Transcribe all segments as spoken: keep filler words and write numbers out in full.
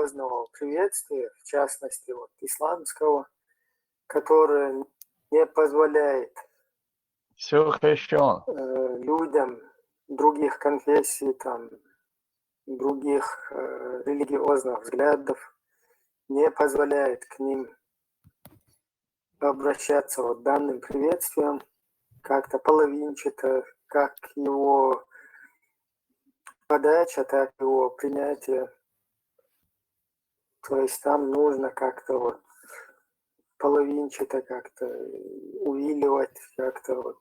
религиозного приветствия, в частности, вот исламского, которое не позволяет Всё хорошо. э, людям других конфессий, там, других э, религиозных взглядов, не позволяет к ним обращаться вот данным приветствием, как-то половинчато, как его подача, так его принятие. То есть там нужно как-то вот половинчато как-то увиливать, как-то вот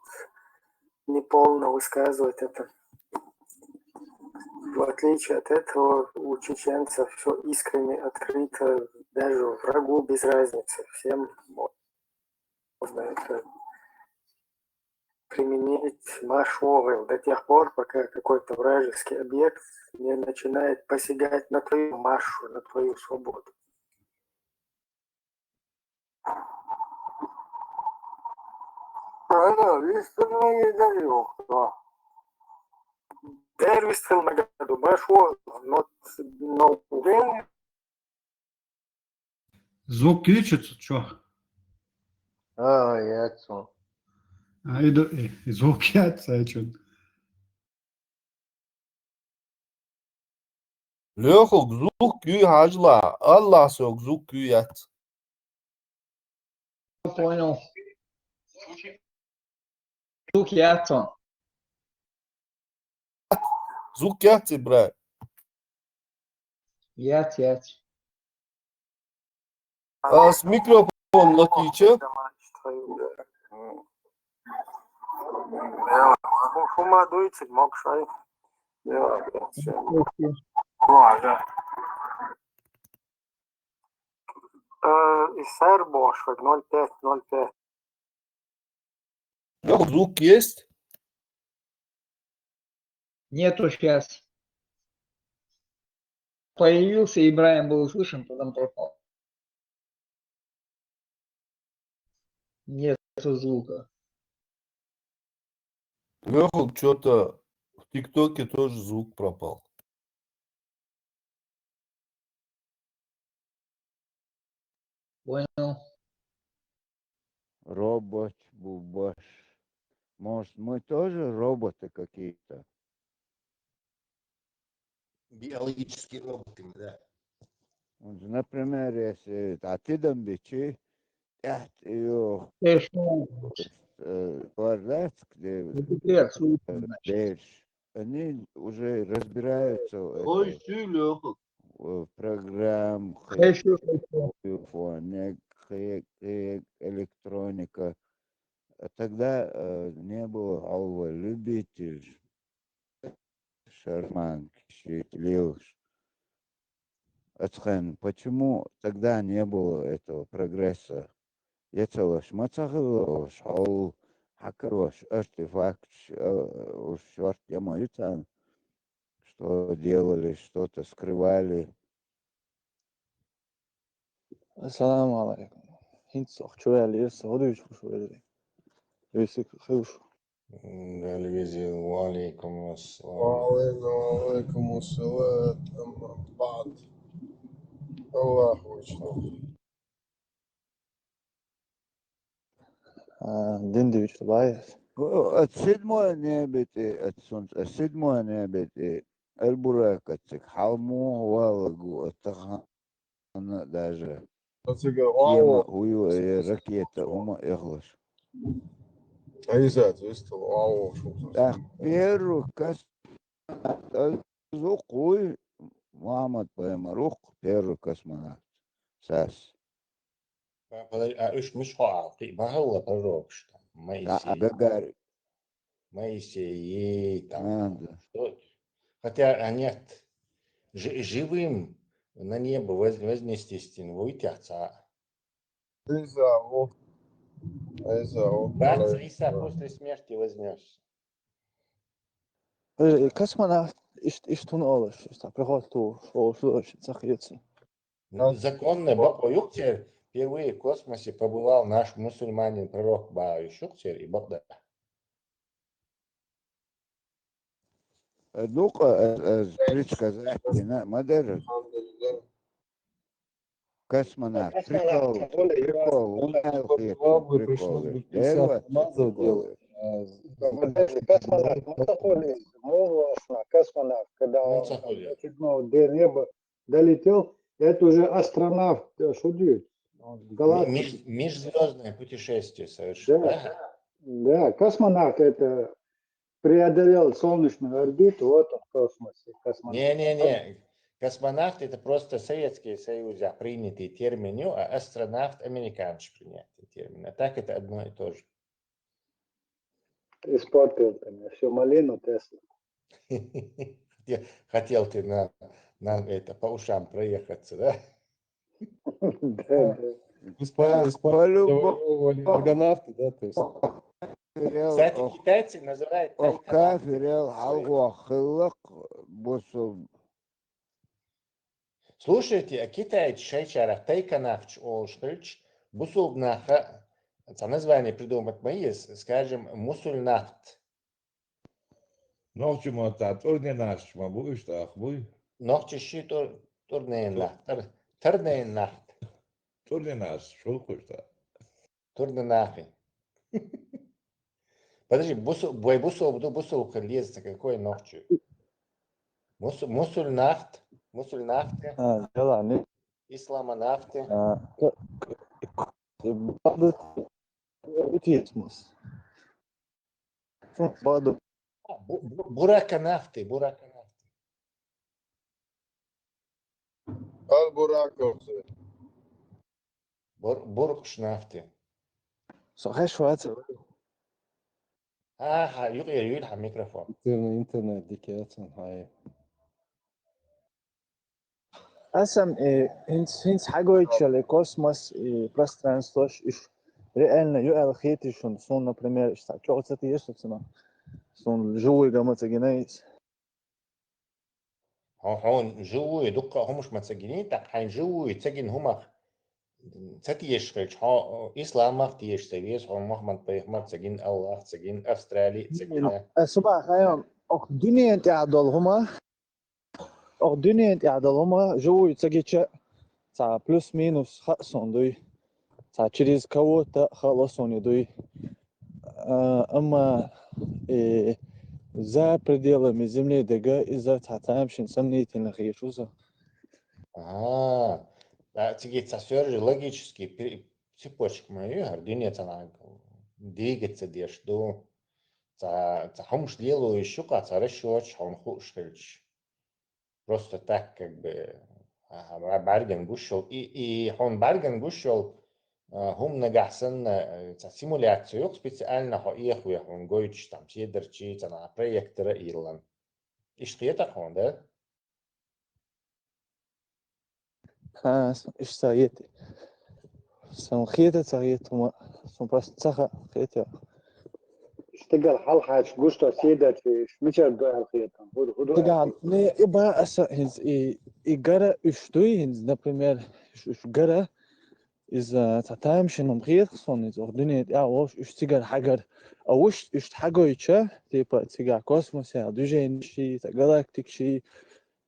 неполно высказывать это. В отличие от этого, у чеченцев все искренне, открыто, даже врагу без разницы, всем можно это применить машогыл до тех пор, пока какой-то вражеский объект не начинает посягать на твою машу, на твою свободу. Ана, вистина не дарю. Дервистил магаду, машогыл, но, но Звук включится, чё? А, яцу. А, и, до- и- и звук яц, а чё? Лёха, звук кюй хажла. Аллах сок звук кюй яц. Понял. Звук яцу. Звук яц, брат. Яц, яц. А с микрофон латича? Шума дуйцик, мог шай. Э, и сэр Бош, ноль пять, ноль пять. Лёха, звук есть? Нету сейчас. Появился, Ибраим был услышан, потом пропал. Нету звука. Лёха, что-то в ТикТоке тоже звук пропал. Понял. Робот, бубаш. Может, мы тоже роботы какие-то? Биологические роботы, да. Вот, например, если атидам бичи, тяхт ее Хорошо. квадрат, где Пипец, берш, они уже разбираются в Ой, этой, сюлёха. в программ, Хорошо, хорошо. телефон, не, к- к- электроника. А тогда э, не было алва любитель шарманки, щитливыш. Ацхан, почему тогда не было этого прогресса? Яцалаш мацахалаш, ол хакалаш артефакт, э, уж шорт яма ицан, что делали, что-то скрывали. Ассаламу алейкум. Хинцох чуяли ирса, ходуйчу шуяли. Весик хивш. Галвизи, алейкум ассалам. وعليكم وعليكم السلام. أما بعد. الله أكبر. А, дин дивич баес. О, от седьмое небо, э, от солнца, от седьмое небо, э, Эльбурак, от цик, халму, валагу, от тахан, даже. Ацига Тема вау. Уйу, э, ракета, ума эхлаш. Айзат, вестал, вау, шо. Так, первый космонавт, э, зукуй, Мухаммад Паймарук, первый космонавт. Сас. Подожди, а уж миш хоал, ты бахалла пророк, что Да, а Моисей. Гагарин. Моисей, там, А, там, да. Что? Хотя, а нет, жи- живым на небо воз- вознестись не выйти отца. Айза, о. Айза, о. Бац, Иса после смерти вознесся. Э, космонавт, иш, иштун олаш, иштун приход ту, олаш, олаш, сахицы. Ну, законно, бакъо юкъ тир, впервые в космосе побывал наш мусульманин пророк, ба, юкъ тир, и бакъда. Э, ну, э, э, предсказать не на-, мадер. Космонавт. Прикол, прикол. Главное, пришлось бы пятьдесят алмазов делать. Подожди, космонавт, ну такой есть, молодец, космонавт, когда он до седьмого дня неба долетел, это уже астронавт, что делать? Межзвездное путешествие совершил. Да, да, космонавт это преодолел солнечную орбиту, вот он в космосе. Космонавт. Не-не-не, космонавт — это просто Советский Союз, а принятый термин, а астронавт — американцы принятый термин. А так это одно и то же. Испортил ты мне всю малину, Тесла. Хотел, хотел ты на, на это, по ушам проехаться, да? Да, да. Использовали аргонавты, да, то есть. Кстати, китайцы называют тайконавты. Слушайте, а китайцы шайчарах тайконавт олуш хилча, бусулба наха цхьа название придумать ма еза, скажем, мусульнавт. Нохчийн мотт а турненаш ма бу иштта ах буй? Нохчийн ши тур-, турненах, тар-, турненах. Турненаш, шу хуш да. Турненахи. Подожди, бусу-, бой бусу, бу-, бусу лезца какой нохчи? Мусу-, мусульнахт, мусульнахты. А, дела, не. Исламонавты. А, к-, к-, к-, баду-, утисмус. Баду. А, бу-, бу-, бураконавты, бураконавты. Аль-Бураковцы. Бур-, буркушнавты. Со хеш ваца. Аха, юкъера юйла хьа микрофон. Интернет, интернет дикеацан хьай. Аса, э, хӀинц-, хӀинца хьагойтча, э, космос, э, пространствош, иш реально ю аьлла хетий шуна? Суна, например, иш цхьа чӀоагӀа ца тешаш цунах. Суна живой гама ца гинай из. Хьо-, хьуна живой дуккха а хӀумаш ма ца гиний, тӀаккха хьайна живой ца гина хӀумах ца тешаш хилча, хьо исламах теша ца веза, хьо Мухьаммад-пайхамар ца гина, Аллах ца гина, Австрали ца гина. Э, субхьа, хайон, ох, дуьнен тӀехь долу хӀума, Оха дуьнен тӀехь долу хӀума живой ца гича, цхьа плюс-минус хаьа суна дуй. Цхьа через кого-то хаало суна дуй. А, амма, э, за пределами Земли дега иза цхьа тамашийна сомнительно хеташ ву со. А, а, цига цхьа всё же логический при-, цепочка ма ю, хӀара дуьне цхьана двигаться деш ду. Цхьа, цхьа хӀумаш лело йиш ю-кх, цхьа расчёташ хьуна хууш хилча. Просто так, как бы, аха, бӀа-, бӀаьргана гуш йолу. И, и хьуна бӀаьргана гуш йолу, а, хӀума нагахь санна, а, цхьа симуляция ю-кх, специально хьо эхаве хьуна гойтуш, там, седарчий, цхьана проектора а йиллина. Иштта хета хьуна, да? Ха, сан иштта ца хета. Сан хета ца хета хӀума, сан просто ца хаьа, хетий. Стигал хьалхачу гуш до седачу, мичара ду аьлла хетам. ХӀур-, хӀур ду аьлла хетам. Не, и ба аса хӀинца, и, и гара уьш дуй хӀинца, например, уьш, уьш гара, иза цхьа тамашийна хӀума хета суна, иза оха дуьне тӀехь а волуш, уьш цигара хьагара. А уьш, уьш хьагойтча, типа, цигахь космосехь движение ши, цхьа галактика ши,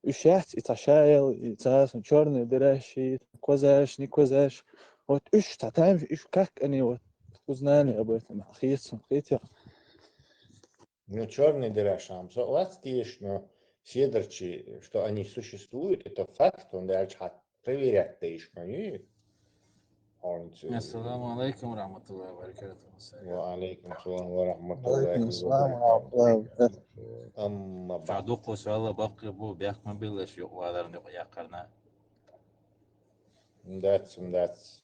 уьш яц и цхьа шаял, и цхьа сан чёрная дыра ши, квазарш, не квазарш. Вот уьш цхьа тамашийна, уьш как они вот узнали об этом, хета суна, хетий. Ну, чёрная дыра шам со вац тешаш, но седарчий, что они существуют, это факт, он дальше хьа проверять дайш ма ю. Ассаламу алейкум ва рахматуллахи ва баракатуху. Ва алейкум салам ва рахматуллахи ва баракатуху. Амма баъд. Ша дукха суала баккхий бу, бехк ма биллаш, юкъа валарна, юкъа яккхарна. Дац, дац.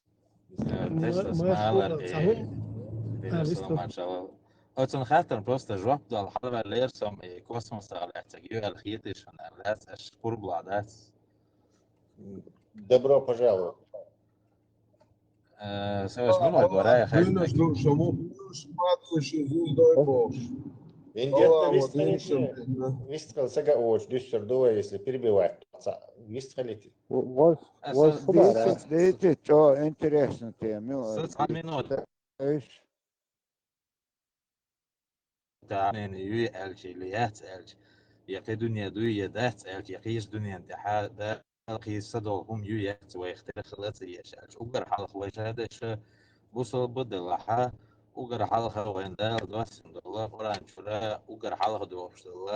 Э, Тесла, ма-, смайлар, э, салам, машалла. Оцун хаттарна просто жоп дала хьалаваьллера со, э, космосах лаьцна ю аьлла хетий шуна, лаьцна аша пурбла дац. Добро пожаловать. Э, со аш муна гора, я хай. Винерта вистхилча, вистхила сага очу дуьссур ду вай, если перебивать. Вистхилити. Вай, вай, дийци, чӀо интересна тема ю. Со цхьа минута. Эш. Та мен юй аьлча, или яц аьлча, я кхин дуьне дуй, я дац аьлча, я кхечу дуьнен тӀехь а да. кхийса долу хӀума ю яц вайх тера хила ца еш аьлча. Угар хьалха вай ша деш бусалба делахьа, угар хьалха вайн Дала доссина долу Къуръан чура, угар хьалха дохуш долу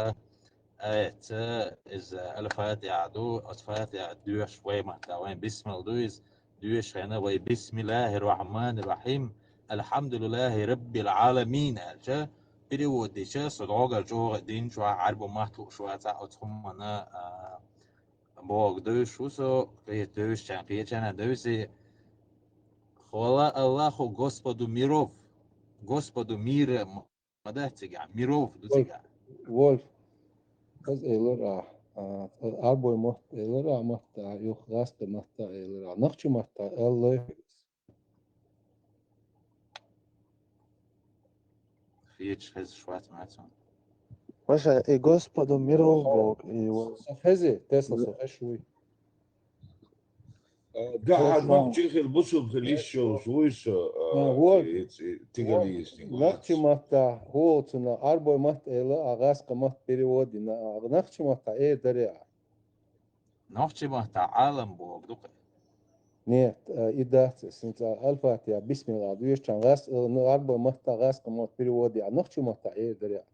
аятца иза Аль-Фатиха ду, оцу Фатиха доьшуш вай матта, вайн бисмал ду иза, доьшуш хенна вай Бисмиллахир-Рахманир-Рахим, Алхьамдулиллахи Раббил Аламин аьлча, перевод дича, со догал чӀогӀа дин чохь Ӏарбу матта лууш вацахь оцу хӀуманна, а, боху девзаш ву со, кхета девзаш чан, кхечана девзи. Хвала Аллаху Господу миров, Господу мира м-, ма дац цигахь, миров ду цигахь. Вольф, аз элира, а, арбой мотт элира, матта, юха гӀаста матта элира, нахчи матта эллой. Хеча хезаш вац ма цунна. Ваша, и Господу миров Бог, и во- Со хези, Тесла, со хезаш вуй. Э, да, Хезаш а вуй. Нохчи хила бусулба хила йиш йолуш вуй со, э, А, вот. И, и, тигали Вот. Нохчи матта, хӀолцуна, арбой матта эла, а гӀаска матта перевод дина, а нохчи матта э даре а. Нохчи матта Ӏалам боху ду-кх. Нет, э, и дац, синца Аль-Фатиха, бисмилла, дуьйш чан гӀас, э, ну, арба матта гӀас, кому перевод я, нохчи матта э даре.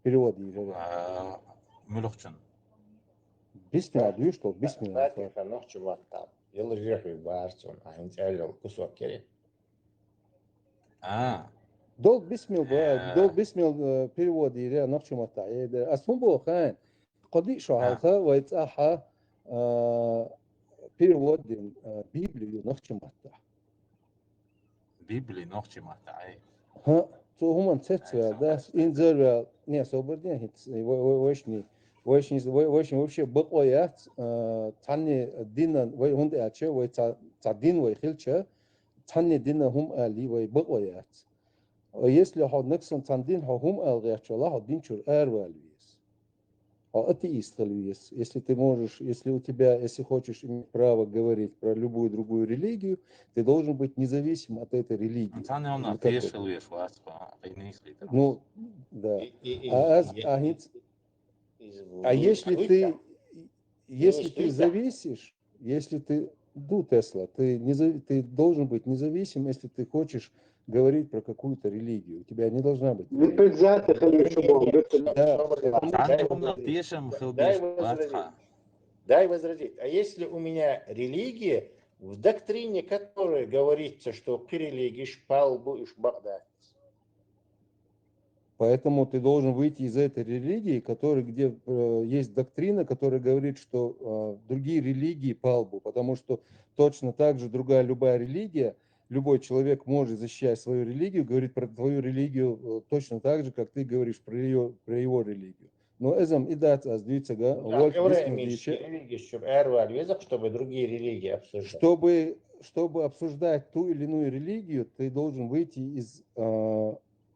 Перевод йийр. А, муьлхачун? Бисмилла, дуьйш то, бисмилла. Фатиха нохчи матта. Йолу жехуй барцун, а хӀинца аьллал кусок кере. А. Дол бисмил, э, дол бисмил, э, перевод йийр, нохчи матта э даре. Ас хӀун боху, хайн? Кхо-диъ шо хьалха вай цӀахьа, а, перевод дина, а, Библию нохчи матта. Библию нохчи матта, ай. ХӀа, цо хӀуман цецваьл, да, инзарваьл, не, собар ден хӀинца, вай-, вай-, вайшни, вайшни, вай-, вайшни вообще бакъо яц, а, цхьанне дина, вай хӀунда аьлча, вай ца, ца дин вай хилча, цхьанне дина хӀума али вай бакъо яц. А если хьо наксан цхьан дин хьо хӀума ала гӀертачул, хьо дин чуьра аравала веза. Хьо атеист хила веза. Если ты можешь, если у тебя, если хочешь иметь право говорить про любую другую религию, ты должен быть независим от этой религии. Цхьанна хӀума тешал веш вац, хьо, къинийх литар. Ну, да. И, и, и, а аз, я, а хӀинц-, из-, а если ты, если ты зависишь, если ты, ну, Тесла, ты не зави-, ты должен быть независим, если ты хочешь говорить про какую-то религию. У тебя не должна быть религия. Да. Дай возразить. Дай возразить. А если у меня религия, в доктрине которой говорится, что кхи религиш палбу иш бакъдац. Поэтому ты должен выйти из этой религии, которая, где, э, есть доктрина, которая говорит, что, э, другие религии палбу, потому что точно так же другая любая религия, любой человек может защищать свою религию, говорить про твою религию, э, точно так же, как ты говоришь про её, про его религию. Но эзам и дац аз дуьйцург, ну да, вольф эврейский бисмилла дийша. Религия, чтобы эрвал везах, чтобы другие религии обсуждать. Чтобы, чтобы обсуждать ту или иную религию, ты должен выйти из, э,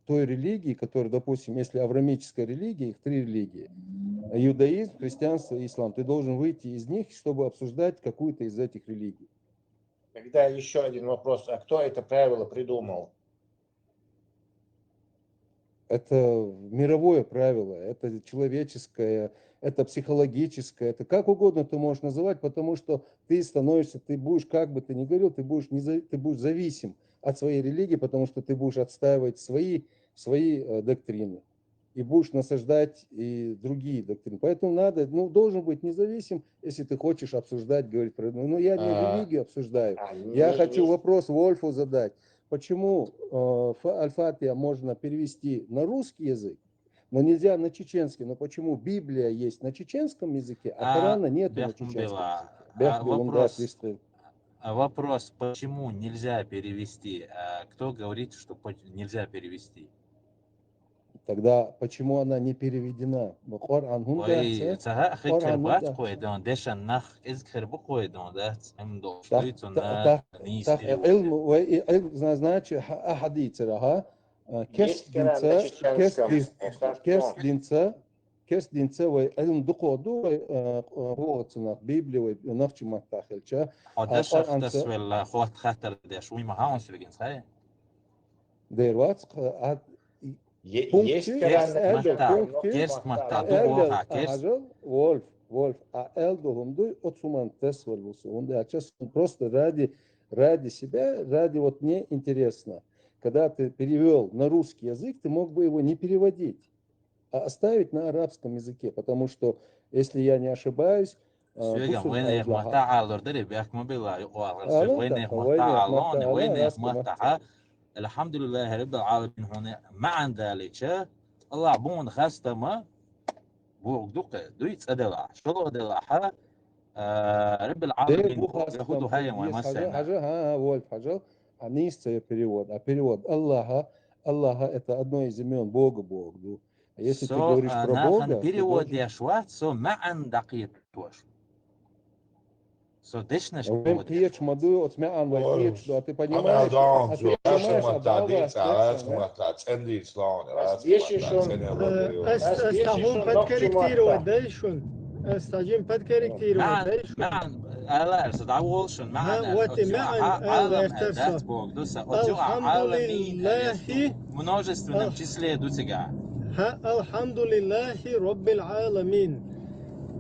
той религии, которая, допустим, если авраамическая религия, их три религии, иудаизм, христианство и ислам, ты должен выйти из них, чтобы обсуждать какую-то из этих религий. Тогда ещё один вопрос. А кто это правило придумал? Это мировое правило, это человеческое, это психологическое, это как угодно ты можешь называть, потому что ты становишься, ты будешь, как бы ты ни говорил, ты будешь, не за-, ты будешь зависим от своей религии, потому что ты будешь отстаивать свои, свои, э, доктрины. И будешь насаждать и другие доктрины. Поэтому надо, ну, должен быть независим, если ты хочешь обсуждать, говорить про... Ну, я не религию обсуждаю. Я хочу вопрос Вольфу задать. Почему, э, фа-, Аль-Фатиха можно перевести на русский язык, но нельзя на чеченский? Но почему Библия есть на чеченском языке, а Корана нет на чеченском языке? А вопрос, а вопрос, почему нельзя перевести? А кто говорит, что по-, нельзя перевести? Тогда почему она не переведена? Коран хӀунда... Ой, ца хӀаъ хи кхера бац кхойдон, дешан нах кӀезиг хир бу кхойдон, дац, Ӏилм долуш дуьйцу на нийса перевод. Ӏилм, вай и Ӏилм, зна-, значит, хьа-, а хьадийцара, хьа? А, керст динца, керст дин-, керст динца, керст динца вай Ӏилм дукхо ду, вай, а, а, хӀоцунах, Библи вай нахчи матта хилча. Хьо дашах тасвелла, хӀотта хаттар деш, вуй ма хьаунс вегинс, хай? Дер вац, а, Е-, пункт есть чи? Керст матта, пункт чи? Керст матта, ду бохьа, керст. Вольф. Вольф, а аьлла долу хӀума дуй, оцу хӀуманна тасавалла ву со. ХӀунда аьлча сан просто ради, ради себя, ради вот мне интересно. Когда ты перевёл на русский язык, ты мог бы его не переводить, а оставить на арабском языке, потому что, если я не ошибаюсь, а, Соьган бусург вайнех айдлагьа маттахьа лор дари, бехк ма билла, юкъа валгӀар, соьга Алан вайнех тахьа, маттахьа вайнех лон, маттахьа, вайнех арабский маттахьа. Алхьамдулиллахи Раббил Ӏаламин хьуна маьӀна далийча, Аллахь боху хастама, боху дукха, дуй цӀа делахь, шолгӀа делахь, а, Раббил Ӏаламин боху, я хӀу ду хьайна вай массайна. Хьажа, хьажа, хьажа, хьажа, а нийса ца я перевод, а перевод Аллаха, Аллаха это одно из имён Бога, Бог ду. Если ты говоришь про Бога, то перевод дальше деш вац, со маьӀна дӀакхетош. Со дешнаш вайн кхеташ ма ду, оцу маьӀна вай кхеташ ду, а ты понимаешь, а ты понимаешь, а Дала цӀен дийца лаьа, ас, ас тахьун подкорректировать дай шун. Ас тахьун подкорректировать дай шун. МаьӀна, ала, аса дӀаволла шун, маьӀна, вот и маьӀна, ала, дац Бог, ду са, оцу Ӏаламин, множественном числе ду цига. Ха, Алхьамдулиллахи Роббил Ӏаламин.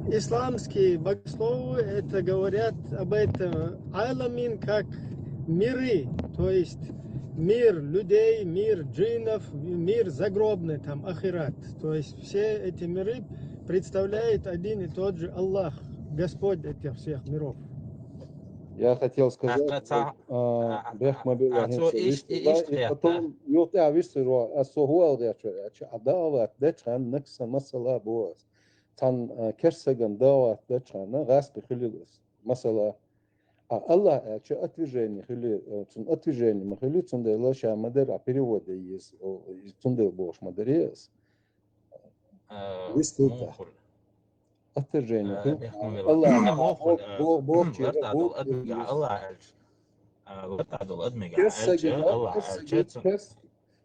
Исламские богословы это говорят об этом. Аламин как миры, то есть мир людей, мир джиннов, мир загробный, там, ахират. То есть все эти миры представляет один и тот же Аллах, Господь этих всех миров. Я хотел сказать, а, а, а, бехк ма билла, а, хӀинца цо иш-, вистхилла, иш-, и потом, юха тӀе вистхилла, а со хӀу аьлла гӀерташ вара аьлча, а дагӀа латта дечхьана накса масала бу ас. Цхьана, а, керстаган дагӀа латта дечхьана гӀаскхи хуьлийла ас. Масала, а Аллах аьлча отвержение хуьлий, а, цунна отвержение ма хуьлий, цундела ша ма дара, а перевод е еза, о, цундела бохуш ма дарий ас. Э, вистхилла. Отвержение хуьлу. Аллах, бо-, бо-, бохучера, бохучера. Аллах аьлча. Аллах аьлча, Аллах аьлча, цун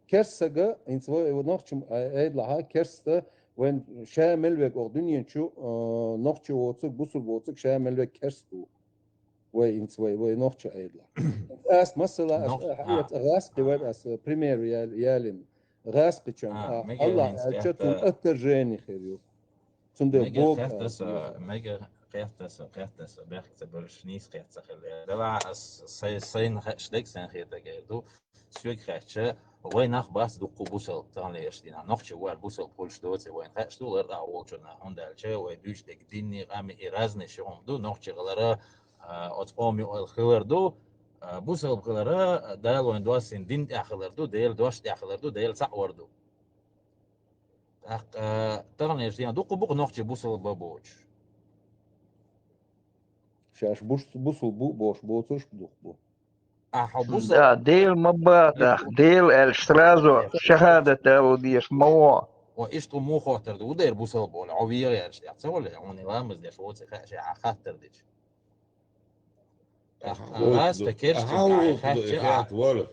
керстага, хӀинца вай нохча айдалахьа, керста, вайн ша мел верг оха дуьнен чу, э, нохча воцург, бусург воцург ша мел верг керста ву. Вай хӀинца вай, вай нохча айдалахь. Ас масала, ас, ас гӀаскхи вара, ас пример ялина. ГӀаскхичун, а, Аллах аьлча, цун отвержение хир ю. Цундела боху ас. Мега кхетта аса, кхетта аса, бехк ца берш нийса кхетта ца хилла. Дала ас сай-, сайна хаш дег сайн хетаг эр ду. Соьга хаьттича, вай нах бац дуккха бусалба таханлераш дийнахь. Нохча вар бусалба хуьлуш доций вайна хаьаш ду, лар дӀа волчунна, хӀунда аьлча вай дуьйцу дерг динни, къами и разный ши хӀума ду, нохча хилара, а, оцу къоми ойла хилар ду, а, бусалба хилара, Дала вайна доссийна дин тӀехь хилар ду, Делан дош тӀехь хилар ду, Дела цхьаъ вар ду. ТӀаккха, а, таханлераш дийнахь дуккха бу-кх нохчий бусалба боцуш. Шаьш буш-, бусалба бу бохуш боцурш а дуккха бу. Ахьа бусалба. Да, Дела ма бахьа, Дела аьлча сразу шахадат ала дезаш ма ву. Ва иштта муха хоттар ду, дера бусалба олу, хьо вегӀа аьлча, тӀехь ца вале, хьуна ламаз деш воций хаьа шен хьан хаттар дича. Ахьа гӀаста гӀуллакх ду, ахьа гӀуллакх ду, хетта вара.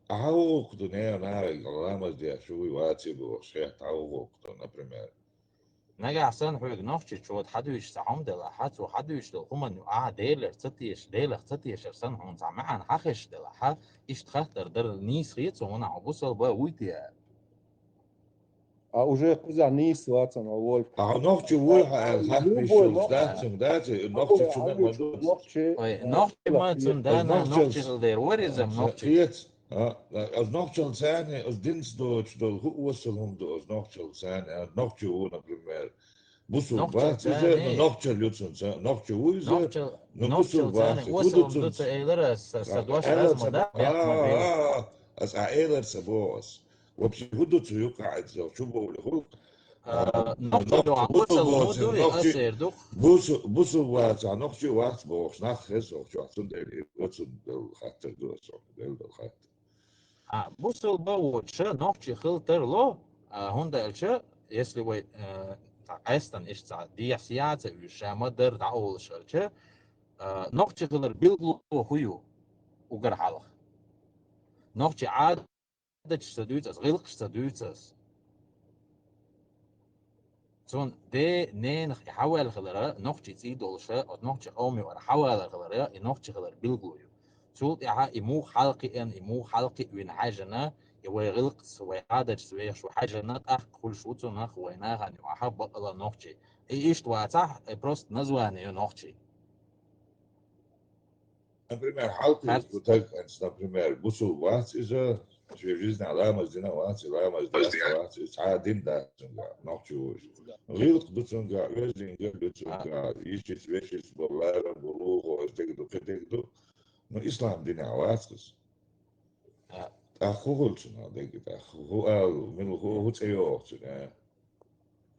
Ахьа гӀуллакх ду, не, наха ламаз деш вуй, ваций бохуш, хетта, ахьа гӀуллакх ду, например. Нагахь санна хьоьга нохчичо хьадуьйцуш цхьа хӀума делахь, цо хьадуьйцуш долу хӀуманна юкъахь Делера ца теша, Делах ца тешар санна хьуна цхьа маьӀна хьан хезаш делахь, иштта хаттар дар нийса хета цунна, хьо бусалба вуй те аьлла. А уже кхузахь нийса вацана, а волчу. А нохчи вуй хьан аьлла, хьан любой нохчи. Дац цунна, дац, нохчи чу ма ду. Нохчи. Ой, нохчи ма цунна, да, нохчи хила дера, варизам нохчи. Хец. А, аз нохчалла царна, аз динца доцуш долу хӀу осал хӀума ду, аз нохчалла царна, а, нохчи ву, например. Бусалба бац иза, но нохчалла ю цунца, нохчи ву иза, но бусалба бац. ХӀу ду цунца? Аса а элар ца боху ас. Вообще, хӀу ду цу юкъахь иза, чу бовлу хӀу? А, нохчи бусалба ву дуй, аса эр ду. Бусу-, бусалба вац, а нохчи вац бохуш, нах хеза чохь, цундела и оцунна дала хаттар ду аса, дала дала хаттар. А, бусалба воцуша нохчи хила тарло, а, хӀунда аьлча, если вай, э, цхьа къаьстина иштта цхьа дехьа сеца уьш, ша ма-дарра дӀаолуш хилча, а, нохчи хилар билгало хӀу ю угар хьалха? Нохчи Ӏадаташ ца дуьйцу ас, гӀиллакхаш ца дуьйцу ас. Цунна ден, ненах и хьаваьлла хилара, нохчий цӀий долуша, оцу нохчи къоман юкъара хьавалар хилара, и нохчи хилар билгало ю. Цул тӀаьхьа и муха хьалакхиъна, и муха хьалакхиъна хьаьжжина, И вай гӀиллакхца, вай Ӏадаташца вехаш ва хьажжана, тӀаккха хуьлуш ву цунах вай нахана юкъахь бакъ а нохчий. И иштта вацахь, и просто название ю нохчий. Например, хьалкхийс бу таг хӀинца, например, бусулба вац иза, шен жизнь ламаз дина вац, и ламаз даьхна вац, и цхьа а дин дац цуьнгахь, нохчо ву иза. ГӀиллакх ду цуьнгахь, оьздангалла ю цуьнгахь, йишица, вешица бу, ларам бу, лулахо, иза дерг ду, кхин дерг ду. Ну, ислам динехь вац иза. А. ТӀаккха хӀун хуьлу цунах дерг, тӀаккха хӀун ала, мила хӀу, хӀу цӀе йогӀу цуьнан?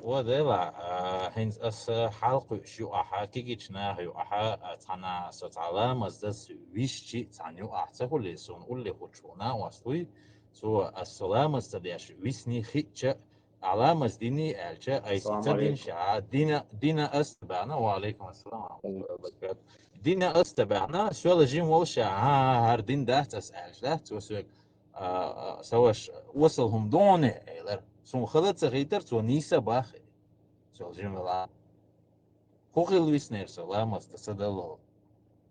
О, дела, а, хӀинца аса хьалкхуьуш ю ахьа, кегийчу наха ю ахьа, а, цхьана со цхьа ламаз дас висчи цхьана ю ахьа ца хуьлий, суна улле хуьлуш ву накъост вуй, цо аса со ламаз ца деш висний хиъча, ахьа ламаз диний аьлча, айса Ассаламу ца дина алейкум. Ша, дина, дина ас ца баьхна, ва алейкум ассалам ва рахматуллахи ва баракатух. Дина ас ца баьхна, соьла жин волуш ша, хӀан, хӀара дин дац ас аьлча, дац, цо соьга а, а, сан ваша, осал хӀума ду хьуна, элира. Суна хала ца хийтира, цо нийса баххи. Со жимала. ХӀун хилла виснера со ламаз ца даллал?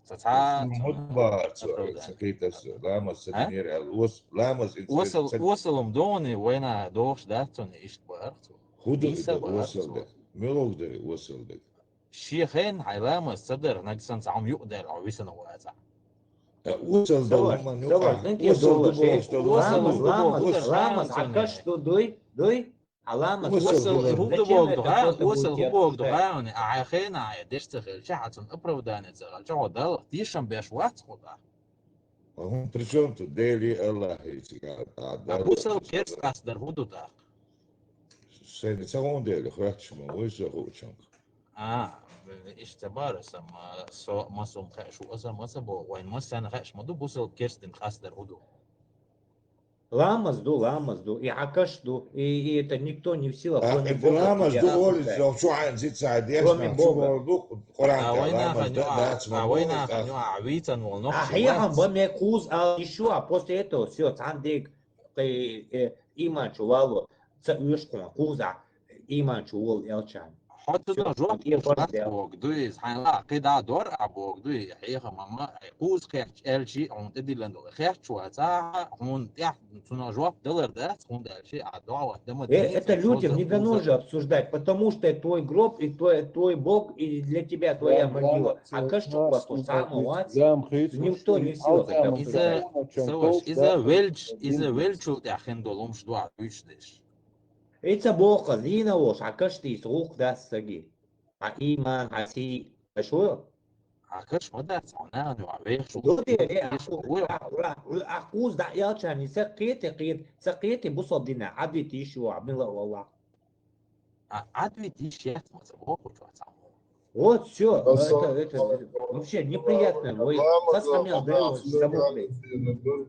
Ца цхьа а хӀун бахара цо, ца хийтира со, ламаз ца динера аьлла. Ос-, ламаз ин ца, осал, ца осал хӀума ду хьуна, вайна дохуш дац цунна, иштта бахара цо. ХӀун ду и дан, нийса бахара осал дан? Муьлха дан и осал дан? Шен хенахь хьайн ламаз ца дар, нагахь санна цхьа хӀума юкъадаьлла хьо висина вацахь. Э, осал дан хӀуманна юкъахь, осал ду бохуш долу. Ламаз, ламаз, ламаз, хьан каш ду, дуй, дуй? Хьан ламаз осал хӀун ду боху ду, хьан? Осал хӀун боху ду, хьан? Хьан хенахь хьан деш ца хилча, хьан цунна оправдание ца хилча, хьо Далла тешам беш вац хьо тӀаккха. А хӀун, при чём тут Дели, Аллахьи цигахь, а, а, бусалба керста къастадар хӀун ду тӀаккха? Сайна ца гӀун дели, хоьттуш ма вуй со хуучунга. А, иштта ца бара аса, ма, со, ма сум хаьаш ву аса, ма ца бо, вайн массарна хаьаш ма ду, бусалба керстан къастадар хӀун ду? Ламаз ду, ламаз ду, и хьан каш ду, и, и это никто не в силах, кроме Бога, ламаз ду, олий, чу хьайн зица деш, кроме Бога. Боху ду, Къуран тӀехь ламаз ду, дац ма боху, а вайн нахана юкъахь вийцан волу нохчий вац. А хьехам бан мега кхуза ал йиш ю, а после этого всё, цхьана дега, э, э, иман чу вало, ца оьшу кхуна, кхуза иман чу волу элчана. Хьо цунах жоп луш вац боху ду иза, хьайна лаахь кхидӀа а дора ахь боху ду и хьехам, амма кхуза кхетча аьлчи, хьуна тӀедиллина долу. Хетча вац ахь, хьуна тӀехь цунах жоп далар дац, хӀунда аьлча ахь догӀа вац, дама. Э, это людям не дано же обсуждать, потому что твой гроб и твой, твой Бог, и для тебя твоя могила. А каш чу кхоссуш цхьа а ма вац, никто не в силах это обсуждать. Иза, ца ваша, иза велч-, иза велчул тӀехь хин долу хӀумаш ду ахь дуьйцуш дерш. И ца боху, зийна волуш, хьан каш дийца гӀуллакх дац саги. Хьан ийман, хьан сий, аша ву? Хьан каш ма дац, хьо нахана ван вехаш ву. Ду де, де, ахь ву, ахь, ахь, ахь кхуза дӀа элчанна, ца кхете, кхете, ца кхете бусалба динехь, Ӏадвита йиш ю, Ӏамила а валлахь. А, Ӏадвита йиш яц ма ца бохучу вац хьан. Вот, всё, это, это, это вообще неприятно. Ой, ламаз ду, ламаз ду,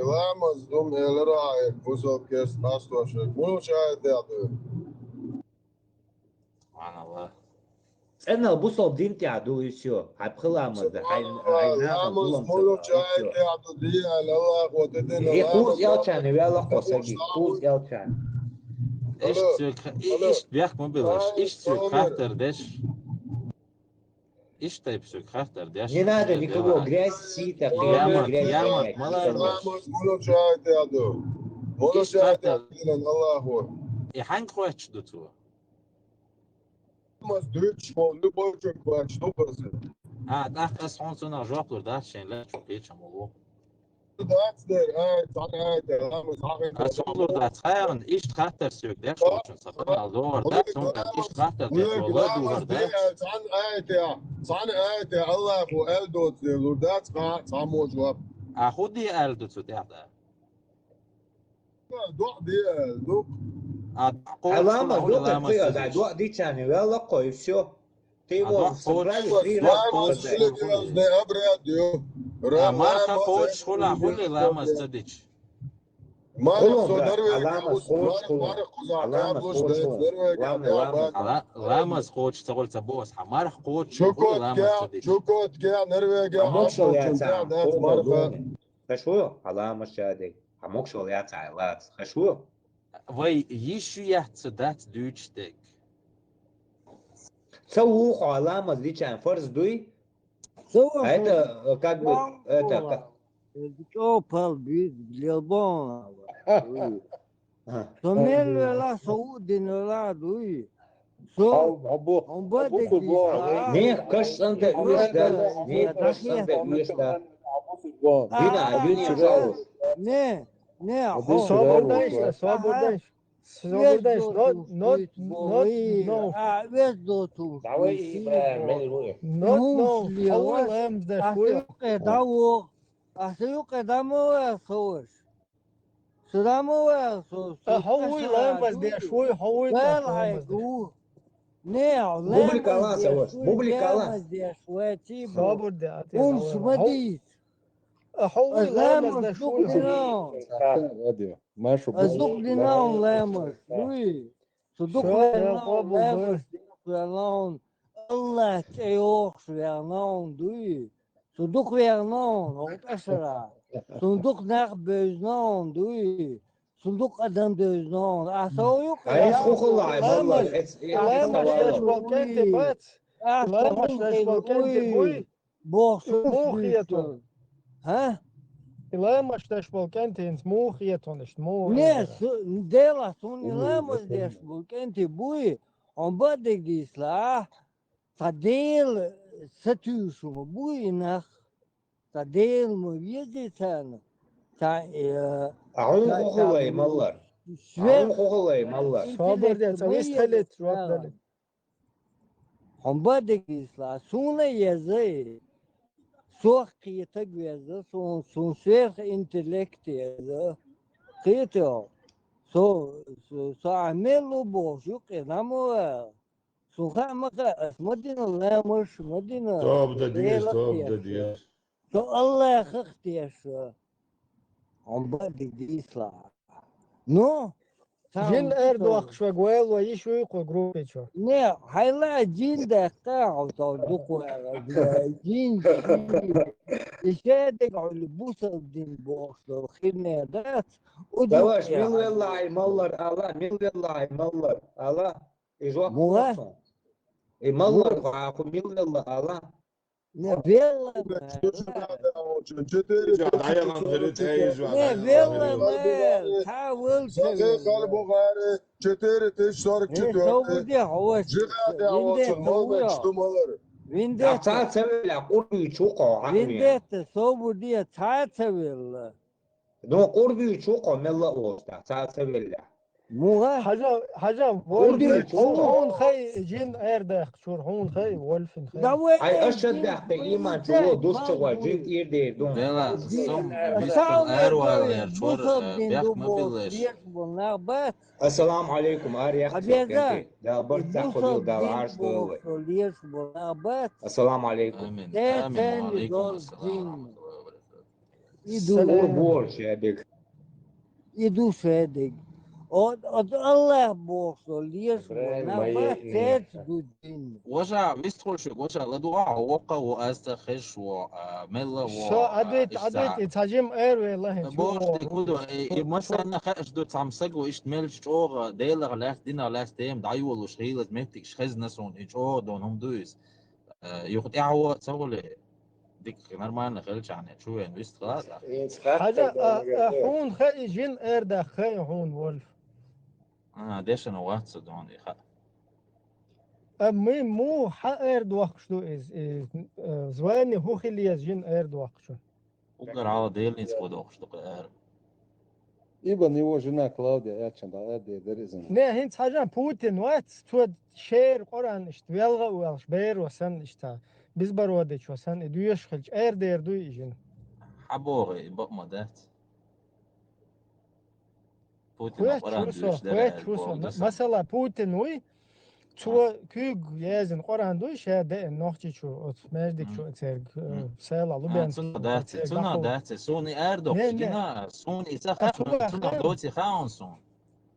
ламаз ду, элира, бусалба керста къастош верг. Муьлхачу аятехь ду? Субханаллах. ЦӀенал бусалба дин тӀехь ду и всё. Хьайн пхи ламаз дан, хьайн, хьайн нахана зулам ца дан, и всё. И кхуза элчанна ваьлла кхо саги, кхуза элчанна. Иштта соьга, и, иштта бехк ма билаш, иштта соьга хаттар деш. Иштта тайпа соьга хаттар деш. Не надо никого грязь сита, грязь. Ямарт, ямарт, ма ларалаш. Иштта хаттар. И хьаьнга хоьттуш ду цо? Ламаз дуьйцуш волу любой чуьнга ваьш ду база. А, тӀаккха ас хьуна цунах жоп лур дац, шайн лаьттачу кхечам волу. Дац дера, ай, цхьана ай, дера, ламаз хьахийна. Ас хьуна лур дац, хьайгӀан, иштта хаттар соьга деш волчун, сан къамел догӀур дац, хьуна иштта хаттар деш волу, ладугӀур дац. Цхьана ай, дера, цхьана ай, дера, Аллахо аьлла доцу дела лур дац, хьан, цхьаммо жоп. А хӀун де аьлла ду цу тӀехь, да? ДоӀа де аьлла ду. А, доӀа кхочуш хуьлахь, ламаз ца дича? ДоӀа дича, ваьлла кхо, и всё. Ты его собрали три раза. Ламаз хуьлу грязный обряд ю. А, марха кхочуш хуьлахь, хуьлий ламаз ца дича? Марха со Норвегия, ламаз кхочуш хуьлу. Марха кхузахь кхаблуш дайта Норвегия. Ла-, ламаз кхочуш ца хуьлу ца боху ас, хьан марха кхочуш хуьлу ламаз ца дича? Чукотке, Норвегия, а мокшал яцахь, марха. Хаш ву, хьан ламаз чадиг. Хьан мокшал яцахь, лац. Хаш ву? Вай йиш ю яц ца дац дуьйцуш дерг? Ца вуху хьо ламаз дича фарз дуй? Ца вуху. А это, э, как бы, это, ка-, Чо пал би лелбон. Со мел вела, со удин вела дуй. Со хьо бу, хьо бу бо. Не каш санта уйста, не каш санта уйста. Дина, дина жал. Не, не, хьо. Собурдайш, собурдайш. Собурдайш, not, not, not, no. А, вез доту. Давай, э, мел руе. Not, no. Хьо вуй ламаз деш вуй. Аса юкъе даво. Аса юкъе дамо вел соваш. Су дамо вел со. А, хьо вуй ламаз деш вуй, хьо вуй ламаз деш. Не, публика ала соваш. Публика ала. Собурде, ати. Ум сумадит. А хьо вуй ламаз деш вуй. Радио. Машу. Аз дукъ динан ламаз дуй. Цу дукъ вегӀнан ламаз динах вегӀнан. Аллах чӀейохуш вегӀнан дуй. Цу дукъ вегӀнан, хӀокху тӀашара. Цунна дукъ нах бевзинан дуй. Цунна дукъ адам девзинан. Ахьа со юкъа. Ай, хӀухула ай, ламаз. Ламаз деш болу кӀентий бац. Ламаз деш болу кӀентий буй. Боху, муха хетон? ХӀа? И ламаз деш болу кӀентий хӀинца муха хетон иштта, муха? Не, Делахь, суна и ламаз деш болу кӀентий буй, хьо бадиг дийсалахь, цхьа Дела сатуьйсуш ма буй и нах, цхьа Дела ма везий царна, цхьа, э, а хьуна хӀухулай маллар? А хьуна хӀухулай маллар? Собар де, цхьа вист хилийта жоп дали. Хьо бадиг дийсалахь, суна еза и. Сох кхетаг веза, суна, суна сверхъинтеллект еза. Кхетий хьо? Со, со, со ахь мел ву бохуш юкъе дӀа ма ваьлла. Суна хаа ма хаьа, ас ма дина ламазаш, ма дина. Тоба дан деза, Делах тоба дан деза. Со Аллахах теша. Хьо бадиг дийсалахь. Ну, жин эр дохкуш вега вайл вай йиш вуй кху группе чу? Не, хьайла жин даьккха хьо со дукха ваьгӀа, бля, жин, жин. И шадерг хьуна бусалба дин бохуш долу хине дац. Даваш, мила велла ай маллар ала, мила велла ай маллар ала. И жоп муха? И маллар хьо мила велла ала. Не, велла. Не, велла, ма, цхьа валча. Четыре тысячи сорок четыре. Жигада волчун маллар, что маллар. Виндетта. Цхьа ца велла, къурбуьйчу кхо, а, Виндетта, собур де, цхьа ца велла. Ну, къурбуьйчу кхо мелла а волуш, цхьа ца велла. Муха? Хьажа, хьажа, къурбуьйчу кхо. Хьуна хай жин эр даккха чур, хьуна хай, вольфин хай. Ай, аша даккха, иман чу во, дус чу во, жин тӀера дер ду. Дела, сум вистал эр валер чур, бех ма биллеш. Ассаламу алейкум, ар яхча. Дала барт цхьа хуьлда, Дала Ӏарш долу вай. Ассаламу алейкум. Амин. Амин. Ва алейкум ассалам ва рахматуллахи ва баракатух. И ду. Салам. Ур бор шадерг. И ду шадерг. О, о, Аллах боху со, леш бо, нах ма цец ду дин. Ваша, вистхуьлуш, ваша, ладугӀа, воккха во, аз ца хезаш во, а, мелла во, со а, адвит, адвит, и цхьа жим эр ве лахин. Боху, де куду, и, и масанна хаьаш ду, цхьа саг во, иштта мелча чӀогӀа, Делах лаьцна, динах лаьцна тема дӀайолуш, хийлаза меттигаш хезна суна, и чӀогӀа дон хӀума ду иза. Э, юха тӀаьхьо ца гӀоле, дика нормально хилчахьана, чу вен вист хала. Хьажа, а, а, хьуна хаьа и жин эр даккха хаьа хьуна, Вольф? А, дешана вац со дона и хаьа. А, мы, муха хьан эр дохкуш ду иза, и, э, звание хӀун хила еза жин эр дохкучун? Уггар хьалха Делан ницкъ дохуш ду кху эр. Ибн его жена Клавдия аьлча дӀа эр дер дара иза. Не, хӀинца хьажа Путин вац, цо шера Къуръан иштта велга а воьлуш, беро санна иштта, безбородичо санна, и доьшуш хилча, эр дер дуй и жин? Хьан боху, и бакъ ма дац. Путина Къуръан доьшуш дара аьлла боху. Масала, Путин вуй, цо куьйга язйина Къуръан дуй, ша деана Нохчийчу, оцу маьждигчу церг, э, села Лубянский. Цунах дац, цунах дац, суна и эр доккхуш гина, суна и ца хаьа, цунах доций хаьа суна.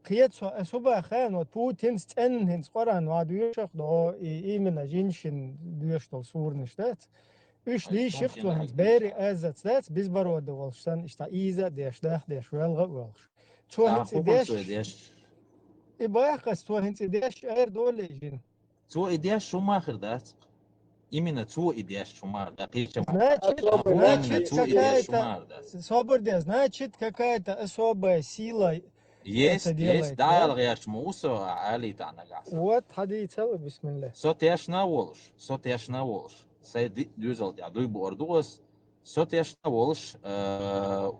Кхета со, ас хӀун баха хаьа, вот Путинс цӀенна хӀинца Къуръан ван доьшуш до, и именно жиншин доьшуш долу суранаш дац. Уьш дийшира цо хӀинца, берийн аззац дац, безбородый волуш санна, иштта ийза а деш, дах а деш, велга а воьлуш. Цо хӀинца и деш, и баккхас, цо хӀинца и деш, эр доле жин. Цо и деш, хӀума хир дац. Именно цо и деш хӀумар да, кхечам. Значит, Именно значит, цо и деш какая-то, хӀумар да. Собар де, значит, какая-то особая сила это Есть, есть, делает, да, да? Алгъяш мусо али та нагаса. Вот, хьадийцал, бисмилла. Со тешна волуш, со тешна волуш. Сай ди-, дуьзал тя дуй бор дугас. Со тешна волуш, э,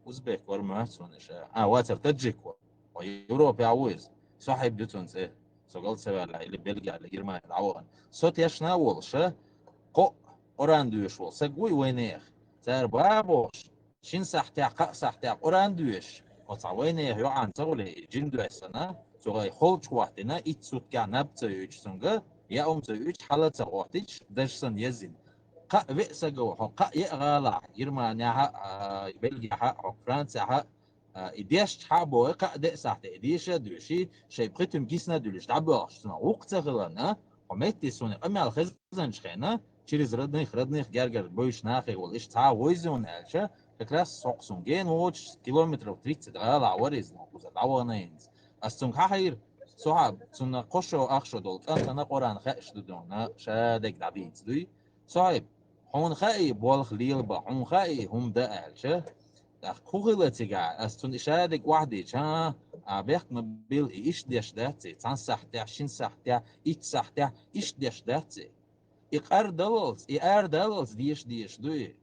узбек вар муьгӀ цунаш. А, вацар таджик вар. Европе а вуйз. Со хьайб ду цун цӀе. Со гал ца ваьлла, или Бельгия, или Германия дӀавахана. Со тешна волуш, кхо Къуран дуьйш вол. Саг вуй вайнех. Цар бабош. Шин сахьтехь, кхаа сахьтехь Къуран доьшуш, оцхьа вайнехан йоӀан ца гӀуле, и жин доьссана, цу гӀай холчу хӀоттина, итт суткехь наб ца юьйчу цунга, яа хӀума ца юьйчу, хьала ца хӀоттича, дажа санна еззина. Кхаа веа сага ву, хьо кхаа еа гӀалахь, Германияхьа а, Бельгияхьа а, хьо Францияхьа а, а, и дешча хьа а бохий, кхаа деа сахьте и деша а доьший, шайн пхи туьма гисна а дуьллуш, дӀабоьлхуш цунах вукху ца хиларна, хьо метте суна къамел хезанчу хенна, через родных, родных гергара бевзаш нахе волу, иштта цхьа а вевзина аьлча, как раз сокху суна гена воцуш, километров тридцать гӀалахь вара иза, кхуза дӀавахана хӀинца. Ас цуьнга хьахийра, со хьа, цунна кхо шо, ах шо долу кӀантана Къуран хаьаш ду дуьйна, ша дерг дӀадийца дуй. Со хьайба, хьуна хаий болх лела бан, хьуна хаий хӀума дан аьлча, тӀаккха хӀун хила цигахь, ас цунна и ша дерг охьадийча, а, а, бехк ма билла, и иштта деш дац и, цхьана сахьтехь, шина сахьтехь, итт сахьтехь, иштта деш дац и. И къардаллалц, и арадаллалц деша дезаш дуй.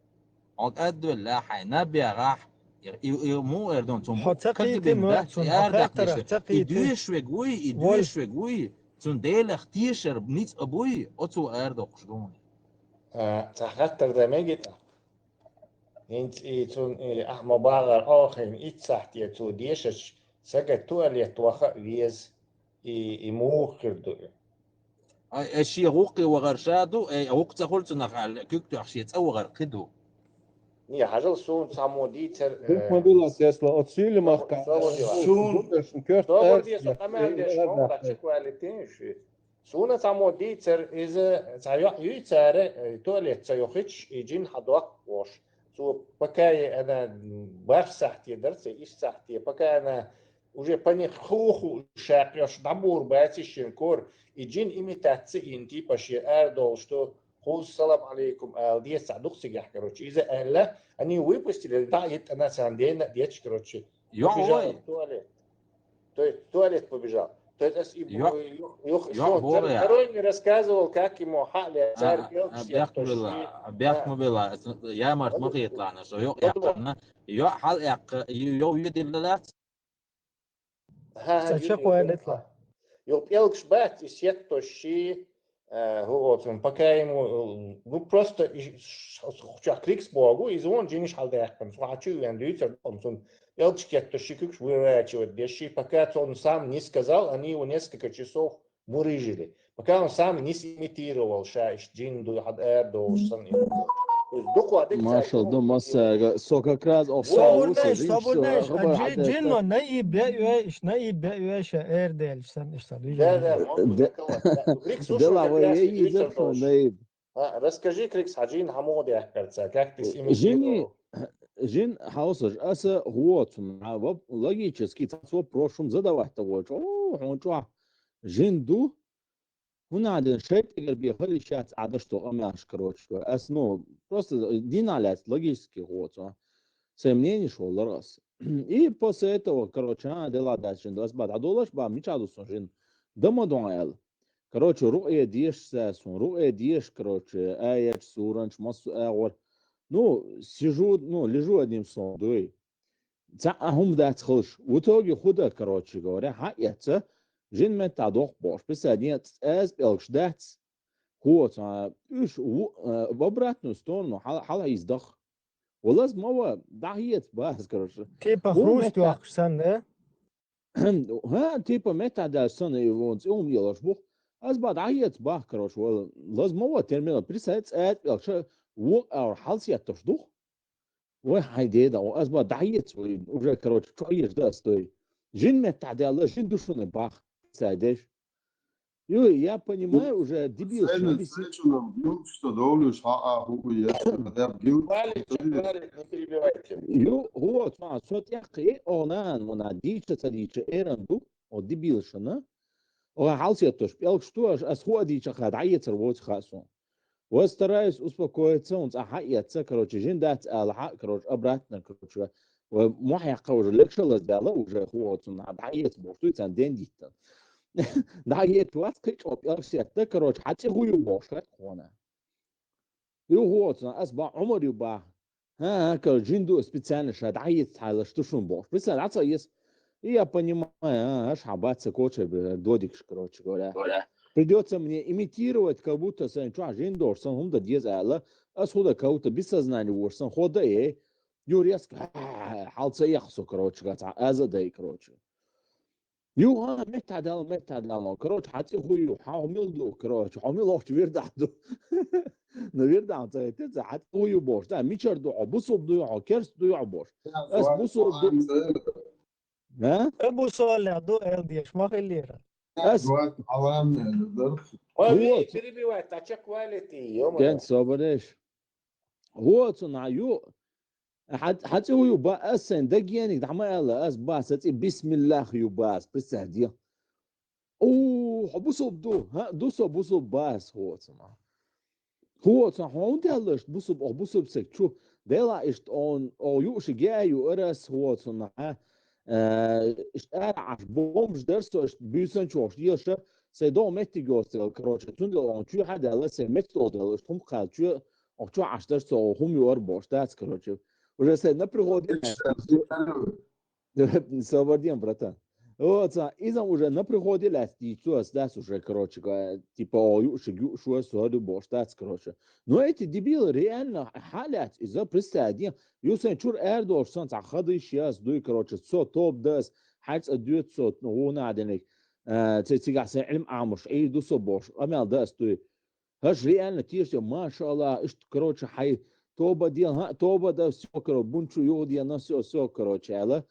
Хьо кӀадвелла хьайн наб яхахь, и, и, и муха эр ду цунна? Хьо ца кхийти, Кхин ма, дац, и цунна арадаккха хаттарах дезаш. ца И кхийти. Воль. Доьшвег вуй, и доьшвег вуй, цунна Делах тешар ницкъ а буй, оцо арадоккхуш ду хьуна. А, цхьа хаттар дан мегий тӀаккха? ХӀинца и цунна, и ахьа ма бахара, охьахиъна итт сахьте цо дешача, сага туалет ваха а веза, и, и муха хир ду и? Ай, ай, шен гӀуллакхе вахар ша ду, ай, гӀуллакх ца хуьлу цунах аьлла, куьг тоьхна шен цӀа вахар кхин ду. Не, хьажал, суна цхьаммо дийцар, э, Духмабила Тесла, оцу Суьйлимах Суна. Гуттаршна коьрта Собар де, со къамел деш, э, хьо, э, чекхваьллийтина шу. Суна цхьаммо дийцар, иза цхьа йоӀ юй цара, э, туалет ца йохуьйтуш, и жин хьадоккху бохуш. Цо пока е ана барх сахьте дара, цхьа исс сахьте, пока ана уже пани хуху шакъ йош дӀабур бац шен кор, и жин имитация йина типа шен арадолуш ду, хӀуз салам алейкум ала деза, цхьа дукха цигахь, короче. Иза аьлла, они выпустили, да, и тӀана царна дена а дечу, короче. ЙоӀ побежал вай. В туалет. То есть в туалет побежал. То есть ас и ЙоӀ, бу-, ю-, ю-, ю-, ЙоӀ бу-, вора я. Второй мне рассказывал, как ему хьаъ ле, а, цаьрга а, пӀелгаш бехк ма етташ. Вела, а, бехк ма вела, ас ямарт ма хеталахьна, со йоӀ яьккхина, йоӀ хьал яьккха, ю-, йоӀ ведилла лац? Ха, ха, Ца ю-, чекхваьллитла. Йо, пӀелгаш бац, и сеттош ши, э, хӀу оцун, пока ему, э, ну, просто и ш-, ш-, ш-, крикс богу, и звон жиниш хьал даьккхина, цхьа чу вен дуьйцар, он цун пӀелгаш кетташ ши куьгаш выворачивать деш ши, пока цо он сам не сказал, они его несколько часов мурыжили. Пока он сам не сымитировал, ша иш жин ду, хьад эр долуш сан и. То есть дукха дика. Машал ду, массага, со как раз ох. Собар деш, собар деш, а жи-, жин но наиб беа веш, наиб беа веш, эр делш сан иш сан. Да, да, могу такого. Да. Крикс ушел, Дела как раз вай и дуьйцар иза долуш. Наиб. А, расскажи, Крикс, хьан жин хьан муха даьккхар цара, как ты сымитировал? Жини, жин хьовсаш, аса гӀо цунна, а, воп-, логически цхьацца вопрос шуна задавать дан волчу. О, хьуна чохь жин ду, хӀунда аьлла шайтӀагара бен хала йиш яц Ӏадаш тхо къамелаш, короче. Аса, ну, просто дина лаьцна логически гӀо цунна. Сайн мненеш воллар ас. И после этого, короче, а, дела дац жин ду. Ас бан дӀадолаш, бан мичахь ду сан жин? Дан ма ду аьлла. Короче, рукъе деша цара суна, рукъе деша, короче, аяташ, суранаш, массо а агӀор. Ну, сижу, ну, лежу одним словом, дуй. Цхьа а хӀума дац хилаш. В итоге хӀу дан, короче говоря, хьан а эцца, жин меттахь доккху бохуш, писание, цӀаза пӀелгаш дац. ХӀу, цхьа, уьш ву-, э, в обратную сторону хьал-, хьалхьийза даха. Ва лаза ма ван, дӀахьеца баха, короче. Типа хӀу хруст меттахь йохкуш санна, да? ХӀа, типа меттахь даьлча санна, и вон цӀе хӀума елаш бу. Ас бан дӀахьеца баха, короче, вала. Лаза ма ван, терминал, представь, цӀаза пӀелгаш, вукху агӀор хьалсетташ ду. Вай хьайн деда, ас бан дӀахьеца вай, уже, короче, чу езаш дан ас дой. Жин меттахь даьлла, жин ду шуна баха, представь деш. Ю, я понимаю, уже дебил. Церан шабиси. Церан чунам билгаш со довлуш хьаа хӀу еш, деб гил. Валик, Валик, не перебивайте. Ю, хӀу, цхьа, со тӀеккхий, о, нан, вана, дийча ца дийча, эран ду, о, дебил шуна. О, хьалсетташ, пӀелгаш туаш, ас хӀу а дийча ха, дӀаецар воцу ха сон. Вот стараюсь успокоиться, хӀунца хьаэцца, короче, жин дац ала хьа, короче, обратно, короче, ва мохь яккха уже лекшалаз дала, уже хӀоцун, хьа дӀаэца бохуш дуй, цан ден диттан. ДӀаэца вац, кхы чӀо пӀелг сетта, короче, хьа цӀи хӀу ю бохуш хет кхона. Ю хӀоцун, ас ба Ӏумар ю ба. ХӀа, хӀа, короче, жин ду специально ша дӀаэца хьайлаш ду шун бохуш. Представь, дӀа ца ес. И я понимаю, а, аш хьа бац ца коча, бля, додикш, короче говоря. Придётся мне имитировать, как будто сан чуа жин дор, сан хум да дез ала. Ас худа как будто без сознания вор, сан хода, э. Ю резко, а, хьал ца яхсо, короче, гац, а, аза дай, короче. Ю, а, метта дал, метта дал. Короче, хьа цӀи хӀу ю, хьа хьо мил ду, короче, хьо мил охчу вирдахь ду. Ну, вирдахь ца хӀетте, ца хьа цӀи хӀу ю бохуш. Да, мичар ду хьо, бусулб ду хьо, керст ду хьо бохуш. Ас бусулб ду. А? Э, бусулб ду, эл деш, ма хиллера. Ас Ой, Вот. Перебивать, а чё квалити, ё-моё. Ген собареш. Вот, цу на ю. Хьа-, хьа цӀи хӀу ю ба, ас сайн дагениг, дӀа ма аьлла, ас ба, са цӀи бисмиллах ю ба, ас, представь, де. О, хьо бусулб ду, хӀа, ду со бусулб ба ас, хӀоцун. ХӀоцун, хьо хӀун деллаш, бусулб, ох, бусулб саг чу, дела ишт он, о, юуши геа ю арас, хӀоцун, хьа, э, ишт ара Ӏаш бомж дар со, ишт буьйсан чохш, елша, сай догӀ меттиг йоцтел, короче, цундел он чу хьа делла, сай меттол делла, ишт хум кхал чу, ох, чу Ӏаш дар со, хум ю ар бош, дац, короче. Уже сай на приходе. Собардем, братан. Вот, са, изам уже на приходе лац, ди цу ас дас уже, короче, га-, типа, о, юши, юши, ас, о, ду бош, дац, короче. Но эти дебилы реально халят, из-за представь, ю сэн чур эр дош, сан ца хады сейчас, дуй, короче, со топ дас, хьац а дюет со, ну, вона денег, э, ца цига сэн илм амуш, и ду со бош, амял дас, дуй. Хаш реально теште, машалла, ишт, короче, хай, тоба дел, ха, тоба да, всё, короче, бунчу югу дел, на всё, всё, короче, ала.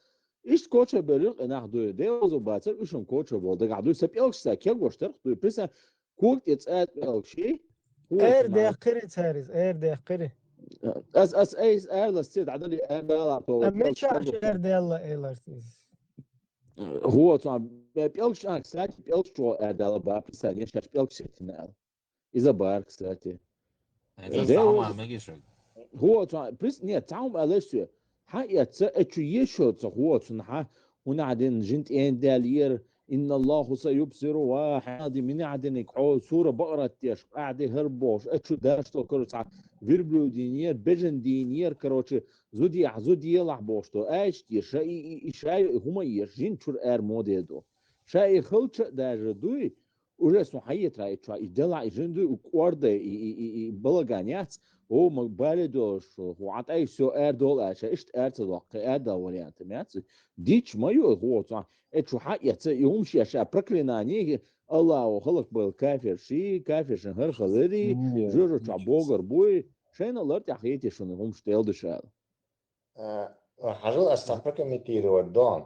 Ишт коча белюк, и нах дуй, де озу бацар, ишум коча бол, да гадуй, са пелкш са, ке гоштар, дуй, приса, кук те цаат пелкши. Эр дехкири царис, эр дехкири. Ас, ас, эйс, эр лас цит, адали, эр дала, то. А меча эр дела, эр лас цит. Вот, сон, пелкш, а, кстати, пелкш, эр дала, ба, приса, не, сейчас пелкш сетинал. Иза бар, кстати. Э, Дел самар уз-, мегишек. Ху цо, прис-, нет, цаум алеш су. Хьа яца, э, чу ешо ца ху цун хьа, хӀуна дин жин тӀен дал ер, инна Аллаху са юбсиру ва хьади мина дин хо сура Бакъарат деш, къади хар бош, э, чу даш то, короче, верблюдин ер, бежен дин ер, короче, зуди, зуди елах бош то. Айч деш, и, и, и шай, и хума еш, жин чур эр моде до. Шай и хылча даже дуй, Уже сон хьаетра и чуа, и дела, и жинду, и кӀорда, и, и, и, и балаган яц. О, ма бале долаш, ху атӀай всё эр дол аша, ишт эр ца доккхе, эр да вариант яц. Дич ма ю, ху цо, э, чу хьа яца, и умш яша, проклинание, Аллаху халак был кафир ши, кафир шин хар халари, Нет, жожо чуа нет. Богар буй, шайна лар тях ети шуны умш тел дышал. Э, хьажал ас ца прокомментировать дон.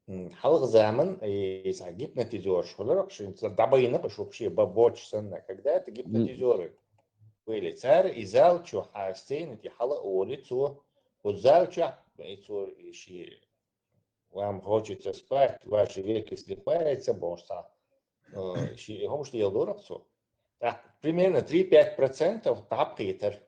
М, хьалха заман, и ца гипнотизер шхуларах, шин ца дабайнах шухши ба боч санна. Когда это гипнотизеры были? Цар и зал чу ха сцены ти хала оли цу, у зал чу, и цу, и ши, вам хочется спать, ваши веки слипаются, бошца. Э, ши, и хомш дел дорах цу. Так, примерно три-пять процентов тапкитер.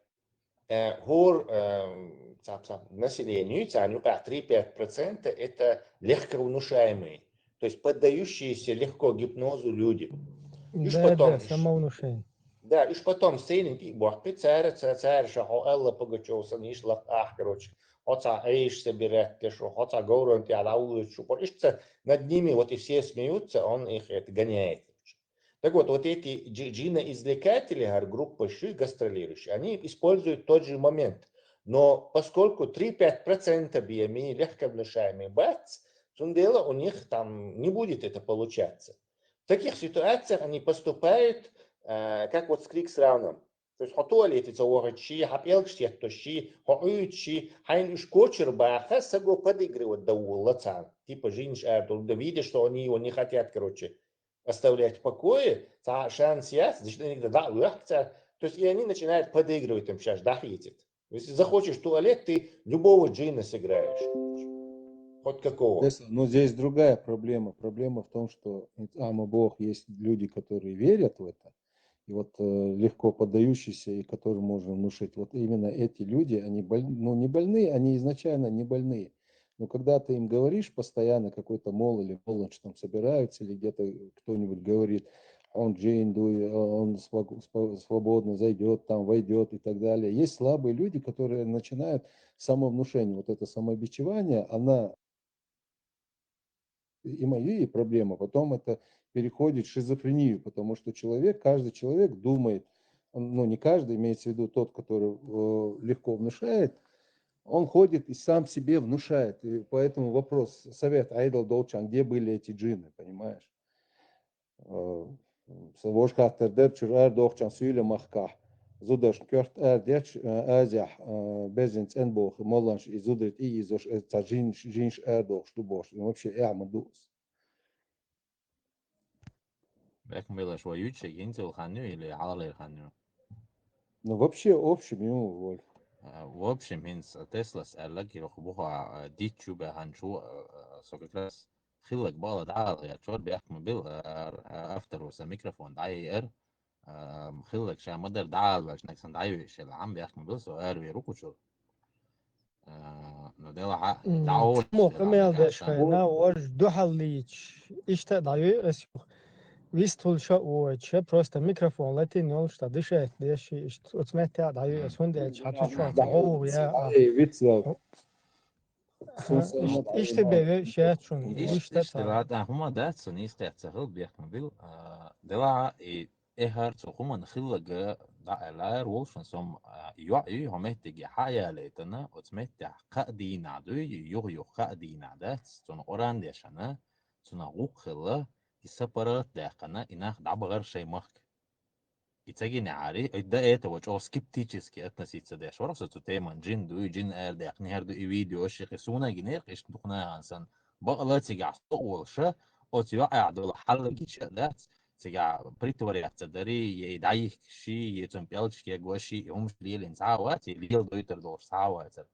Э, гур, э, цап-, цап-, населению, царь юкъа три-пять процента это легковнушаемые, то есть поддающиеся легко гипнозу люди. Иш Да, потом да, иш-, самовнушение. Да, иш потом сейнинг и бохпи царь, ца-, царь ша хо Алла Пугачёв сан иш лах ах, короче. Хоца эйш собирать тешу, хоца говрон ти ала улышу. Иш ца над ними, вот и все смеются, он их это гоняет. Так вот, вот эти джи-, джиноизвлекатели, гар группа ши гастролирующие, они используют тот же момент. Но поскольку три-пять процентов биеми легковнушаемый бац, цундела у них там не будет это получаться. В таких ситуациях они поступают, э, как вот с Крикс Рауном. То есть хо туалете ца ворочи, хо пелкш сетто ши, хо уйчи, хайн уж кочер баха, саго подыгрывать да улла цан. Типа жинш эр, да видишь, что они его не хотят, короче, оставлять в покое, ца шанс яц, значит, иногда да, легче. То есть и они начинают подыгрывать им сейчас, да, хитит. Если захочешь в туалет, ты любого джина сыграешь. Хоть какого. Здесь, ну, здесь другая проблема. Проблема в том, что ама Бог есть люди, которые верят в это, и вот э, легко поддающийся, и который можно внушить. Вот именно эти люди, они боль... ну, не больные, они изначально не больные. Но когда ты им говоришь постоянно какой-то мол или мол, что там собираются, или где-то кто-нибудь говорит, он джин, дуй, он свободно зайдет, там войдет и так далее. Есть слабые люди, которые начинают самовнушение. Вот это самобичевание, она и мои проблемы, потом это переходит в шизофрению, потому что человек, каждый человек думает, ну, не каждый, имеется в виду тот, который э, легко внушает, он ходит и сам себе внушает. И поэтому вопрос, совет айдал долчан, где были эти джинны, понимаешь? Э, Вож хаттар дер чур ар дохчан сюйле махка. Зудаш кёрт ар деч азя безин цен бох моланш и зудрит и изош ца жинш жинш ар дохш ду бош. И вообще я мадус. Бек милаш ва юче гинзел ханю или алалер ханю? Ну вообще общем ему воль. В общем, хинс Теслас аллаг йох буха дичу бе ханчу, со как раз хиллак бала дагӀал гӀерчор бехкма бил авторуса микрофон дӀайиэр. Хиллак ша мадар дагӀал валчнаксан дӀайвешел гӀам бехкма бил со эр веру кучур. Ну дела ха дӀао. Муха мел деш хайна вож духьал лич. Ишта дӀайу эс юх. Вистул ша уоча просто микрофон латин йолшта дышать деш ишт уцмеття дӀайу эс хунде чхату чуа дӀао я. Эй, вицел. Ишта беве шачун. Ишта ишта лата хума датсун ишта цахил бехкма бил. Дела и эхар цо хуман хиллага дӀаалар волшун сом йоӀи хӀуметтиги хьаялайтана, оцмеття кхаъ дийнахь дуй, юх-юх кхаъ дийнахь дац, цуна Къуръан дешана, цуна гӀукъ хилла, и сапарат даьккхана, и нах дӀабагӀар шай махк. И цагинехьари, ойда это ва чӀо скептически относиться деш вара со цу теман, джин дуй, джин эр дехни хер ду и видео шихи суна гинер, иш духна ансан, бакъла цигахь со волша, оц йоӀа дола хьалла гича дац, цигахь притворяться дари, е дайих ши, е цун пялчке гоши, и хумш лилин савати, лил дойтер долш саватер.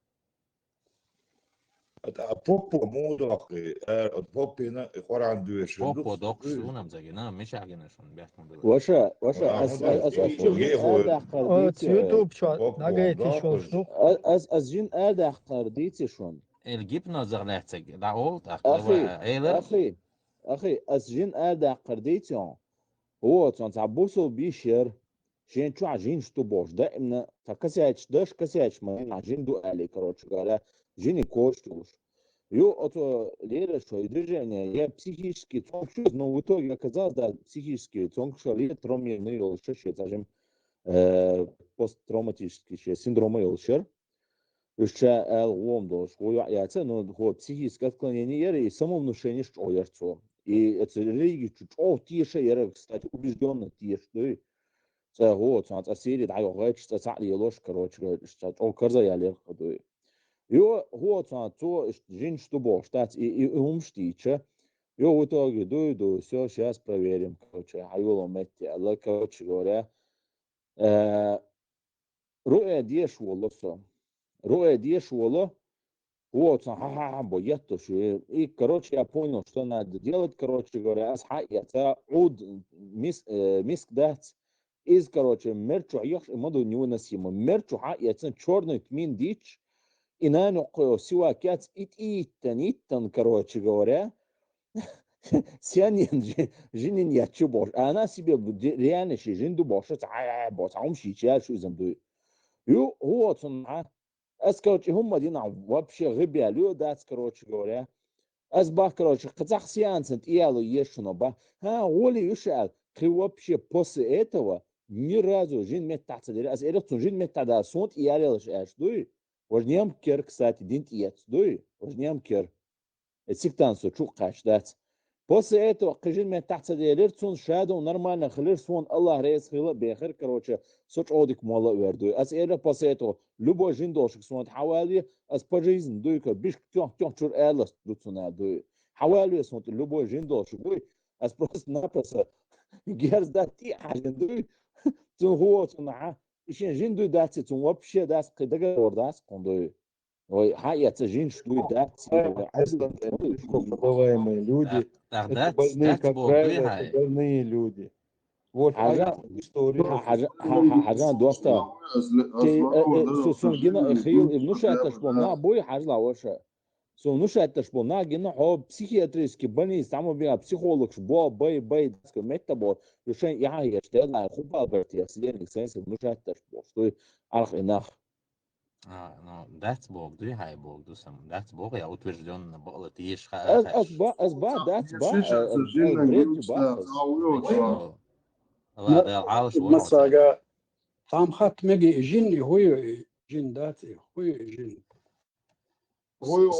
А поппо мудохи, э, поппина Къуръан дуеш. Поппо докс унам загина, мишагина шун бяхтун дила. Ваша, ваша, аз аз аз YouTube чо дагайти шол шнух. Аз аз жин адахкар дити шун. Эл гипнозер лецег, да ол так. Ахи, Эйлер. Ахи, ахи, аз жин адахкар дити он. О, цон ца бусул бишер. Шен чуа жин шту бош, да имна, та косячи, даш косячи, ма на жин ду али, короче говоря, жин и коштуш. Ю ото лера шо и движение, я психически цонкшуз, но в итоге оказалось, да, психически цонкшуз, я тромирный йолшер, ши, скажем, э, посттравматический ши, синдрома йолшер. Уж ча ал гом долш, го я яца, но го психическое отклонение яр и самовнушение што яр цо. И это религию чу чо тише яр, кстати, убеждённо тише, да. Ца го, ца ца сири да го гайч, ца ца лелош, короче, ца чо карза я лер ходу. Ё, го ца цо жин што бо штат и и умштича. Ё, в итоге дуй дуй, всё, сейчас проверим, короче, а его метте, а короче говоря, э, Руэ деш воло со. Руэ деш воло. Вот, ха-ха-ха, бо я то что. И, короче, я понял, что надо делать, короче говоря, аз ха я ца уд мис, э, миск дац. Из, короче, мерчу яхш, и маду невыносимо. Мерчу ха я ца чёрный тмин дич. И на нёкъо сива кяц ит иттан, иттан, короче говоря. Сянин жи- жинин ячу бош. А она себе бу- де- реально ши жин ду бош. Ца ай ай бош. Ам ши ча шу изам ду. Ю вот он а. Аз короче хумма дина вообще гыбя лю дац, короче говоря. Аз бах, короче, казах сянцент иялу ешуно ба. Ха, воли юшал. Ты вообще после этого ни разу жин мет таца дери. Аз эрцун жин мет тада сонт иялел аш дуй. Вожнем кер, кстати, динт иец дуй. Вожнем кер. Сиктан со чукъаш дац. После этого кыжин мен тахца делер, цун шадо нормально хылыр, сон Аллах рейс хыла бехер, короче, со чодик мола вердуй. Аз эра после этого любой жин дошик сон хавали, аз по жизни дуй ка биш тёх тёх чур элас дуцуна дуй. Хавали сон любой жин дошик дуй. Аз просто-напросто герз да ти хажин дуй. Цун хуо цун ха. Ишен жин дуй даци цун вообще дас кы договор дас кундуй. Ой, ха я ца жин штуй даци. Подаваемые люди. Это больные, как правило, это больные люди. Вот, хьажа, история. Хьажа, хьажа, доста. Су, сун гина хил, и внушать болна, буй, хьажла ваша. Сун внушать болна, гина хо психиатрический больница, там у меня психолог, бо, бай, бай, датская метта бо, решение я еш, да, хубал бертия, сленик, сенсор, внушать бо, что арх инах. А, ну, дац бог, дуй хай бог, ду сам. Дац бог, я утверждённо бо, ла тиеш ха. Аз, аз ба, аз ба, дац ба, э, э, бред ба. Ла, да, алш, масага, там хат меги жин, и хуй, и жин дац, и хуй, и жин.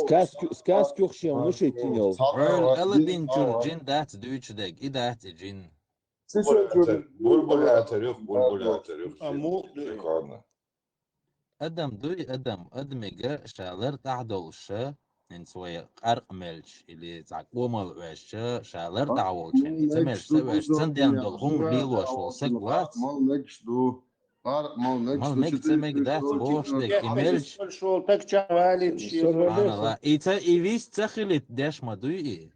Сказку, сказку хшем, ну, ши тинёл. Эл, Аладдин чур жин дац, дуйч дег, и дац, и жин. Бурбулятарюх, бурбулятарюх. А, му, прикольно. Адам дуй, адам, адамига ша лар тӀехь долуша, хӀинца вай къаркъа мелча или цхьа къомал ваьшча, ша лар тӀехь волча, хӀинца мелча ца ваьшча, цанден долу хӀума лелош волу саг вац. Мал мегаш ду. Къаркъа мал мегаш ду. Мал мега ца мега дац бохуш дерг, и мелча. Субханалла. И ца, и вис ца хилит деш ма дуй и.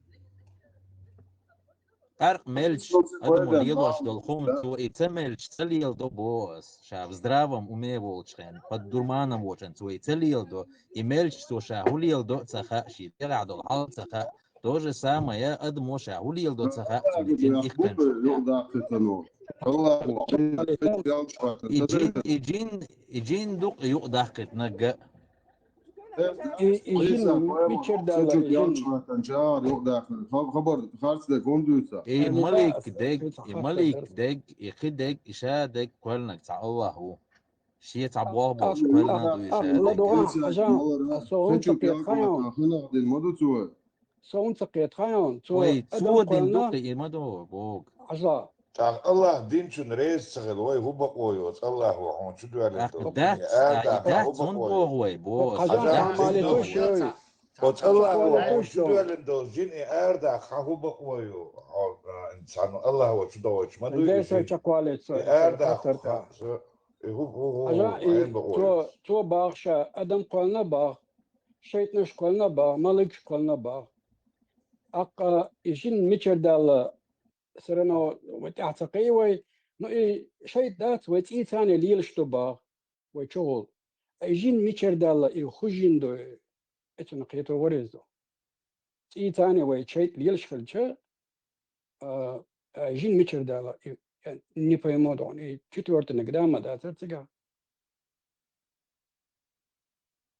Къаркъа мелча, адамо лелош долу хӀума цо и ца мелча, ца леладо боху ас. Ша в здравом уме волчу хенахь, под дурманом волчу хенахь цо и ца леладо, и мелча цо ша хӀун леладо а ца хаьа, шен тӀехь долу хьал а ца хаьа. То же самое, адамо ша хӀун леладо а ца хаьа, цуьнан жин ихкан. И жин, и жин, и жин дукъ юкъадаккхийтинарг а. И, и жин мичара даьлла, и жин? Хабар харц дерг хӀунда дуьйцу? И малик дерг, и малик дерг, и кхин дерг, и ша дерг кхоьллинарг цхьа Аллах ву. Шен цхьа болх болуш кхоьллина дуй ша дерг. Со хӀунда ца кхетахь, ма ду цо. Со хӀунда ца кхетахь, цо вай, цо дина ду-кх и, ма ду, боху. Хьажа. ТӀаккха Аллах динчун реза ца хила, вай хӀун бакъо ю, оцу Аллахо хьуна чу доьллина долу? ТӀаккха дац, и дац, хӀун боху вай, боху? Оцу Аллахо хьуна чу доьллина долу жин и арадаккха хьан хӀун бакъо ю? Хьо, а, цхьана Аллахо чу догӀуьйтуш ма дуй и жин? И арадаккха хьан, и хӀун, хӀун, хӀун, хьан бакъо ю? Цо, цо баху ша, адам кхоьллина баху, шайтӀанаш кхоьллина баху, маликаш кхоьллина баху. ТӀаккха и жин мичара даьлла, все равно вай тӀаьхьа ца кхии вай. Ну, и шайтӀа дац, вай цӀийца а лелаш ду баху, вай чухула. Ай жин мичара даьлла, и хӀун жин ду, и цунна кхетар вареза ду. ЦӀийца а вай шайтӀа лелаш хилча, а, а, жин мичара даьлла, и, я не пойму, дон, и четвёртый нагда ма дацара цигахь.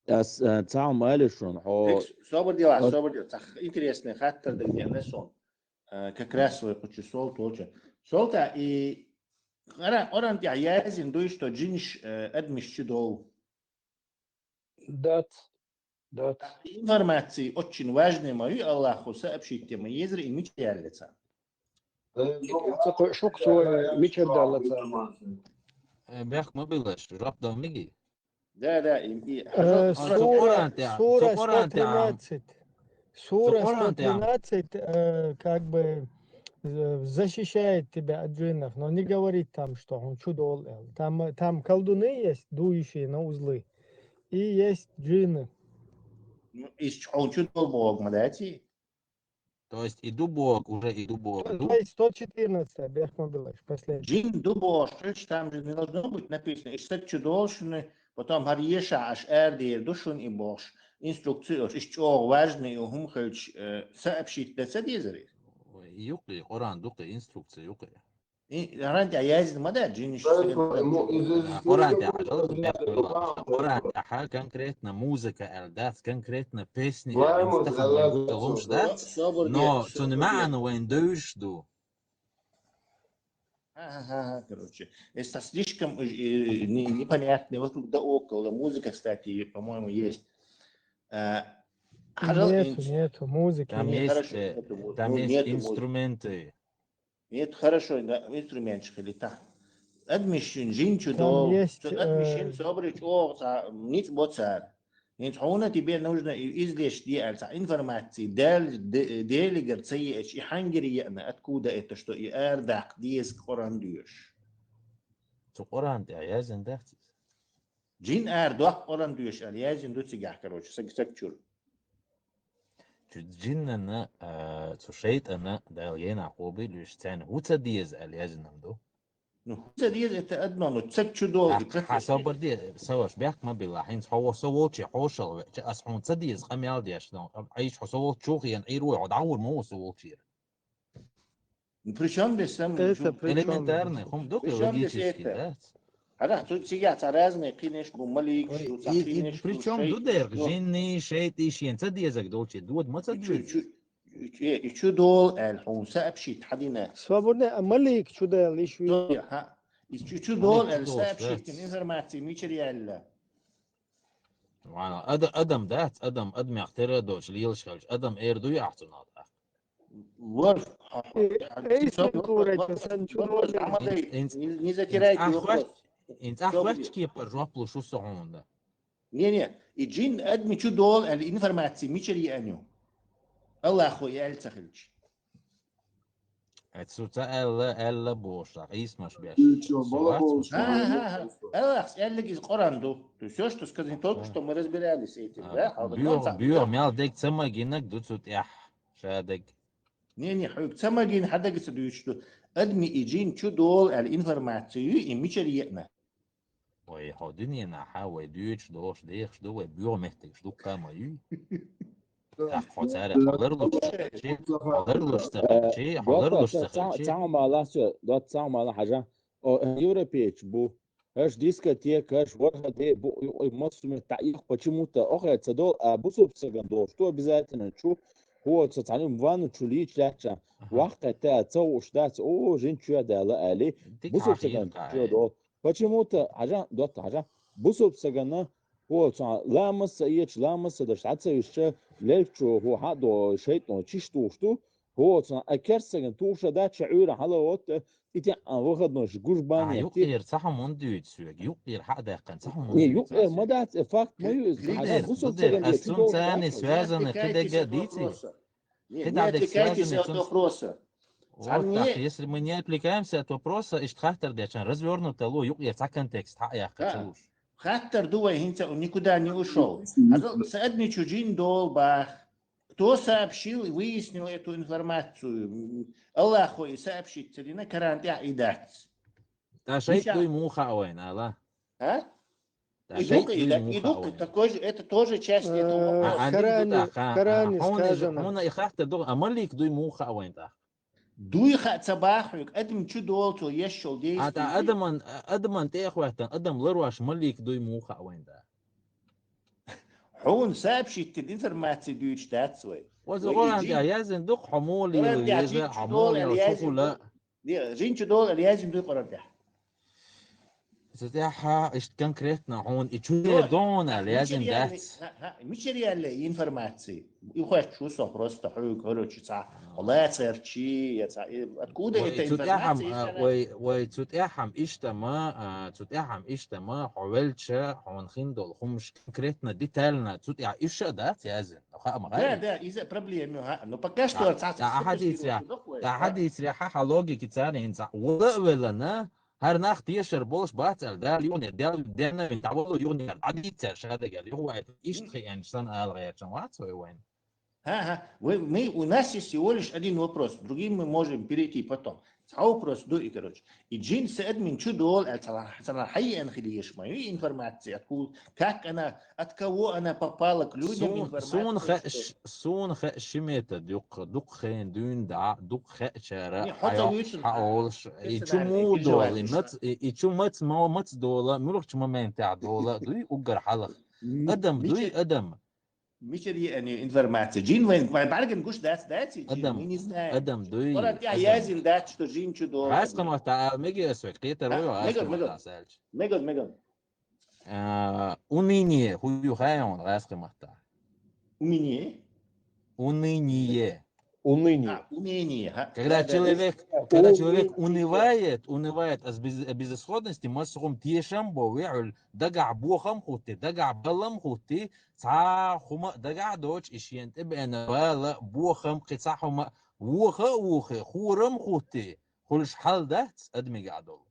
Ас, а, цхьа хӀума али шуна, хьо... Собар делахь, собар делахь. Цхьа интересный хаттар дан деана суна. А, как раз вай кхучу сол толча. Солта и Къара-, Къуръан тӀехь яздина дуй, что жинаш, э, адамаш чу дову? Дац. Дац. Информация очень важная ма ю, Аллахо сообщить ма езара и мича яьллаца. Ца кхо-, шух цо мичара даьллаца. Э, бехк ма билаш, жоп дан меги? Да, да, и, и, э, сура, сура сто тринадцать. Сура сто тринадцать, э, как бы, э, защищает тебя от джиннов, но не говорит там, что он чудо. Там, э, там колдуны есть, дующие на узлы, и есть джинны. Ну, из чё, он чудо бог, ма да, ти? То есть и ду бог, уже и ду бог, ду. Сто четырнадцать, бехк ма билаш, последний. Джин ду бог, что ж, там же не должно быть написано, и сад чудо, что не, потом хӀара еша аш эр дер ду шун и бохш. Инструкция ош, иш чӀогӀа важный и хӀума хилча, э, сообщить дан ца дезар иза? Юкъе, Къуръан дукъе, инструкция юкъе. И, Къуръан тӀехь яздина ма дац, джинаш. Къуръан тӀехь, Къуръан тӀехь конкретно музыка аьлла дац, конкретно песни аьлла, хӀумаш дац, но цуьнан маьӀна вайн девзаш ду. Ха-ха-ха, короче. Это слишком, э, не-, непонятный вокруг да около. Музыка, кстати, по-моему, есть. Э, нету, нету музыки. Там есть, э, там есть инструменты. Нет, хорошо, да, инструментчик или так. Адмишин, жинчу там до, есть, адмишин, э, собрич, о, ца, ниц боцар. ХӀинца хьуна тебе нужно и-, излеш де аьлла цхьа информация, Дел-, Де-, Делигара ца еача, и хьангира еана, откуда это, что и арадаккха деза Къуръан доьшуш? Цу Къуръан тӀехь яздина дац иза? Джин арадоккху Къуръан доьшуш аьлла яздина ду цигахь, короче, саг, саг чуьра. Цу джиннана, а, цу шайтӀана Дала генахь къобал луьйш, царна хӀун ца деза аьлла яздина ду? Ну, хӀун ца деза это одно, ну, ца чу долу и процесс. Хьа собар де, саваш бехк ма билла, хӀинца хьо со волче хьошал ве, ас хьуна ца деза къамел деш, ну, айш хьо со волчу хен Ӏийр вой, хьо дӀагӀур ма ву со волчера. Ну, при чём здесь сам... Это при чём? Элементарный, хӀума ду При чём здесь логический, это? Да? Хьарах, цу цигахь цхьа разные кхинеш бу, маликаш ду, цхьа кхинеш ду, Причём ду дер, жинни, шайтӀи шен ца дезаг долче, дод ма ца И чу, деза. чу, и чу долу аьлла хьуна сообщить хьадина. Свободный, а малик чу дел иш ви. Ха, и чу, чу долу Малик аьлла чу долу, сообщить да. Информация мичара яьлла. Вана, ада-, адам дац, адам, адамех тера доч, лелаш хелч, адам эр ду яхь цунал тӀаккха. Вот. Эй, сэн курайта, сэн чу долу. Не затирайте вопрос. Инца ахвач кепар жоп луш ву со хьуна. Не, не, и джин адми чу долу аьлла информация мичара яьню. Аллахо и аьлла ца хилча. Эцу ца аьлла, аьлла бошах, ийсмаш беш. Ты чё, балабол, Ага, ага. Аллахс аьллиг из Коран ду. То есть всё, что сказано, только что мы разбирались с этим, да? Бюр, бюр, мел дег ца магинаг ду цу тӀехь. Шадег. Не, не, хьуьг ца магин хьадагаца дуьйцуш ду. Адми и джин чу долу аьлла информацию и мичара еъна. Вай хьо дуьненахьа, вай дуьйцуш долуш, дехаш ду, вай боьха меттигаш дуккха а ма юй. Так, хьо цара, хьо ларлуш ца хилчи, хьо ларлуш ца хилчи, хьо ларлуш ца хилчи. Цхьа хьо мала, всё, дот цхьа хьо мала хьажа. О, европейч бу. Аш дискотека, аш варха де бу, ой, массу мет таъих, почему-то, охе, ца дол, а бусуп цаган дол, что обязательно чу, хо, ца цхьаним ванну чу лич ляча. Вахка та, ца уш дац, о, жин чу дала али. Бусуп цаган чу дол. Почему-то, хьажа, дот, хьажа. Бусуп цагана, хо, ца ламаса еч, ламаса даш, ца вишча, левчу, хо, хадо, шейтно, чиш тушту, хо, ца, а керсаган, туша дача, ура, хала, вот, и те, а, выходной, гужбани, Юкъер ца хьамун дуьйцу, юкъер хьа даккхан ца хьамун. Не, юкъер ма дац, факт ма ю, хьажа, бусуп цаган, ас цун цани связаны кидега дийци. Не, не отвлекайтесь от вопроса. Вот так, если мы не отвлекаемся от вопроса, иштта хаттар дечан, развёрнуто ло, юкъер ца контекст хьа яхка ца луш. Хаттар ду вай хӀинца, он никуда не ушёл. Хьажа, са адми чу джин дол бах. Кто сообщил и выяснил эту информацию? Аллахо и сообщить ца дина, Коран тӀехь и дац. Та шайт дуй муха вайн, ала? А? И дукха, и дукха, такой же, это тоже часть этого вопроса. Коране, Коране сказано. Хьуна и хаттар ду, а малик дуй муха вайн тӀа. Дуй ха ца бахуьг, адам чу долу цо ешшол действие. А та адаман, адаман тӀехваттан, адам ларош малик дуй муха вайн тӀа. Хьуна сообщить информация дуьйцуш дац вай. Оза Коран тӀа язин дукха, хьо мули еза, хьо мули шухула. Жин чу долу аьлла язим дуй Коран тӀехь. Цу тӀехьа иштта конкретно хьуна и чу дона аьлла язим дац. Мичара яьлла информация? И хоьттуш ву со просто хьуьга, короче, ца, хьо лацарчи, я ца, откуда эта информация? Вай, вай, цу тӀехьам иштама, цу тӀехьам иштама, хьо велча, хьуна хин долу хӀумаш конкретно, детально, цу тӀехьа иша дац язим. Да, да, иза проблема, ха. Ну, пока что, ца, ца, хьадийцаря, ца, хьадийцаря, ха, ха логики царна хӀинца. Вала а велана, хӀара нах тешар болуш бац аьлла, Дала юхне, Дала денна, дӀавала юхне, дӀадийцар шадагар, юхвайта, иштта хиъанаш сан ала гӀерчан вац вай вайн. Ха, ха. Вы, мы, у нас есть всего лишь один вопрос, другим мы можем перейти потом. Цхьа вопрос ду и, короче. И джин са админ чу дола, а цала, цала хьайен хили еш ма, и информация, откуда, как она, от кого она попала к людям, информация. Сун хе, сун хе ши метод юкха, дукха хен дюйн да, дукха хе чара, хьа олш, и чу му дола, и мац, и чу мац, ма мац дола, мурхч моментя дола, дуй уггар халах. Адам, дуй адам. Мичара еана информация? Джин вайн, вайн барган гуш дац, дац, джин? Адам, мы не знаем. Адам, дуй. Коран тӀа язим дац, что джин чу дола. Газ къаматта, мега асвек, кхетар вой, газ къаматта сальч. Меган, меган. А, уныние, хую хайон, газ къаматта. Уныние? Уныние. Уныние. А, уныние, ха. Когда человек, когда человек унывает, унывает от без-, безысходности, масхум тешам бо ви'ул, дагахь бохам хутти, дагахь балам хутти, цхьа хӀума дагахь доч, и шен тӀебеана бала, бохам, кхи цхьа хӀума, воха а вохе, хурам хутти, хулш хьал дац, адмигахь долу.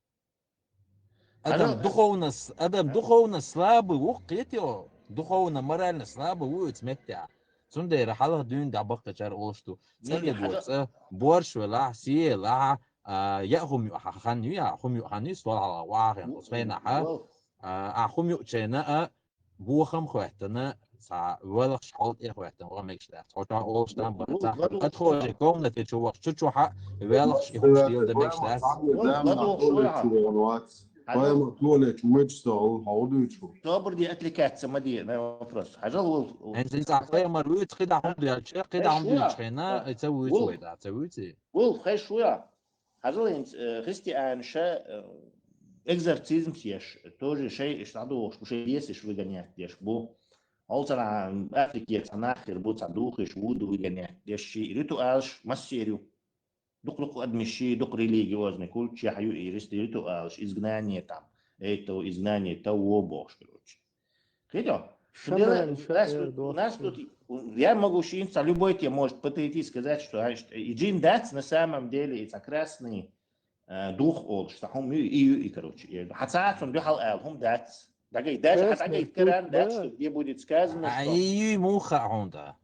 Адам духовно с-, адам духовно слабый ву, кхетио, духовно, морально слабый ву оцу меттехь. Цундела хьалха дуьйна дӀабаккхачара олуш ду. ЦӀа де го, цӀа, борш велахь, сиелахь, а, я хӀума ю хьа хан ю, я хӀума ю хан ю, стол хьалха вахин, хус хенахьа, а, а хӀума ю чена, а, бохам хветтана, са велхш хьол тӀе хветтана, ва мегаш дац. Хьо ча олш там ба, ца. Ат хожи комнате чу вахш, чу чу хьа, велхш и хӀуш дил да мегаш дац. Пайма туалет мыч стол, хьо дуйчу. Добрый день, отвлекаться, ма де, на вопрос. Хьажал вол. Эн зин ца пайма руйц, кида хьун дуя, че, кида хьун дуя, чена, ца вуйц вой да, ца вуйц. Вол, хай шуя. Хьажал ин, э, христианша, э, экзорцизм сеш, тоже шей, иш таду, шей бес, иш выгонять деш бу. Ол цана Африке, цана хир бу, ца дух, иш вуду выгонять деш ши ритуалш, массерю. Дукъ-дукъ адмиши, дукъ религиозный культ, чехь ю и рис-, ритуалш, изгнание там, это изгнание того бог, короче. Кидо? Шаман, у нас тут, у нас тут, я могу шин, любой тебе может подойти и сказать, что, значит, и джин дац на самом деле, и прекрасный, э, дух ол, что хум и, и, и, короче, и, хаца он духал эл, хум дац. Дагай, даже хатагай каран дац, что где будет сказано, а, что и, и муха он да.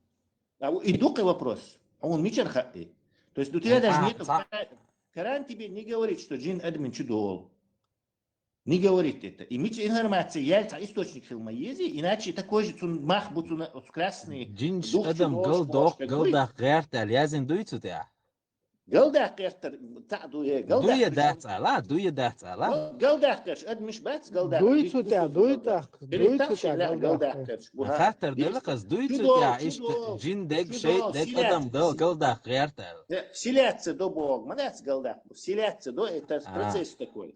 А, и дукъ вопрос. Он мичер хатты. То есть у тебя даже нет, Коран тебе не говорит, что джин админ чудол. Не говорит это. И мич информация, я источник фильма ези, иначе такой же цун мах, бу цун красный. Джин адам галдох, галдах гэртал, язин дуйцу тя. Галдах гэртал, та дуе, галдах. Дуе дахцала, дуе дахцала. Галдах гэрш, адмиш бац, галдах. Дуйцу тя, дуй так, дуйцу тя, галдах гэрш. Хаттар делакъас дуйцу тя, ишт джин дег, шейт дег, адам гал, галдах гэртал. Вселяться до Бога, манац галдах. Вселяться до, это процесс такой.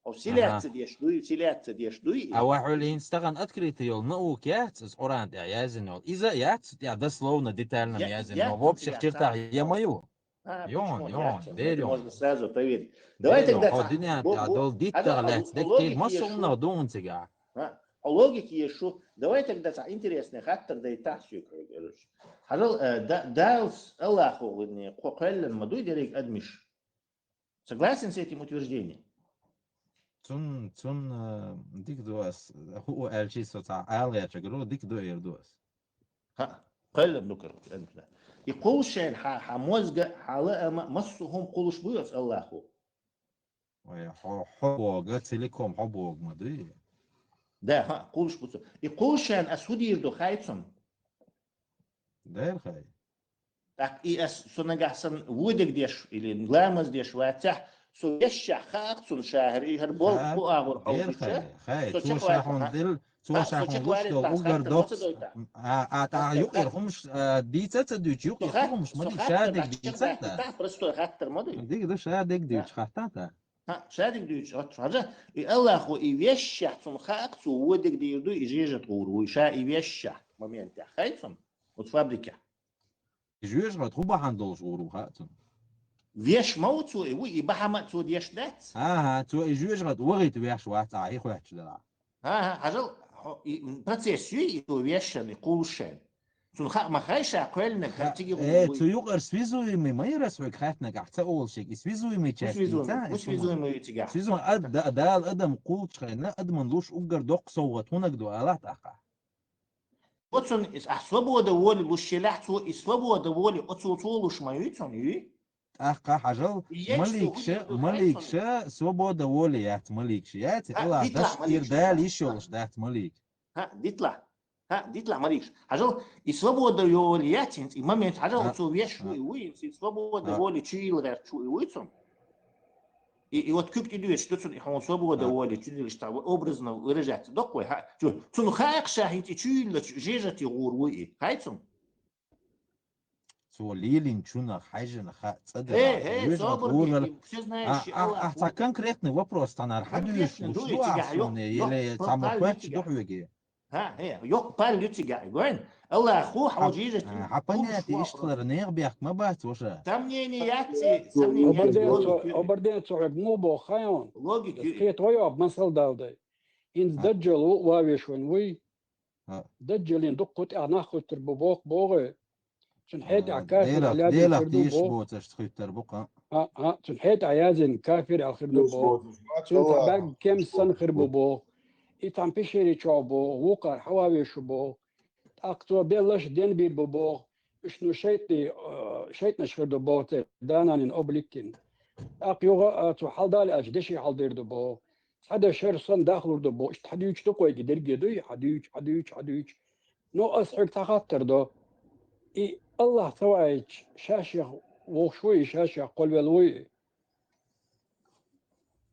Вселяться деш дуй, вселяться деш дуй. А ва хулин стаган открытый йол, наука яц, из Коран тя язин йол. Иза яц, тя дословно, детально язин йол. В общих чертах я мою. А, йон, йон, дер йон. Можно сразу проверить. Давай тогда так. Динят, а дол дит тарлет, дек тир масумна дун цига. А, логики ешу. Давай тогда так, интересный хаттар да и так всё, короче. Хажал, э, да, да, Аллаху гыне, ко квеллен ма дуй дерек адмиш. Согласен с этим утверждением? Цун, цун, э, дик дуас, ху у элчи соца, ал я чагру, дик дуэр дуас. Ха, квеллен ду, короче, энтна. И кулшен ха, ха мозга, ха ла ама, массу хум кулш буйос Аллаху. Ой, хо, хо бога, целиком хо бог ма дуй. Да, ха, кулш буцу. И кулшен ас худир ду хайцун. Дер хай. Так и ас сонагасан вудег деш или ламаз деш вацах, со вешшах хаакцун шахар, и хар бол, ку агур хай, хай, со чехвай ха. Цо шахун лушто угар докс. А, а, та юкъер хумш, а, дица ца дуч, юкъер хумш, ма ди шадег дица та. Та простой хаттар ма ди. Диг да шадег дуч хатта та. Ха, шадег дуч, от, хажа, и Аллаху, и вешшах цун хаак цу водег дирду, и жежат гуру, и ша и вешшах моментах. Хайцун, от фабрика. Жуж гад хуба хан долш гуру хацун. Веш мау цу, и ву, и бахама цу деш дац. Ага, цу и жуж гад вагит веш вац, а, и хуяч да. Ага, хажал, хо, и, м, процесс ю, и цу вешен, и кулшен. Цун ха, ма хайша, квелне, ха, картиги э, гу. Цу юкъар связуемый, ма ирас хуй хатна гахца олшик, и связуемый часть. Связуемый, связуемый тига. Связуемый ад, да, дал адам кулчхайна, адман луш уггар док совгат хунаг ду алат аха. Оцун, а свобода воли луш шелях цу, и свобода воли, оцу цу луш ма ю цун, ю? Ахка хажал, маликша, маликша, свобода воли яц, маликша яц, а, ала даш ир дал ишолш дац малик. Ха, дитла. Ха, дитла маликш. Хажал, и свобода воли яц, и момент, хажал, цу веш, и уй, и свобода воли чил гар чу, и уй цун. И, и вот кюк ти дуеш, что цун, и хон свобода воли, чу дилиш та, образно выражаться. Док вай, ха, чу, цун хаак шахин, и чуйла, жежати гур уй, и, хайцун. Цо лилин чуна хайжина ха цада. Э, э, собор, ты всё знаешь, а, а, а, конкретный вопрос танар. Хадуеш, конкретный, ну, что асуне, или там пальму квач духвеги. Ха, э, ёк паль лютига, гойн. Аллаху, хавджижа. А, понятие, иштхлар, нех бяхк ма бац, уже. Сомнение яци, сомнение. Оборден цо, оборден цо, гмо бо, хайон. Логики. Кхе твоё обмасал далдай. Инз даджалу, вавешван, вуй. Даджалин дуккху тӀехь нах хуьттур бу боху боху. Цуьнан хьетӀехь кафир аьлла язйина хир ду боху. Цуьнан хьетӀехь язйина кафир аьлла хир ду боху. Цуьнан цхьа бӀаьрг кемс санна хир бу боху. И цхьана пещере чохь боху, вукхара хьаван веш ву боху. ТӀаккха цо беллаш денбийр бу боху. Уьш ну шайтӀи, э, шайтӀанаш хир ду боху церан дананин обликкин. ТӀаккха юха а цо хьалдале аьлча, деши хьалдийр ду боху. Цхьа де шер санна дахлур ду боху. Иштта хьадуьйчу ду-кх вайга дерриге дуй, хьадуьйчу, хьадуьйчу, хьадуьйчу. Ну, ас хьоьга цхьа хаттар до. И Аллах ца ваийтича, ша-шех вохуш вуй, ша-шех кхолвелла вуй?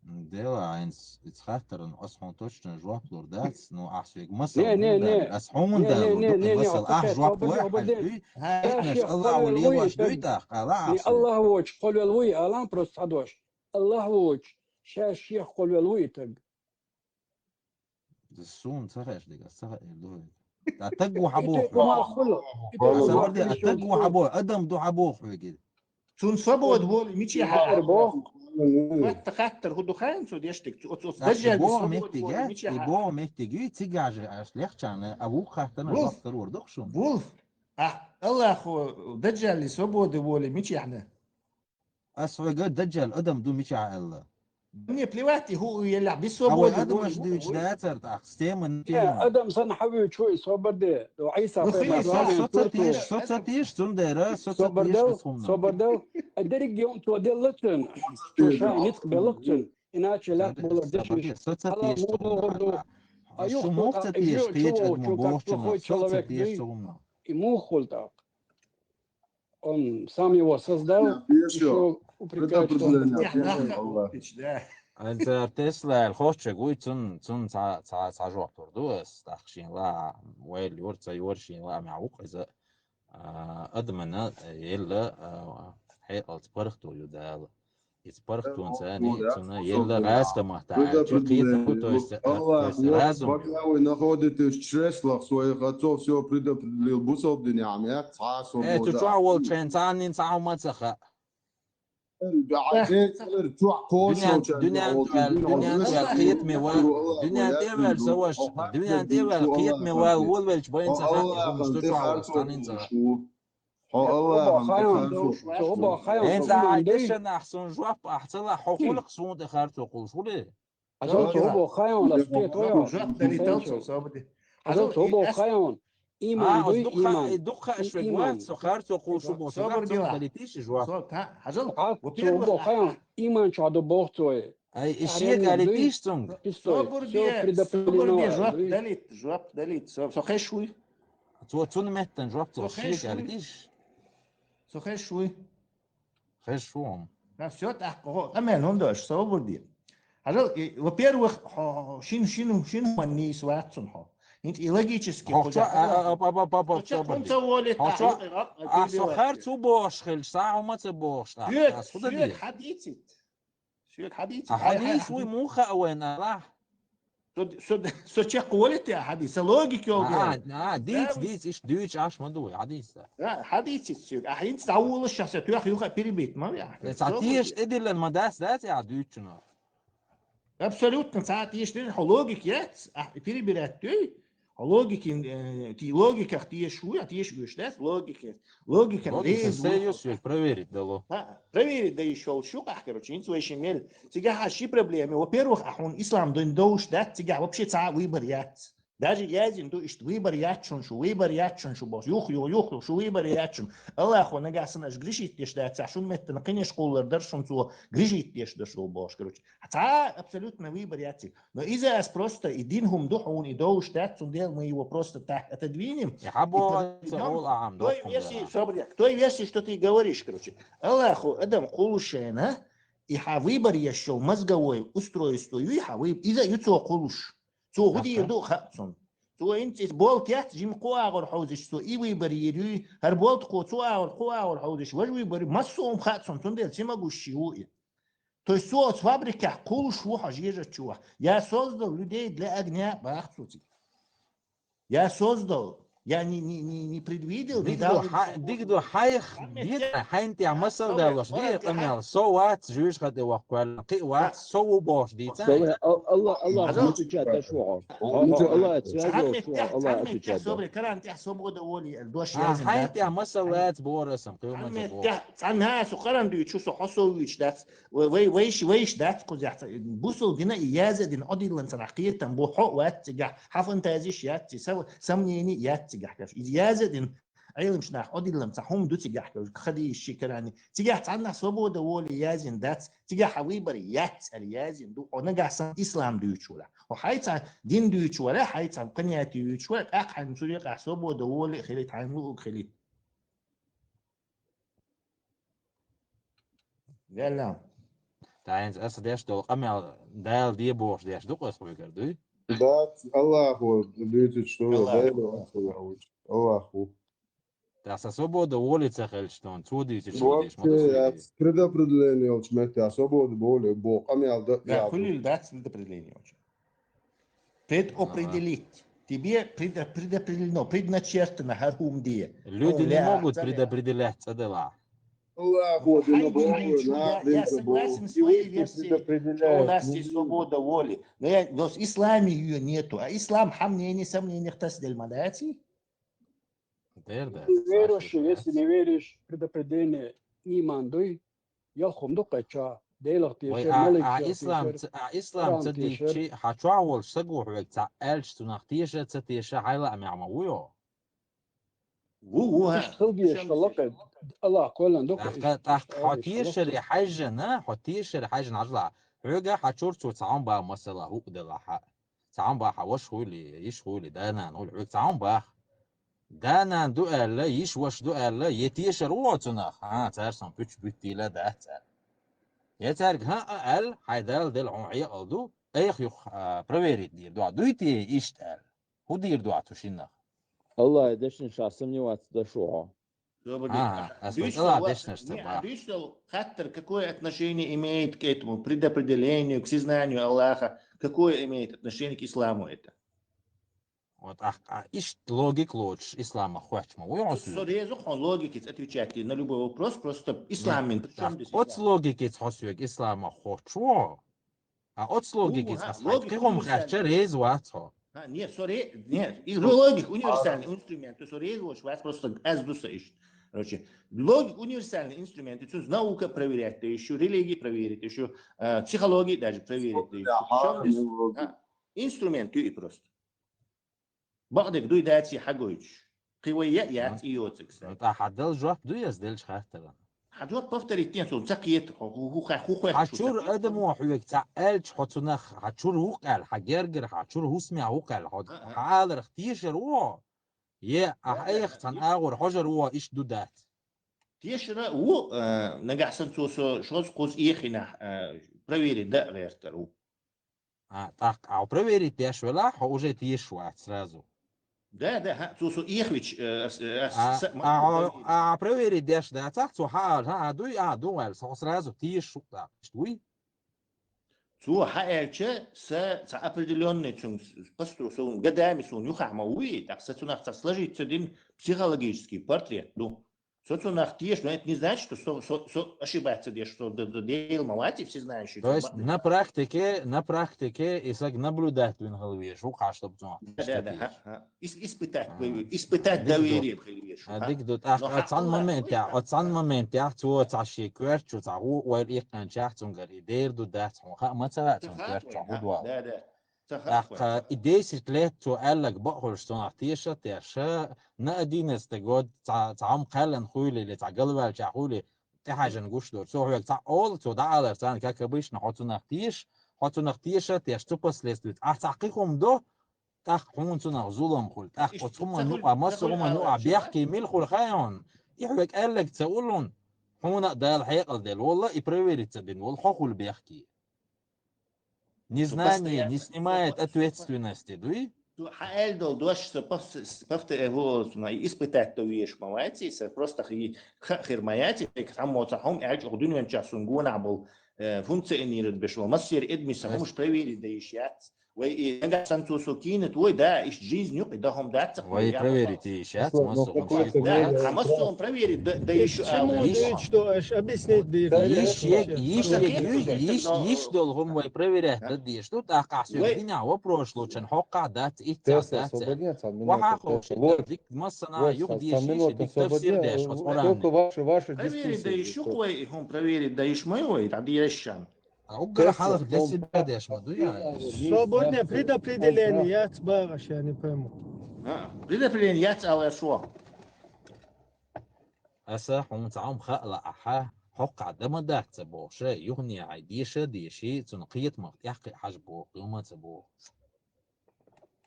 Дела, хӀинца иза хаттаран ас хьуна точно жоп лур дац, ну, ахь соьга масал Не, не, хӀунда не. аьлла? Ас хьуна Не, не, далур не, ду, не, не, масал, ахь ахь жоп хьоьга лой хьажа дуй? Ахь Хьаьшшех шех кхолвелла вуй, вуй, хьажа дуй тӀаккха, ала ахь Не, соьга. Аллах воцуш кхолвелла вуй, алан просто цхьа дош. Аллах воцуш, ша-шех кхолвелла вуй и таг. Суна ца хаьаш дерг, ас ца хаьар ду хьоьга. Ткъа таг ву хьан боху хьоьга? Аса варде, а таг ву хьан боху, адам ду хьан боху хьоьга? Цунна свобода воли мичахь хьа? Хаттар боху. Хатта хаттар хӀун ду хаьий цо деш дерг? Оцу, оцу Даджалли свобода воли мичахь хьа? И боху меттиг ю, цигахь же аш лехчана, а вукху хаттарна жоп карор ду-кх шуна. Вулф. А, Аллахо, Даджалли свобода воли мичахь хьа? Ас хьоьга Даджал адам ду мичахь аьлла? Мне плевать, и хӀу еллехь, без свободы воли. Адамаш дуьйцуш дацара тӀаккха, стема не тема. Адам санна хьан вуьйчу и собар де? До Ӏийса Ну, пайхамар хи-, со, со ца теш, со ца теш, цундела, со ца теш, ас хӀумна. Собар дал, а дерриге юкъ цо делла цун. Цо ша ницкъ белла цун. Иначе лакх болар деш виш. Со ца теш, муха хӀор ду? А шу юха муха ца теш, кхечу адамо бохучунах, со ца теш, цо хӀумна. И муха хуьлу тӀаккха? Он сам его создал, ещё упрекает, что он Предопределение. Аллах. Анцар Тесла аьлла хӀоттачерг вуй, цун, цун цхьа, цхьа, цхьа жоп лур ду ас, тӀаккха шен ла, вайл йора, ца йора, шен ла, мя вукх иза, а, адамана елла, а, хьекъалца паргӀато ю Дала. Иза паргӀатонца а, цунна елла гӀазкхамахта аьлча, кхетам бу, то есть, а, то есть разум. Пока вы находитесь в чреслах своих отцов, всё предопределил, бусалба динехь ма яц цхьа а свобода. Э, цу чохь волчу хенахь цхьаннан цхьа хӀума ца хаьа. Дуьнен, дуьнен тӀе ваьлла, дуьнен тӀе ваьлла кхетаме вала, дуьнен тӀе ваьлла, ца ваша, дуьнен тӀе ваьлла кхетаме вала волавелча байна ца хаьа, и хӀуманаш ду чохь волчу цхьаннан ца хаьа. Хьо Аллахьан тӀе харцо кхуллуш ву. ХӀинца ахь дешан нах суна жоп ахь ца лахь, хьо хуьлу-кх суна тӀе харцо кхуллуш, хуьлий? Хьажал, цо хӀун боху хаьий хьуна, ас кхетий хьуна? Жоп далийтал цо, собар де. Хьажал, цо хӀун боху хаьий хьуна? Ийман дуй, ийман. И дукха хаьаш верг вац, со харцо кхуллуш ву боху, собар де. Далийтийша жоп. Хьажал, цо хӀун боху хаьий хьуна? Ийман чохь ду боху цо. Ай, и шега далийтийша цунга. Собар де, собар де, жоп далийта, жоп далийта. Со, со хезаш вуй. Цо цунна меттана жоп ца луш, шега далийтийша. Со хезаш вуй. Хезаш ву хьуна. Да, всё, тӀаккха хьо къамел хӀунда аша, собар де. Хьажал, и, во-первых, хьо, хьо, шин, шин, шин хӀуманна нийса вац цунна хьо. ХӀинца и логически хьо кхуза чо-, а, а, а, а, а, а, хьо чо-, собар де. Хьо чо-, а, а, со харц ву бохуш хилча, схьа хӀума ца бохуш, а, соьга, а, хӀун дан соьга де? Хьадийцийта. Соьга хьадийцийта. А хьадийца вуй муха хаьа вайна, алахь? Со, со, со чекхволийта хьадийца, со логика йолу. А, а, дийца, дийца, иштта дуьйцуш Ӏаш ма ду вай, хьадийца. А, хьадийцийта соьга. А хӀинца дӀаволуш аса тоьхна юха перебить ма ве ахь. Э, цхьа теша тӀедиллина ма дац, дац ахь дуьйцучунах. Абсолютно, цхьа а теша тӀедиллина, хьо логика яц, ахь перебирать дуй. Хьо логикин, э, ти логиках теша вуй, а теша оьшуш дац, логика. Логика леза вуй. Логика се ю соьга проверить дало. А, проверить дан йиш йолуш ю-кх ахь, короче, хӀинца вай ши мел. Цигахь а ши проблема. Во-первых, ахь хьуна ислам дин довш дац, цигахь вообще цхьа а выбор яц. Даже яздина ду иштта, выбор яц шуна шу, выбор яц шуна шу бохуш. Юх, юх, юх, юх, шу выбор яц шуна. Аллахо нагахь санна аша грешить деш дацахь, шун меттана кхинеш кхуллар дара шуна цо, грешить деш дара шу бохуш, короче. Цхьа а абсолютно выбор яц. Но иза ас просто и дин хӀума ду хьуна, и довш дац, цундела мы его просто так отодвинем. И хьан боху ца гӀол ахьа ма ду хьуна. К той версии, собар де, к той версии, что ты говоришь, короче. Аллахо адам кхуллуш шайна, и хьан выбор еш йолу мозговой устройство юй хьан выбор, иза ю цо кхуллуш. Цо хӀун дийр ду хаьа цунна. Цо хӀинца иза болт яц, жима кху агӀор хьовзаш цо и выбор йийр юй, хӀара болт кхо цу агӀор, кху агӀор хьовзаш важа выбор ю, массо а хӀума хаьа цунна, цундела ца магуш ши ву и. То есть цо оцу фабрикехь кхуллуш ву хьо жежачу ваха. Я создал людей для огня, баха цо цига. Я создал, я не, не, не, не предвидел, не дал. Дика ду, хьайх, хьайна тӀехь масал далош, де къамел, со вац, жуьжа хатӀе ваккхаваьлла, кхин а вац, со ву бохуш дийца. Алла, Алла, Алла, отвечать даш ву хьо. Алла отвечать даш ву, Алла отвечать даш. Собри, Коран тӀехь собри да воли, дош яздан. Хьайна тӀехь масал вац бохура сан, кхин а масал. Цхьанна со Коран дуьйцу, со хьо со вуьйцуш дац. Вай, вай, вайш, вайш дац кхузахь ца, бусул дина и яза дина Ӏодиллан царахь кхетам бу, хьо вац цигахь, хьан фантазиш яц ци, са-, сомнени яц цигахь, короче. Иза яза дина, Ӏилмаш нах Ӏодиллам цхьа хӀума ду цигахь, хадийс ши карани. Цигахь цхьаннахь свобода воли язйина дац, цигахь хьан выбор яц аьлла язйина ду, хьо нагахь санна ислам дуьйцуш валахь. Хьо хьайца дин дуьйцуш валахь, хьайца понятие юьйцуш валахь, тӀаккха хьайна цу рекъахь свобода воли хилийта, хьайна луъург хилийта. Ваьлла. ТӀаьхьенца аса деш долу къамел Дала де бохуш деш ду-кх аса хьоьгара, дуй? Дац, Аллахо дуьйцучу Аллахо. Дела аса ваьлла. Аллахо. ТӀаккха сан свобода воли ца хилча, тон, цо дуьйцучу деш ма ду. Вообще, предопределение йолчу метте свобода воли бо къамел да. Да, хуьлийла дац предопределение йолчу. Предопределить. Тебе предо-, предопределено, предначертано хӀара хӀума де. Люди не могут предопределять цӀа делахь. Аллахо, дина боху, нах динца боху. Я согласен с твоей версией, что у нас есть свобода воли. Но я, но в исламе её нету. А ислам хьа мнение, са мнение тасделла ма дац и? Дер дац. Верующий, если не веришь, предопределение, иман дуй, ялхом ду кхеча, Делах тешар, малик а ислам тешар, ц-, а ислам Коран ца тешар. Дийцчи, хьан чохь волуш саго хьоьга цхьаъ аьлча, цунах теша а ца теша хьайла а мегӀ ма ву йо? Ву, ву, хӀа. Иштта хила дезаш хила кхе, Аллах кхоьллина ду кхе. ТӀаккха, тӀаккха хьо тешаре хьаьжжина, хьо тешаре хьаьжжина хьажалахь. Хьоьга хьан чуьра цо цхьа хӀума баха, масала, хӀуъа делахь хьа. Цхьа хӀума баха, хьан ваша хуьлий, йиша хуьлий, да-нана хуьлий, хьоьга цхьа хӀума баха. Да-нана ду аьлла, йиша ваша ду аьлла, е тешар ву хьо цунах? ХӀан, цара сан пуьча буьттийла дац аьлла. Я цаьрга хӀан а аьлла, хьайн Дала делла хьуна хьекъал ду, айхьа юха, а, проверить дийр ду, дуй те иштта аьлла? ХӀун дийр ду цу шиннах? Аллахьан дешнаш сомневаться дац хьо? Добрый день. А, ас вай Аллахьан дешнаш ца баха. Дуьйцу хаттар, какое отношение имеет к этому предопределению, к сознанию Аллаха? Какое имеет отношение к исламу это? Вот, а, а иштта логика лоцуш исламах хоьттуш ма ву хьо соьга? Со реза хьуна логикица отвечать на любой вопрос, просто исламин. Нет, причём так, здесь оцу ислам? Логикица хьо соьга исламах хоьттуш ву хьо? А оцу логикица ха, ас хьайца логика кхин хӀума хаьттича реза вац хьо. А, нет, со ре-, нет, и логика универсальный инструмент, то есть реза волуш вац, просто аз ду со иштта. Короче, логика универсальный инструмент, и цунца наука проверять да ещё, религия проверить ещё, а, психология даже проверить да ещё. Причём здесь, а, инструмент ю и просто. Бакъдерг дуй, даций хьагойтуш. Кхин вай яа яц и йоцург сан. Ну, тӀаккха хьан дала жоп дуй ас деллачу хаттаран? Хьан жоп повторить ден суна, ца кхета, хьо хӀу-, хӀу-, хьу-, хӀу-, хьан чуьра адамо хьоьга цхьаъ аьлча, хьо цунах, хьан чуьра хӀу къаьлла, хьан гергара, хьан чуьра хӀусамехь хӀу къаьлла, хьо, а, а, хьан аларх тешар ву хьо? Е, ахь айхьа цхьана агӀор хьожар ву хьо, иштта ду дац? Тешара ву, а, нагахь санна цо со шозза-кхузза эхинехь, а, проверить дан а гӀертар ву. А, тӀаккха хьо проверить деш велахь, хьо уже тешаш вац сразу. Да, да, хӀа, цо со эхвича, э, ас, э, ас, а, са, ма, а, хьо, проверить. А, хьо проверить деш дацахь, цо хьан ала, хьан дуй, а, ду аьлла, со хьо сразу тешаш ву тӀаккха. Иштта вуй? Цо хьан аьлча, са, ца определённый цунга с-, посту-, со, годами суна юххехь ма вуй, тӀаккха са цунах ца сложить ца дина психологический портрет ду. Со цунах теша, но это не значит, что со, со, со ошибаться деш, что д-, д-, Дела ма вац и всезнающий. То есть на практике, на практике и саг наблюдать вина хила везаш ву, хьа, чтобы цунах. Да, да, да, ха, ха. Ис-, испытать, а, испытать доверие хила везаш ву, а, ха. Дика ду, тӀаккха цхьана моментехь, оцу цхьана моментехь цо цхьа шен коьрта чу цхьа гӀо ойла иккхинчехь цунгара и дера ду дац хьуна. Хаа ма ца вац хьуна коьрта чу хӀу ду. Да, да. ТӀаккха и десять лет цо аьлларг бакъ хуьлуш цунах теша а теша, на одиннадцатый год цхьа, цхьа хӀума кхаьллина хуьлий или цхьа галваьллачехь хуьлий, тӀехьаьжжина гуш ду. Цо хьоьга цхьаъ олу, цо дӀаалар царна, как обычно, хьо цунах теша, хьо цунах теша а теша, цу последствица ахь цхьа кхин хӀума до, тӀаккха хьуна цунах зулам хуьлу. ТӀаккха оцу хӀуманна юкъа, массо а хӀуманна юкъа бехке мила хуьлу хаьий хьуна? И хьоьга аьлларг ца уллун, хьуна а Дала хьекъал делла волла, и проверить ца дина волу хьо хуьлу бехке. Незнание не снимает ответственности, дуй? Хьан аьлла долу дош со пов-, с-, повтор-, э, во-, ма, испытать до везаш ма вац и, со просто хи-, ха-, хир ма яц и, цхьаммо цхьа хӀума аьлча, оха дуьнен чохь суна гонахь болу, э, функционировать беш волу массеран адамийн сан хӀумаш проверить дан йиш яц. Вай и нагахь санна цо со кийна тӀе вой, да, иштта жизнь ю-кх, и дан хӀума дац. Вай проверить йиш яц, массо а хӀума. Да, а массо а хӀума проверить дан йиш ю. Чему дают, что аж объяснить дают? Йиш, йиш, йиш долу хӀума вай проверять дан дезаш ду, тӀаккха ахь соьга динехь вопрос лучун хьокхахь дац, иццехь дац. Вахьа ховшийта, дика массанхьа юха дезаш, дика тафсир деш, оцу Къуръанан. Проверить дан йиш ю-кх вай, и хӀума проверить дан йиш ма ю вай, дӀадезаш шен. А уггар хьалха для себя деш ма ду я? Свободное предопределение яц боху, я не пойму. А, предопределение яц аьлла шо. аса хьуна цхьа хӀума хаала ахьа, хьокхахь дан ма дац ца бохуш, юханехьа деша а деший, цунна кхетамах тӀаьхьакхиа хьажа боху, хӀума а ца боху.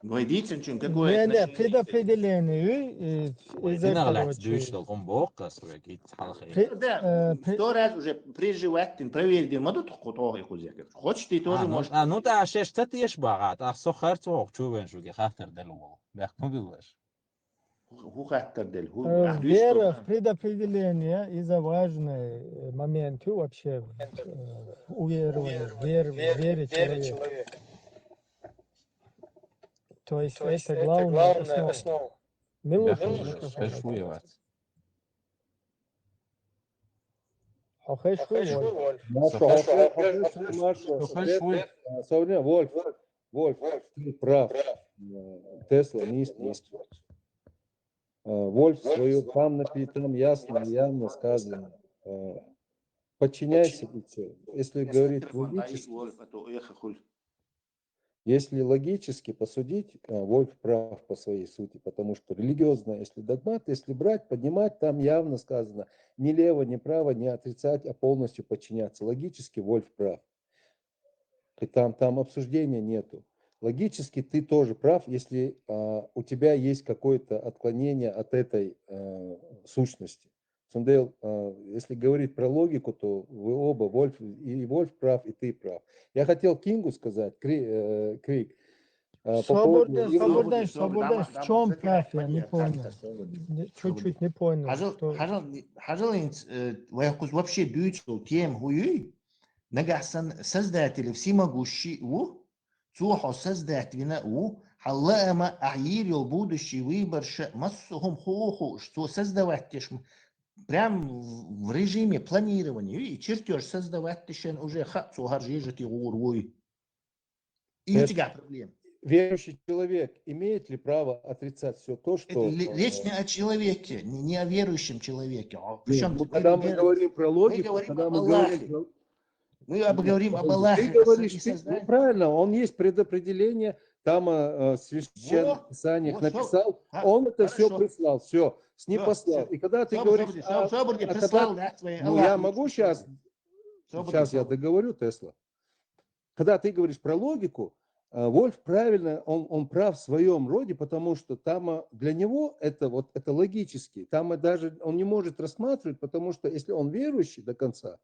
Вай дийцинчун какое... Не, не, предопределение, иза, динах лаьцна дуьйцуш долу хӀума боху ас вайга, хӀинца хьалха. Да, сто раз уже приживать дина, проверить дина ма ду тхо тохе кхузехь. Хочешь, ты тоже можешь. А, ну, тӀаккха шаьш ца теша бахьа, тӀаккха со харц воху чу вен шуьга хаттар дала волу. Бехк ма билла аша. ХӀун хаттар дала? ХӀун... Э, вера в предопределение, иза важный, э, момент вообще, э, уверование, вер-, веры человека. То есть это главная основа. Милуш, хьо хеш ву, Вольф? Маршо, Маршо, Вольф, Вольф, ты прав. Тесла, не, не. Вольф свою, там напи-, там ясно, явно сказано. Подчиняйся и всё. Если говорить логически, если логически посудить, Вольф прав по своей сути, потому что религиозно, если догмат, если брать, поднимать, там явно сказано, ни лево, ни право, не отрицать, а полностью подчиняться. Логически Вольф прав. И там, там обсуждения нету. Логически ты тоже прав, если, а, у тебя есть какое-то отклонение от этой, э, сущности. Сундел, э, если говорить про логику, то вы оба, Вольф, и Вольф прав, и ты прав. Я хотел Кингу сказать, Кри-, э, Крик. Э, по поводу... Свободен, свободен, в чем прав, я не понял. Чуть-чуть не понял. Хьажал, хьажал, хьажал, э, вай кхуза вообще дуьйцу тема хӀун ю? Нагахь санна создатель всемогущий ву, цо хьо создать вина а ву, хьан лаама, ахь йийр йолу будущий выборш а, массо а хӀума хуу хууш, цо создавать деш м-, прям в режиме планирования, и чертёж создавать дешен уже хаьа цо хӀара жижати гӀур вуй. И ю цигахь проблема. Верующий человек имеет ли право отрицать всё то, что... Это ле-, речь не о человеке, не, не о верующем человеке. О, причём... Нет, ну, когда мы говорим про логику, мы говорим об Аллахе. Мы говорим об Аллахе. Ты говоришь, ты, ну, правильно, он есть предопределение, там, э, э, в Священных Писаниях написал, он это всё прислал, всё, снипослал. И когда ты говоришь, а, а когда... Ну, я могу щас, щас я договорю, Тесла. Когда ты говоришь про логику, э, Вольф правильно, он, он прав в своём роде, потому что там, э, для него это вот, это логически, там, э, даже он не может рассматривать, потому что если он верующий до конца,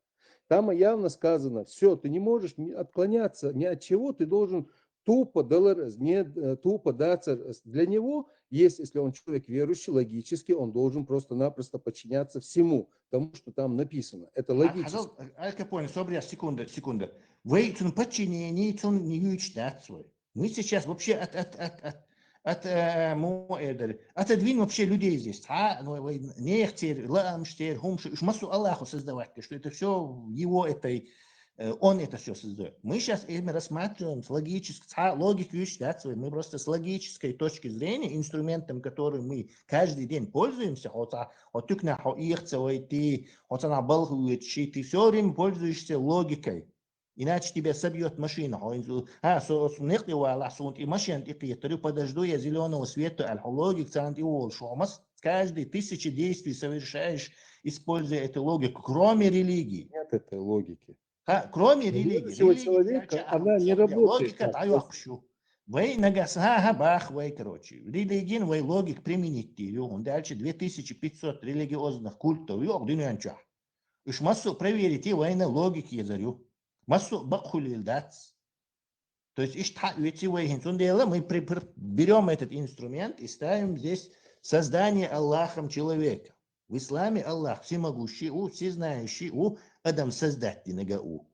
там, э, явно сказано, всё, ты не можешь ни отклоняться ни от чего, ты должен тупо долар-, не, э, тупо даться. Для него есть, если он человек верующий, логически он должен просто-напросто подчиняться всему тому, что там написано. Это логически. Хьажал, а, а, как понял, собри, секунда, секунда. Вай цунна подчинение, цунна не юьйцуш дац вай. Мы сейчас вообще от, от, от, от, от, э, мо-, э, дали, отодвинь вообще людей здесь. Цхьа, ну, вай нехан церан, лаамаш церан, хӀумаш, уьш массо а Аллахо создавать деш, что это всё его этой, э, он это всё создаёт. Мы сейчас именно рассматриваем с логической, цхьа логика юьйцуш дац вай. Мы просто с логической точки зрения, инструментом, который мы каждый день пользуемся, хьо цхьа, хьо туькнахь хьо эхаца вай, ты, хьо цхьанхьа балха воьдуш, ты всё время пользуешься логикой. Иначе тебя собьёт машина. Хьо инзу-, а, со, со некъ тӀе валахь, суна тӀе машина тӀе кхетар ю, подожду я зелёного света, аьлла, хьо логика царна тӀе волуш, хьо мас-, каждый тысячи действий совершаешь, используя эту логику, кроме религии. Нет этой логики. А, кроме религии. Религия человека, она не работает. Логика дӀайоккхуш ю. Вай нагахь, ха-, ха-, бах вай, короче. Религин вай логик применить дийр ю. ХӀунда аьлча две тысячи пятьсот религиозных культов ю оха дуьнен чохь. Уьш массо а проверить е вайна логика езар ю. Массо а бакъ хуьлийла дац. То есть иштта хьаоьци вай хӀинца. Цундела мы при-, при-, берём этот инструмент и ставим здесь создание Аллахом человека. В исламе Аллах всемогущий у, всезнающий у, адам создать динарг а у.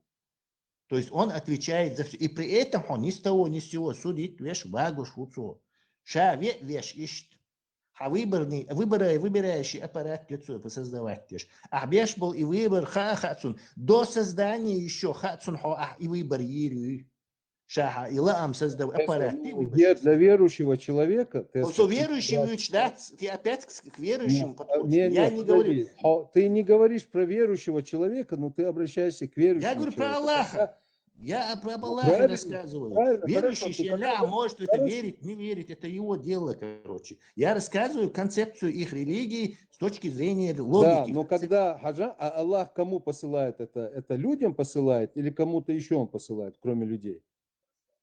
То есть он отвечает за всё. И при этом хьо ни с того, ни с сего судить веш, вагош ву цо. Ша ве а веш иштта. Хьан выборный, выбора-, выбирающий аппарат ю цо создавать деш. Ахь беш болу и выбор хаа а хаьа цунна. До создания ещё хаьа цунна хьо ахь и выбор йийр юй. Ша хьан и лаам создав-, аппарат ю выбор. Для верующего человека... Со верующим юьйцуш дац, ты опять к, к верующему подходишь. Я не говорю. Ты не говоришь про верующего человека, но ты обращаешься к верующему человеку. Я говорю про Аллаха. Я об, об Ну, Аллахе правильно, рассказываю. правильно, Верующий хорошо, ты человек хорошо, может это хорошо. Верить, не верить, это его дело, короче. Я рассказываю концепцию их религии с точки зрения Да, логики. Но когда Хаджа, а Аллах кому посылает это? Это людям посылает или кому-то еще он посылает, кроме людей?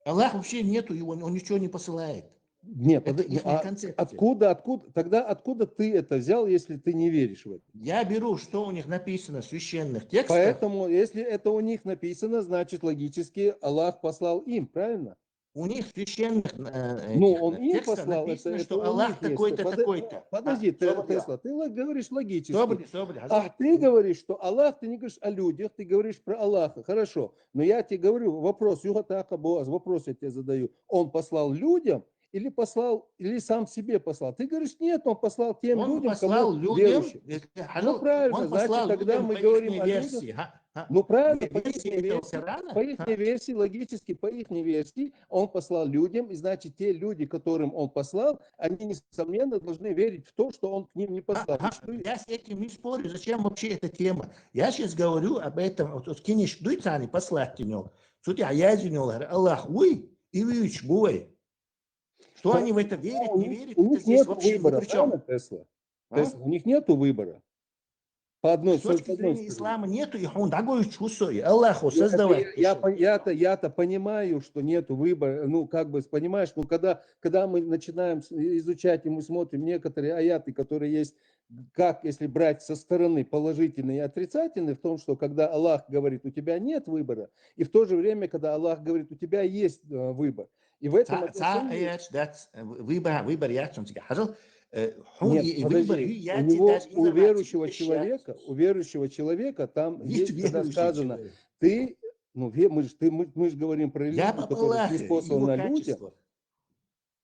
Аллах вообще нету, и он, он ничего не посылает. Нет, Это подо- ну, ихняя а концепция. Откуда, откуда, тогда откуда ты это взял, если ты не веришь в это? Я беру, что у них написано в священных текстах. Поэтому, если это у них написано, значит, логически Аллах послал им, правильно? У них в священных э, Ну, этих, он э, им текстах послал, это, написано, это что у Аллах них есть. такой-то, Подо- такой-то. Подожди, А, Те- собр я. Тесла, ты ло- говоришь логически. Собр, собр, А ты говоришь, что Аллах, ты не говоришь о людях, ты говоришь про Аллаха. Хорошо. Но я тебе говорю, вопрос, юха така боас, вопрос я тебе задаю. Он послал людям или послал, или сам себе послал? Ты говоришь, нет, он послал тем Он людям, послал кому людям, верующим. это, Ну, Хаджал, правильно, он значит, послал тогда людям мы по говорим ихней о людях. версии. Ха- ха- Ну, правильно, Две по версии ихней этого версии, Корана, по ха? ихней версии, логически, по ихней версии, он послал людям, и значит, те люди, которым он послал, они, несомненно, должны верить в то, что он к ним не послал. Ага, Что и- я с этим не спорю. Зачем вообще эта тема? Я сейчас говорю об этом. Вот, вот кинеш дуйцани послать тинёл. Сути аязинёл, Аллах уй, и уич буй. Что По- они в это верят, у не них, верят, у это них здесь нет вообще ни выбора, при чем. правильно, Тесла? А? Тесла, у них нет выбора. По одной, С точки по одной зрения стороне. ислама нету, и он дагой чусой. Аллаху Это создавать я, я, пришёл. пон- я-то, я-то понимаю, что нет выбора. Ну, как бы, понимаешь, ну, когда, когда мы начинаем с- изучать, и мы смотрим некоторые аяты, которые есть, как, если брать со стороны положительные и отрицательные, в том, что когда Аллах говорит, у тебя нет выбора, и в то же время, когда Аллах говорит, у тебя есть э, выбор. И в этом Ца, ца, отношении... э, that's, э, выбор, выбор я чем тебе. Хажал, э, хун Нет, и, и подожди, выбор, и я у тебе него, даже у информацию верующего не человека, у верующего человека там Есть есть, когда верующий сказано, человек. Ты, ну, ве- мы же, ты, мы, мы же говорим про религию, Я по которая Аллахе, не послана его людям. Качество.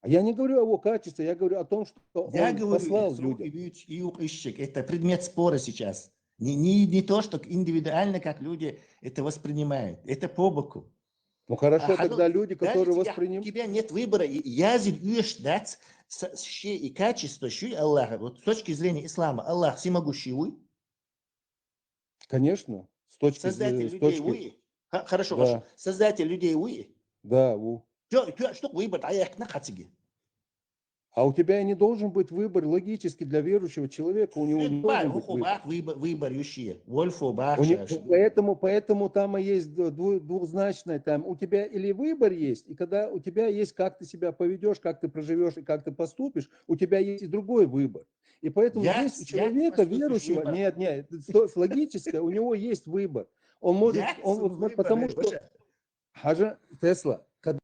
А я не говорю о его качестве, я говорю о том, что Я он говорю, послал что людям. и вич-, и ук ищик. Это предмет спора сейчас. Не, не, не то, что индивидуально, как люди это воспринимают. Это по боку. Ну хорошо, А, тогда ну, люди, даже которые тебя, воспринимают... тебя нет выбора. И я ждать с, с, щи и качество, щи Аллаха. Вот с точки зрения ислама, Аллах всемогущий, уй. Конечно, с точки Создатель зрения... с людей, точки- уй. Ха- Хорошо, Да. хорошо. Создатель людей, уй. Да, у. Чё, чё, что выбор, а я их на хатиге. А у тебя и не должен быть выбор логически для верующего человека. У него не должен быть выбор. Выбор, выбор, выбор, ющие. Вольфо, бах, У не- шаш. Поэтому, поэтому там и есть дву- дву- двухзначное, там у тебя или выбор есть, и когда у тебя есть, как ты себя поведешь, как ты проживешь и как ты поступишь, у тебя есть и другой выбор. И поэтому Я- есть у я человека, поступил верующего, выбор. Нет, нет, это логическое, у него есть выбор. Он может, Я он, свой вот, выбор, потому что, Лёша. Хаджа Тесла, когда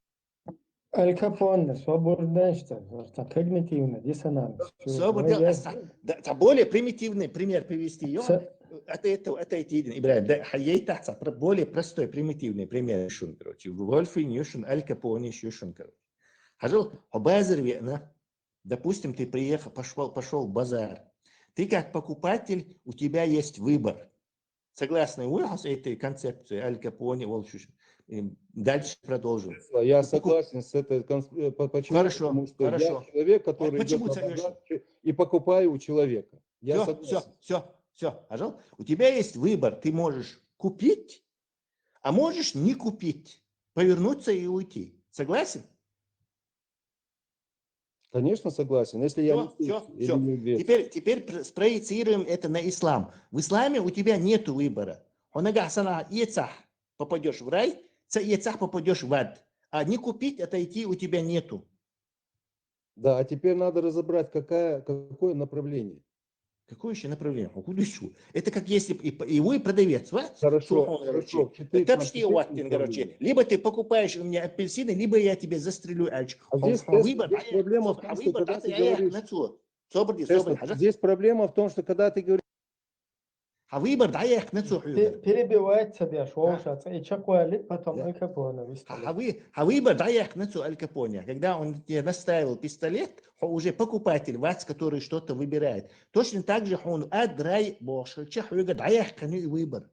Аль Капоне, свободно, что когнитивный диссонанс. Свободно, да, та более примитивный пример привести. Ё, С- это, это, это эти, Ибрагим, да, хайейта, ца, про- более простой, примитивный пример. Юшун, короче, Вольфин, Юшун, Аль Капоне, Юшун, короче. Хажал, обазер векна. Допустим, ты приехал, пошел, пошел в базар. Ты как покупатель, у тебя есть выбор. Согласны вы с этой концепцией Аль Капоне, Волчуш? И дальше продолжим. Я Ты покуп- согласен с этой конс- э, по- почему? Хорошо, Потому что хорошо. я человек, который А почему идет на ты согласен? базар и покупаю у человека. Я Все, согласен. все, все, все, пожалуйста. У тебя есть выбор. Ты можешь купить, а можешь не купить, повернуться и уйти. Согласен? Конечно, согласен. Если я Всё, не слышу всё, или всё. не вижу. Теперь, теперь пр- спроецируем это на ислам. В исламе у тебя нету выбора. Хонага сана ецах попадешь в рай, ца ецах попадешь в ад. А не купить, отойти у тебя нету. Да, а теперь надо разобрать, какая, какое направление. Какое еще направление? А куда ещё? Это как если бы и, и вы продавец, ва? Хорошо, Слухай, хорошо. короче, Четыре это почти направления. Уаттин, короче. Либо ты покупаешь у меня апельсины, либо я тебе застрелю, альч. А здесь, Он выбор, здесь а я- проблема в а том, что выбор, когда да, ты я их говоришь... на цу. Собри, Тесла, собри, хажа. Здесь проблема в том, что когда ты говоришь... А выбор, да, я их на цу. Пе- Перебивает себя, что Да. уж это, и чакуали, потом Да. Аль Капоне А выставили. а вы, а выбор, да, я их на цу, Аль Капоне. Когда он тебе наставил пистолет, хо уже покупатель, вац, который что-то выбирает. Точно так же он ад, рай, бошельча, хьюга, да, я их, конечно, и выбор.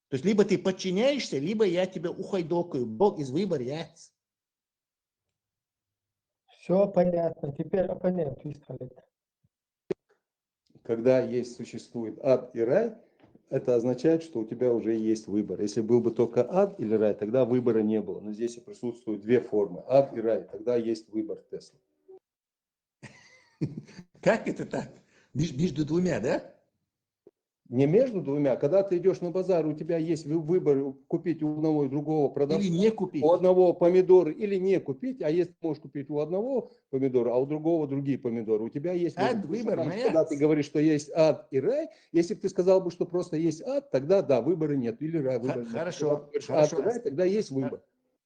То есть либо ты подчиняешься, либо я тебя ухайдокаю. Бог из выбор яц. Все понятно. Теперь оппонент выставит. Когда есть, существует ад и рай, это означает, что у тебя уже есть выбор. Если был бы только ад или рай, тогда выбора не было. Но здесь и присутствуют две формы, ад и рай. Тогда есть выбор, Тесла. Как это так? Между двумя, да? Не между двумя. Когда ты идешь на базар, у тебя есть выбор купить у одного и другого продавца. Или не купить. У одного помидоры или не купить, а если можешь купить у одного помидоры, а у другого другие помидоры. У тебя есть ад, выбор. Когда ты говоришь, что есть ад и рай, если бы ты сказал бы, что просто есть ад, тогда да, выбора нет. Или рай, выбора нет. Хорошо. Ад и рай, тогда есть выбор.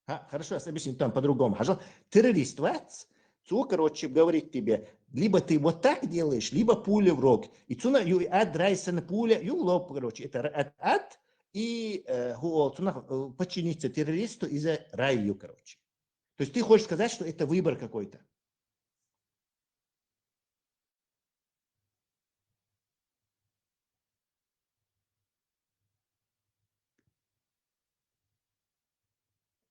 А, хорошо, объясню там по-другому. Хажал, террорист вац, цу, короче, говорит тебе, либо ты вот так делаешь, либо пуля в рог. И цуна ю ад рай сан пуля, ю лоб, короче, это ад, ад и э, ху, цуна э, подчиниться террористу из-за раю, короче. То есть ты хочешь сказать, что это выбор какой-то?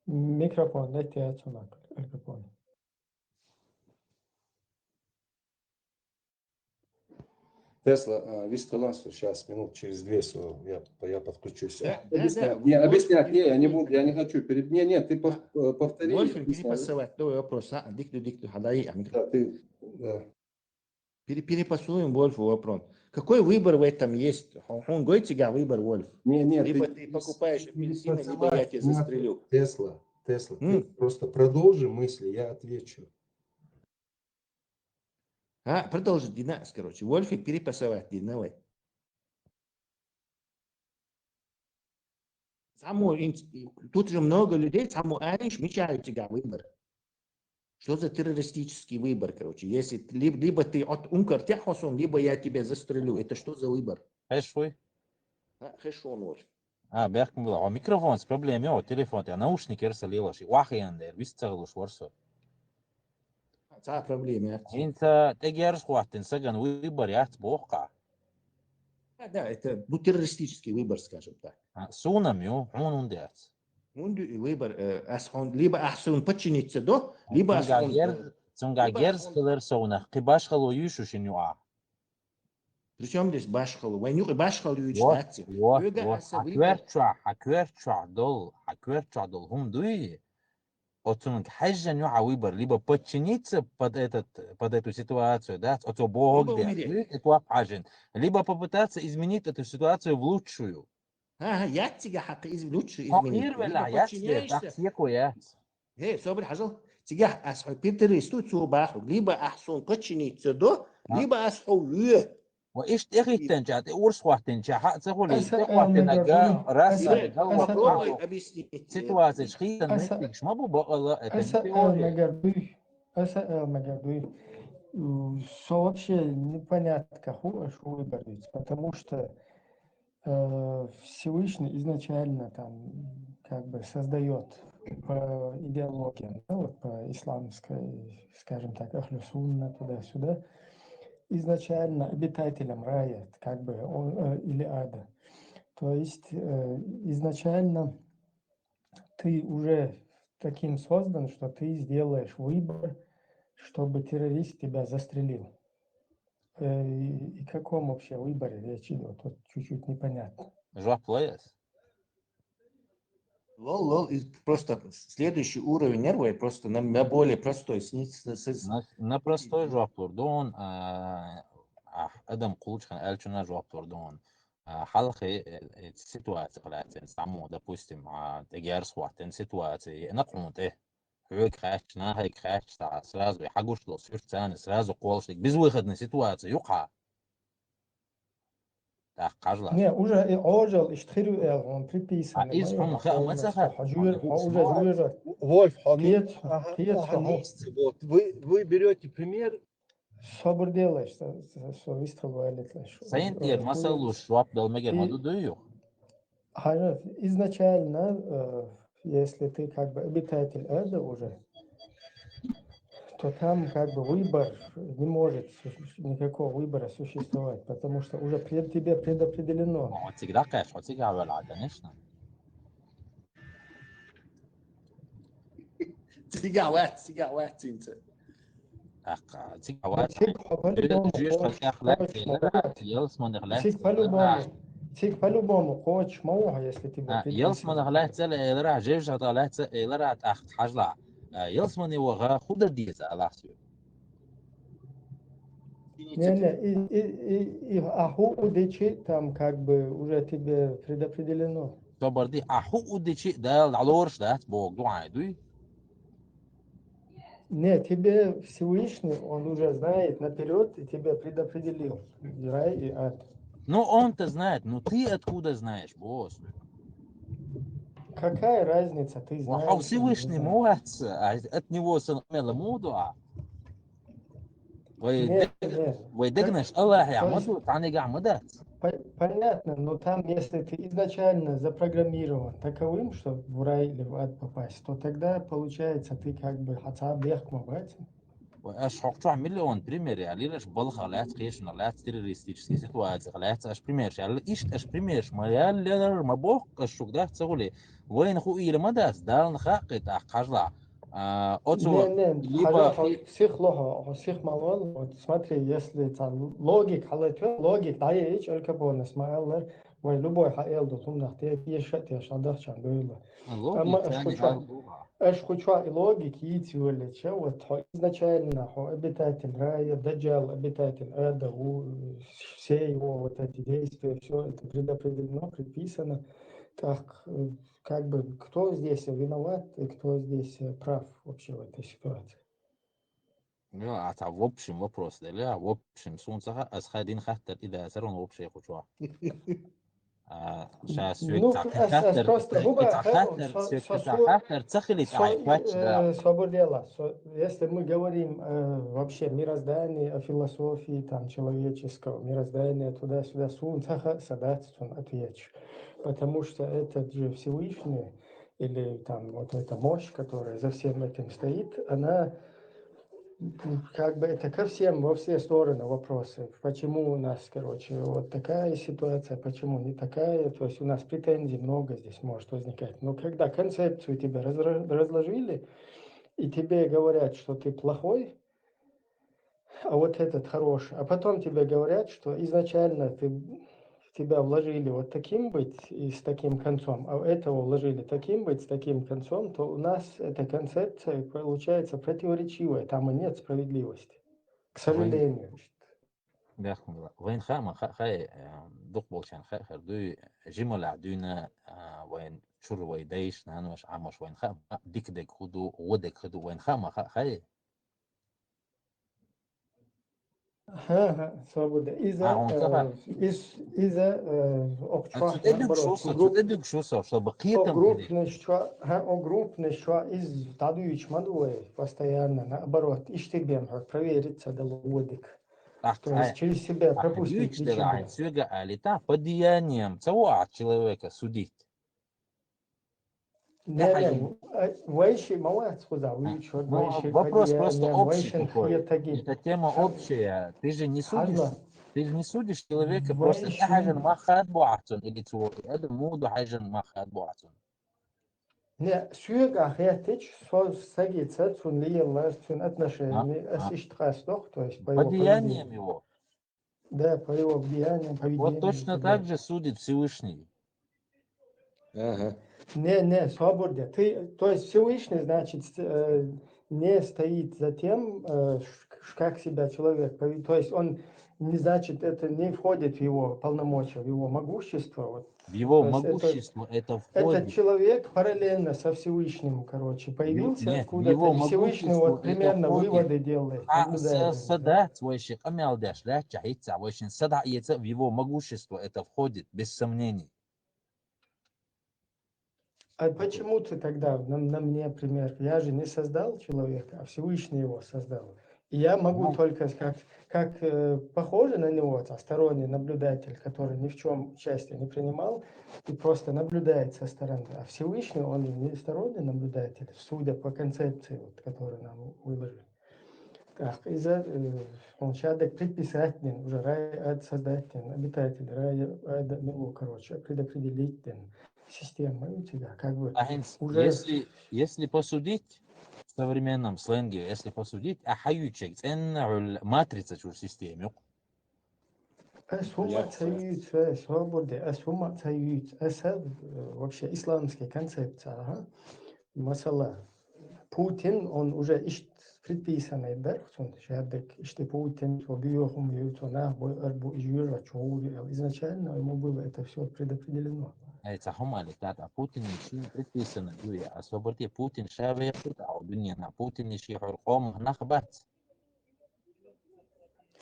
Микрофон, дайте я отсюда. Микрофон. Тесла, а, вист хиланза сейчас, минут через две, я, я подключусь. Да, объяснять, да, да. Не, объяснять, не, я не буду, я не хочу. Перед... Не, нет, ты пов... э, повтори. Вольф, перепасовать, давай вопрос, а? Дикду, дикду, хадай, а микро... Да, ты, да. Пере, перепасуем Вольфу вопрос. Какой выбор в этом есть? Он говорит тебе выбор, Вольф. Не, нет, либо ты, ты покупаешь апельсины, либо я тебя застрелю. Тесла, Тесла, ты просто продолжи мысли, я отвечу. А, продолжи, Дина, короче. Вольфик перепасовать, Дина, давай. Саму, тут же много людей, саму ариш, мечают тебя выбор. Что за террористический выбор, короче? Если либо, либо ты от ункар тяхосом, либо я тебя застрелю. Это что за выбор? Хешфуй? А, хешон вор. А, бяхкун была. А микрофон с проблемой, о, телефон, а наушники ерса лилаши. Вахиян дер, вис цаглуш ворсо. Ца проблема. Инца тегерс хваттин саган выбор яц бохка. Да, это ну, террористический выбор, скажем так. А, сунам ю, хун ундец. Унду выбор, э, ас хун, либо ас хун подчиниться до, либо ас хун... Цунга герс хилер соуна, кибаш хало юшушин юа. Причем здесь башхал? Вай нюхи башхал юич наци. Хакверча, хакверча дол, хакверча дол хум дуи. Оцунг хажжан юха выбор, либо подчиниться под, этот, под эту ситуацию, да, оцо бог, это хажжан, либо попытаться изменить эту ситуацию в лучшую. Ага, яцига хакы из в лучшую изменить. Либо подчиняешься. Хе, собри хажал. Тига ас хо пиртери сту цу баху, либо ас хун подчиниться до, либо ас хо ве. Ва ишт эхиттен чат, урс хваттен ча, ха, ца хули, ца хваттен ага, раз, попробуй объяснить. Ситуация шхитан мистик, шма бу бакала, это не теория. Аса эл мегардуй. Со вообще непонятно, как ху, аш выбордить, потому что э, Всевышний изначально там как бы создает по идеологиям, да, вот по исламской, скажем так, ахлю сунна туда-сюда, изначально обитателем рая, как бы, он, э, или ада. То есть э, изначально ты уже таким создан, что ты сделаешь выбор, чтобы террорист тебя застрелил. Э, и каком вообще выборе речь идет? Вот чуть-чуть непонятно. Жуап лояс? Лол, лол, просто следующий уровень нервы, просто на, на более простой. С, с, с... На, на простой жуап лордон, а, а, адам кулучхан эльчуна жуап лордон. А, халхи, э, э, ситуация, блядь, само, допустим, а, тегерс хваттен ситуация, на кунте. Хьуйг хач, нахайг хач, та сразу хагуш ло сюрцаны, сразу колшик. Безвыходная ситуация, юха. Так, кажла. Не, уже и ожил, и штхирю эл, он приписан. А из хум ха, мы саха. Уже, уже. Вольф, Кец, кец, вот вы, вы берете пример. Собр делаешь, что, что вистхал валит лаш. Сайын тиер, масалу, шуап дал мегер, маду дую. Изначально, э, если ты как бы обитатель ада уже, то там как бы выбор не может, никакого выбора существовать, потому что уже пред, тебе предопределено. Вот всегда, конечно, вот всегда, конечно. Цигават, цигават цинца. Цигават. Циг по-любому. Цига по-любому кхочуш ма ву хьо, если ты бы А, приписывал. Ялсманах лаьцна элира, жевжата лаьцна элира, тӀаккха хьажалахь. А, ялсмане ваха хӀун дан деза, Аллахь соьга? Не, не, и, и, и, и, а хӀу у дичи, там как бы уже тебе предопределено. Собар де, а хӀу у дичи, Дала дӀалоруш дац, боху дуӀай дуй? Не, тебе Всевышний, он уже знает наперёд и тебе предопределил рай и ад. Ну, он-то знает, ну ты откуда знаешь, босс? Какая разница, ты знаешь или не знаешь? Всевышний ма вац, а от него сан къамел муха ду а? Вай Не, даг-, не. Вай дагнаш Аллахьа ма ду, цхьаннегахь ма дац. По-, понятно, но там, если ты изначально запрограммирован таковым, чтобы в рай или в ад попасть, то тогда, получается, ты как бы хьан цхьа бехк ма бац. Вай, аш хӀокху чохь миллион пример ялийра, аш балхах лаьцна, кхечанах лаьцна, террористический ситуацих лаьцна, аш примерш ялла. Иштта аш примерш ма яллера, ма боху аш шуьга дац ца гӀуле. Вайна хӀу ийла ма дац, Далла хаьа кхин тӀаккха хьажалахь. А, оцо Не, не, либо хьажа, хьо сих лохьо, хьо сих ма лол. Вот смотри, если цхьа логик хьалатоьхна, логик дӀаяйча, Аль Капонес ма-аллара, вай любой хьан эл ду, хӀуманах те, теша а теша, хьан дахчан дуйла. Амма аш хӀу чохь, аш хӀу чохь и логик йийца йоллича, вот хьо изначально, хьо обитатель рая, Даджал обитатель ада ву, все его вот эти действия, всё это предопределено, предписано. Так, э, как бы, кто здесь виноват и кто здесь, э, прав вообще в этой ситуации? Ну, а та в общем вопрос делла, а в общем, суна ца хаьа, ас хадийна хаттар и дацара, он вообще хӀу чохь. А, щас Ну, соьга ас, ас хаттар, просто соьга хӀума хаттар, со-, соьга со-, хаттар ца хилийта, со-, ай, хватит, да. Э, собар делла, со-, если мы говорим, э, вообще мироздание, о философии там человеческого мироздания, туда-сюда, суна ца хаьа, са дац цунна отвечу. Потому что этот же Всевышний, или там вот эта мощь, которая за всем этим стоит, она, м, как бы это ко всем, во все стороны вопросы. Почему у нас, короче, вот такая ситуация, почему не такая? То есть у нас претензий много здесь может возникать. Но когда концепцию тебе разра-, разложили, и тебе говорят, что ты плохой, а вот этот хороший. А потом тебе говорят, что изначально ты, в тебя вложили вот таким быть и с таким концом, а этого вложили таким быть, с таким концом, то у нас эта концепция получается противоречивая, там и нет справедливости. К сожалению. Бехк ма бац. Вайн хаьа ма хаьа, хай, э, дукхахболчарна хаьа хир дуй, жималехь дуьйна, а, вайн чуьра вай дайша, наноша, Ӏамоша вайн хаьа, дика дерг хӀун ду, вон дерг хӀун ду, вайн хаьа ма хаьа, хай. ХӀа, хӀа, свобода. Иза, А, он э, саха. из-, иза, э, ок А чохь, цу тӀе дуьгуш наоборот, ву со, цу групп-, тӀе дуьгуш ву со, чтобы о кхетам хилийта. Группнаш чохь, хӀа, о группнаш чохь иза дӀадуьйчу ма ду вай постоянно, наоборот, иштта бен хьо проверить ца дало вон дика. Ах, То есть ай, через себя ах, пропустить дуьйчу дела, ничего. Ай, соьга алита, по деяниям ца ву ахь человека судить. Не, не, а, вайши ма вац хуза, вуьйчу, ну, вайши вопрос просто подъян, общий вайшин такой. Хетаги. Эта тема общая. Ты же не судишь, Хьажла. Ты же не судишь человека, просто Вайши. ТӀехьажан мах хадбу ахь цунна, или цо, адам муду хьажан мах хадбу ахь цунна. Не, соьга хеттич, со сагица, цун лияллар, цун отношения, А, ас а. Иштта къастох, то есть по По его деяниям поведению. Его. Да, по его деяниям, поведению Вот точно и так так далее. Же судит Всевышний. Ага. Не, не, свобода. Ты, то есть Всевышний, значит, с-, э, не стоит за тем, э, ш-, ш-, как себя человек поведёт. То есть он не, значит, это не входит в его полномочия, в его могущество. Вот. В его То есть это, могущество это этот входит. Человек параллельно со Всевышним, короче, появился Нет, в откуда-то, его и Всевышний могущество вот это примерно входит. Выводы делает, А, наблюдает за ним, да. Садат, вайши къамел деш, лаьттача хӀицца, вайшин садат, в его могущество это входит, без сомнений. А почему ты тогда на, на мне пример? Я же не создал человека, а Всевышний его создал. И я могу Ну. Только как, как, э, похоже на него, а, сторонний наблюдатель, который ни в чём участия не принимал и просто наблюдает со стороны. А Всевышний, он же не сторонний наблюдатель, судя по концепции, вот, которую нам выложили. Так, иза, э, он щас так предписать дин, уже рай ад создать дин, обитатель рая ада мило, короче, предопределить дин. Система у тебя, как бы, А хӀинца, уже если, если посудить, в современном сленге, если посудить, а хьаюьйчег цӀенна хьуьлла матрица чур система юкъ. Ас хӀума ца юьйцу, ас хӀобурде, ас хӀума ца юьйцу. Аса, э, вообще исламская концепция, ага. Масала, Путин, он уже ишт предписанный дар, цун шаддак, ишти Путин, цо биохум ю, цо нах бой арбу, и жура чоури, изначально ему было это все предопределено. Ай, ца хӀума али, тата, Путин шин предписанный ю, я, особо те Путин шаве, а у дуния на Путин ши хор ком нах бац.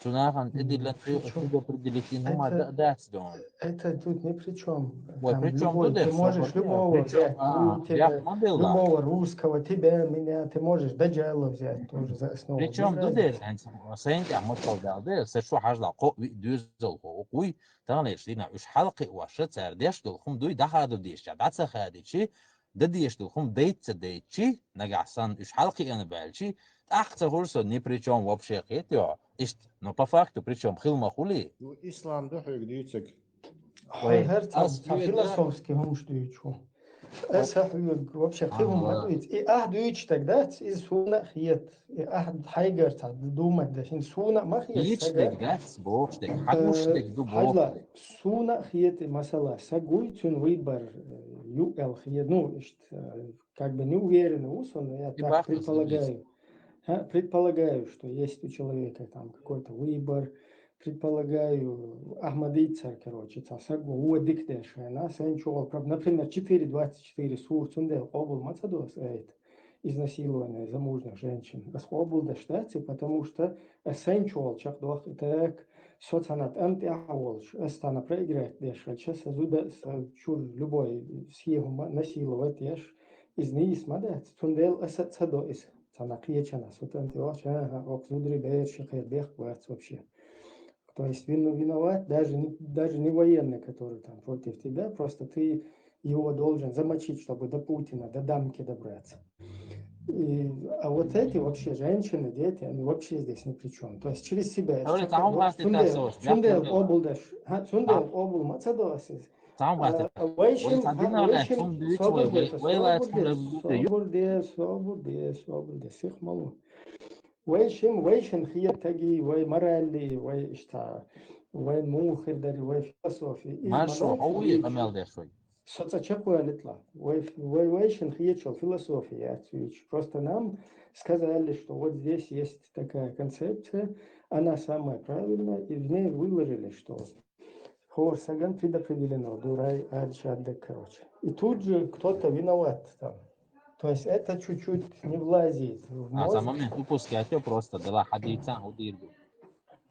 Цунахьан тӀедиллан предупредить хӀума дац дон. Это тут ни при чем. Ой, при чем тут? Ты можешь любого взять, любого русского, тебя, меня, ты можешь Даджала взять тоже за основу. При чем тут? Сайн тӀехь ма цал дал де, са шу хьажла, кхо ви дюзал хо, уй, тахлеш дина, уж хьалкхи ваша цар деш дол, хум дуй дахаду деш, даца хадичи, да деш дол, хум дайца дайчи, нагахь сан уж хьалкхи ана бальчи, тӀаккха ца хуьлу со ни при чем вообще кхетайо. Иштта, но по факту при чем хила ма хуьлий? Ну, ислам ду хьоьга дуьйцург. Хьо хӀара ца философски хӀумаш дуьйцу. Аса хьоьга вообще кхин хӀума ма дуьйцу. И ахь дуьйцу так дац, иза суна а хета. И ахь хьайгара ца думать деш, хӀинца суна а ма хета. Дуьйцу так дац, бохуш дерг. Хьан гуш дерг ду боху. Суна а хета, масала, са гуй, цуьнан выбор, э, ю аьлла хета. Ну, иштта, э, как бы не уверен ву со, но я так предполагаю. Ха, предполагаю, что есть у человека там какой-то выбор. Предполагаю, Ахмадица, короче, ца саго, вон дика деш хьайна, сайн чугӀал проб-, например, четыре двадцать четыре сур, цундела къобал ма ца до ас айта, изнасилование замужних женщин. Ас къобал деш дац, потому что ас сайн чугӀал чекхдоху и так, со цхьана тӀам тӀехь а волуш, ас цхьана проиграть деш хилча, са зуда, са чур любой схема насиловать деш, иза нийса ма дац, цундела аса а ца до иза. Цхьана кхечанхьа со тӀам тӀе вахча, аха, окху зударий бераш кхера бехк бац вообще. То есть вин-, виноват даже не, даже не военный, который там против тебя, просто ты его должен замочить, чтобы до Путина, до Дамки добраться. И, а вот эти вообще женщины, дети, они вообще здесь ни при чем. То есть через себя. Цундел къобул даш, ха, цундел къобул ма ца до ас иза. Цхьа а вай шин, вай шин, собар де, собар де, собар де, собар де, сих ма ло. Вай шин, вай шин хетаги, вай морали, вай иштта, вай муха хир дари, вай философия. Маршо, хьо вуй къамел деш вай? Со ца чекхвалитла. Вай, вай, вай шин хетачул философия яц вуьйцу. Просто нам сказали, что вот здесь есть такая концепция, она самая правильная, и в ней выложили, что хӀора сагана предопределено ду рай, ада шаддаг, короче. И тут же кто-то виноват там. То есть это чуть-чуть не влазит в мозг. А за момент упускать просто, дала хьадийца, удир ду.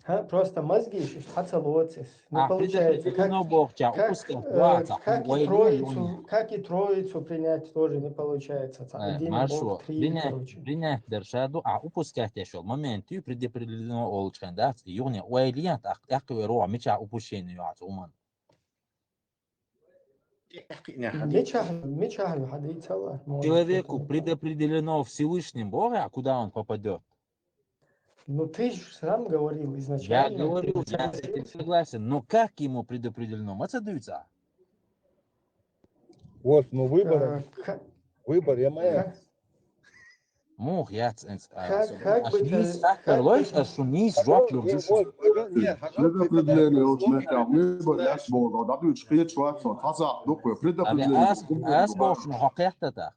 Ха, просто мозги ишта хьа ца лоцис. Не получается. Как, как, э, как и троицу, как и троицу принять тоже не получается. Ца один Бог, три, короче. Принять дарша ду, а упускать деш йолу момент ю предопределено олучу хен дац, юхне ойла ен, тӀаккха тӀаккха вер вогӀу, мичахь упущение йоцу хӀуман. Мичахь, мичахь ю хьадийцала? Человеку предопределено Всевышним Богом, куда он попадёт. Ну, ты же сам говорил изначально. Я говорю, я с этим согласен. Но как ему предопределено? Ма ца дуьйцу? Вот, ну, выбор. Выбор, я моя. Муха яц, аш нийса хаттар лойш, аш шу нийса жоп лур ду шу. Предопределение йолчу меттехь выбор яц боху, дӀадуьйцуш кхеташ вац со, цхьа сахьт дукха предопределение. Ас, ас бохучунна хьо кхетта тӀаккха?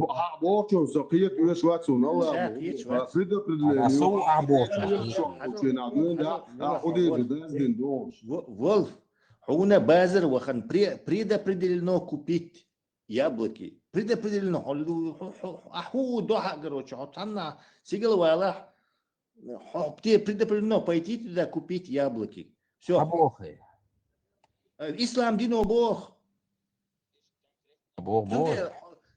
Ахь бохучунна со кхета оьшуш вац суна, Алла. Предопределение. Аса ахь бохучунна кхета. Чуьнахь дуьйна, да, ахь хӀудийца даздина дохуш. Вол, хьуна базар вахана пре-, предопределено купить яблоки. Предопределено, хьо лу-, хьо, хьо, ахь хӀун дохьа, короче, хьо цхьанна сигала валахь, хьо те предопределено пойти туда купить яблоки. Всё. Хьан боху? Э, ислам дино боху. Боху, боху.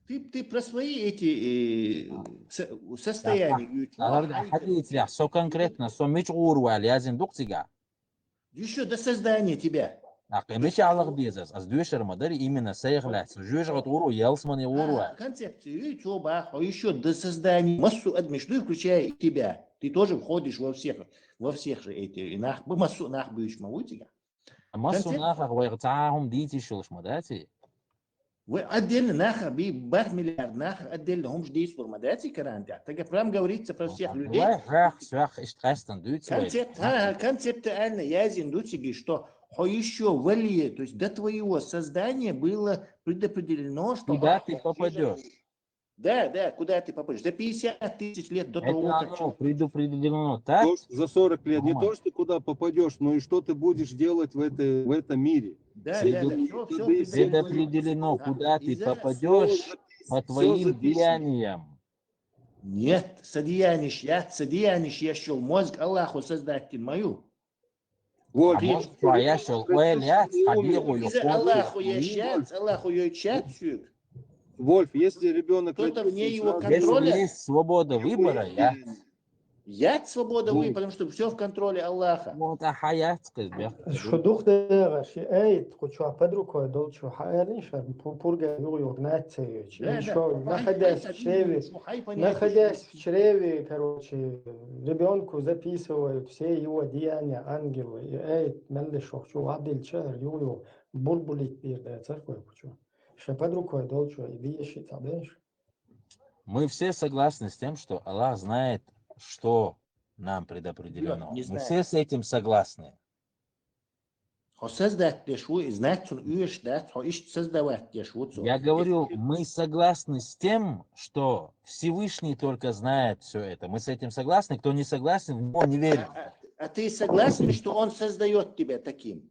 Ты, ты про свои эти, э, со-, состояния говоришь. Хьадийцарехь, со конкретно, со мича гӀур ваьлла язйина ду-кх цигахь? Ещё до создания тебя. ТӀаккха мичахь лаха деза ас? Ас доьшур ма дарий, именно сайх лаьцна. Жоьжахати гӀур ву, ялсамани гӀур ву. А, концепция, и чё бах, ещё до создания. Массу адамаш ду, включая и тебя. Ты тоже входишь во всех, во всех же эти, и нах, массу нах буьйцуш ма ву цигахь. Массо а нахах вайга цхьа а хӀума дийца йиш йолуш ма дац и? Вай отдельно нахах бий, барх миллиард нахах отдельно хӀумаш дийцалур ма дац и Коран тӀехь. Тага прям говорится про всех людей. Вай, вах, вах, иштта къаьстина дуьйцу вай. Концепт, ха, ха, концепт Анна язин ду цига, что хьо ещё вале, то есть до твоего создания было предопределено, что Куда ты попадёшь? Да, да, куда ты попадёшь. За пятьдесят тысяч лет до Это того, как оно человек предопределено так? То, что за сорок лет, не Ага. то, что куда попадешь, но и что ты будешь делать в, этой, в этом мире. Да, да, да, всё, всё Предопределено, куда ты попадёшь по твоим деяниям. Нет, са деянеш яц, са деянеш еш йола мозг Аллахо создать дина ма ю. Вот. А мозг твоя, что Оля, сходи, Иза Аллахо еш яц, Аллахо йойтуш яц соьга. Вольф, если ребенок Кто-то вне его Если контроля. Есть свобода выбора, я. Яц свобода выбора, потому что всё в контроле Аллаха. Вот, а хьа яц кхы бех. Шу дух дера, ши айт, кху чу под рукой долчу, хьаэрни шар, пу-, пурга юг юг нация. Да, Ещё да. находясь Хай в чреве, понять, хай понять, находясь в чреве, короче, ребенку записывают все его деяния, ангелы, и айт, мелли шох чу, адил чар, юг юг, бурбулит бир да, церковь кучу. Ша под рукой долчу, и бьеши, цабеш. Мы все согласны с тем, что Аллах знает, что нам предопределено. Не Мы знает. Все с этим согласны. Хьо создать деш ву, и знать цун уьш дац, хьо иштта создавать деш ву цо. Я говорю, мы согласны с тем, что Всевышний только знает все это. Мы с этим согласны. Кто не согласен, в него не верит. А, а ты согласен, что он создает тебя таким?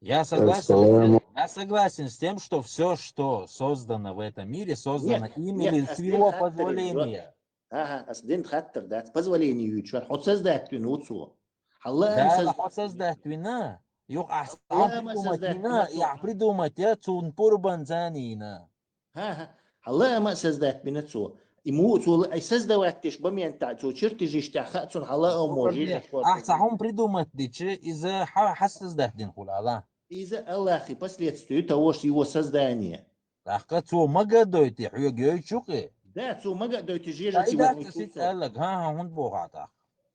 Я согласен, я согласен с тем, что все, что создано в этом мире, создано Нет, им нет, или с а его здесь хаттар позволения. Ага, ас дин хаттар дац, позволение ючар, хьо создать вина ву цо. Хьалла Да, создать. Хьо создать вина. Юх, ас Аллах придумать создать вина, вина я цо. Придумать я цун пурбан занина. Ха-ха. Хьалла ма создать вина цо. И му цо ай создавать деш момента цо чертежиш тя ха цун хьалла а мо жижа. Ах, ца хьум придумать дичи, иза ха создать дин хула Аллах. Иза Аллахи последствия того, что его создание. Ах, ка цо магадойти, хьуг йойчукы. Да, цо магадойти Ай жижа да, сит Аллах, ха, ха, хун богата.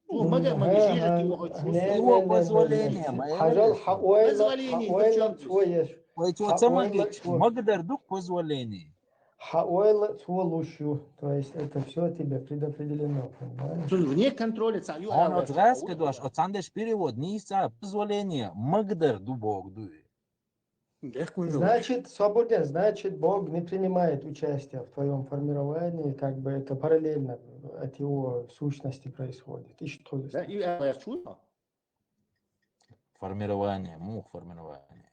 Цо мага мага жижа ти вохочу. Его позволение, ма Хажал, хьа ойла, Позволение, хьа ойла зачем? Цо еш. Ой, цо Хьа ца ойла магич, цо. Магадар дук позволение. Хьа ойла цо луш ю. То есть это все тебе предопределено, понимаешь? Цун вне контроля ца ю Он Аллах. от раз, когда аж от сандеш перевод, не иса позволение, магадар ду Бог дуй. Дехкуй Значит, свободен, значит, Бог не принимает участия в твоем формировании, как бы это параллельно от его сущности происходит. Ишт хуй. Да, и Аллах чуно. Формирование, мух формирование.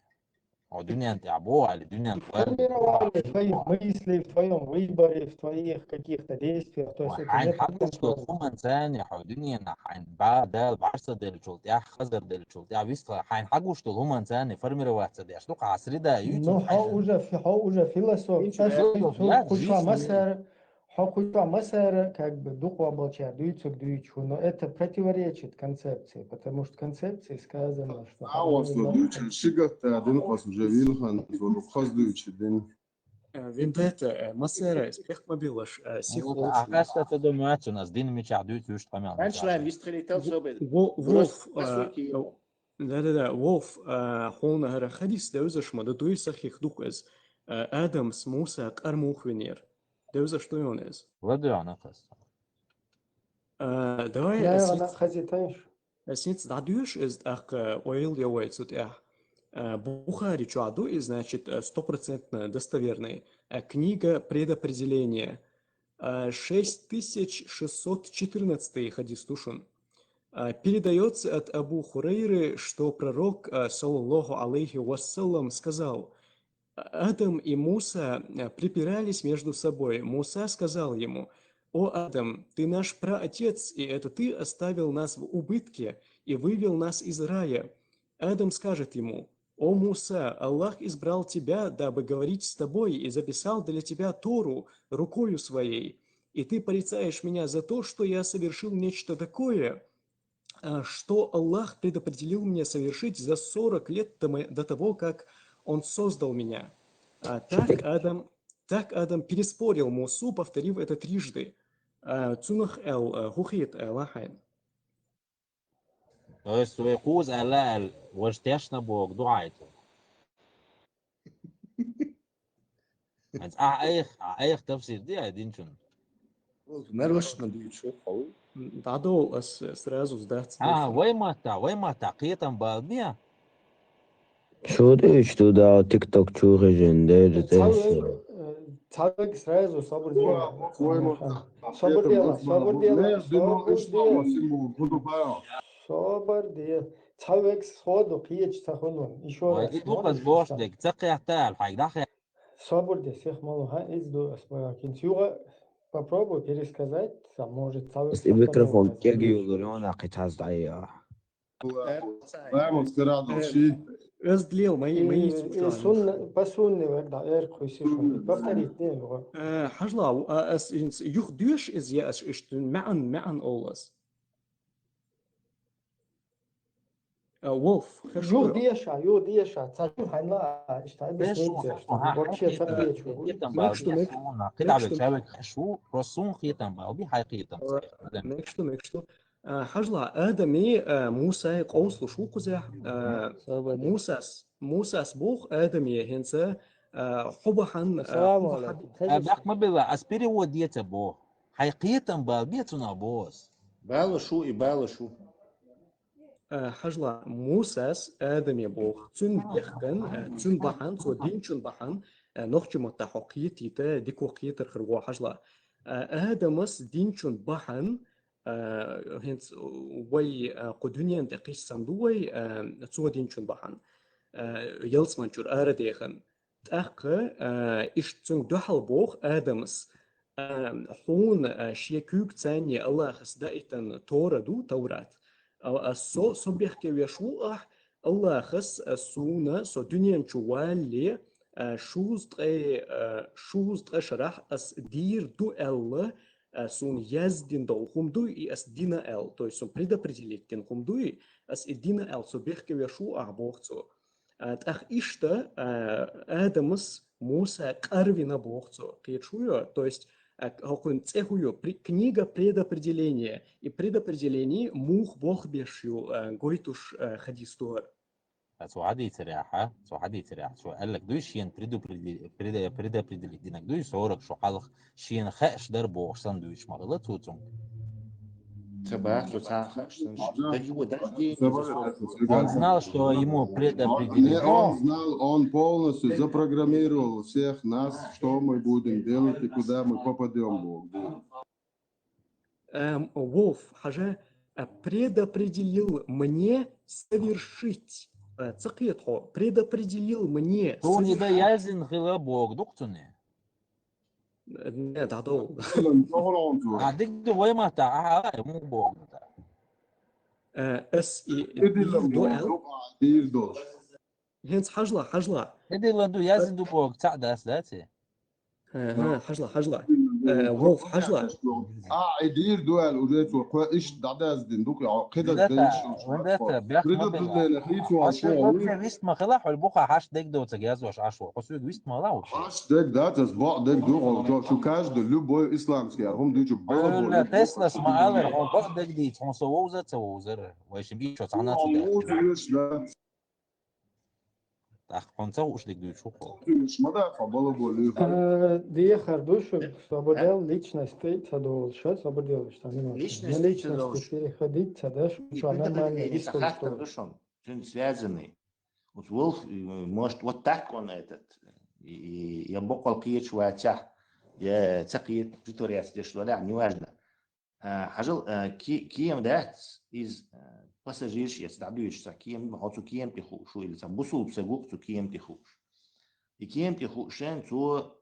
О, дунен тя бо, али дунен Формирование твоих мыслей, в твоем выборе, в твоих каких-то действиях. То есть это Хайн не хьакъ так что хуман цани, хьо дунена, хайн ба дал барса дел чул тя, хазар дел чул тя, вистха, хайн хьакъ что хуман цани формироваться деш, ну, ка среда, ю, Ну, хо уже, фи- хо уже философ. Ничего. Сейчас Философ, хо я куча жизнь. Масара, хо куча Масара, как бы духу оболча, дуйцук дуйчу, но это противоречит концепции, потому что в концепции сказано, что... Аос ло дуча шигатта дин хос уже вилхан зо хос дуча дин. Вендетта, Масара, спехмабилаш, сих Ахаста то думаю, у нас дин меча дуйцу уж тамял. Аншлайн вистхали тал собе. Вов, По сути, да-да-да, Вов, хона хара хадис девзаш ма да дуй сахих дук эз. Адамс Муса къар мух винер. Девзаш дуй он эз. Ладуй ана хас. Давай, Я она хазитаешь. Сиц дӀадуьйш из тӀаккха, ойла я вай цу тӀехь. Бухари чохь ду и, значит, стопроцентно достоверный. Книга Предопределения. Шесть тысяч шестьсот четырнадцатый хадис ду шун. Передаётся от Абу Хурейры, что пророк, саллаллаху алейхи вассалам, сказал: Адам и Муса припирались между собой. Муса сказал ему: «О Адам, ты наш праотец, и это ты оставил нас в убытке и вывел нас из рая». Адам скажет ему: «О Муса, Аллах избрал тебя, дабы говорить с тобой, и записал для тебя Тору рукою своей. И ты порицаешь меня за то, что я совершил нечто такое, что Аллах предопределил мне совершить за сорок лет до, мо- до того, как Он создал меня». А так Адам, так Адам переспорил Мусу, повторив это трижды. Цунах эл хухит лахайн. То есть свой куз ала ал ваш тешна Бог дуайт. Хьанз а айх, а айх тафсир ди ай динчун. Нарвашна дичу хау. ДӀадовла ас сразу сдац. А, вай матта, вай матта, кхетам бал бия. Шо тӀе иштта да TikTok чу хӀижин дер Цавег, э, цавег сразу собур дела. Собур дела, собур дела, собур дела. Собур дела. Цавег сходу кхеча ца хулун. Ишо Вай раз. и дукхаз бош дег, ца кхетта ал хьайг, дахе. Собур де, сех малу, ха, из ду ас боял кин. Юга попробуй пересказать, сам может цавег. И микрофон кеги юлур, ёна кхитаз дайя. Ламус тирадал ши. Аз длел, мои, мои И сунна, по сунне вегда, эр хуйси шо. Повторить не юга. Хьажла, ас юх душ из я ас иштун маан, маан олас. Волф, Ю деша, ю деша, ца ю ханла, ишта объяснить. Вообще ца кхечу. Кхетам бал бия. Кидабек чавек шу, просто сун кхетам бал би, хьай кхетам. Мекшту, мекшту. Хьажла, Адами Мусай къовслуш ву кхузехь. Мусас, Мусас бох Адами хӀинца хьо бахьан. Саламу алейкум. А бах ма била, ас перевод деца бо. Хьай кхетам бал бия цуна бос. Бала шу и бала шу. Хьажла, Мусас Адами бох. Цун бехкан, цун бахьан, цо динчун бахьан, нохчи матта хьо кхетита, дико кхетар хир во хьажла. Адамас динчун бахьан, хӀинц вай кху дуьнен тӀе кхиссам ду вай, цо динчун бахьан. Ялцманчур арадехан. ТӀаккха иштта цунга дуьхьал бох Адамас. Хьуна шен куьйга цанне Аллахас даитан Тора ду, Таврат. Со, со бехке веш ву ахь, Аллахас суна, со дуьнен чу валле, шуз ткъе, шуз ткъа шарахь ас дийр ду аьлла, суна яздин дол хум дуй, и ас дина аьлла, то есть сун предопределить дин хум дуй, ас и дина аьлла, со бехке веш ву ахь бох цо. ТӀаккха иштта Адамас Муса къарвина бох цо. Кхеташ ву ё? То есть хӀокхун цӀе хӀу ё? Книга предопределения. И предопределение мух бох беш ю гойтуш хадис тугӀар. Цо хьадийцаряхьа, цо хьадийцаряхьа, цо аьллак дуй шен предопределить динак дуй, сорок шу хьалха шен хаьш дар бохуш сан дуйш ма хила цо цунга. Ца бац, цу цхьа хаьш сан даги ва даш дийна. Он знал, что ему предопределено. Он знал, он полностью запрограммировал всех нас, что мы будем делать и куда мы попадем, Бог. Волф, хьажа, предопределил мне совершить. Ца кхетхьо, предопределил мне. Цуни да яздин хила Бог дукцуни. Не, дӀадовла. А дик ду вай ма та, а, а, му Бог да. Эс и Идиллам дуэл. Дир долш. ХӀинца хьажла, хьажла. Идиллам ду, яздин ду Бог, цаӀ дас, да, ци? Хьажла, хьажла. Волф, хьажла. А, и дир дуэл уже цо кхо ишт дӀадаздин ду, кхо кхидат да ишт. Вендетта, бяхт ма бела. Предупреждение хийцу Хьаш ашо. вообще вист ма хила, хьол буха хьаш дег доцаг язваш ашо. Хьо суг вист ма хила вообще. Хьаш дег да, цас бо дег ду, хьол жо, шу каждый, любой исламский, а хум дучу Ала балабол. Теслас ма алар, хьо бо дег диц, хьо со вовза ца вовзар. Вай шим ишо цана цу. Вовза веш да. Так, хьон ца уш дег дуйчу хьо. Вовза веш ма да, хьо балабол. Э, Дехар душу, сободел личность ты, ца долша, сободел, что не можешь. Личность На ты личность долш. Переходить, ца дашь, И что нормально, предопределение история, сахаттар что душон, цун связанный. Вот Волф, э, может, вот так он этот, и, и я бокол киечу вача, я цакиет, притворяться, что да, неважно. А, хьажал, а, ки-, кием дац из, а, пассажирш, я сдадуешь, са кием, хоцу кием тихушу, или са бусул псагук цу кием тихуш. И кием тихушен цо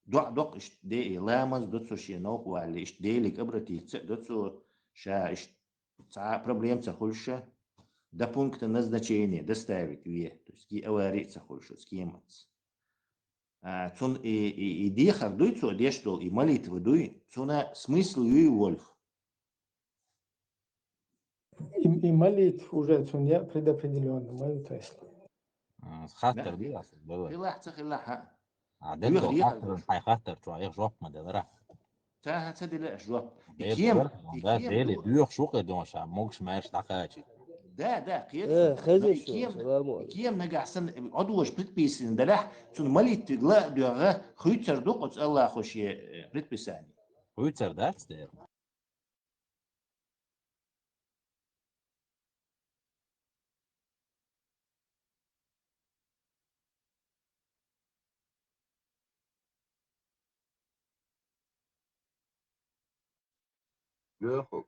дуа док ишт де, и ламаз доцу шен наук валли, ишт делик обратиться доцу ша ишт ца проблем ца хулша, до пункта назначения доставить ве, то есть ки аварий ца хулша, с киемац. А, цун и, и, и дехар дуй цо деш дол, и молитва дуй, цуна смысл юй Волф. И, и молитв уже цун я предопределённый молитва, если. Хаттар ди ас бала. Хилах ца хилаха. А ден Юх, до юх. Хаттар, хай хаттар чу, эх жоп ма делара. Ца ца диле жоп. И Бе кем, бар, и да, кем дели ду- дуйх шуке дон ша, могш маш дакачи. Да, да, кхеташ. Э, хезаш, кема, салам алейкум. Кема нагахь санна, Ӏодош предписание далахь, цунна молитве ла а доьгӀа, хуьйцар ду оцу Аллахо шен, э, предписание. Хуьйцар дац дера? Йоху.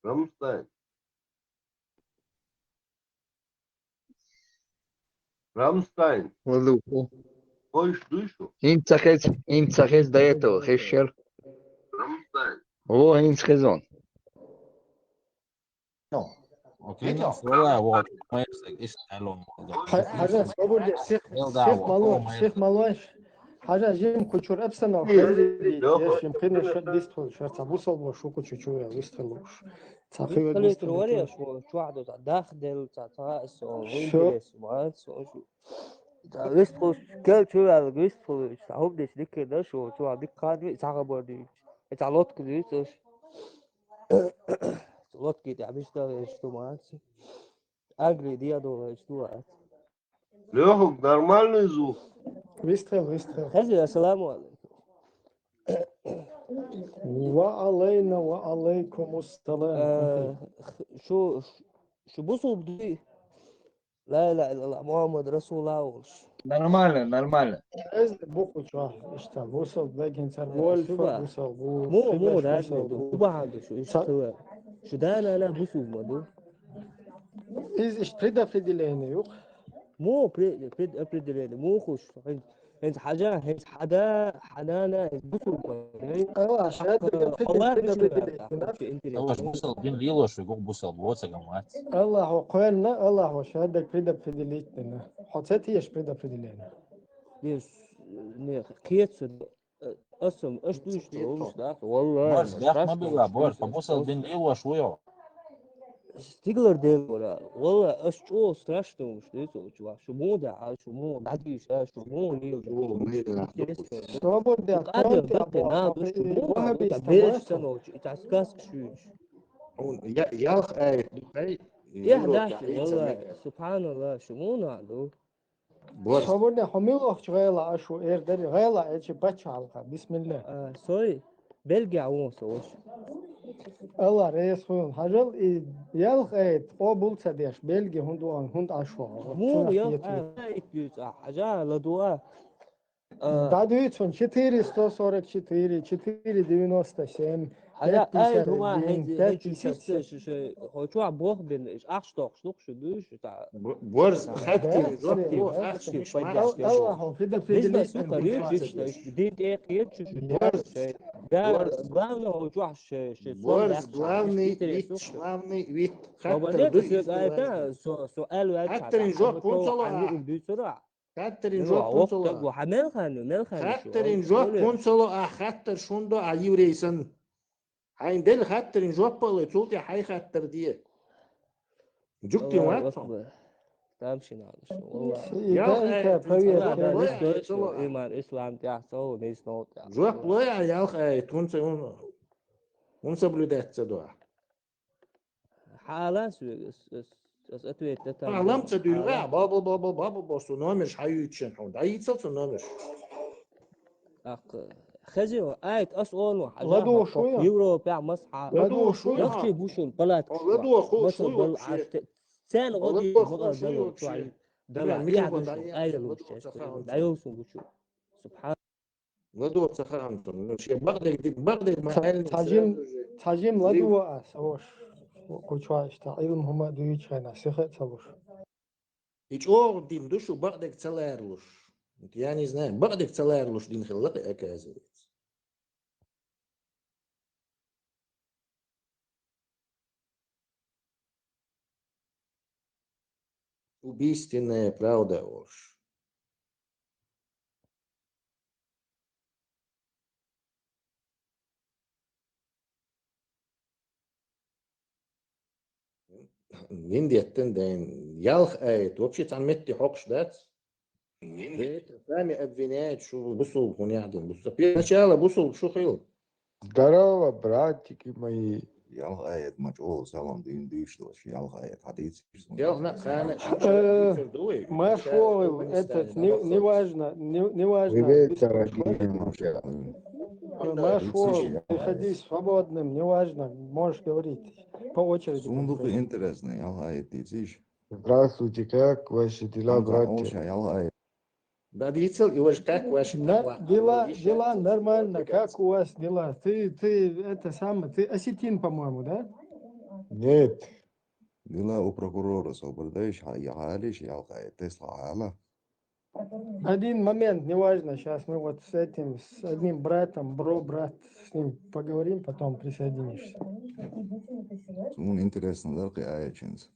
Рамштайн. Рамштайн. Валу. Хойш дуй шу? ХӀинца хез, хӀинца хез до этого, хезчер. Рамштайн. Во, хӀинца хезон. Ну, окей, видел? Валла, вот, мы с-, ис-, алло, Хьа-, хьажа, свободе, сих, Эл да, сих вот, мало, о, мы сих мало. Хьажа, жим кучур эпсана, Э, хезли, да. Ешим, хинна шат дистхул, шат ца бусал бо, шу кучу чу, я, вистхул уж. Ца хиве Вистхул вистхул варе, чу. Шу чуахдо, ца дах дел, ца, ца, со, Шу. Винтерес, ма, со, шу. Ца вистхул, кел чу, я, вистхул, ца хубдеш, дикке, да, шу, чуа, дик кан, ви, ца хабар, ди. Ца лотку, ди, со, шу. Лодки, да, обычно, что, ма, ца. Англи, диадола, что, а? Лёха, нормальный звук? Выстрел, выстрел. Хези, ассаламу алейкум. Ва алейна, ва алейкум ассалам. Э, х-, шу, шу бусул бди. Ла илагьа иллаллах, Мухаммад Расулуллах. Нормально, нормально. Эз буху чуа, ишта, бусул, лагин цар Вольфа. Бусул, бу, Му, му, хибеш да, бусул, бу. Убаханду, шу, Ца- ишта. Шу да, ла, ла, бусул, ма, ду. Из иш предопределение, юк? Му, пре-, предопределение, му, хуш. Хин, хин хажа, хин хада, ханана, хин бусул, ма, ду. Ала, шаьда, Э, предопределение, Аллах, да? Вообще интересно. Аллах, бусул, бин лило, шу, гух бусул, вот, сагамат. Аллах, ва, кхуьлна, Аллах, ва, шаьда предопределить, да. Хьо ца теш предопределение. Деш, не, кхетса, э, асам, аш дуйш, Ца тховш, да? Валлахи, Борс, бяхма била, Борс, по бусал бин лилош вуйо. Стиглар дел вара. Валла, аш чо страшно уж, да, со чуа. Шу мо да, а шу мо, да, диш, а шу мо, не, Шу, мы, да. Интересно. Свобода, Кадр, кон, да, да, на, да, шу мо, да, вахабист, да, беш, вахабист. Саноч, и та сказка шуйш. Он, я, я, э, духай, Я, Европа, да, и валла, Цамерка. Субханаллах, шу мо, на, ду. Борс. Хабурда хьо муьлхачу гӀайла ашу эр дари? ГӀайла эчи паччахьалкха. Бисмилла. А, сой, Бельгия вон со уж. Алла рес хуйн. Хьажал и ялх айт, къобул ца деш, Бельгия хӀунда ван, хӀунда ашу. Му, Цунах ялх кхетий. Айт юц, а, хьажа, ла дуа. А, Да, дуйцун, четыре сто сорок четыре, четыре девяносто семь, Хьажа, ай, пять пятьдесят один, хӀума, хӀези, пять пятьдесят семь. Хьо чуа бох бен, иш ахш тохш, лук шу дуй, шу та. Бо-, Борс, Да, хаттар, да, жоп, да, бо, да, ахш, да. Иш, Поддержка. Ал-, Аллаху, фида, Бизнес, фида, ну, короче, фида. Иш, дин, э, кхет, шу, шу, Борс, шу. Да, Борс. Главное, хьо чуа, шу, шу, Борс, сон, главный иш, вид, иш, шу. Главный вид. Баба, хаттар, нет, дуй, шу, иш, ай, главный. Та, со, со, эл, вай, Хаттарин чата, жоп, а, пунцала, а, а. Ин, дуй, цура. Хаттарин жоп, пунцала. Ва, вахта, гу, хьа мел ханну, мел ханну шу. Хаттарин жоп, пунцала, а, хаттар шундо, а, еврейсан. Хьайн дел хаттарин жоп алай, цул тӀе хьай хаттар де. Жуктин Аллаху вац. Акбар. Тамшин алаш. Валла. Ялх, да, э, это проверка. Аллах, да, да, да, да, да, иман, ислам, тӀехь, со, мейс, но, тӀехь. Жоп лой, а, ялх, э, тунца, он, он соблюдать ца дуа. Хьала, с-, с-, с-, с-, ответ, да, там, Хьалам ца дуьйла, хьала. Баба, баба, баба, баба, со номер хьаюьйчен хьун. Да, йицал со номер. Ах, хезио, айт, ас ону, хьажа, Ладу ма, шуя? Европа, масхьа. Ладу шуя? Нахчи бушун, палат. О, ладу шу, шу, масхьа, бал, вообще. Аште. Цен, о, ладу оди, шу, мага, шу, дало, вообще. Чуай. Дала, Бля, я микрофон душу, дай, ай, ладу, ладу, чуай. Ца хаам. Дай, шу, душу. Субхан. Ладу, ца хаам, тон. Ну, ше, багдег, багдег, ма, Ца-, ай, цажим, ше, цажим ладу ас, ош. Кучуа ишта, илм хӀума дуйчхайна, сиха ца луш. И чӀогӀа дин ду шу бакъдерг ца ларалуш. Я не знаю, бакъдерг ца ларалуш дин хилла кхы, оказывается. Убийственная правда ош. Виндеттан дайн. Ялх аят. Вообще цхьан метте хьокхуш дац. Виндетта. Сами обвиняют, шу бусулба хӀун яхь дин бусулба. Начало бусулба шу хил. Здорово, братики мои. Ялх аят ма чӀогӀа салам дин дуьйш долуш. Ялх аят хьадийцира. Ялх на хана Э, шимшар дуй. Машвол, этот, не, неважно, не, неважно. Привет, дорогие друзья. Машвол, приходи свободным, неважно, можешь говорить по очереди. Сундук интересный, ялх аят дийциш. Здравствуйте, как ваши дела, братья? Оша, ялх аят. Да, дийцал, и ваш как ваши дела? Дела, дела нормально, как у вас дела? Ты, ты, это самое, ты осетин, по-моему, да? Нет. Дела у прокурора собар даиш, я халиш, ялх аят, тесла хала. Один момент, неважно, сейчас мы вот с этим, с одним братом, бро, брат, с ним поговорим, потом присоединишься. Суна интересно, да, кхи аячинца.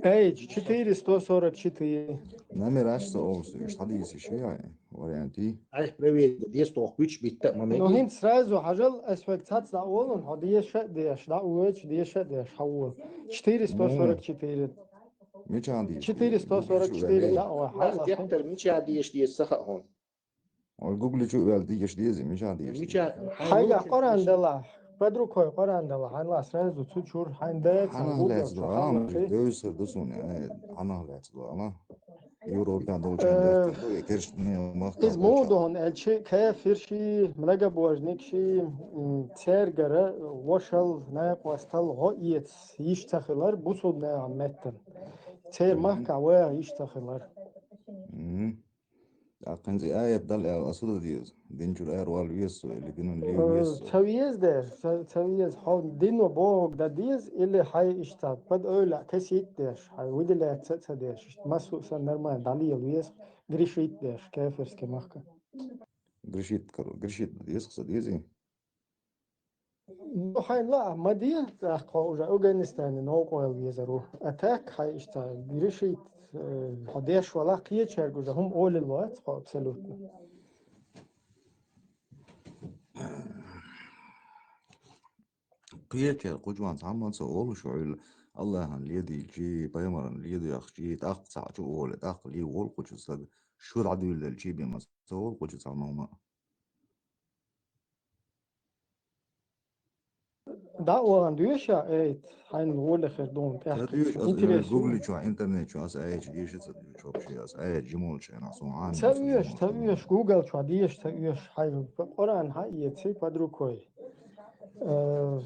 Эйч четыре сто сорок четыре. Номер аш со олсу, иш хьадийсиш я, варианти. Ай, проверь, дес тох куч битта момент. Ну, хин сразу хьажал, ас век цац да олун, хьо деш, деш, да уч, деш, деш, хьо. Четыре сто сорок четыре. Мичан деш? Четыре сто сорок четыре, да, о, хьала. Дехтер мича деш, деш, саха хун. Ой, Google чу вел деш, деш, мича деш? Мича, хьайга Къуръан дала, под рукой Къуръан дала, хьайна сразу цу чур, хьайна дац, хьанах Google лец чу, до, хьанах а, лец. Дойсар дусуни, ай, хьанах лец до, ала? Европа долча, э, дехтер, керш не мах. Из мудон элчи, кафир ши, многобожник ши, м, цергара, вошал, наькъостал, го иец, иш цахилар, бусулба меттан. Цер махка вая иш цахилар. Мгм. А кхинца аят дал аьлла, ас хӀу дан деза? Дин чуьра ара вала веза со или динан ле веза со? Ца веза деш, ца, ца веза. Хьо дино бохург дан деза или хьай иштта, под ойла касит деш, хьай выделяться ца деш, иштта массо а сан нормально, дӀалела веза, грешит деш, кафирский махка. Грешит, кор-, грешит дан деза, со дезий? Ну, хьайн ла, ма де, тӀаккха хьо уже Афганистане новкъа ойла везар ву. А так, хьай иштта, грешит, э, хьо деш вала кхечаьрга уже хӀума олил вац хьо абсолютно. Кхечаьрга кхучван цхьамма ца олуш вуйла, Аллахьан ледийчи, пайхамаран ледоьхчи, тӀаккха цхьаъ чу оле, тӀаккха ле волу кхучу сага, шу дӀадуьйладелчи бен ма ца олу кхучу цхьамма. Да, ван дуьйша, эй, хьайн воле хир дун, тӀехь. Ца дуьйш, ас интересно. Гугли чу, интернет чу, ас аяча деша ца дуьйш вообще, ас аяча жимолча, ана сун ан. Ца уьш, ца уьш, Google чу деша, ца уьш, хьайн Къуръан хьаэци под рукой. Э,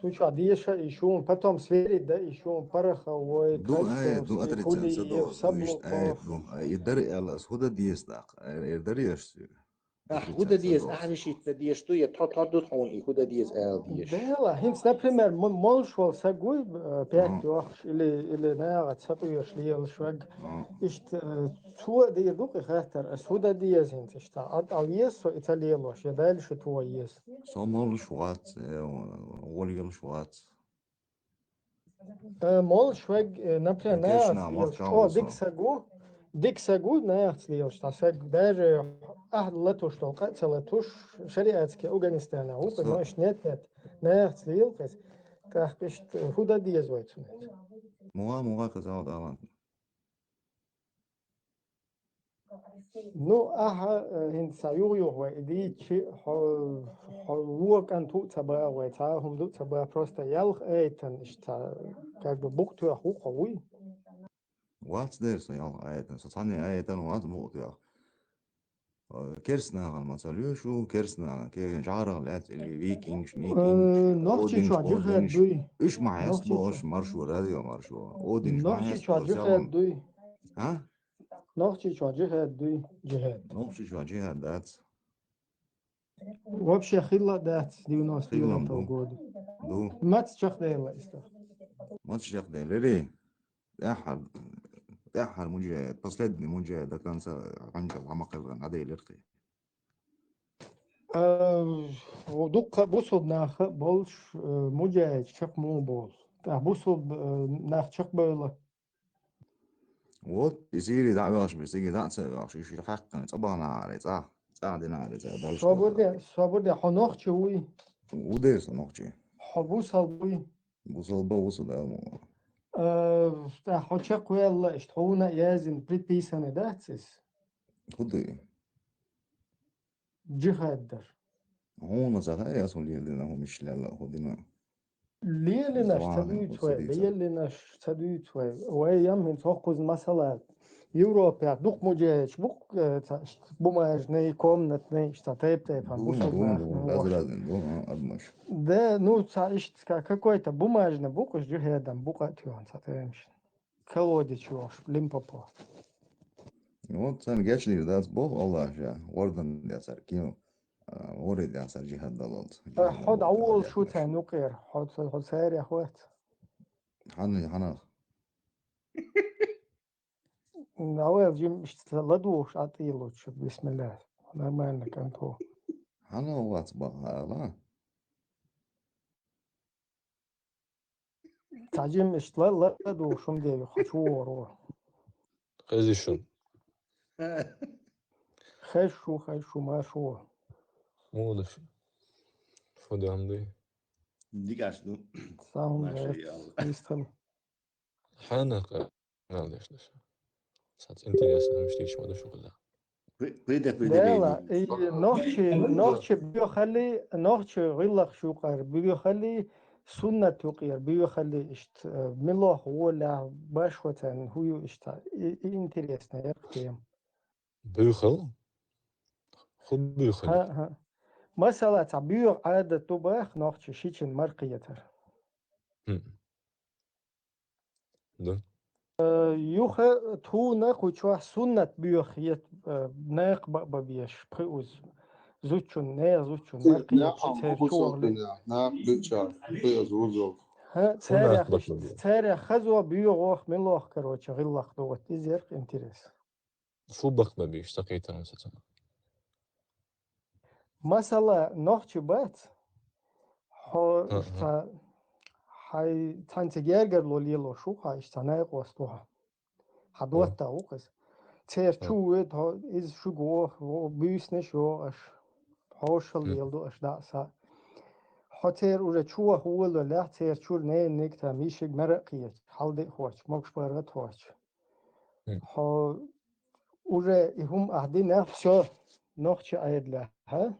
цу чу деша и шун, потом сверить, да, и шун, Пороховой, ду, ай, ду, Крачковский, отрицать, Кулиев, ду, Саблуков. Ай, ду, ай, и дари ала, ас худа дес дак, ай, и дари аш сюр. Ахь, худа деза, ахь вишитта деш ду, я тхо, тхо ду тхуна и худа деза ала деш. Дела, хӀинца, например, мо-, молуш вол саг вуй, э, пять йохуш или, или наха ца къоьш лелаш ваг. Иштта, э, цо а дийр ду кхи хаттар, ас худа деза хӀинца иштта, а, а веза со и ца лелош, я дайла шу тхо еза. Со молуш вац, э, гӀолъелаш вац. Э, молуш ваг, э, например, нахаца лелаш, о, дика сагу, дика сагу нахаца лелаш, та саг даже ахь латуш дол, къа ца латуш, шариатский Афганистана, хӀу, понимаешь, нет, нет, нахаца лелаш, тӀаккха иштта хӀу дан деза вай цунца? Муха, муха казал далан. Ну, ахьа, э, хӀинца юха-юха вай и дийчи, хьо, хьо вокан ту ца баа вай, ца хӀума ду ца баа, просто ялх айтан иштта, как бы, букъ тоьхна ву хьо вуй? Вац дер со ялх айтан, со цхьанне айтан вац букъ тоьхна. Э, керс нахана ма ца лоьшу, керс нахана, кеган жӀарах лаьцна или викингш, микингш, э, нохчи чу жихад дуй. Уьш ма хьаст бохуш, маршо, радио маршо. Одинш ма хьаст бохуш, жихад дуй. А? Нохчичо жихад дуй, жихад. Нохчичо жихад дац. Вообще хилла дац девяносто девятого года. Ду. Мац чакхдайла иста. Мац чакхдайла, ри? ТӀаьххьар, тӀаьххьар муджахид, последний муджахид до конца хьанчал хьама кхелган, Ӏадайла ирхи. Э, дуккха бусулба наха болуш, э, муджахид чакх му болу. ТӀаккха бусулба, э, нах чакхбевлла. Вот, и Сири дӀа а ваьллаш, и Сири дӀа а ца ваьллаш, и ши хьаккхана, цӀа бахьана гӀаре, цӀа, цӀа дина гӀаре, цӀа далш. Собурде, собурде, хьо нохчи вуй? Ву дер со нохчи. Хьо бусал вуй? Бусалба вусу да мо. Э, тӀа хьо чекхвелла, иштта хьуна язин предписанный дац иза? ХӀу ду? Джихад дар. Хьуна ца хаьа, ясун лелина хӀу мишлялла хӀу дина. Лелинаш ца дуьйцу вай, лелинаш ца дуьйцу вай. Вай ям хӀинца хӀокхуза масала. Европа дукха мужаечу бу-, э, ца-, бумажный, комнатный, иштта тайп-тайпан бусалба нах. Разный, да, а, адамаш. Да, ну, ца-, иштта ка-, какой-то бумажный букъаш джихадам букъа а туьйхьан ца таймаш. Колодец йохуш, Лимпопо. Вот царна гечдийр дац боху Аллаха, ша, гӀордан децар, кийо, а, гӀоре децар джихад далалц. А, хьо дӀаволуш ву царна юкъера, хьо ца-, хьо царех вац. Хьан-, хьанах? Давай, Джим, иштта ладугӀуш а тӀелучу, бисмиллах. Нормально, контрол. Хьан вац баха ала? Ца, Джим, иштта ла-, ладугӀуш хӀума де, хьо чу вогӀур ву. Хезий шун? Хезаш ву, хезаш ву, маша ву. Муха ду шу? Фу дан ду? Дикаш ду. Саунд. Маша, я. Хьанах къамел деш ду шу? Сац интересно, муьш дийш ма ду шу кхуза. Пре-, предопределение. Дела, и нохчи, нохчи буьйхали, нохчи гӀиллакх шу юкъара буьйхали, суннат юкъера буьйхали, иштта, э, милох воля баш ватан хӀу ю иштта. И, и интересно, я тема. Буьйхал? ХӀу буьйхал? ХӀа, хӀа. Масала, ца буьйха Ӏадат ду бах нохчи шичин маркхетар. Хм. Да. Э, юха тхуна кху чохь суннат боьха ет, э, некъ ба-, ба беш, пхи уз. Зудчун, нехан зудчун, маркхе нехам церан бу чу вахли. Сотана, нах бича, пхи уз вузув. Ха, суннат церах бакъ ба беш. Церах хазо боьгӀох, милох, короче, гӀиллакх ду, вот, изерх интерес. Фу бакъ ба беш, сакхетам сацана. Масала, нохчи бац? Хьо, ага, ца-, хьай, цхьаьнца гергарло лело шу, хьай, иштта некъост ву хьо. Хьан дотта ву-кх иза. Церан чу воьду хьо, иза шуьга воху, во-, буьйсанаш йогӀу аша. Хьошалла леладу аша дӀа а са. Хьо церан уже чу ваха волалехь, церан чуьра ненаниг, та мишиг мара а кхеташ, хьалдиъ хӀотташ, могуш-паргӀат хӀотташ. Хьо уже и хӀума ахь динехь, всё, нохчи Ӏедалехь, хьа?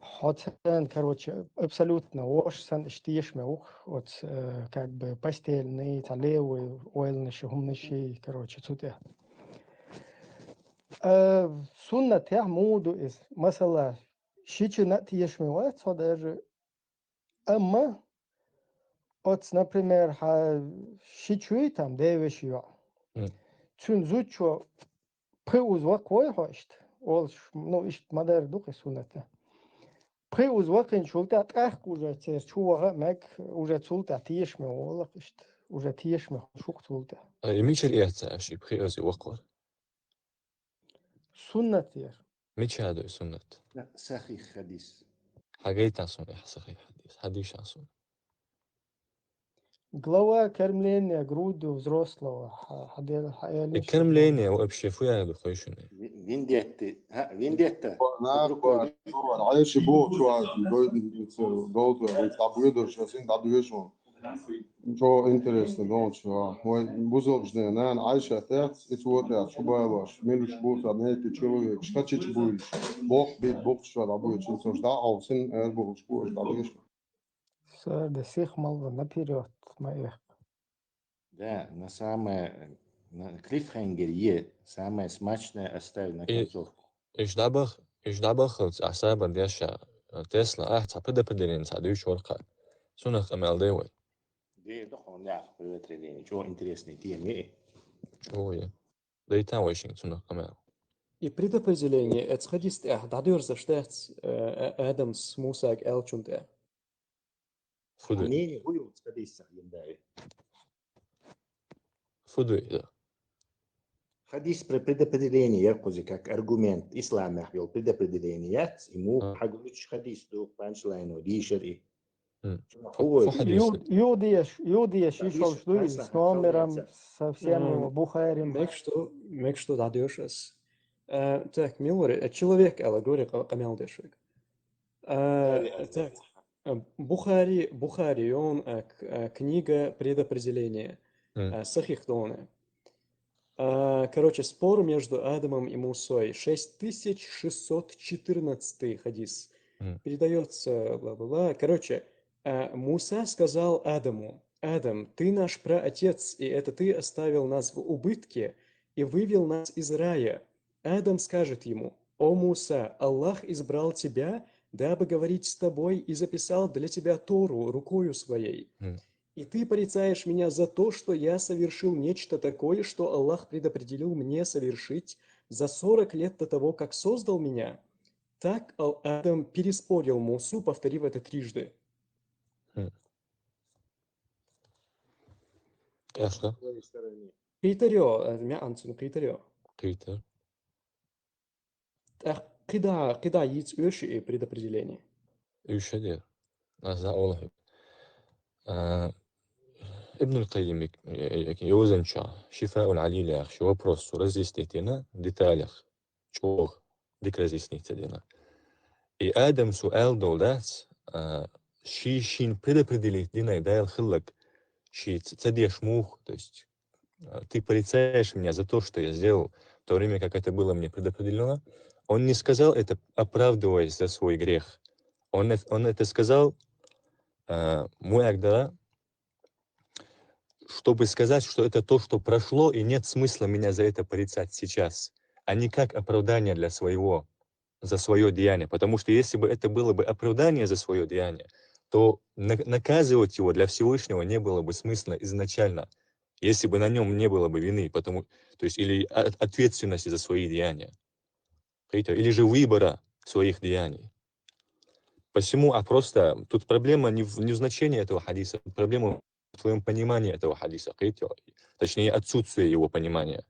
Хьо царна, короче, абсолютно вош санна иштта тешаме ву-кх оцу, э, как бы, постельный, цхьа левый ойланаш, хӀуманаш, короче, цу тӀехь. Э, суннатехь муха ду иза? Масала, шичина а тешаме вац хьо даже, амма оцу, например, хьан ши чуьй там девеши йоӀ. Цуьнан зудчо пхи уз вакхой хьо иштта, олуш, ну, иштта ма-дарра ду-кх и суннат. Пхи уз вакхинчул тӀаьхьа тӀаккха уже церан чу ваха а мег, уже цул тӀаьхьа тешаме волу-кх иштта, уже тешаме хуьлуш ву-кх цул тӀаьхьа. А, и мичара эцна аша и пхи уз вакхар? Суннат яра. Мича ду и суннат? Сахих хадис. Хьан гайтахь суна и сахих хадис? Хьан дийшахь суна? Глава кормления грудью взрослого. Хьан, хьан дер-, хьан элиш? И кормление вообще фу яра ду хой шуна? Ви-, вендетта. Ха, вендетта. Нах, Ӏайши боху чу, дой-, дой-, дой-, дой-, дӀабоьдуш, ас ин дӀадоьшу. Чо интересно, донча, вай бузалгаш ден нана Ӏайша тӀехь, и цо тӀехь чу балош, милуш бу ца нетта человек, шка чича буьйлуш, боккха бит букхаш ша дӀабоьдуш, цо дӀа а хьовсина, эр бохуш бу, дӀабоьдуш. Всё, да сих мал наперёд, ма эх. Да, на самое, на клиффхенгер е, самое смачное оставь на концовку. Иш дӀабах-, иш дӀабаххалц ахь сабар деш ша, Тесла, ахь цхьа предопределение цхьа дуьйцуш вара кхаъ. Цунах къамел дай вай. Де, дохуна нах предопределение. Чо интересный тема е. Чо е. Дайтан вай шин цунах къамел. И предопределение, эц хадис тӀехь дӀадоьрзаш дац, э, э, Адамс Мусаг аьллачун тӀехь. Фу ду? Хьан мнение хӀу ю оцу хадисах, Яндаев? Фу ду иза? Хадис про предопределение яра кхуза как аргумент. Исламехь йолу предопределение яц, и муха хьагулучу хадис ду, панчлайно дийшар и. М. Фу, фу хадис? Ю-, юдеш, юдеш, и шолуш ду иза, с номером, со всем его, Бухарим. Мега что, мега что дӀадоьшу ас. Э, так, мила вара, э, человек аьлла гори къа-, къамел деш вайга. Э, так. Э, Бухари, Бухари, он, э, к- э, книга «Предопределение». М. Э, Сахих да он. Э, Короче, спор между Адамом и Мусой. Шесть тысяч шестьсот четырнадцатый хадис. М. Передается, бла-бла-бла. Короче, э, Муса сказал Адаму: «Адам, ты наш праотец, и это ты оставил нас в убытке и вывел нас из рая». Адам скажет ему: «О Муса, Аллах избрал тебя, дабы говорить с тобой, и записал для тебя Тору рукою своей. М. И ты порицаешь меня за то, что я совершил нечто такое, что Аллах предопределил мне совершить за сорок лет до того, как создал меня». Так Ал- Адам переспорил Мусу, повторив это трижды. Ясно. Китарио, э, мя анцун китарио. Китар. Эх, кида, кида яц уйш и предопределение. Уйш да. Аз олхи. А, Ибн аль-Каййим, э, э, ёзанча, Шифауль Алиль яхаш, вопрос разъяснить дена, деталях, чух, дик разъяснить дена. И Адам суал дол дац, а, ши шин предопределить динай Дал хиллаг, ши ц- цадеш мух, то есть, а, ты порицаешь меня за то, что я сделал, в то время как это было мне предопределено. Он не сказал это, оправдываясь за свой грех. Он, эт- он это сказал, а, муягда, чтобы сказать, что это то, что прошло, и нет смысла меня за это порицать сейчас, а не как оправдание для своего, за свое деяние. Потому что если бы это было бы оправдание за свое деяние, то на- наказывать его для Всевышнего не было бы смысла изначально, если бы на нем не было бы вины, потому, то есть или от- ответственности за свои деяния, или же выбора своих деяний. Посему, а просто тут проблема не в, не в значении этого хадиса, проблема в твоем понимании этого хадиса, точнее, отсутствие его понимания.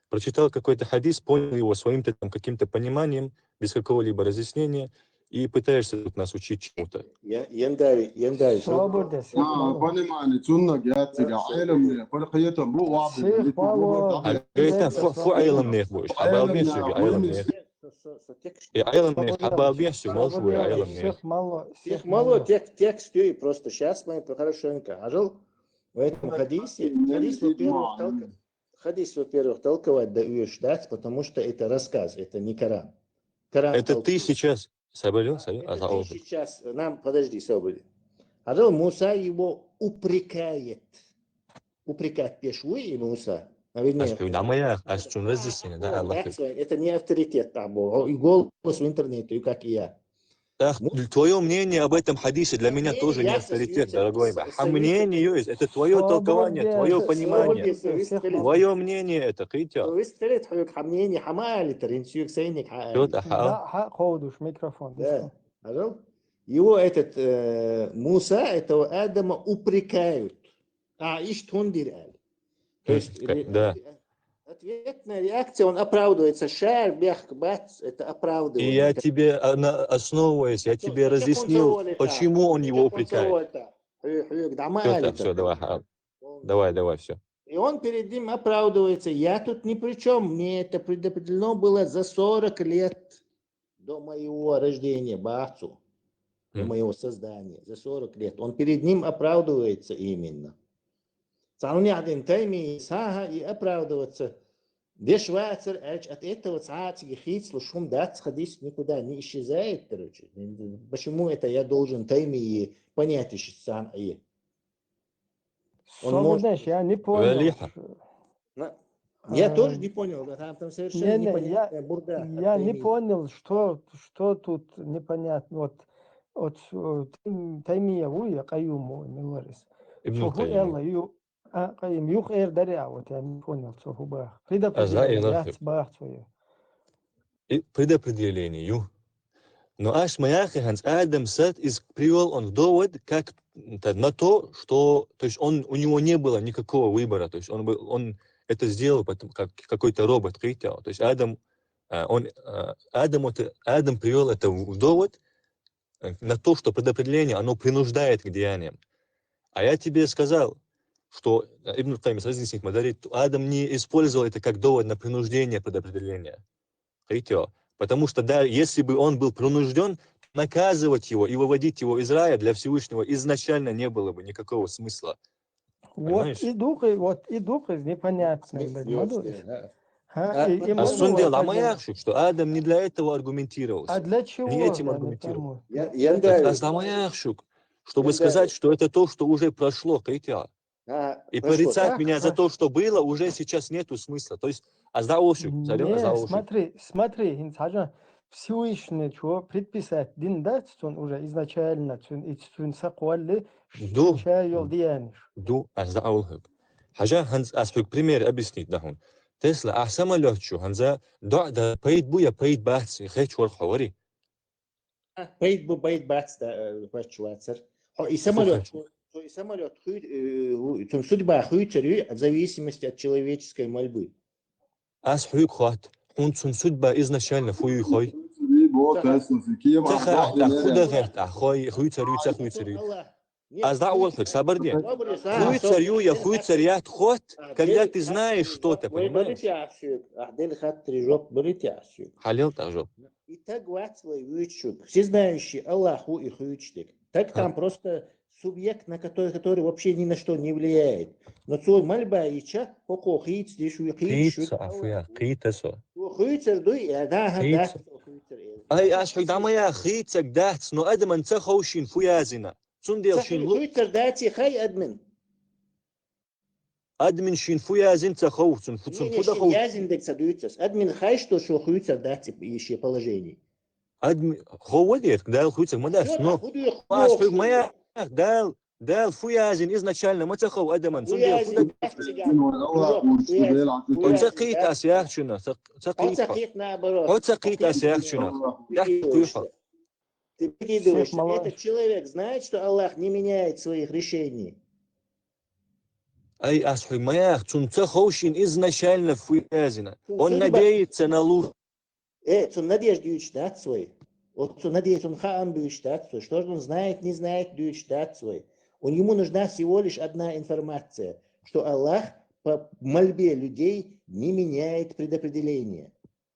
Прочитал какой-то хадис, понял его своим-то там каким-то пониманием, без какого-либо разъяснения, и пытаешься тут нас учить чему-то. Яндави, яндави. Собур дес. А, понимание, цуннаг яццигай, Ӏилманех, фархиятам бу ваб. Сих мало. А это фу, фу Ӏилманех бу, хьабалбеш Ӏилманех. И Ӏилманех, хьабалбеш, мол шуй Ӏилманех. Сих мало. Сих мало тек- текст, и просто сейчас мы по- хорошенько. Ажал в этом хадисе, хадис, во-первых, толк- хадис, во-первых, толковать да уйш дац, потому что это рассказ, это не Коран. Коран Это толк- ты сейчас. Сабалю, сабалю. Это ты сейчас, нам, подожди, Собур. Ажал Муса его упрекает. Упрекать пеш вуй Муса. А ведь Аш нет. Куй Дамая, аш Чун разъяснение, да, Да, Аллах. да, это не авторитет там был. И голос в интернете, и как и я. Так, твое мнение об этом хадисе для меня Мнение тоже не я авторитет, советую, дорогой со- мой. Хьа мнение советую. Есть, это твое Собур толкование, дес. твое Собур понимание. дес. Сих мало. Твое мнение это, Китя. Выстелет хьюк хьа мнение, хьа ма алитар, ин сюйк сайник хьа Всё, алитар. да, ха. Да, ха, ходуш микрофон. Да. Ажал? Его этот э, Муса, этого Адама упрекают. А, иш тундир аль. То есть М, ре- да. Ответная реакция, он оправдывается. Шар, бяхк, бац, это оправдывание. И я Это- тебе, а, на- основываясь, я Всё, тебе всё, разъяснил, контроль, да. Почему он Всё, его упрекает? контроль, да. Хьюк, хьюк, да, ма Всё, так, алитар. всё, давай, ха. Давай, давай, всё. И он перед ним оправдывается: «Я тут ни при чем, мне это предопределено было за сорок лет до моего рождения, бацу, до М. моего создания, за сорок лет». Он перед ним оправдывается именно. Цални один тайми саха и оправдываться. Деш вацар, ач от этого цацги хицлу шум дац хадис никуда не исчезает, короче. Почему это я должен тайми и понять ищи сам и? Он Собур может- деш, я не понял. Валиха. На- Я А, тоже не понял, да, там, там совершенно не, не, непонятная бурда. Я не Тайми. Понял, что, что тут непонятно. Вот, вот э, тайм- таймия вуй, я Кайюму, миларис. Ибн Суху Каййим. Элла, ю, а, Кайюм, юх эр даря, вот я не понял, суху бах. А, за Предопределение, Элла. яц бах свою. И предопределение. Но аш маяхи ханс Адам сат из привел он в довод как т- на то, что, то есть он, у него не было никакого выбора, то есть он был, он это сделал потом как какой-то робот, Китя. То есть Адам, а, он, а, Адам, это, Адам привел это в в довод э, на то, что предопределение, оно принуждает к деяниям. А я тебе сказал, что э, Ибн Кайм разъяснить Мадарит, Адам не использовал это как довод на принуждение предопределения. Китя. Потому что да, если бы он был принужден, наказывать его и выводить его из рая для Всевышнего изначально не было бы никакого смысла. Вот и духи, вот и духи непонятные. А сунде ламаяхшук, что Адам не для этого аргументировался. А для чего? Не этим аргументировал. Аз ламаяхшук, чтобы сказать, что это то, что уже прошло, кайтя. И порицать меня за то, что было, уже сейчас нету смысла. То есть, аз даулшук, смотри, смотри, хинц хажа Всевышний чего предписать дин дац, цун уже изначально, цун и цун сакъвалли, ду, чай йол дияниш. Ду, аз даулхук. Хажа ханц аз хук пример объяснить дахун. Тесла, а самолёт чу, ханза, да, да, пайд бу я пайд бац, хеч вор хавари. Пайд бу, пайд бац да, э, хоч вацар. Хо, и самолёт, хо, и самолёт хуй, э, цун судьба хуй царю в зависимости от человеческой мольбы. Аз хук хот, хун цун судьба изначально фуй хой. Цахар, а худа герт, а хой, хуй царю, ца хуй царю. Аз даулхук, сабар де. Хуй царю я хуй царят хот, когда ты знаешь что-то, понимаешь? Халил та жоп. И так вацлай вычук. Всезнающий Аллах ху и хуйчдик. Так там просто субъект, на который, который вообще ни на что не влияет. Но цой мольба и ча, хоко хиц, диш ви хиц. Хиц, афуя, хиц со. Хуйцар дуй, я да, да. Ай, аз хуй дамая хицак дац, но адаман ца ховшин фуязина. Цун дел шин лу. Хуйцар даци хай админ. Админ шин фуязин ца ховцун, фуцун фуда хов. Язин дек ца дуйцас. Админ хай, что шо хуйцар даци ищи положение. Админ ховадер, дал хуйцак ма дац, но. Аз хуй мая, дал, дал фуязин изначально ма ца хов адаман, цун дел фуда. Ца кит аз яхчуна, ца кит. Ца кит наоборот. Ца кит аз яхчуна. Яхчуй хо. Ты прикидываешься. Этот человек знает, что Аллах не меняет своих решений. Ай, аз хуй маях, цун ца ховшин изначально фуязина. Он надеется на лучшее. Э, цун надежда дюч дат свой. Вот цун надеется, он хаан дюч дат свой. Что же он знает, не знает, дюч дат свой. Он, ему нужна всего лишь одна информация, что Аллах по мольбе людей не меняет предопределение.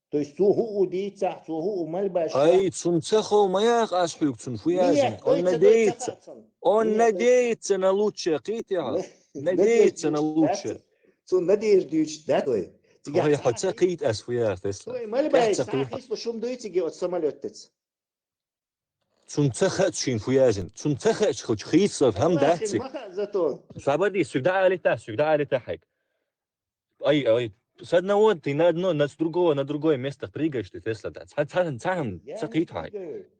То есть цу хуу дийцахь, цу хуу мальбаш. Ай, цун ца хов маях аз хуйг цун фуязин. Он надеется. Он надеется на лучшее, кит я. Надеется на лучшее. Цун надежда дюч дат свой. Ой, хо ца кит аз фуяр, Тесла. Ой, мальбай, ца кит. Хис бу шум дуйциги от самолёттец. Цун ца хач шин фуязин. Цун ца хач хуч хис сов хам датци. Сабади, сюда алита, сюда алита хайк. Ай, ай, с одного ты на одно, на с другого, на другое место прыгаешь ты, Тесла, да. Ца, ца, ца, ца кит хай.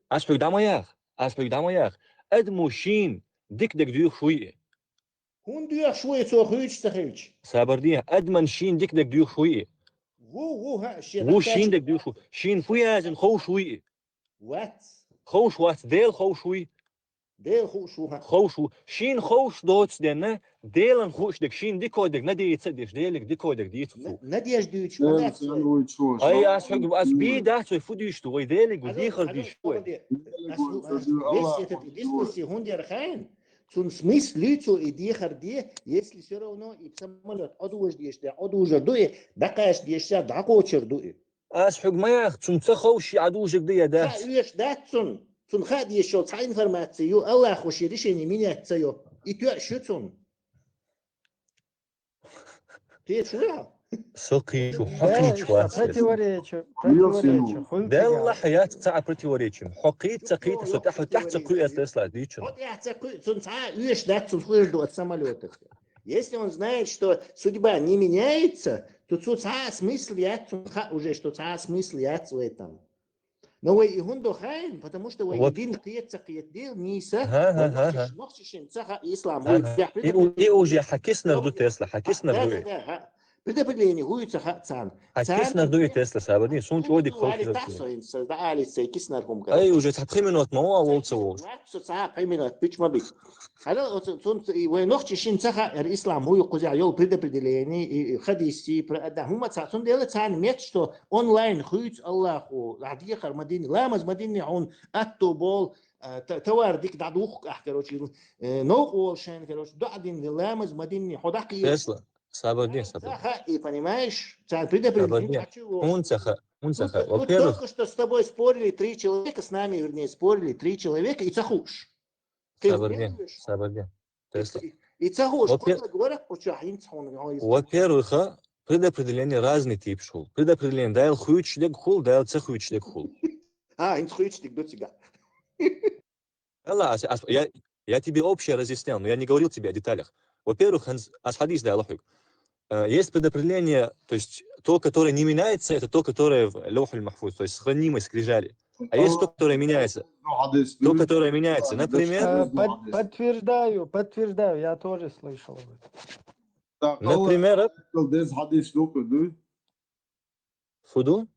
Аз хуй дамаях, аз хуй дамаях. Эд мужчин, дик дик дюх шуй. Хун дюх шуй, цо хуйч ца хилч. Сабарди, адман шин дик дик дюх шуй. Ву, ву, ха, шин. Ву шин дик дюх шуй. Шин фуязин хов шуй. Вац. Хов шуй, вац, дел хов шуй. Дел хов шуй, ха. Хов шуй. Шин хов ш доц дена, делан хуш дик, шин дикодик, надеется диш, делик дикодик, дицу. Надеж дюч, вац. Ай, аз хуг, аз би да, цой фудиш ту, вай делик, дихар диш, вай. Весь этот дискуссии хундер хайн. Цун смысл лицо и дихар ди, если всё равно и самолёт одуж дешда, одуж дуе, дакаш дешда, дакочер дуе. Аз хуг маях, цун ца хов ши адужик ди я да. Ха уеш дат цун. Цун ха дешо, ца информация ю, Аллах хуши решение менять ца ю. И тё шу цун. Ты чё? Сокишу, хокичу. Противоречие, противоречие. Делла хаят ца противоречие. Хокит ца кит со тахо тах ца куя Тесла дичу. Вот я ца ку, цун ца уеш дат цун хуеш ду от самолёта. Если он знает, что судьба не меняется, то цу ца смысл я, цун ха уже, что ца смысл я в этом. Но вай и хундо хайн, потому что вай и дин киет ца киет дел ниса. Нохчишин ца ха ислам. И уже хакис нарду Тесла, хакис нарду. Предопределение гуй ца ха цан. Хакис нарду и Тесла сабади, сун чоди кхо. Али тасо ин са да али ца кис нархум ка. Ай, уже ца пхи минут ма ва волца вол. Ца пхи минут пич ма бич. Хала, цун, и вай нохчишин ца ха эр ислам гуй кузя йол предопределение и хадиси про да хума ца цун дела цан мет, что онлайн хуйц Аллаху, адихар мадини, ламаз мадини он атто бол, товар дик дадух, ах, короче, ног ол шен, короче, доадин ламаз мадини, ходак и. Тесла, сабади, сабади. Ца ха, и понимаешь, цан предопределение. Он ца ха. ХӀунда ца хаьа? Во-первых, только что с тобой спорили три человека, с нами, вернее, спорили три человека, и ца хууш. Ты сабар де, сабар де. И ца хууш, во-пер-, во-первых, предопределение разный тип хул. Предопределение Даьла хуьйцуш дерг хул, Даьла ца хуьйцуш дерг хул. А, хӀинца хуьйцуш дерг ду цига. Алла, ас, ас, я, я тебе общее разъяснял, но я не говорил тебе о деталях. Во-первых, хӀанз ас хьадис дала хьуга. Э, есть предопределение, то есть то, которое не меняется, это то, которое в Лаухуль Махфуз, то есть хранимой скрижали. А есть то, которое меняется. То, которое меняется. Например, э, под-, подтверждаю, подтверждаю, я тоже слышал об этом. Например, а? Дез хьадис ду, ду. Фу ду?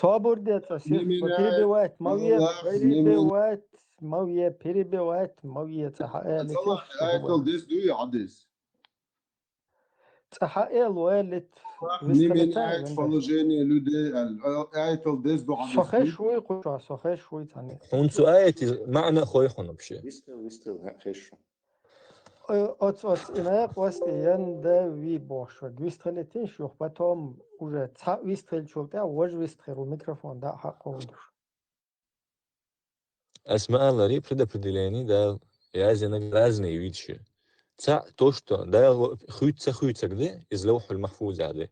Собар де, ца сих, перебивать ма ве, перебивать ма ве, перебивать ма ве, ца хьа-, э, цхьа аятал дес дуй хьадис. Ца хьа-, э, луэлит. Не меняет положение людей, а, аятал дес ду хьадис. Со хеш вуй кху чу, со хеш вуй цхьанне. ХӀунда цу аятий маьӀна хой хьуна вообще? Вистхила, вистхила, хеш. Э, оц, оц, и наькъ васти янда ви бохуш вай. Вистхилийтина шух, потом уже цхьаъ вистхилчул тӀаьхьа важа вистхир ву, микрофон дӀа а хьакховдуш. Ас ма аллара, предопределение Дала яздинарг разные виды ю. Цхьаъ то, что Дала хуьйц-, ца хуьйцург ду, иза Лаухуль Махфузехь ду.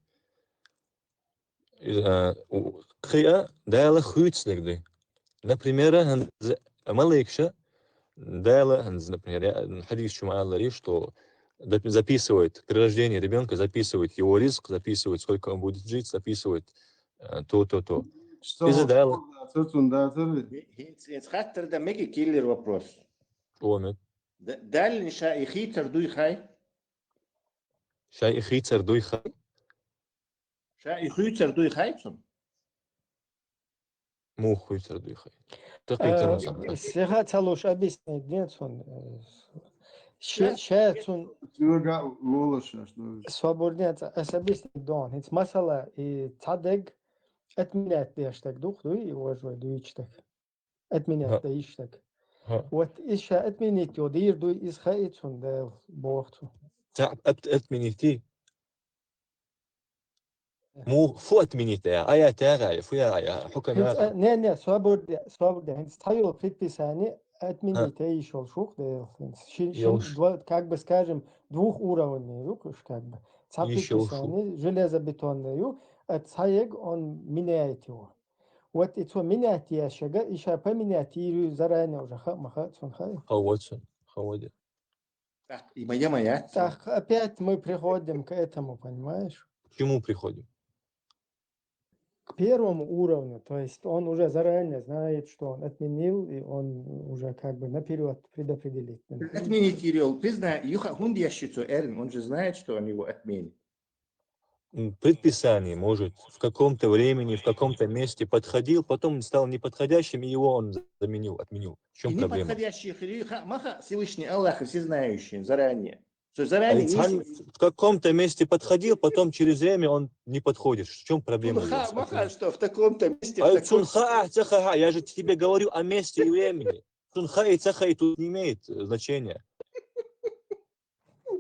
Иза, а, у, кхин а Дала хуьйцург ду. Например, хӀанз малайкаша Дала, хӀанз, например, я, хьадис чу ма аллара, что доп-, записывает, при рождении ребёнка записывает его ризкъ, записывает, сколько он будет жить, записывает, э, то, то, то. Иза Дала. ХӀинца, хӀинца хаттар дан мега киллер вопрос. Чу мега. Д-, Далла ша и хийцар дуй хай? Ша и хийцар дуй хай? Ша и хуьйцар дуй хай цунна? Муха хуьйцар дуй хай? Э, сиха ца луш объяснить де цунна, э, ше-, ша цунна. Цуьнга волуш аш ду. Собар де, ца, ас объяснить дон. ХӀинца масала, и цхьа дерг отменять деш дерг ду-кх, дуй, и важа вай дуьйцуш дерг. Отменять дан йиш дерг. Вот иза ша отменить йо дийр дуй, иза хаий цунна Дала, боху цо. Ца от-, отменить йий? Муха, фу отменить йий? Аят яхай, фу яхай, хьукам яхай? Не, не, собар де, собар де. ХӀинца цхьа йолу предписание отменить йий йиш йолуш ву-кх Дала. ХӀинца шин, шин, два, как бы скажем, двух уровней ю-кх уьш, как бы. Цхьа предписание железобетонное ю, а цхьа ерг он меняет его. Вот и цо менять еш ерг, и ша поменять йийр ю заранее уже, хаа ма хаа цунна, хаа? Хаа цунна, хаа де. Так, и моя, моя. Так, опять мы приходим к этому, понимаешь? К чему приходим? К первому уровню, то есть он уже заранее знает, что он отменил, и он уже как бы наперёд предопределить. Отменить йийр ю, признай, юха, хӀунда еш ю цо эрна, он же знает, что он его отменит. М, предписание, может, в каком-то времени, в каком-то месте подходил, потом стал неподходящим, и его он заменил, отменил. В чём проблема? Неподходящий хир ю, хаа ма хаа, Всевышний Аллах всезнающий, заранее. Что заранее, а если в каком-то месте подходил, потом через время он не подходит. В чём проблема? Хаа ма хаа, что в таком-то месте, в таком-то. Цунна хаа, ца хаа, я же тебе говорю о месте и времени. Цунна хаий, ца хаий тут не имеет, э, значения.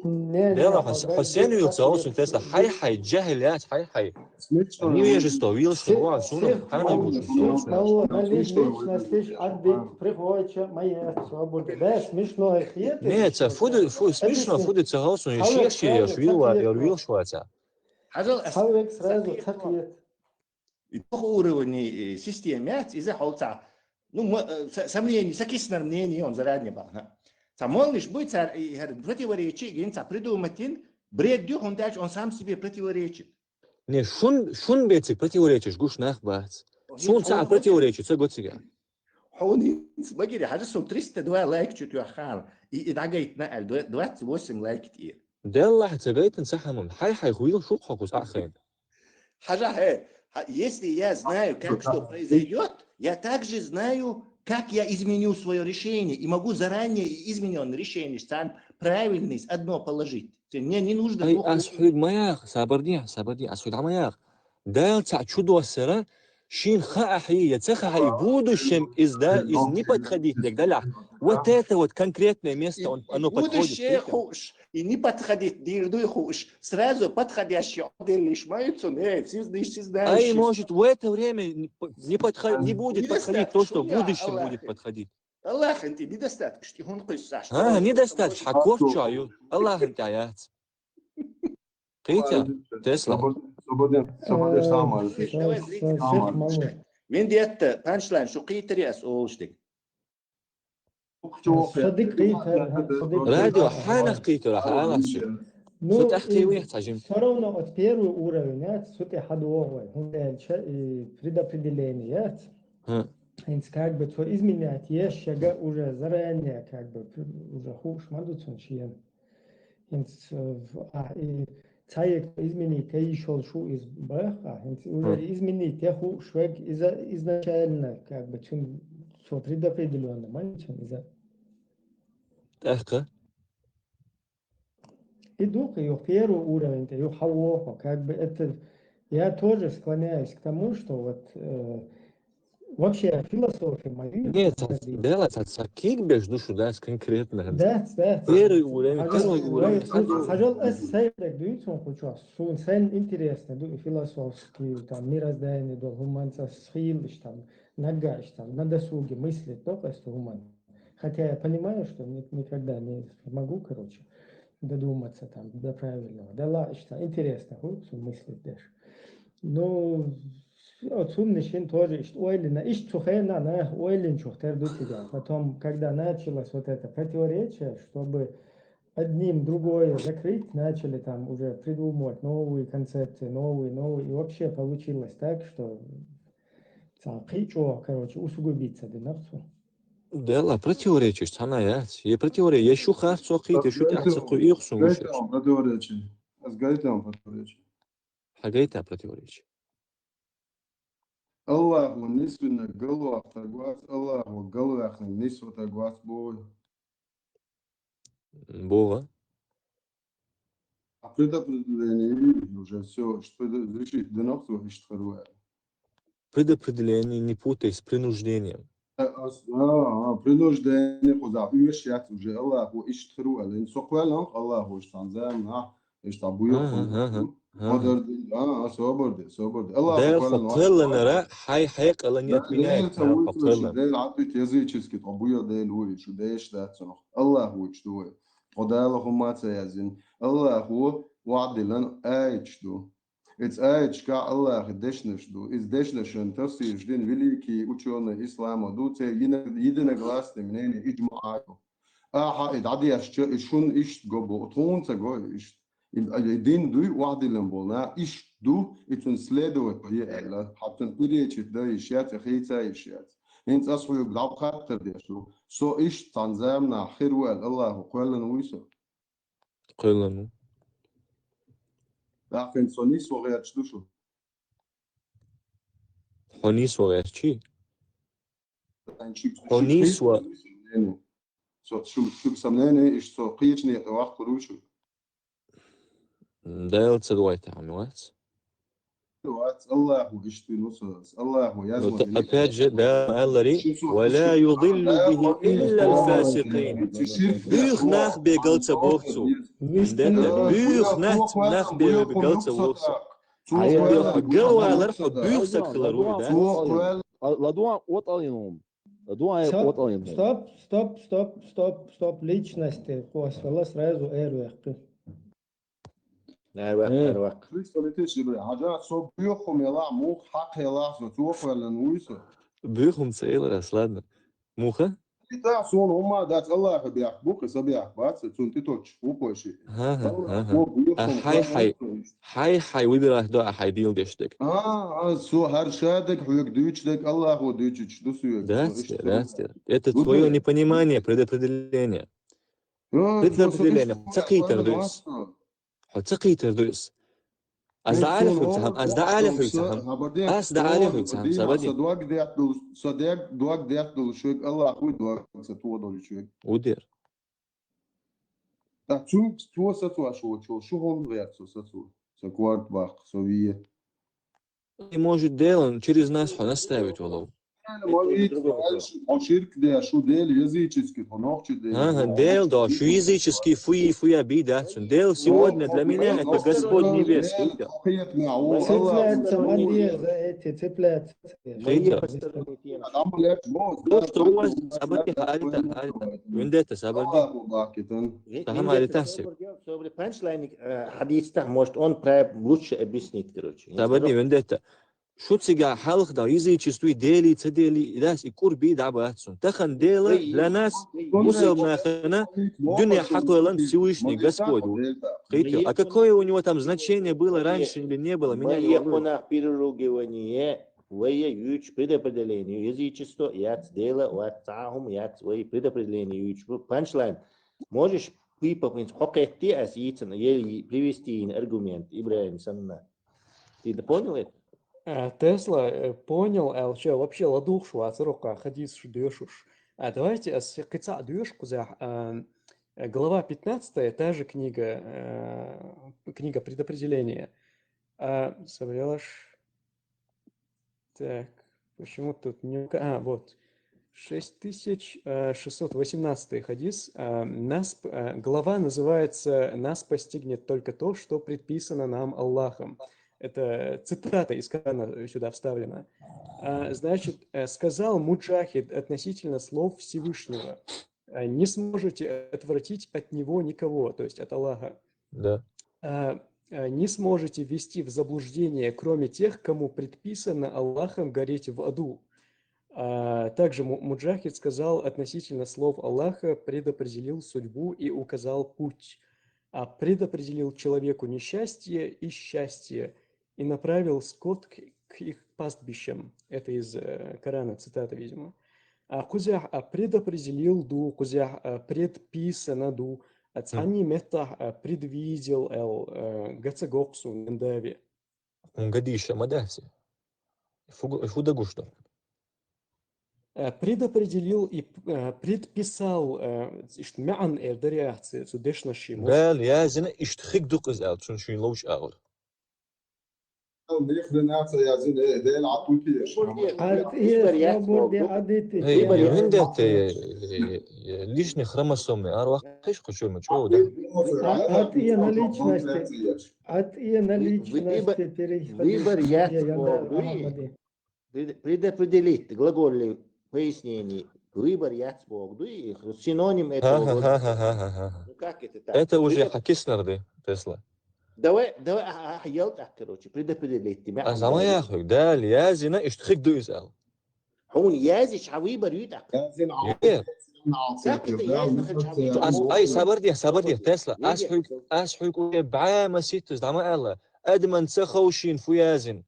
Не, не, Дела, хьо сенвилла ца олу, тесна, хьай-хьай, жахӀил яц, хьай-хьай. Невежество, вилла шу ван, суна, хьанал бу шу. Личностиш отбить приходится, моя свобода. Да, смешно, это. Не, ца фу ду, фу, смешно, фу ду ца олу, суна, я шех ши, я вилла, я вилла шу ваца. Хьажал, ас сразу ца хет. И дукха уровень, э, система яц, иза хьол цхьа, ну, м-, э, со-, со мнение, со киснар мнение, он заранее бахна. Цхьа моллиш буй цара, и хӀара противоречие гин цхьа придумать йина, бред ю, хӀунда аьлча он сам себе противоречит. Не, шун, шун бециг противоречишь гуш нах бац. Суна цхьа противоречит, ца го цига. Хьуна хӀинца магире, хьажа, суна триста два лайк чу тоьхна, и, и дӀагайтина аьлла, дв-, двадцать восемь лайк тӀера. Деллахь, ца гайтина ца хьамам. Хьай-хьай, хуйла шух хьо кхуза аххайна. Хьажа, хье, хьа-, если я знаю, как что произойдёт, я также знаю, как я изменю своё решение, и могу заранее и изменённое решение, сам правильный, с одно положить. Мне не нужно. Ай, ас хьуьга ма яха, сабар де, сабар де, ас хьуьга ма яха. Дала цхьаъ чу доссара, Шин хаахьи, я ца хаахьи, в будущем из, да, из не подходить, так далее. Вот это вот конкретное место, он, оно подходит. Будущее хууш, и не подходить, дир дуй хууш. Сразу подходящий отдел лишь маются, не, все знаешь, все знаешь. А и может в это время не по- не подходит, не будет подходить то, что в будущем будет подходить. Аллах, انت недостаток, что он хочет. А, недостаток, хаков чаю. Аллах, это аят. Китя, Тесла. Свободен, свободен, сама. Давай, зритель. Сама. Мен диетта панчлайн шу китари ас олштик. Садик китар, садик. Радио ханах китар, ханах. Ну, Сутахти и уйх цажим. Всё равно от первого уровня сути хадуогой. Хунделча и предопределение. Ха. Инц как бы то изменять, ещё уже заранее, как бы уже хуш мадуцун чиен. Инц, э, в- а, и цаек изменить, те ишол шу из бах, а, инц уже изменить, те ху швег иза- изначально, как бы чун со предопределённо, манчун иза. Тахка. И дух, и первый уровень, и хавохо, как бы это, я тоже склоняюсь к тому, что вот э, вообще философия моя. Нет, дело цацакик беш душу, да, конкретно. Да, да. Первый уровень, первый уровень. Хажал эс сайдек дуйцун хучу, сун сен интересно, ду философский, там, мироздание, ду хуманца схилыш, там, нагаш, там, на досуге мыслить, только что хуман. Хотя я понимаю, что ни- никогда не смогу, короче, додуматься там до правильного. Да ладно, что интересно, ху, сун мыслить дальше. Ну, от сумны шин тоже ишт ойлина, ишт цухена, на ойлин чухтер дутида. Потом, когда началось вот это противоречие, чтобы одним другое закрыть, начали там уже придумывать новые концепции, новые, новые. И вообще получилось так, что цакъичо, короче, усугубиться динахцу. Дела противоречишь, цана яц. Е противоречие, е шу хар цокхит, е шу тяц цокху, и хсун Гайтам противоречие. Аз гайтам противоречие. Хагайта противоречие. Аллаху нисвина галвах тагвац, Аллаху галвахна нисва тагвац бой. Бога. А предопределение уже все, что решить динахцу иштхаруа. Предопределение не путай с принуждением. А, а, а, принуждение хуза уеш яц уже Аллаху иштхаруа. Лин соквелан Аллаху иштан замна. Ишта буйо. Ага, ага, ага. Модар дин, а, а, собар де, собар де. Аллаху Дел квелан хатвеланара, хай хай каланет Дел меняет. ца уйцуш, дел атуй языческий, то буйо дел уй, шу деш да цунух. Аллаху уч дуй. То дала хумаца язин. Аллаху вадилан айч ду. Эц айчка Аллаху дешнаш ду. Из дешнашан тафсир дин великий учёный ислама ду. Це едино- единогласное мнение, иджма'у. Аха, и дадияшча, и шун ишт гобу, тхунца гой ишт. И, и дин дуй вадилан болна, ишт ду, и цун следовать бе элла, хатун перечит да ишяц, и хейца ишяц. Инц ас хуюк дав хаттар дешу, со ишт цан замна хирвал Аллаху квелан уйсо. Квелану. Дахин со нис вагерч душу. Хонис вагерчи. Ан чук- Хонис ва- Со чук- чук сомнение, иш со кични вах куручу. Дел цадвайта амвац. Вац Аллаху иштину со, Аллаху язма. Опять же, да, Аллари, ولا يضل به إلا الفاسقين. Бюх нах бегалца бохцу. Бюх нах, нах бегалца бохцу. Галвалар бюх сакхлар уй, да? Ладуан от алинум. Ладуан от алинум. Стоп, стоп, стоп, стоп, стоп. Личности хосвела сразу эрвехты. Эрвех, эрвех. Христолитиш ибре. Хажа со бюхум ела мух хак ела со цохвелен уйсо. Бюхум цейлер, ладно. Муха? Да, сон ума дац Аллаха бях, бухи са бях, бац, цун титоч, упоши. Ага, ага. А хай хай. Хай хай выбирать да, а хай дил дештек. А, а, со хар шадек, хуек дючдек, Аллаху дючич, дусуек. Да, да. Это твое непонимание предопределения. Предопределение. Цакитер дус. Хо цакитер дус. Аз да али хуйцахам, аз да али хуйцахам. Аз да али хуйцахам, сабади. Са дуаг дяхтул, са дуаг дяхтул шуек Аллаху дуаг са туодол шуек. Удер. Та чук туо са туа шуо чуо, шу хол вяк со са туо. Са кварт бах, со вие. И может, Делан через нас хьо наставить волав. Ма виц, хьо ширк де, шу Дела языческий, хьо нохчи де. Ага, Дела да, шу языческий, фуи, фуя би дац. Дела сегодня для меня это Господь небесный. Цепляться, молодец, за эти, цепляться. Хейта. То, что у вас, сабарди, хьалита, хьалита. Вендетта, сабарди. Тахан хьалита се. Панчлайник хадис, может, он правильно лучше объяснит, короче. Сабарди, вендетта. Шу цига хьалха да, язычествуй, Дели, ца Дели, и дас, и курби да бацун. Тахан Дела для нас, мусульманахана, дуня хьакъалан Всевышний Господь. Хейта. А какое у него там значение было раньше или не было, меня не волнует. Переругивание, вая юч предопределение, язычество, яц Дела, вац цахум, яц вай предопределение юч. Панчлайн. Можешь выпопнуть, хокетти ас яйцан, еле привести ин аргумент, Ибрагим Санна. Ты понял это? Э, Тесла, э, понял, а вообще, вообще ладугӀуш вацар укхаза, хадисаш доьшуш. А давайте ас кхы цхьа доьшу кхузахь, а, э, глава пятнадцатая, та же книга, э, книга предопределения. А, собралаш. Так, почему тут не ука-, а, вот. Шесть тысяч шестьсот восемнадцатый хадис. А, нас, а, глава называется «Нас постигнет только то, что предписано нам Аллахом». Это цитата из Корана сюда вставлена. А, значит, э, сказал Муджахид относительно слов Всевышнего: «Э, не сможете отвратить от него никого», то есть от Аллаха. Да. А, а, «Не сможете ввести в заблуждение, кроме тех, кому предписано Аллахом гореть в аду». А, также Му-, Муджахид сказал относительно слов Аллаха: «Предопределил судьбу и указал путь, а предопределил человеку несчастье и счастье, и направил скот к, к их пастбищам». Это из, э, Корана, цитата, видимо. А кхузахь, а, «предопределил» ду, кхузахь, а, «предписано» ду, а цхьанне меттахь, а, «предвидел» аьлла, а, га ца го-кх суна, вендави. Хьуна га дийша ма дац. Фу, фу дагуш ду? А, «предопределил» и, а, «предписал», а, иштта маьӀна эр дарий ахь цу дешнаш ши муш? Дала яздина, иштта хиг ду-кх из аьлла, цунна шийна ловш агӀор. Динациясин, э, Дела Ӏатуки еш. Ай, вендетта, э, э, лишний хромосомы, арвахаш кучур ма чё, да? Ат, ат, и на личности. Ат, и на личности переходит. Выбор яц богу. Предопределить, глагольный пояснение. Выбор яц богу, и синоним этого. Ну как это так? Это уже хьа киснарди, Тесла. Давай, давай, а, а, ялт, а, короче, предопределить тебя. А зама яхуй, Дала яздина, иштта хиг ду из аьлла. Хьуна яздича, хьа выбор ю тӀаккха. Нет. Как это яздина, хьа выбор? Ай, сабар де, сабар де, Тесла. Ас хьуьг, ас хьуьг уже бӀаь масийтта из дӀа ма аьлла. Адаман ца ховшийна фу яздина?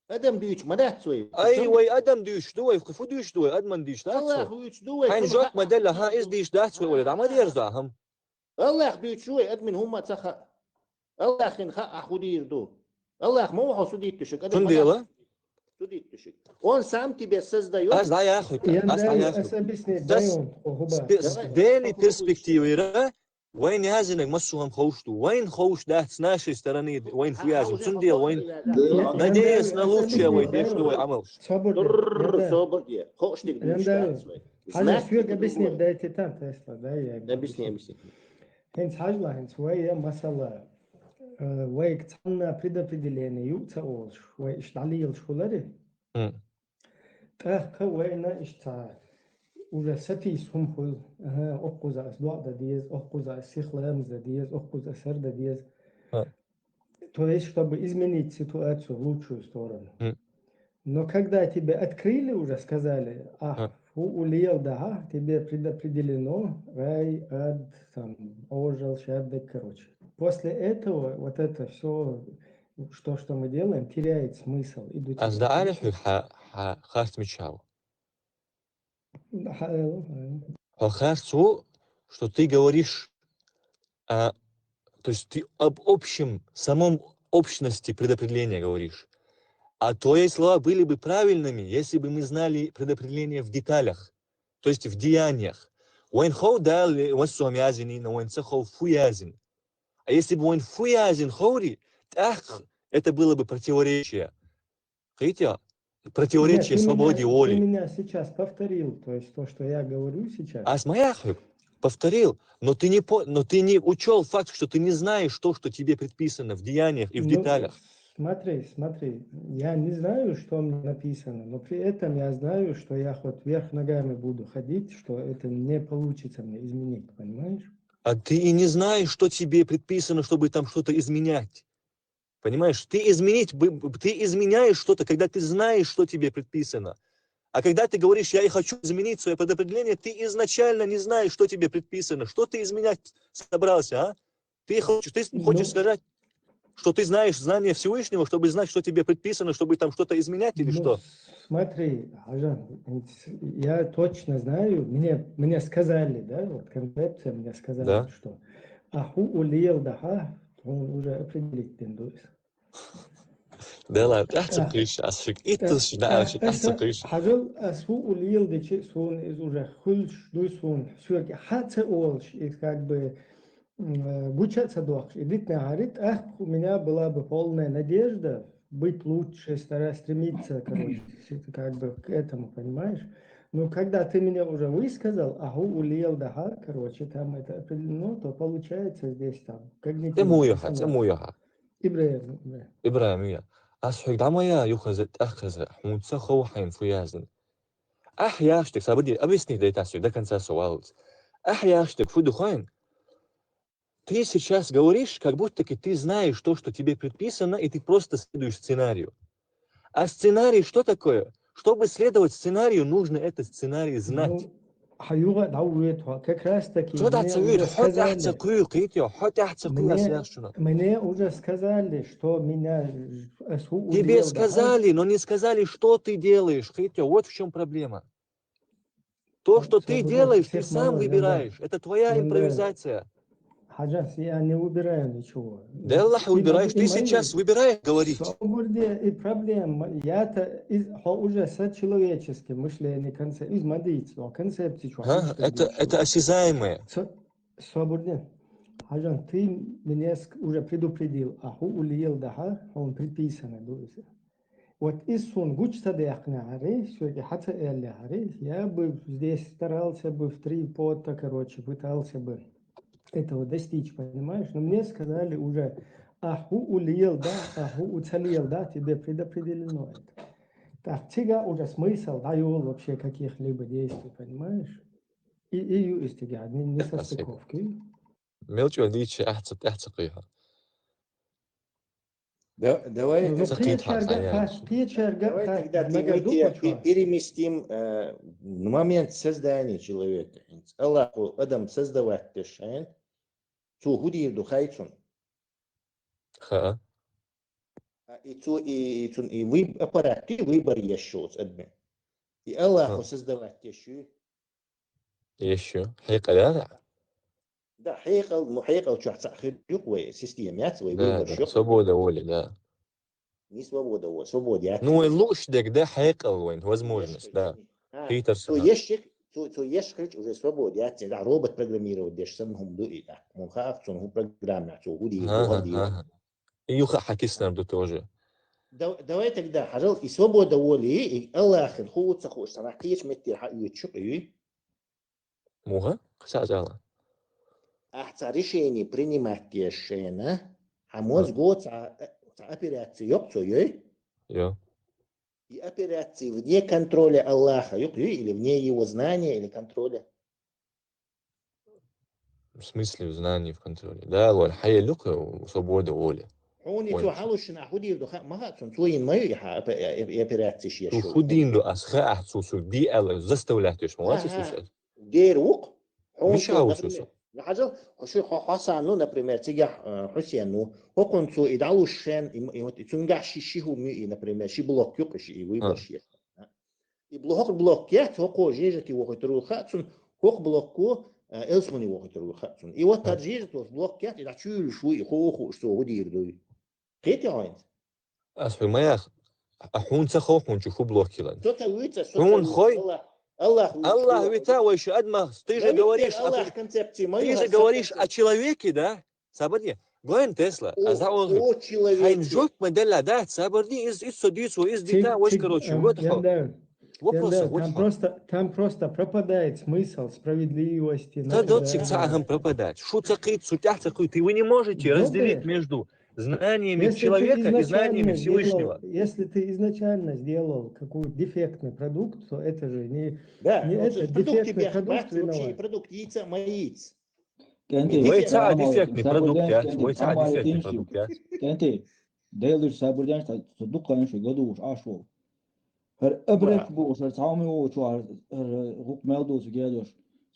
Адам дуьйцуш ма дац вай. Ай, вай адам дуьйцуш ду вай, фу дуьйцуш ду вай, адаман дуьйцуш дац вай. Аллах дуьйцуш ду вай. Хьайна жоп ма делла, хьан из дийш дац вай, вала дӀа ма дерза хӀама. Аллах дуьйцуш вай, адаман хӀума ца ха. Аллахин ха а ху дийр ду. Аллах ма вахьо су диттушек. Цун дела? Су диттушек. Он сам тебе создаёт. Ас дӀа яхуй, ас дӀа яхуй. Дели перспективира, вайн яздинаг массо хӀама ховш ду. Вайн ховш дац с нашей стороны, вайн фу яздина. Цундела вайн надеясь на лучшее вай деш ду вай Ӏамалш. Собар де. Собар де. Ховш диг деш дац вай. Хьажа, соьга объяснить дайте там, Тесла, да, я. Объясни, объясни. ХӀинца хьажал, хӀинца вай я масала, э, вайга цхьанна предопределение ю ца олуш, вай иштта дӀалелаш хулари? ТӀаккха вайна иштта уже сатийса хӀума хуьлу, аха, оккхуза ас доӀа дан деза, оккхуза ас сиха ламаз дан деза, оккхуза ас хӀара дан деза. То есть, чтобы изменить ситуацию в лучшую сторону. Но когда тебе открыли уже, сказали, а, фу улел, да, тебе предопределено, рай, ад, там, ожил, шаддек, короче. После этого вот это все, что, что мы делаем, теряет смысл. Идут. Ас дӀа аьлла хьоьга хьа, хьа харц мичахь ву? Хьо харц ву, что ты говоришь, а, то есть ты об общем, самом общности предопределения говоришь. А твои слова были бы правильными, если бы мы знали предопределение в деталях, то есть в деяниях. Вайн хов Дала массо хӀама яздинийна, вайн ца хов фу яздина. А если бы вайн фу яздина ховри, тӀаккха это было бы противоречие. Видите, противоречие Нет, ты свободе меня, воли. Ты меня сейчас повторил, то есть то, что я говорю сейчас. Аз ма яхьуьг, повторил, но ты не по, но ты не учёл факт, что ты не знаешь то, что тебе предписано в деяниях и в Ну, деталях. Смотри, смотри, я не знаю, что мне написано, но при этом я знаю, что я хоть вверх ногами буду ходить, что это не получится мне изменить, понимаешь? А ты и не знаешь, что тебе предписано, чтобы там что-то изменять. Понимаешь, ты изменить, бы- бы- ты изменяешь что-то, когда ты знаешь, что тебе предписано. А когда ты говоришь: «Я и хочу изменить свое предопределение», ты изначально не знаешь, что тебе предписано. Что ты изменять собрался, а? Ты хочешь, ты Ну, хочешь сказать, что ты знаешь знание Всевышнего, чтобы знать, что тебе предписано, чтобы там что-то изменять или Ну, что? Смотри, Хьажан, я точно знаю, мне, мне сказали, да, вот концепция мне сказала, Да. Что аху улиел даха, он уже определить дендуис. Да ладно, тӀехьа ца кхуьйсу, аз хьуьг иттаза ши даьлча, тӀехьа ца кхуьйсу. Хьажал, аз ху улиел дичи сун из уже хуьлуш дуй сун, сюрги хьа ца олуш, из как бы м, э, гуча ца дохуш. И дитна гьарит, ах, у меня была бы полная надежда быть лучше, стараться стремиться, короче, как бы к этому, понимаешь? Но когда ты меня уже высказал, аху улиел даха, короче, там это определено, то получается здесь там когнитивный ЦӀе муха, диссонанс. ЦӀе муха. Ибрагим, Ибрагим. ИбрагӀим, я. Аз хьуьга дӀа ма яхьа, юхаза, тӀехьаза, хьуна ца хов хьайна фу яздина. Ахь яхьаш дерг, сабади, объяснить дайтас до конца со валлалц. Ахь яхьаш дерг фу ду хьайна? Ты сейчас говоришь, как будто ты знаешь то, что тебе предписано, и ты просто следуешь сценарию. А сценарий что такое? Чтобы следовать сценарию, нужно этот сценарий знать. Ну, хьан юха дӀавуьйту, как раз таки Цо да мне ца уже вуьйту, хьо тӀехь ца сказали, кхуьйху, кхийти, хьо тӀехь ца кхуьйху, ас мне, яхаш чуна. Мне уже сказали, что меня ж-, ас ху Тебе удел даха. Сказали, но не сказали, что ты делаешь, хитё. Вот в чем проблема. То, что ты Всё, делаешь, ты всех сам мало, выбираешь. Это твоя Валлахи. Импровизация. Хьажас, я не выбираю ничего. Да Аллах И выбираешь. мои- Ты сейчас выбираешь говорить. Собурде и проблема. Я-то из, хо уже со человеческим мышлением конце-, из мадиц, но концепции чё, А, что это, делать? Это осязаемое. Со-, Собурде. Хьажан, ты меня ск-, уже предупредил, а ху улиел даха, он предписано, дуйся. Вот из сун гуч ца дехна хари, сюрги хьа ца элли хари, я бы здесь старался бы в три пота, короче, пытался бы этого достичь, понимаешь? Но мне сказали уже, а ху улиел да, а ху уцалиел да, тебе предопределено это. Так, цига уже смысл даю вообще каких-либо действий, понимаешь? И, и ю истига, не, не Спасибо. Состыковки. Мелчо дичи, ахца, ахца кхуьйху. Да, давай. Ну, Сахит кхечарга, хьан, пас-, кхечарга, Давай пас-, тогда, мага Тимофей, дупа пе-, чё? переместим э, на момент создания человека. Аллаху адам создавать деш хьайна, цо ху дийр ду хай цунна. Ха. А и цо, и, и цун, и выб-, аппарат, и выбор еш шоц адме. И Аллаху Ха. Создавать еш ю. Еш ю. Хьекъал яра? Да, хьекъал, ну хьекъал чохь цхьаъ хир юкъ вай, система яц вай, Да, выбор да. шоц. Свобода воли, да. Не свобода воли, свобода яц. Ну, вайн лууш дерг, да, хьекъал вайн, возможность, да. А, Хитар цо сана. еш хилча, цо, цо еш хилча уже свобода яц, да, робот программировать деш санна хӀума ду и да. Хьуна хаьа цунна хӀу программа, цо хӀу дийр ду, Ага, хӀу дийр ду. ага. И юха хьакиснар ду тоже. Да-, давай тогда, хьажал, и свобода воли, и Аллахин ху ца хууш санна, кхечу меттера хьа оьцуш ю, и Муха? Кхаьча зала. Ахь цхьа решение принимать деш шена, хьан мозго цхьа, цхьа операция йоккху цо йой, Йо. и операция вне контроля Аллаха йоккху ю, или вне его знания, или контроля. В смысле в знании, в контроле? Да, лор, хьаеллу кху свобода воли. Хьуна и цо Ой. хьалушина хьу дийр ду ха, ма хаьа цунна, цо йина ма ю и хьа, и, и, и операция шеш Цу йолу. ху дийр ду ас, хаьа ахь цу су ди аьлла, заставлять деш, ма вац Аха. цу. Дера ву-кх. Хьуна Миша цо, ву цу например, су? хьажал, хьо шу, хьо, хьо сан, ну, например, цигахь, э, Хьусен ву, хӀокхунна цо и дӀалуш шен, и, и вот и цуьнгахь ши, ши хӀума ю и, например, ши блок ю-кх и ши, и выбор А. шеш. И бло-, хӀокху блок яц, хӀокхо жежати вохуьйтур ву хаьа цунна, хӀокху блоко, э, элсмани вохуьйтур ву хаьа цунна. И вот А. хӀара жежати волчу блок яц, и дӀа чуьйлуш ву и, хӀу, хӀу, цо хӀу дийр ду и. Кхетий хьо хӀинца? Ас хьуьга ма яхь, а хьуна ца хов хьуна чу хӀу блок хилан. Со ца вуьйца, со Хьуна ца хой? вуьйца, Аллах, Аллах вуьйца, Аллах Аллах вита, вай шу адмах, ты же Ма витте говоришь, о Аллах при- концепции, ма ты ю же хӀара говоришь концепция. о человеке, да? Сабади, Глайн Тесла, а за он хайн жоп ма делла дац, сабар де, из, из со дицо, из дита, ваш, короче, вот хо. Вопрос, вот там просто, там просто пропадает смысл справедливости. Та доцик ца ахам пропадать. Шу ца кит, шу тя ца кит. Вы не можете разделить между знаниями человека и знаниями Всевышнего. Если ты изначально сделал какой-то дефектный продукт, то это же не, да, не ну, это, продукт дефектный тебе продукт виноват. Продукт яйца, маиц. Вай ца дефектный продукт, я, вай ца дефектный продукт, я. Кенти, Дела диш сабар деш, та, та дукха иш гадуш, ашвал. Хар абрек буш, хар цауми вочу, хар, хар гук мел дус гедош.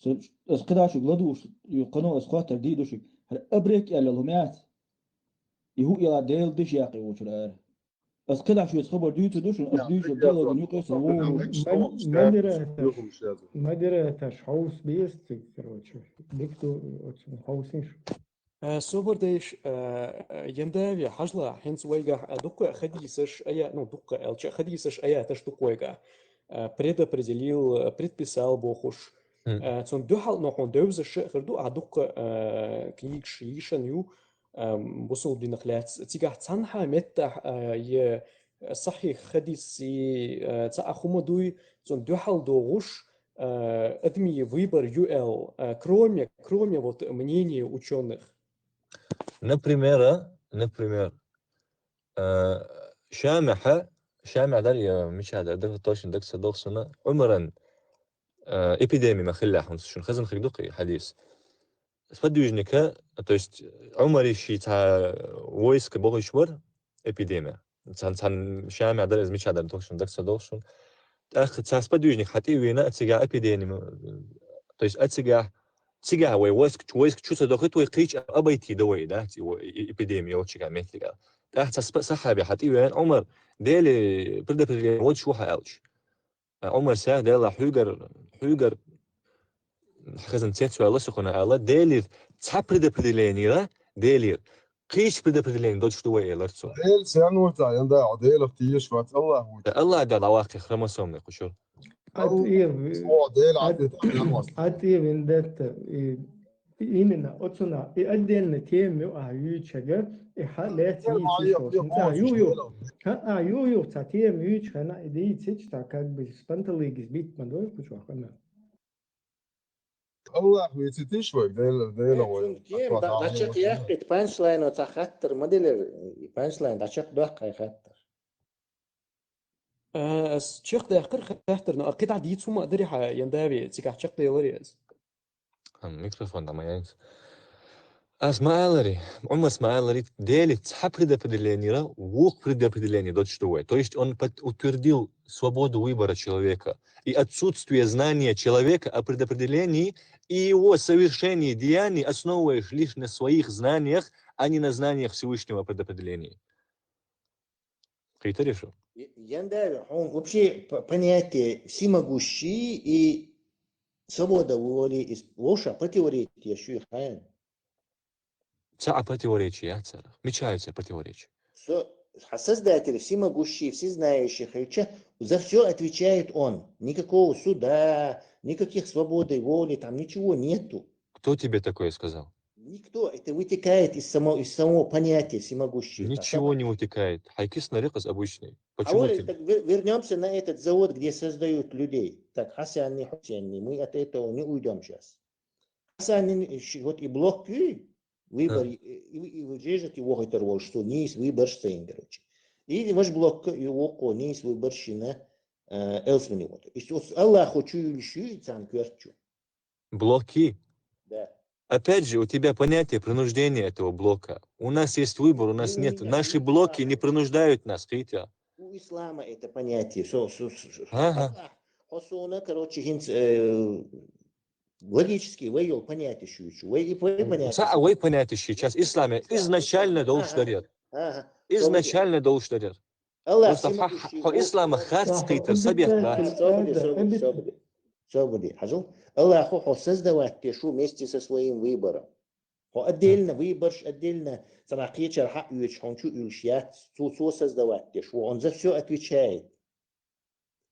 Со, ас кадаш гладуш, ю кано ас хатар дидушик. Хар абрек яла лумят. И ху яла Дела диш яки вочу ар. Ас кадаш ю ас хабар дюйцу душ, ас дюйцу Дела гу нюкъ ас ву. Модератор, модератор, хаус бестик, короче. Дикту, очень хаусиш. Э, собар деш, э, э, Яндави, хьажал, хӀинца вайгахь, э, дукха хадисаш, ая-, ну, дукха аьлча, хадисаш, аяташ дукха вайгахь. Э, предопределил, э, предписал бохуш. Э, цун дуьхьал нохун девзаш а хир ду, а дукха, э, книгаш йийшан ю, э, бусулба динах лаьцна. Цигахь цхьанхьа меттахь, э, е сахьихь хадис, и, э, цхьа а хӀума дуй, цун дуьхьал догӀуш, э, адамий выбор ю аьлла, э, кроме, кроме вот мнения учёных. Например, а, например, э, Шамихьа, Шамихь дар я мича дар, дар точно даг ца догӀу суна, Ӏумаран, э, эпидеми ма хилла хӀунца, шун хазан хиг дукхи хадис. Сподвижника, то есть Ӏумари ши ца войска бохуш бар, эпидемия. Цан, цан Шамихь дар, из мича дар дохшун, даг ца дохшун. ТӀаккха цас подвижник хьатӀи вина, а цига эпидемия, то есть а цига, цига вай войск, войск чу ца дохит, вай кийч а-, абайти да вай, да, ци-, во-, и-, и-, эпидемия йолчига меттига. ТӀаккха цас па-, сахаби хьатӀи вина, Ӏумар, Дели предопределение вот шу хьаалч. А Ӏумар сах Дела хьуьгар, хьуьгар хазан цец ваьлла сухуна ала, Делир цхьа предопределение, да? Делир. Кийч предопределение дочу ду вай элар цо. Дел сен вута, янда, Делах тиеш вац, Аллах вута. Аллах да лавахи хромосомный кушур. Ат ир, о, Дел ат, ат ир вендетта, и, именно, оцуна, и отдельно тем ю а ючага, и ха лет ю, ю, ха, а, ю, ю, ца тем ючхана, и дийцич, та как бы спонталыгис бит ма дой, кучу хана. Аллах вецитиш вай, Дела, Дела вай. Цун тем, да, дачек яхкит панчлайн оца хаттар моделер, панчлайн дачек дохкай хаттар. Э, ас чекх дехкар хаттар, но а кида дийцу ма дари ха, Яндави, цигахь чекх делари ас. Ам, микрофон да ма яйнс. Ас ма алари, Ӏумарс ма алари, Дели цхьа предопределениера, вух предопределение дочу ду вай. То есть он под-, утвердил свободу выбора человека и отсутствие знания человека о предопределении и его совершении деяний, основываясь лишь на своих знаниях, а не на знаниях Всевышнего о предопределении. Кхийтарий шу? Е-, Яндави, хьун вообще п-, понятие всемогущий и свобода воли, и с-, воша противоречие шу хайн. Ца а противоречие, царах. Мечаются противоречия. Со-, ха Создатель, всемогущий, всезнающий, хилча, за всё отвечает он. Никакого суда, никаких свободы воли, там ничего нету. Кто тебе такое сказал? Никто. Это вытекает из само-, из самого понятия всемогущий. Ничего не вытекает. Хайкис нарикас обычный. А почему вот ты так вер-, вернёмся на этот завод, где создают людей. Так, Хасянни, Хусянни, мы от этого не уйдём щас. Хасянни, щ-, вот и блок, и выбор, и, и, и вот здесь же ты вохайтар вол, что не есть выбор, что, короче. И ваш блок, и око, не есть выбор, щина, э, элсмани вот. И вот Аллах хочу или щу, и цан кверчу. Блоки. Да. Опять же, у тебя понятие принуждения этого блока. У нас есть выбор, у нас нет. Наши блоки не принуждают нас, Хитя. У ислама это понятие. Со, со, со, со. Ага. Хосона, короче, хинц, э, логически вай йол понятие шуючу. Вай и вай понятие. Са, а вай понятие сейчас. Исламе изначально долж дарьяр. Ага. Изначально долж дарьяр. Аллах просто всемогущий, хо-, хо ислама харц кхийтар, сабех бац. Собуди, собуди, собуди. Собуди, хьажал. Аллах хо, хо создавать тешу вместе со своим выбором. Хо отдельно выборш, отдельно цара кхечар хьаъюч, хьон чу уьлш яц, цу, цо создавать тешу. Он за всё отвечает.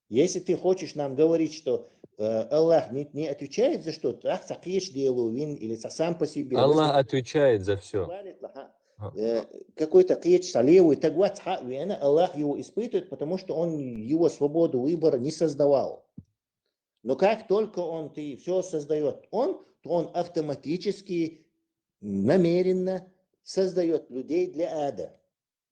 Если ты хочешь нам говорить, что, э, Аллах не, не отвечает за что-то, ах, ца кхеч делу вин или ца сам по себе. Аллах отвечает за всё. Говорит, ха. Э, какой-то кхеча левый таг вац хьа а вена, Аллах его испытывает, потому что он его свободу выбора не создавал. Но как только он ты все создает он, то он автоматически, намеренно создает людей для ада.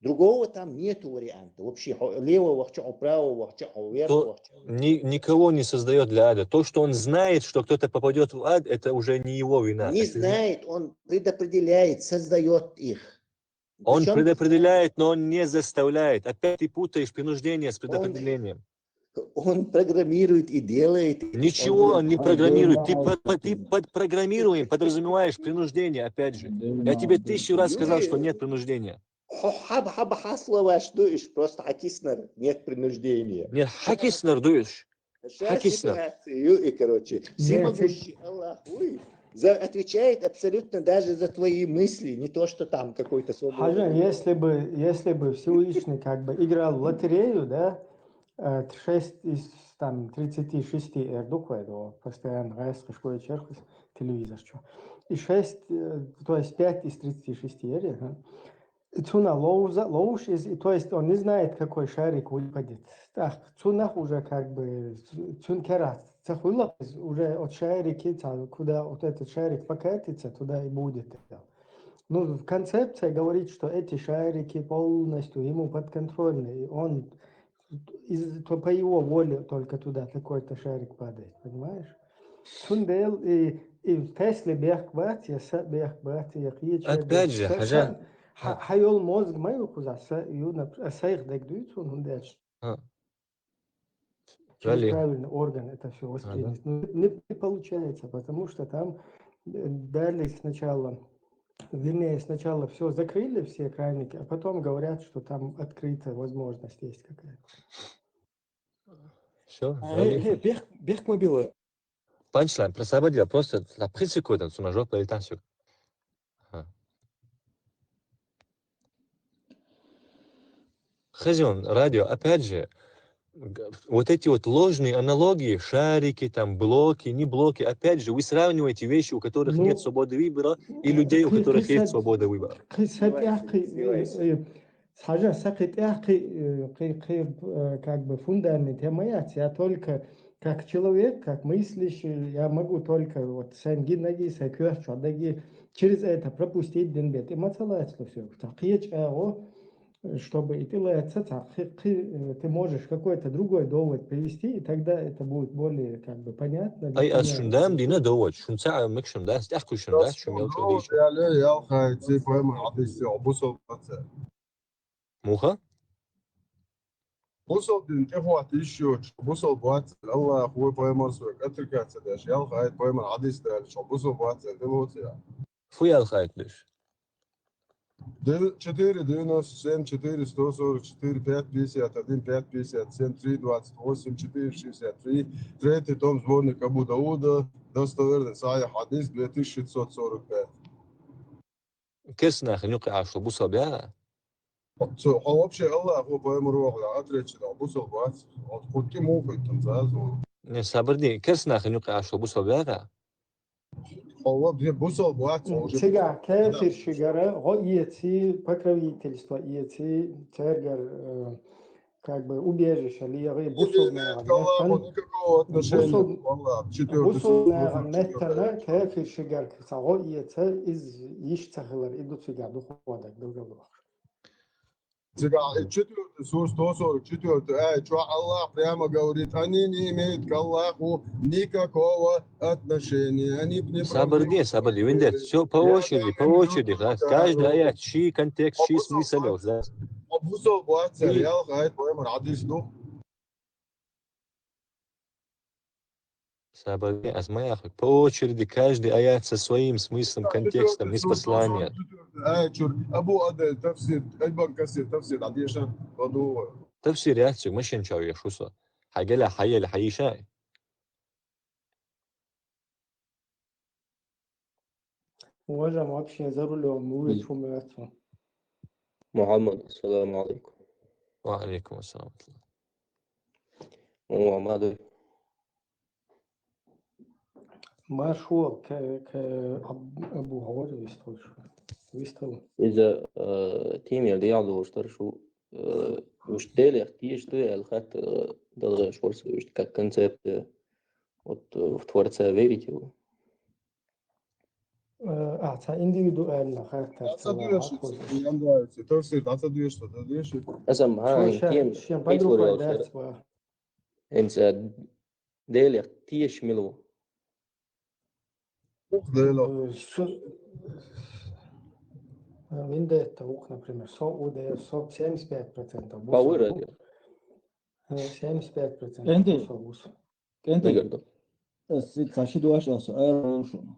Другого там нету варианта. Вообще, хьо лево вахча, хьо право вахча, хьо вверх То- вахча. Ни- никого не создает для ада. То, что он знает, что кто-то попадет в ад, это уже не его вина. Не Это знает, он предопределяет, создает их. Он Причём предопределяет, но он не заставляет. Опять ты путаешь принуждение с предопределением. Он программирует и делает. Ничего он не он программирует. Ты, делает. под, под- ты под программируем подразумеваешь принуждение, опять же. Я тебе тысячу раз сказал, что нет принуждения. Хо- хаб- хаб- хаб- слова, что ишь, просто хьакиснар, нет принуждения. Нет, хьакиснар дуешь. Щас Хьакиснар. Ситуацию, и, короче, Нет, всемогущий Аллах, ой, за, отвечает абсолютно даже за твои мысли, не то, что там какой-то свобода. Хьажа, если бы, если бы Всевышний как бы играл в лотерею, да, э, шесть из там тридцати шести эрдух вайду, постоянно гайс кышкой черхус телевизор, что. И шесть, э, то есть пять из тридцати шести эрдух, ага. И цуна лоуза, лоуш из, и то есть он не знает, какой шарик выпадет. Так, цунах уже как бы, цун керат, цахуйлах уже от шарики, ца- куда вот этот шарик покатится, туда и будет это. Ну, в концепции говорит, что эти шарики полностью ему подконтрольны, и он из, то по его воле только туда такой-то шарик падает, понимаешь? Цундел и, и Тесли бехк бат, я са бехк бат, я кхеча Опять же, са- хьажа. са- ха- хайол мозг май куза, са, юна, сайх дег дуй цун, хундач. А. Через Далее. правильный орган это все воспринять. Ну, не, не получается, потому что там э, дали сначала, вернее, сначала все закрыли, все крайники, а потом говорят, что там открытая возможность есть какая-то. Все. Э, э, бех, бех мобилы. Панчлайн, просто на принцип кодан, цуна жоп летан сюк. Ага. Хозяин радио, опять же, г- вот эти вот ложные аналогии, шарики, там, блоки, не блоки, опять же, вы сравниваете вещи, у которых Ну, нет свободы выбора, и людей, у ты- которых ты есть са- свобода выбора. Кхы са Издевайся, тӏаккха, издевайся. э, э, хьажа, са кхы тӏаккха, э, кхы, кхы, э, как бы фундамент я моя, я только как человек, как мыслящий, я могу только вот сен гинаги, са кёрчу даги, через это пропустить дин бет. И мацалац все. Та кхеча аго, э, чтобы и ты лаца, та кхы, кхы, э, ты можешь какой-то другой довод привести, и тогда это будет более как бы понятно для Ай, аз меня. шундам дина довод, шунца мек шунда, стяхку шунда, шумел чудиш. Яли, ялхай, ци пойман хьадис, ци бусал баца. Муха? Бусал дин, кехват ишо, бусал баца, Аллах, ху пойман сой, катрикаца даш, ялхай, пойман хьадис дали, шо бусал баца, дилоция. Фу ялхай деш. Д- четыре девяносто семь, четыре сто сорок четыре, пять пятьдесят один, пять пятьдесят семь, три двадцать восемь, четыре шестьдесят три, третий том сборник Абу Дауда, достоверный сахих хадис, две тысячи шестьсот сорок пять. Керснаха нюкъе ашул бусал бяга. Цо, а вообще Аллах, ху пойман рохла, отречи да, бусал бац, вот хоть ты мухай там зазу. Не, сабрди, керснаха нюкъе ашул бусал бяга. Аллах, где бусал бац, уже. Цига кафир шигара, го иеци, покровительство иеци, цергар, э, как бы убежище лиги, бусал Аллаху никакого отношения. Бусал- Аллах, четвертый Бусал суд, меттана четвёртый. кафир шигар, са го иеци из ишца хилар, иду цига духоводак, долго. Цига, э, четвёртый сур, сто сорок четвёртый, э, чё Аллах прямо говорит, они не имеют к Аллаху никакого отношения, они не Сабрди, сабрди, виндет. Все по очереди, по очереди, да. Каждый аят, ши контекст, ши смысл, да. Бусал баца, ялхай, пойман хадис, ну. Сабрди, аз ма яхуй. По очереди, каждый аят со своим смыслом, контекстом, из послания. Ай, чур, Абу Адель тафсир, Ибн Касир тафсир, адиша, подумай. Тафсир яцик, машин чав я шуса. Хагела, хаял, хаиша. Уважаем, вообще за рулем, мы шумятся. Мухаммад, ассаламу алейкум. Ва алейкум ассалам. О, Мухаммад. Маршо, к, к, аб-, Абу Гавар есть точно. Вистхила. Иза, э, тема яла дехьа долуш дара шу, э, уьш Делех теша ду аьлла хатта, э, дала гӀерташ вара со уьш как концепция, вот, э, в Творца верите вы? Э, а, цхьа индивидуально хаттар ца ца дуьйш, вахьа хоза. Ян дуьйш, тафсир, ца дуьйш, ца дуьйш. Аса ма, Шо ин ша-, тема шен ин подруга тхор йолуш дац дара. Ва. Ин ца Делех теша мила ву? Ух, Делех. Э, шу-, э, виндетта вукх, например, со у де, со семьдесят пять процентов. По выроде. Э, семьдесят пять процентов. Энди. Со вус. КӀентий, Мегар ду. Ас цига ца ши дош аса ара ву шуна.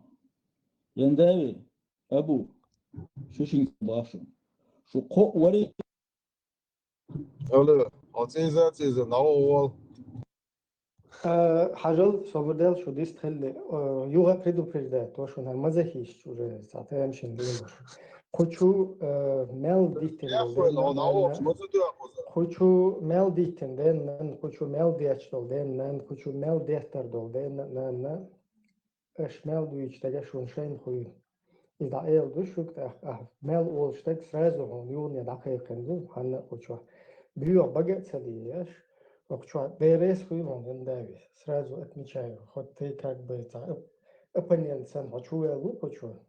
Яндави, Абу, шу шин бахшу. Шу кхо вари. Алло, о, цӀийза, цӀийза, нао вол. Э, хьажал, собар дел, шу дистхилли, э, юха предупреждать, то, шу нормально захищ уже, соответственно, динаш. Кхучу, э, мел диттин Я дол, хуй, ден, но, на, нао, на. Ма ца дуьхьа кхуза. Кхучу мел диттин ден, нан, кхучу мел дечдол, ден, нан, кхучу мел деттар дол, ден, нан, на. Аш мел дуьйчу дага шун шайн хуй. И да эл ду шук, а, а, мел олуш даг сразу хьуна юхне дӀакхайкхина ду, ханна а кхучу. Буьйох бага а ца дийш, окхучу дерес хуй хьуна гӀиндави. Сразу отмечаю, хоть ты как бы ца оп-, оппонент сан, хьо чу вел ву кхучу.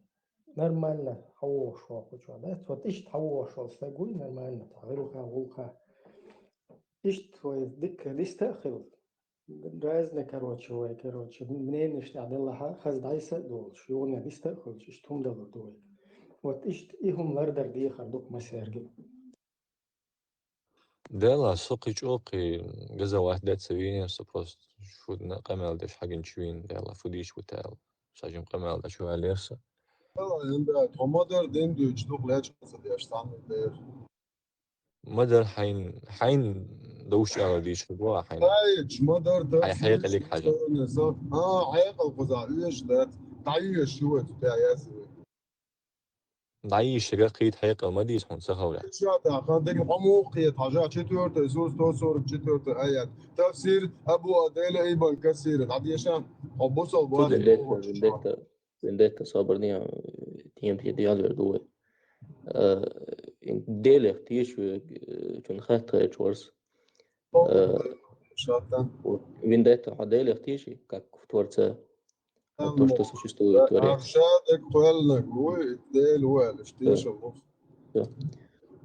Нормально, хьавогӀуш ву кхучу, да? Вот иштта хьавогӀуш волу стаг вуй, нормально, ца гӀулха, гӀулха. Иштта вай дика диста а хила. Разные, короче, вай, короче, мнениеш тӀехь делахьа, хаза дӀайса а долуш, юхане диста а хуьлуш, иштта хӀума далур ду вай. Вот иштта и хӀума лардар дехар ду-кх массаьрга. Дела, со кхин чӀогӀа кхин газа вахь де ца вийна, со просто шуна къамел деш хьагинчу вийна, дела, фу дийш ву тӀе аьлла. Ша жим къамел дӀа чу ваьллера со. Дела, янда, тхо ма дар дин дуьйцу, дукха лечкъа ца деш, цхьанна дера. Ма дар хьайн, хьайн довш ала дийш хир ву хьайн. Хьайча, ма дар дар хьайн хьекъалиг хьажа. А, хьекъал кхуза оьшуш дац. ДӀайоьшу ю вай цу тӀе язйина. ДӀайийшира кхийта хьекъал ма дийца хьуна ца хавра. Ша тӀаккха дерг хьо муха кхета хьажа, четвёртый сура, сто сорок четвёртый аят. Тафсир Абу Аделя ибн Касира. ДӀадеша, хьо бусал Цу бахи вендетта, вендетта, вендетта собар дин, э, тема тӀе дӀаяьлла ду вай. Э, ин Делех теша ву, э, чун хатта хьаьрча варс. Э, Шатан. Вот, вендетта хьо Делех теши, как в Творца. Вот то, что существует Творец. Арша даг кхоьллинарг вуй, Дела ву аьлла, тешам бу. Всё.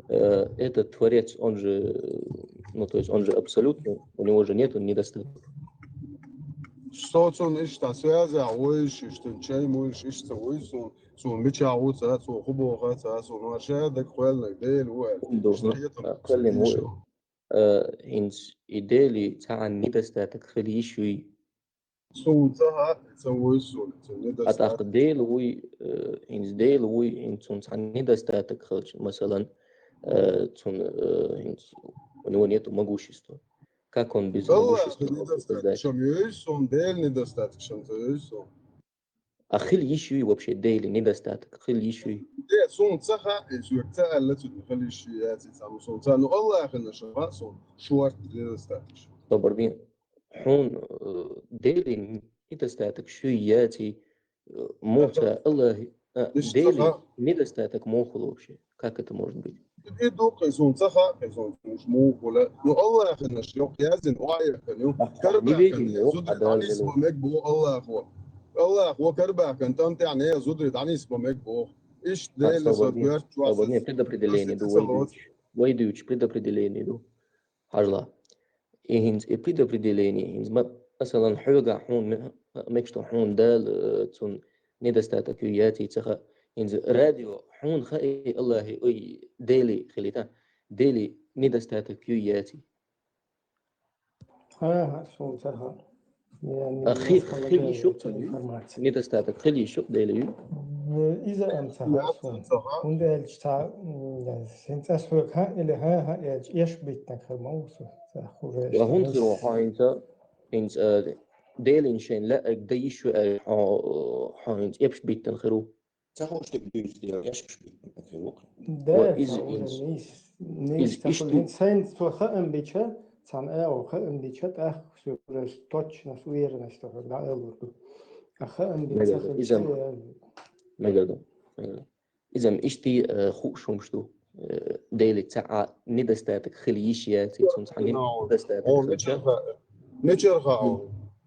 Э, этот Творец, он же, э, ну, то есть он же абсолютный, у него же нету недостатка. Со цунна иштта связь а вуйш, иштта чай муйш, иштта вуй цунна, цунна мича ву ца, цо ху боху ца, цунна арша даг кхоьллинарг Дела ву аьлла. Ху боху, а, кхоьллина ву. Э, хӀинца и Деле цхьа недостаток хила йиш юй. Суна ца хаьа, ца вуй суна, ца А недостаток. ТӀаккха Дела вуй, э, хӀинца Дела вуй, хӀинца цунна цхьа недостаток хилча, масалан, э, цунна, э, хӀинца у него нету могущества. Как он без могущества может создать? Аллахьа недостаток шам юй суна, Дела недостаток шам ца юй суна. А хила йиш юй вообще Деле недостаток? Хила йиш юй? Де, суна ца хаьа, и соьга ца аьлла, цуьнан хила йиш юй яций цхьа, суна ца. Ну, Аллахьана ша хаьа суна, шорта недостаток. Собар дин. Хьуна, э, Деле недостаток шуй яций, э, муха ца Аллахь, а, Деле недостаток муха хуьлу вообще? Как это может быть? И дукха, и суна ца хаьа, и суна уьш муха хуьлу. Ну, Аллахьана ша йоккха яздина, охьаехкана ю. Карабаьхкана, зударий дӀанисбан мег боху Аллахьо. Аллахьо карабаьхкана тӀам тӀехь не зударий дӀанисбан мег боху. Иштта Деле со коьрта чохь не предопределение ду, вай дуьйцу, вай дуьйцу предопределение ду. Хьажал. И хӀинца и предопределение, хӀинца ма-, масалан, хьоьгахь хьуна ме-, мегаш ду хьуна Дала, э, цунна недостаток юй яций ца хаьа. ХӀинца радио хьуна хаьий Аллахьий, ой, Делий хилийта, Деле недостаток юй яций? ХӀан-хӀа, суна ца хаьа. А хи-, хила йиш ю-кх цунна юй? Недостаток хила йиш ю-кх Деле юй? Э, иза а ца хаьа суна. ХӀунда аьлча цхьа, м, хӀинца ас хьоьга хӀан или хӀан-хӀа аьлча, эшпа биттинарг хир ма ву со. Ца хӀун хир ву хьо хӀинца, хӀинца, э, Делан шайн лаьарг дан йиш ю аьлча, хьо, хьо хӀинца эпаш биттина хир ву? Ца хууш дерг дуьйцу дела, эшпаш биттина хир ву-кх. Да, ва иза, ца хууш, иза, нийса, нийса, иза ца хууш иштта. Сайн цо хаам бича, цхьана агӀо хаам бича, тӀаккха соьга уже точно, с уверенностью хьоьга дӀаалур ду. А хаам бича мегар ду, хилча, иза э, мегар ду, мегар ду. Иза-м иштта, э, хууш хӀумаш ду. Э, Деле цхьа а недостаток хила йиш яц, цунна цхьа а недостаток Хьуна хилча. мичара хаьа? Мичара хаьа хьуна?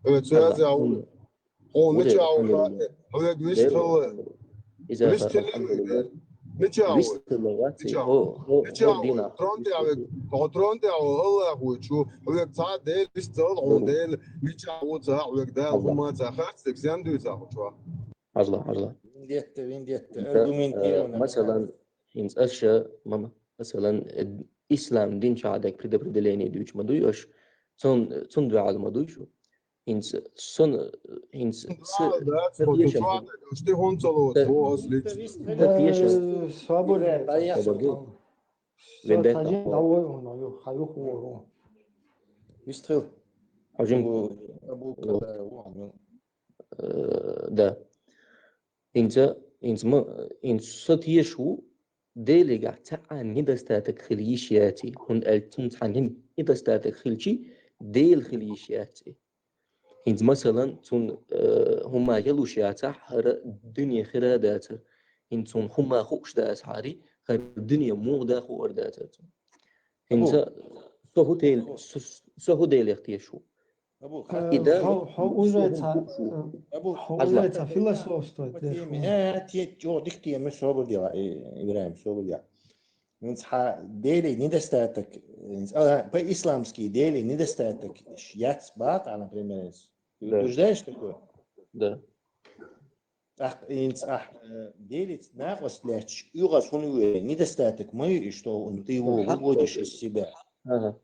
Хьоьца связь я хьуна? Хьуна мичара хаьа? Хьоьга вист хилла. Иза вист хилла. Мичара хаьа? Вист хилла вац, Мичара хьо, хьо, Мичара хьо дина. Трон тӀа вега, хьо трон тӀа вега, Аллах ву чу, хьоьга цхьа Дела вист хилла хьуна, Дела мичара ву ца, хьоьга Дала хӀума ца хац, тек сен дуьйца хьо чу. Хьажал, хьажал. Вендетта, вендетта, Иза, аргументированно. Э, масалан, хӀинца аша, мама, масалан, э, ислам дин чу хьадаьга предопределение дуьйцуш ма дуй аша, цун, цун дуьхьал ма дуй шу. ХӀинца сон, хӀинца с-, Да, са вот тешам. Чувак, что он целует, Да. вот отлично. Да, тешам. Свобода. Свобода. Вендетта. Свобода. Вист хилла. Хьажим. Абу, Абу Катара, ну. Э, да. ХӀинца, хӀинца ма, хӀинца со тешаш ву, Делегахь цхьа а недостаток хила йиш яц, хӀунда аьлча цунна цхьа а недостаток хилча, Дела хила йиш яц. ХӀинца, масалан, цунна, э, хӀума ялуш яцахь, хӀара дуьне хир а дацар. ХӀинца цунна хӀума хууш дацахьара, хӀара дуьне муха да хуур дацар цунна. ХӀинца со хӀу тел-, со, со хӀу Делех тешаш ву. Абу, И да, Хьо, хьо уже ца, Абу, хьо уже ца философствовать деш. Э, те, чё, дик тема, собар дела, э, Ибрахим, собар дела. Хьуна цхьа Деле недостаток, э, а, по-исламски Деле недостаток яц бакъа, например. Да. Утверждаешь такое? Да. Ах, хӀинца, ах, э, Деле накъост лаьтташ, угӀаз хӀуна ве, недостаток ма ю, и что он, ты его выводишь из себя. Ага.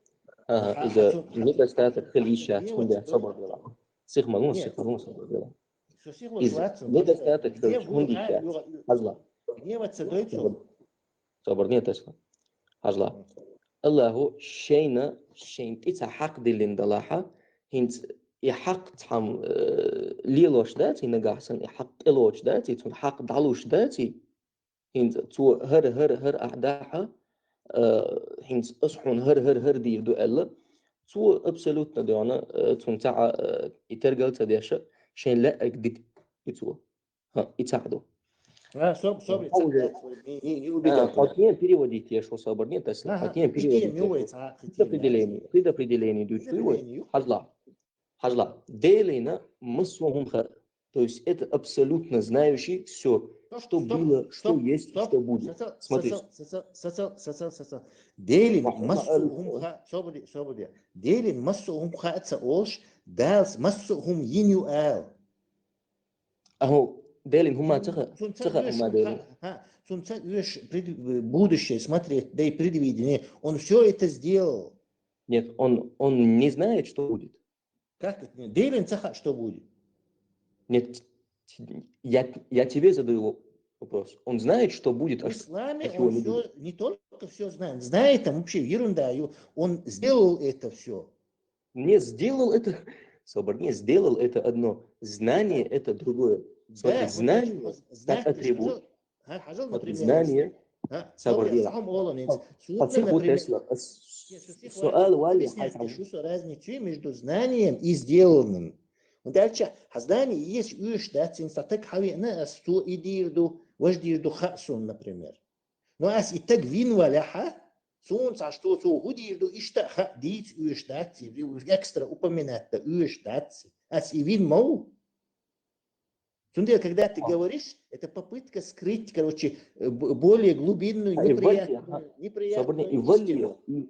Ага, Ха-, иза хацун- недостаток хила йиш яц, Где хӀунда вот собар дела. Сихмал, ну, Нет. сихмал, ну, собар дела. Со сихло Иза шлац, недостаток где хила йиш, хӀунда вывод, яц. а, Хьажал. Где вот садой цо? Собар не тесла. Хьажал. Аллаху шайна, шайн тӀе цхьа хьакъ диллина далахьа, хӀинца и хьакъ цхьам, э, лелош дац, и нагахь санна и хьакъ тӀелоч дац, и цун хьакъ дӀалуш дац, и хӀинца цо хӀара, хӀара, хӀара ахь дахьа, э, хӀинца ас хьуна хӀара, хӀара, хӀара дийр ду аьлла, цо абсолютно доьгӀна, э, цун цхьа а, э, и тергал ца деша, шайн лаьарг дита и цо. Ха, и цхьа ду. А, соб-, собри, Хьо уже- цхьа, не, не, не А, убегай туда. Хотим переводить, я что собор нет, если Ага, хотим и переводить, тем его я цхьа, что предопределение, предопределение идут, Предопределение. Хьажал. Хьажал. Делина массо хӀума ха. То есть это абсолютно знающий все, Стоп, что стоп, было, что стоп, есть, стоп. что будет. Сацал, Смотри. сацал, сацал, сацал, сацал, сацал. Делин Махьмад массо Алиев. хӀума ха, собри, собри. Делин массо хӀума ха ца олш, Далс массо хӀума йин ю ал. Ахо, Делин хӀума ца ха, Цун ца ха ца хӀума Делин. ха, ха, цун ца уьш пред-, будущее смотреть, да и предвидение. Он все это сделал. Нет, он, он не знает, что будет. Как это? Делин ца ха, что будет? Нет, я, я тебе задаю вопрос. Он знает, что будет, В а что исламе а чего он не все, будет? Не только все знает, знает там вообще ерунда. Ю-, Он сделал это все. Не сделал это, собор, не сделал это одно. Знание это другое. Смотри, Да, знание вот как знать, атрибут. Хьажал, ха, хьажал, Смотри, например, знание, а, собор собри, дело. хьам олан, Фа-, сунна, фасиху например, Тесла, а с-, Не, слушай, суал вали объясняй, хьайкам. Что за разница между знанием и сделанным? Ну, дальше, а знание есть уж, да, цин са так хави, на, а су и дирду, вож дирду хасун, например. Но ас и так вин валяха, сун са что, су ху дирду, ишта ха диц уж, да, ци, экстра упоминать, да, уж, да, ци. Ас и вин мау. Цунде, когда ты говоришь, это попытка скрыть, короче, э, б-, более глубинную, А, и неприятную, вали, ага. неприятную Собор не, и истину. вали, и,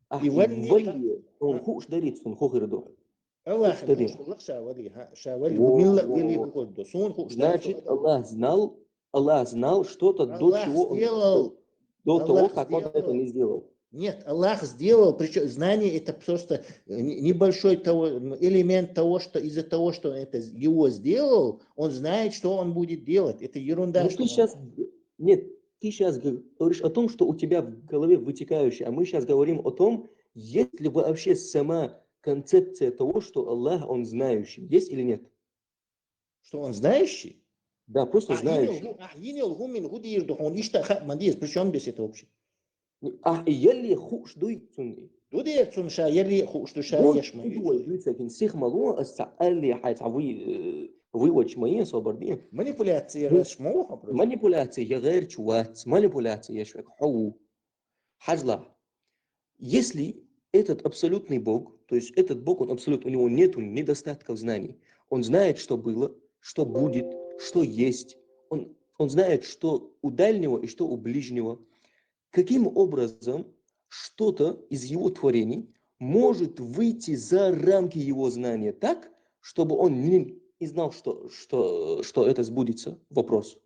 а, И и вали, вали, он хуш дарит, он хохер дух. Аллах, Что ты? Аллах шавали, ха, шавали, Во, милла во, вали во. выходит. Сон хуш Значит, Аллах знал, Аллах знал что-то до Аллах чего он, сделал. до того, Аллах как он это сделал. Не сделал. Нет, Аллах сделал, причем знание это просто э, не- небольшой того, м, элемент того, что из-за того, что это з- его сделал, он знает, что он будет делать. Это ерунда. Ну, что ты он- сейчас, нет, ты сейчас говоришь о том, что у тебя в голове вытекающее, а мы сейчас говорим о том, есть ли вообще сама концепция того, что Аллах, он знающий, есть или нет? Что он знающий? Да, просто А, знающий. йинел ху-, а, йинел ху мин ху дир ду хун ишта ха мандиз, при чем здесь это вообще? А, и еле хуш дуй цунни. Ду дер цун ша, ели хуш ду ша, Вот еш ма ты еш. дуй, дуй цекин, сих малу, а са али хай са вы, э, Вывод мои особо. Манипуляция, ну, раз шмуха просто. Манипуляция, я говорю, чувак, манипуляция, я человек, хау. Хажла. Если этот абсолютный Бог, то есть этот Бог, он абсолют, у него нету недостатков знаний. Он знает, что было, что будет, что есть. Он, он знает, что у дальнего и что у ближнего. Каким образом что-то из его творений может выйти за рамки его знания так, чтобы он не, не знал, что, что, что это сбудется? Вопрос.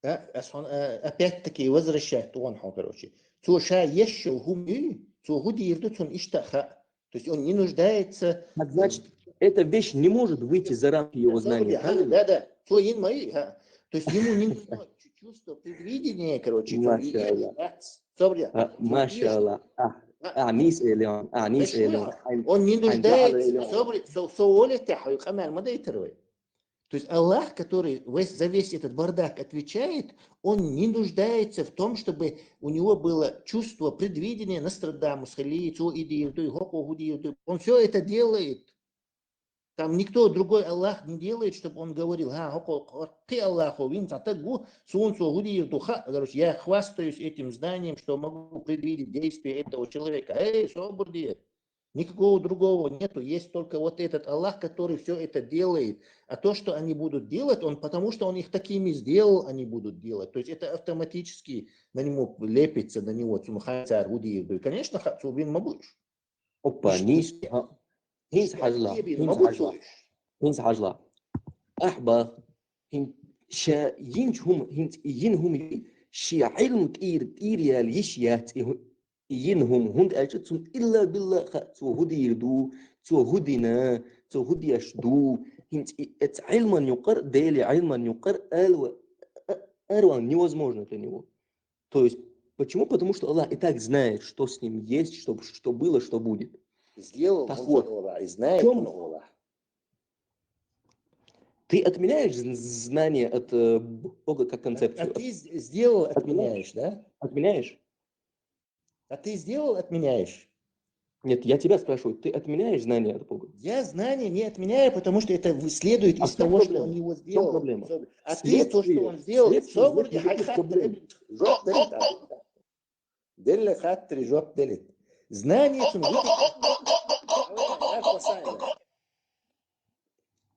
Да, ас хьона, э, опять-таки возвращать ту хьона, короче. Цо ша еш йола хӀума юй, цо хӀу дийр ду, цунна иштта а хаьа. То есть он не нуждается. Так, значит, эта вещь не может выйти за рамки его знания, Да, да, да. Цо йина ма юй, хӀа. То есть ему не нужно чувство предвидения, короче. Машалла. Собри. Машалла. А, а, мис элеон, а, мис элеон. Он не нуждается. Собри, со, со оле тахьуй, къамаьл ма дайтар вай. То есть Аллах, который весь, за весь этот бардак отвечает, он не нуждается в том, чтобы у него было чувство предвидения, Нострадамус хили, цо и дийр дуй, хӀокхо хӀу дийр дуй. Он все это делает. Там никто другой Аллах не делает, чтобы он говорил, хӀа, хӀокхо, кхы Аллахо вина цхьа таг ву, суна цо хӀу дийр ду, ха, короче, я хвастаюсь этим знанием, что могу предвидеть действия этого человека. Эй, собур де. Никакого другого нету. Есть только вот этот Аллах, который все это делает. А то, что они будут делать, он, потому что он их такими сделал, они будут делать. То есть это автоматически на него лепится, на него. Цун хай цар хӀу дийр дуй. Конечно, хьа, цо вина ма буй уж. Опа, нийса, а, хӀинца хьажал, хӀинца хьажал. ХӀинца хьажал. Ахьба, хӀин-, ша йинчу хӀума, хӀинца йина хӀума юй, шен Ӏилма тӀера, тӀера яла йиш яц и хӀу-, и йина хӀума, хӀунда аьлча цунна илла билла хаьа, цо хӀу дийр ду, цо хӀу дина, цо хӀу деш ду, хӀинца и, эцу Ӏилман юкъара, Делан Ӏилман юкъара ала ва-, а-, аравала невозможно для него. То есть, почему? Потому что Аллах и так знает, что с ним есть, что, что было, что будет. Сделал Так он вот, Аллах, и знает чем- он Аллах. Ты отменяешь з- знание от э, Бога как А концепцию? ты с- сделал, отменяешь, да? Отменяешь? А ты сделал, отменяешь. Нет, я тебя спрашиваю, ты отменяешь знание от Бога? Я знание не отменяю, потому что это в- следует А из в чём того, что проблема? он его В чём сделал. проблема? А ты то, что Следствие, он сделал, следствие, собур де, следствие, хай следствие хаттар проблема. эбит, жоп делит. Делле хаттари жоп делит. Знание цун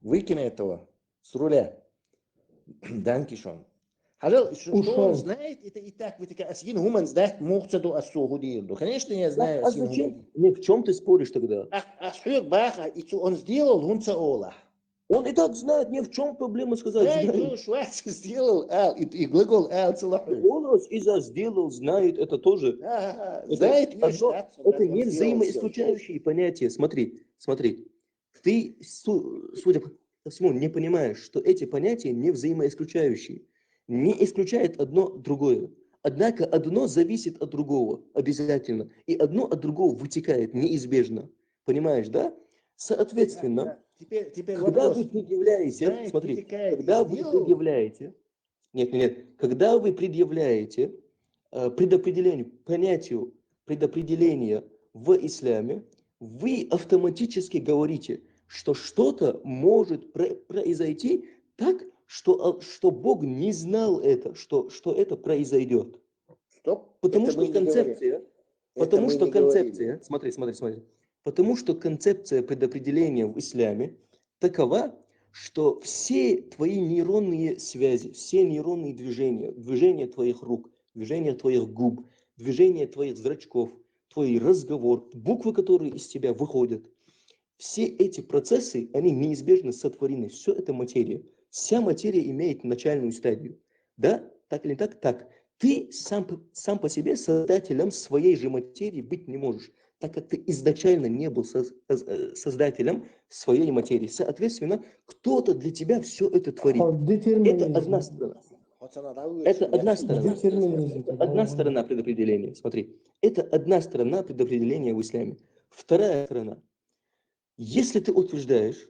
выкинь этого с руля. Данкишон. Хьажал, что, что он Ушёл. Знает, это и так вытекает. Ас йина хӀуманца даьтта муха ца ду, ас цо хӀу дийр ду. Конечно, я знаю, А ас йина хӀуманца. Зачем? Нет, в чем ты споришь тогда? Ах, ас хьоьга баха, и цо он сделал, хӀунца олахь. Он и так знает, нет, в чем проблема сказать? Знает, Знает. Ну, швайц сделал, ал, и, и глагол ал целохой. Он из-за сделал, знает это тоже. Да, Это знает, одно- ещё это не взаимоисключающие понятия. Смотри, смотри. Ты, су- судя по всему, не понимаешь, что эти понятия не взаимоисключающие. Не исключает одно другое. Однако одно зависит от другого обязательно, и одно от другого вытекает неизбежно. Понимаешь, да? Соответственно, Теперь, теперь когда вопрос. Вы предъявляете, Знает, смотри, вытекает когда из вы дела. Предъявляете, нет, нет, нет, когда вы предъявляете э, предопределению, понятию предопределения в исламе, вы автоматически говорите, что что-то может про- произойти так, что, а, что Бог не знал это, что, что это произойдет. Стоп. Потому Это что мы не говорим. Концепция, Это потому мы что не говорим. Концепция, смотри, смотри, смотри, потому что концепция предопределения в исламе такова, что все твои нейронные связи, все нейронные движения, движение твоих рук, движение твоих губ, движение твоих зрачков, твой разговор, буквы, которые из тебя выходят, все эти процессы, они неизбежно сотворены. Все это материя. Вся материя имеет начальную стадию. Да? Так или не так? Так. Ты сам, п- сам по себе создателем своей же материи быть не можешь, так как ты изначально не был соз- соз- э, создателем своей материи. Соответственно, кто-то для тебя все это творит. Это одна сторона. Это одна сторона. Детерминизм. Одна сторона предопределения. Смотри, это одна сторона предопределения в исламе. Вторая сторона. Если ты утверждаешь,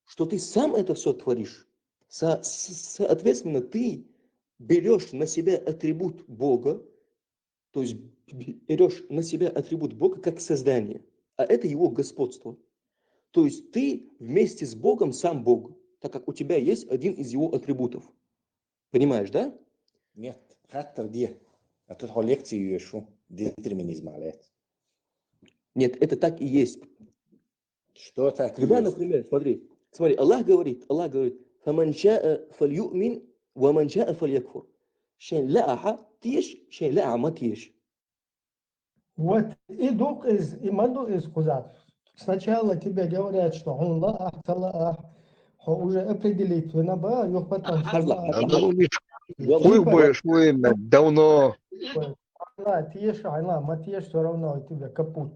что ты сам это все творишь, со- с- соответственно, ты берешь на себя атрибут Бога, то есть берешь на себя атрибут Бога как создание, а это его господство. То есть ты вместе с Богом сам Бог. так как у тебя есть один из его атрибутов. Понимаешь, да? Нет, хаттар де. А тут хьо лекци йоьшу детерминизм алет. Нет, это так и есть. Что так и Когда, есть? Например, смотри, смотри, Аллах говорит, Аллах говорит, «Фаман шаа фальюмин, ва ман шаа фальякфур». Шайн лааха теш, шайн лааха ма теш. Вот и дук из, и маду из кузат. Сначала тебе говорят, что он лаах, талаах, хо уже определить, вина ба, юхбатан. Хажла, А хажла. ну, видишь, хуй бы, что именно, давно. Ала, тиеш, ала, ма тиеш, все равно у тебя капут.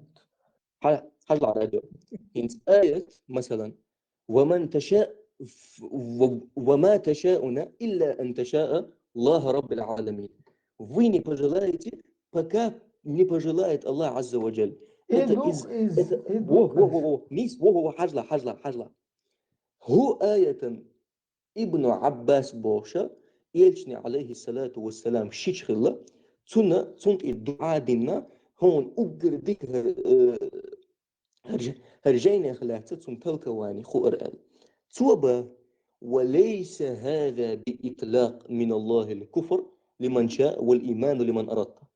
Ха- Хажла радио. ХӀинца аят, масалан, «Ва ман таша-, ф-, ва, ва ма ташауна илла ан таша Аллаха раббил аламин». Вы не пожелаете, пока не пожелает Аллах Азза ва Джаль. И Это дук из, из, это, и во, дук во, из. во, во, мис, во, во, во, хажла, хажла, хажла. Ху аятан Ибну Аббас боша, Элчни алейхи салату ва салам шич хилла, цуна, цунт и дуа динна, хун уггар дик хар, э, хар ж-, хар жайна хилаца цун толковани ху ар ал. Цуба, «Ва лейса хаза би итлак мин Аллахи куфр лиман ша вал иману лиман арадта».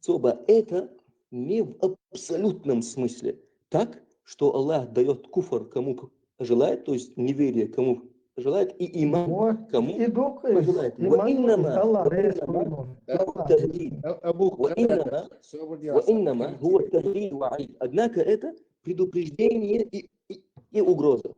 Цуба, это не в абсолютном смысле так, что Аллах дает куфр кому п-, желает, то есть неверие кому желает, и иман Вот, кому и дук из, пожелает. и Ва маду из, иннама, Аллах ва рез иннама, кругом. гаву тахлид. А- Абу Ва Катада, иннама, собор дела, ва иннама сам гува интересно. Тахлид ва Аид. Однако это предупреждение и, и, и угроза.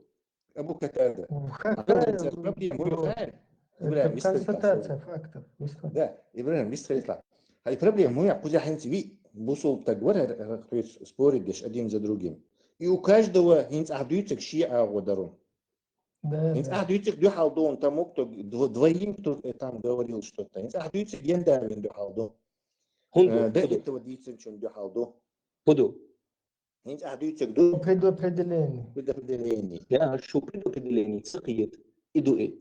Абу Катада. Ух, А какая это проблема, угроза. Хайр. Это Ибрагим, бистер констатация Касым. Фактов. Бистер. Да, Ибрагим, бистер Касым. Хай проблема, я кузя хинц ви бусул так говорят, спорить один за другим. И у каждого хинц ахдуйцек ши агодару. Да, Хинц да. Ахдуйцек духалдон, тому, кто дво-, двоим, кто, э, там говорил что-то. Хинц Ахдуйцек ендавин духалдон. Хунду, Э, Да, хунду, этого дицен чун духалдон. хунду. Хинц Ахдуйцек ду Предопределение. предопределение. Я шу предопределение, цакиет, и дуэ.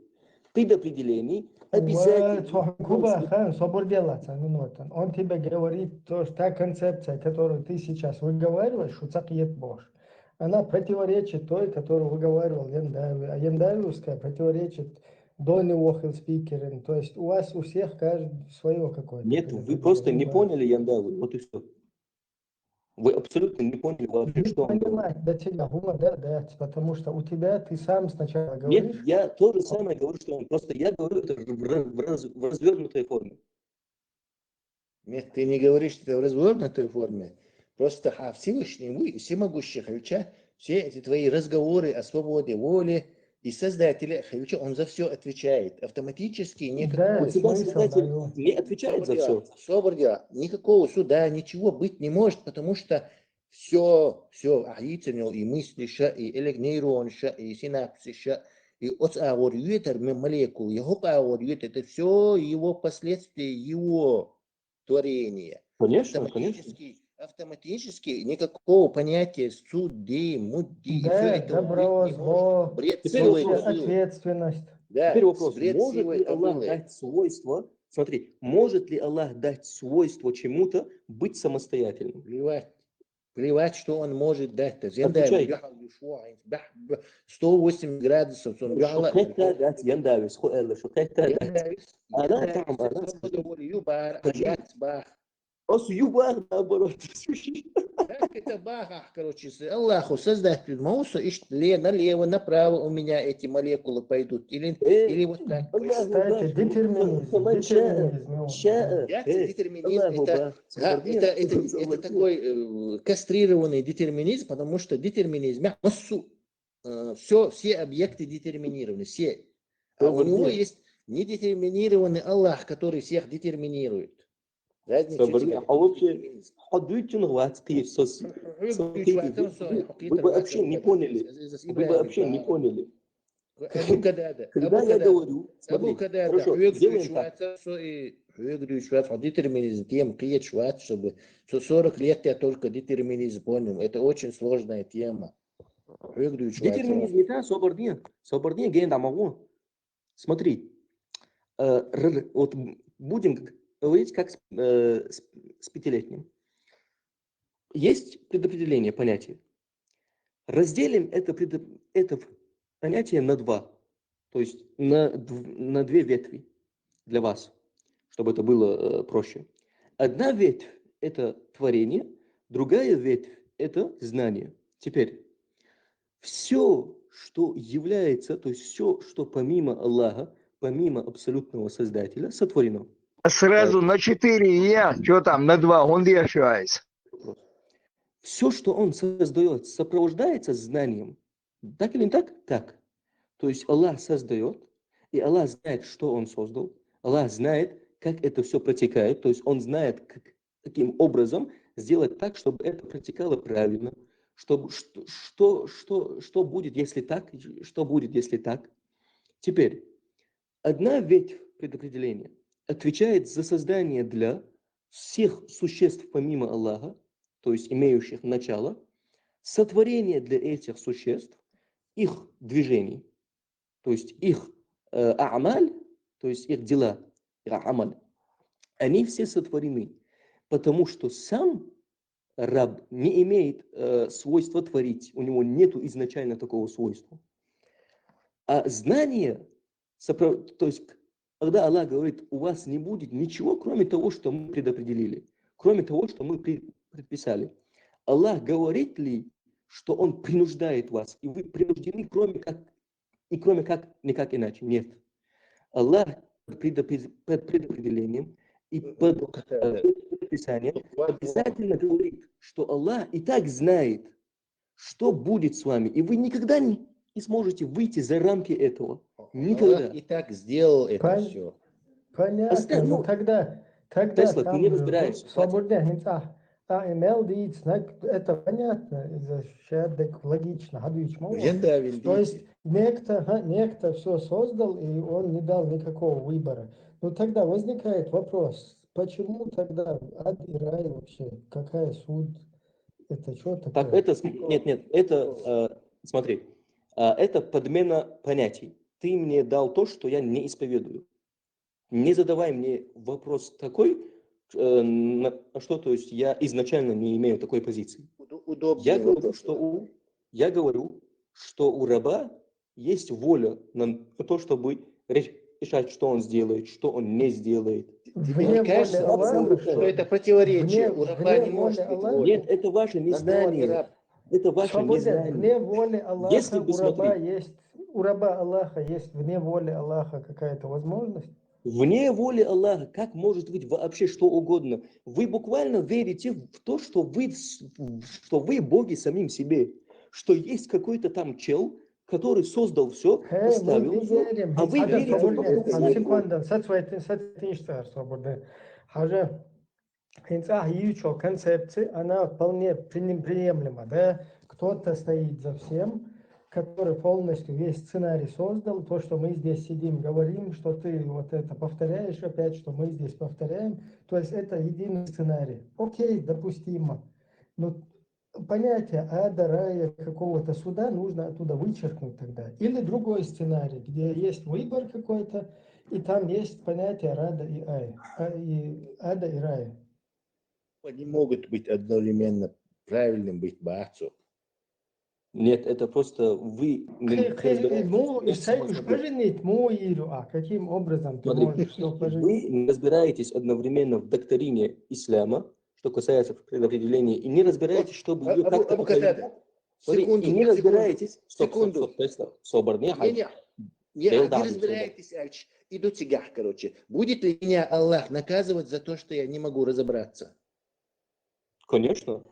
Предопределение обязательно. Ва, цо-, куба, хан, собор дела, ца минута. Он тебе говорит то, что та концепция, которую ты сейчас выговариваешь, что цакиет бош, она противоречит той, которую выговаривал Яндави. А Яндавиевская противоречит Донни Уохел спикерин. То есть у вас у всех каждый свое какое-то. Нет, вы предопределение. просто не Да. Поняли Яндаву, вот и все. Вы абсолютно не поняли вообще, Не что он говорит. Понимать, да, тебя, Хума, да, да, потому что у тебя ты сам сначала Нет, говоришь. Я то же самое говорю, что он. Просто я говорю это в, в, в раз-, в развернутой форме. Нет, ты не говоришь это в развернутой форме. Просто ха Всевышний, вы, всемогущий Хавича, все эти твои разговоры о свободе воли и Создателе Хавича, он за все отвечает. Автоматически никакого Да, У тебя смысл Создатель даю. Не отвечает за все. Собор дела, никакого суда, ничего быть не может, потому что все, все, ахдуйцен йола и мысли ша, и электронные нейроны ша, и синапсы ша, и оц агур ветер м-, молекул, и хоп агур ветер, это все его последствия, его творения. Конечно, конечно. Автоматически, автоматически никакого понятия суды, муды, и Да, все это добро, быть не может. зло, Бред Теперь силы вопрос. силы. Ответственность. Да, Теперь вопрос, бред может силы ли Аллах силы. Дать свойство, смотри, может ли Аллах дать свойство чему-то быть самостоятельным? Плевать. Плевать, что он может дать. То есть, я Отвечай. даю, бяхал, ю, шо, айн, бях, б-, сто восемьдесят градусов, он бяхал. Шукетта дать Яндавис, ху элла, шукетта дать. Яндавис, Ала Яндавис, таам, ала свобода воли, ю бар, Подожди. аяц бах. Ос юбах, наоборот. Как это бах, ах, короче, с-, Аллаху создатель Мауса, ишт ле-, налево, направо у меня эти молекулы пойдут. Или, Э, или вот так. Аллаху Кстати, Акбар. детерминизм, Фаман шаа, детерминизм, ну, шаа. Я Э, детерминизм, Аллаху это, Акбар. да, это, это, это такой э, кастрированный детерминизм, потому что детерминизм, массу, э, все, все объекты детерминированы, все. А у него Свободнее. Есть недетерминированный Аллах, который всех детерминирует. Разница Свободнее. тебе. А вообще, хадуйтин гвацкиев сос. Вы, Вы, вы вообще не поняли. Вы бы вообще не поняли. Абу Катада. Когда Абу я Катада. говорю, Абу смотри, Катада. хорошо, Хьоьга сделаем дуйш так. Вац со и хьоьга дуйш вац, хьо детерминизм тема кхеташ вац, чтобы со сорок лет я только детерминизм понял. Это очень сложная тема. Хьоьга дуйш вац. Детерминизм это собордин. Собордин ген дамагу. Смотри, э, р-, вот м, будем г-, говорить как с, э, с, с пятилетним. Есть предопределение понятия. Разделим это, предо-, это в-, понятие на два. То есть на, дв- на две ветви для вас, чтобы это было э, проще. Одна ветвь — это творение, другая ветвь — это знание. Теперь, все, что является, то есть все, что помимо Аллаха, помимо абсолютного Создателя, сотворено. А сразу на четыре я, что там, на два, он дешевайс. Все, что он создает, сопровождается знанием. Так или не так? Так. То есть Аллах создает, и Аллах знает, что он создал. Аллах знает, как это все протекает. То есть он знает, как, каким образом сделать так, чтобы это протекало правильно, чтобы что, что, что, что будет, если так, что будет, если так. Теперь, одна ветвь предопределения отвечает за создание для всех существ помимо Аллаха, то есть имеющих начало, сотворение для этих существ, их движений, то есть их э, а'маль, то есть их дела, их амаль, они все сотворены, потому что сам раб не имеет э, свойства творить, у него нет изначально такого свойства. А знание, сопро- то есть когда Аллах говорит, у вас не будет ничего, кроме того, что мы предопределили, кроме того, что мы при- предписали. Аллах говорит ли, что Он принуждает вас, и вы принуждены, кроме как, и кроме как, никак иначе? Нет. Аллах под предопред- под предопределением и под э, предписанием обязательно говорит, что Аллах и так знает, что будет с вами, и вы никогда не, не сможете выйти за рамки этого. Никогда. Аллах и так сделал это Пон- все. Понятно, Оста- но ну, тогда, тогда Тесла, ты там, не э, разбираешься, свободный, а, а, M L дит, знак, это понятно, это логично, Хадвич Мауа. Венда То есть некто, ага, некто все создал, и он не дал никакого выбора. Но тогда возникает вопрос, почему тогда ад и рай вообще? Какая суть? Это что такое? Так это, с- нет, нет, это, э, смотри, а, это подмена понятий. Ты мне дал то, что я не исповедую. Не задавай мне вопрос такой, э, на что, то есть я изначально не имею такой позиции. Удобно. Я говорю, что у, я говорю, что у раба есть воля на то, чтобы ре- решать, что он сделает, что он не сделает. Вне Мне кажется, воли Аллаха. Что это противоречие. Вне- У раба вне не может воли быть Аллаха. воли. Нет, это ваше Название незнание. раб. Это ваше Свободен. незнание. Вне воли Аллаха Если бы, у раба смотри. Есть, у раба Аллаха есть вне воли Аллаха какая-то возможность. Вне воли Аллаха, как может быть вообще что угодно? Вы буквально верите в то, что вы, с- что вы боги самим себе, что есть какой-то там чел, который создал все, Э, поставил мы всё, верим. а вы Хажа, верите в свободен. то, что Секунда, секунда. Сатвайтин, сатвайтин, свободен. Хажа, инца ючо концепция, она вполне приним- приемлема, да? Кто-то стоит за всем, который полностью весь сценарий создал, то, что мы здесь сидим, говорим, что ты вот это повторяешь опять, что мы здесь повторяем, то есть это единый сценарий. Окей, допустимо. Но понятие ада, рая, какого-то суда нужно оттуда вычеркнуть тогда. Или другой сценарий, где есть выбор какой-то, и там есть понятие рада и ай, а, и ада и рая. Не могут быть одновременно правильным быть бацу. Нет, это просто вы не Хе- хе- разбираетесь. ну, Нет, сай- смотри. Упражнить, муиру, а каким образом ты Смотри, можешь что упражнить? Вы не разбираетесь одновременно в доктрине ислама, что касается предопределения, и не разбираетесь, чтобы ее Абу- как-то Абу Катада, опровергать. Смотри, секунду, и не секунду, разбираетесь, стоп, секунду. стоп, стоп, стоп, собор, не Не, хай. не, не, Дэл а, не Дабл, разбираетесь, Альч, и до тягах, короче. Будет ли меня Аллах наказывать за то, что я не могу разобраться? Конечно.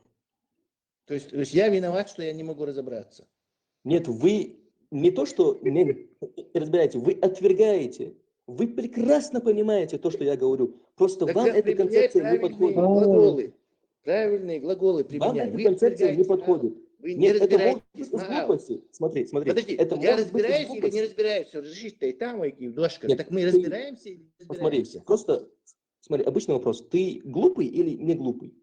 То есть, то есть я виноват, что я не могу разобраться. Нет, вы не то, что не разбираете, вы отвергаете. Вы прекрасно понимаете то, что я говорю. Просто Так вам я эта применяю концепция не правильные подходит. глаголы. Правильные глаголы Вам применяю. эта Вы концепция не отвергаете, а, подходит. Вы не Нет, это может разбираетесь. быть из Маа. глупости. Смотри, смотри. Подожди, это я может быть из разбираюсь или не глупости. разбираюсь? Всё, разрешите, и там, и дошка. Нет, Так мы ты- разбираемся или не Посмотри, разбираемся? Просто смотри, обычный вопрос. Ты глупый или не глупый?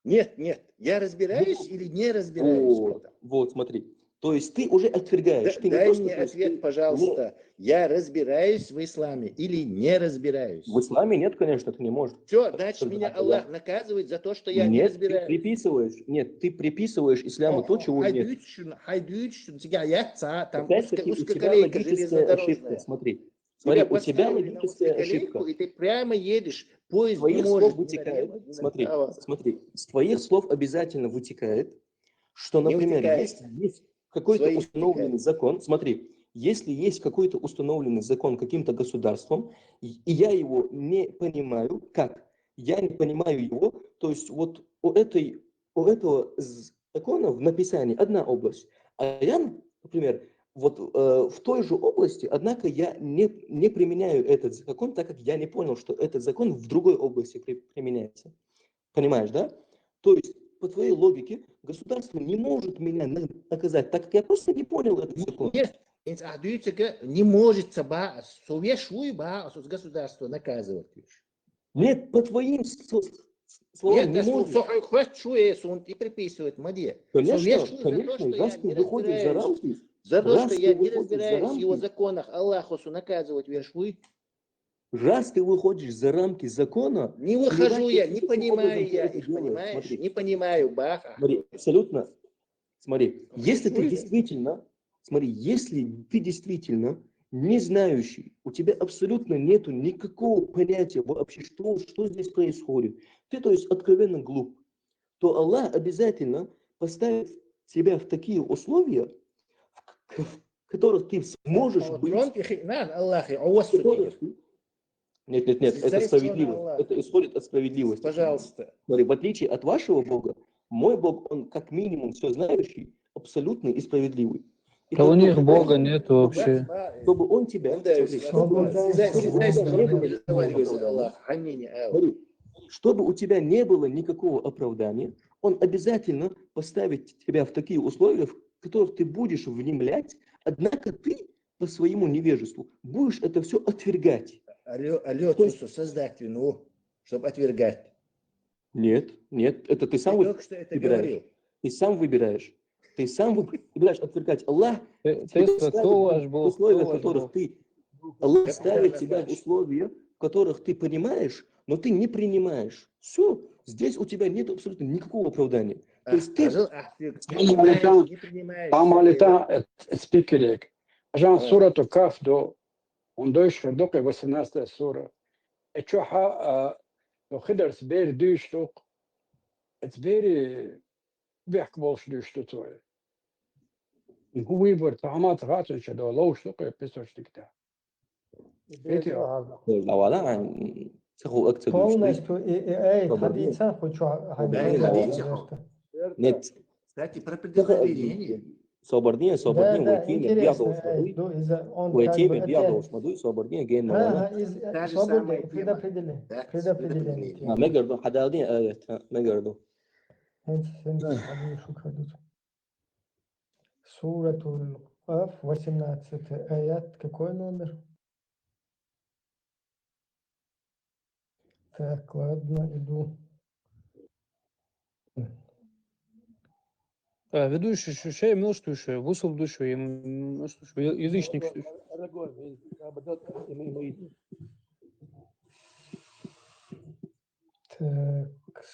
Нет, нет, я разбираюсь или не разбираюсь в Вот, этом? вот, смотри. То есть ты уже отвергаешь. Да- Ты не дай просто мне говоришь, ответ, ты- пожалуйста. Я разбираюсь в исламе или не разбираюсь? В исламе нет, конечно, ты не можешь. Все, значит, Чтобы меня знать, Аллах да. Наказывает за то, что я не Нет, ты разбираюсь. Приписываешь, нет, ты приписываешь исламу то, чего нет. Хадючн, хадючн, тебя яйца, там Опять-таки, у тебя логическая ошибка. Смотри, смотри, у тебя логическая ошибка. И ты прямо едешь, С поезд не твоих слов может. вытекает, смотри, смотри, с твоих слов обязательно вытекает, что, например, если есть какой-то установленный закон, смотри, если есть какой-то установленный закон каким-то государством, и, и я его не понимаю, как? Я не понимаю его, то есть вот у этой, у этого з- закона в написании одна область, а я, например, вот э, в той же области, однако я не, не применяю этот закон, так как я не понял, что этот закон в другой области при- применяется. Понимаешь, да? То есть, по твоей логике, государство не может меня на- наказать, так как я просто не понял этот закон. Нет, инц ахдуйцага не может саба, совеш уй ба, государство наказывать. Нет, по твоим с- с- словам, не Нет, может. Сухой хоть шуе, он и приписывает, маде. Конечно, конечно, раз ты выходишь за рамки, За то, раз что ты я не выходишь за разбираюсь в его рамки, законах, Аллаху наказывать вершуй. Раз ты выходишь за рамки закона, Не выхожу плевать, я, каким не образом понимаю ты я это их, делаешь, понимаешь? Смотри, Не понимаю, баха. Смотри, абсолютно. Смотри, если ты Слушай. Действительно, смотри, если ты действительно не знающий, у тебя абсолютно нету никакого понятия вообще, что, что здесь происходит. Ты, то есть, откровенно глуп, то Аллах обязательно поставит тебя в такие условия, в к- в которых ты сможешь быть, Трон пихи, на, Аллахи, а у вас в которых ты- Нет, нет, нет, это Здесь справедливо. Аллах. Это исходит от справедливости. Пожалуйста. Смотри, в отличие от вашего Бога, мой Бог, он как минимум все знающий, абсолютный и справедливый. И Да у поэтому них Бога нету вообще. Чтобы он тебя, Да, смотри, чтобы у тебя не было никакого оправдания. Смотри, чтобы у тебя не было никакого оправдания, он обязательно поставит тебя в такие условия, в которых ты будешь внемлять, однако ты по своему невежеству будешь это все отвергать. Алло, алло, То есть- чувство создать вину, чтобы отвергать. Нет, нет, это ты сам Ты вы- только что это выбираешь. говорил. Ты сам выбираешь. Ты сам вы- выбираешь отвергать Аллах. Ты, Тебе ты ставят кто тебя ваш в Бог? условия, Кто ваш которых Бог? ты Аллах Я ставит правильно тебя в слышу. Условия, в которых ты понимаешь, но ты не принимаешь. Все, здесь у тебя нет абсолютно никакого оправдания. То есть ты Ажал ахтик, Там алита- не принимаешь. Там всё алита это. Спикерик. Ажан Ой. Сурату Каф до, он дойш докы восемнадцатая сура. Э чё ха, а, ну, хидарс бер дюш дук. Эц бери бехк болш дюш дук. Ху выбор, тамат гатун чё до лош дук, э песочник да. Эти Авала, ан, саху акцию. Полностью и, и эй, Свободнее. Традиция хочу Свободнее, ага, да. Верста. Нет. Кстати, про предопределение. Свободнее, Да, свободнее, да, войти, я интересно, должен эй, смотреть. ну, из-за он Войти, как бы я опять- должен смотреть, свободнее, гейм, Ага, наверное. из- Та же свободнее, самая тема. предопределение. Да, Предопределение. предопределение. А, мегарду, хадалдин, э, это, мегарду. Эти семьдесят они шут ходят. Суратул Каф, восемнадцатый аят. Какой номер? Так, ладно, иду. А, ведущий, ещё, ещё, я мил, что ещё, высыл душу, я мил, что ещё, я- язычник, что ещё. Так.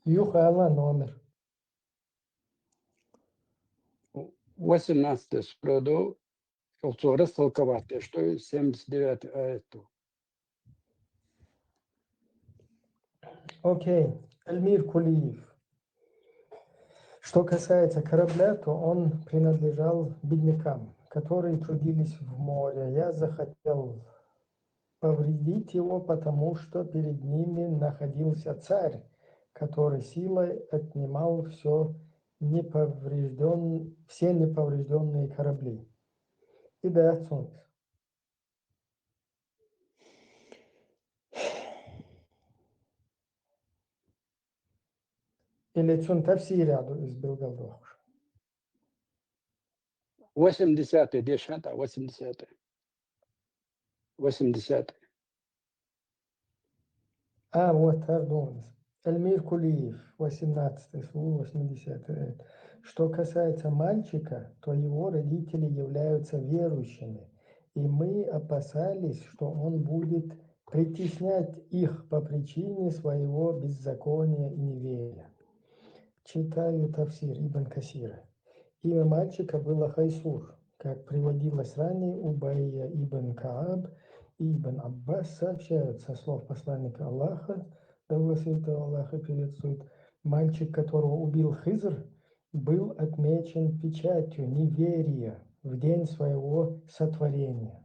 Юха, ала номер. Восемнадцатый спроду, что растолковать, что семьдесят девятый аяту. Окей. Эльмир Кулиев. Что касается корабля, то он принадлежал беднякам, которые трудились в море. Я захотел повредить его, потому что перед ними находился царь, который силой отнимал все неповрежден... все неповрежденные корабли. И да, цунт. Или цун тафсир аду из билгалдохш. Восемьдесятый, дешата, восемьдесятый. Восемьдесятый. А, вот, Ардунис. Эльмир Кулиев, восемнадцатый слой, восьмидесятый аят. Что касается мальчика, то его родители являются верующими, и мы опасались, что он будет притеснять их по причине своего беззакония и неверия. Читаю тафсир Ибн Касира. Имя мальчика было Хайсур, как приводилось ранее. Убайя ибн Кааб и Ибн Аббас сообщают со слов посланника Аллаха, да благословит его Аллах и приветствует, мальчик, которого убил Хизр, был отмечен печатью неверия в день своего сотворения.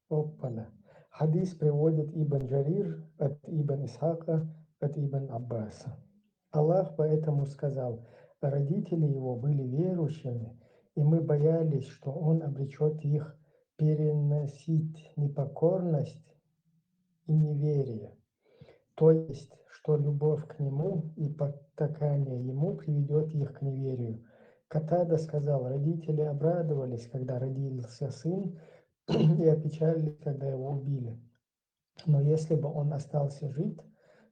Оппана. Хадис приводит Ибн Джарир от Ибн Исхака, от Ибн Аббаса. Аллах поэтому сказал: «Родители его были верующими, и мы боялись, что он обречет их переносить непокорность и неверие». То есть, что любовь к нему и потакание ему приведет их к неверию. Катада сказал: «Родители обрадовались, когда родился сын, и опечалились, когда его убили. Но если бы он остался жить,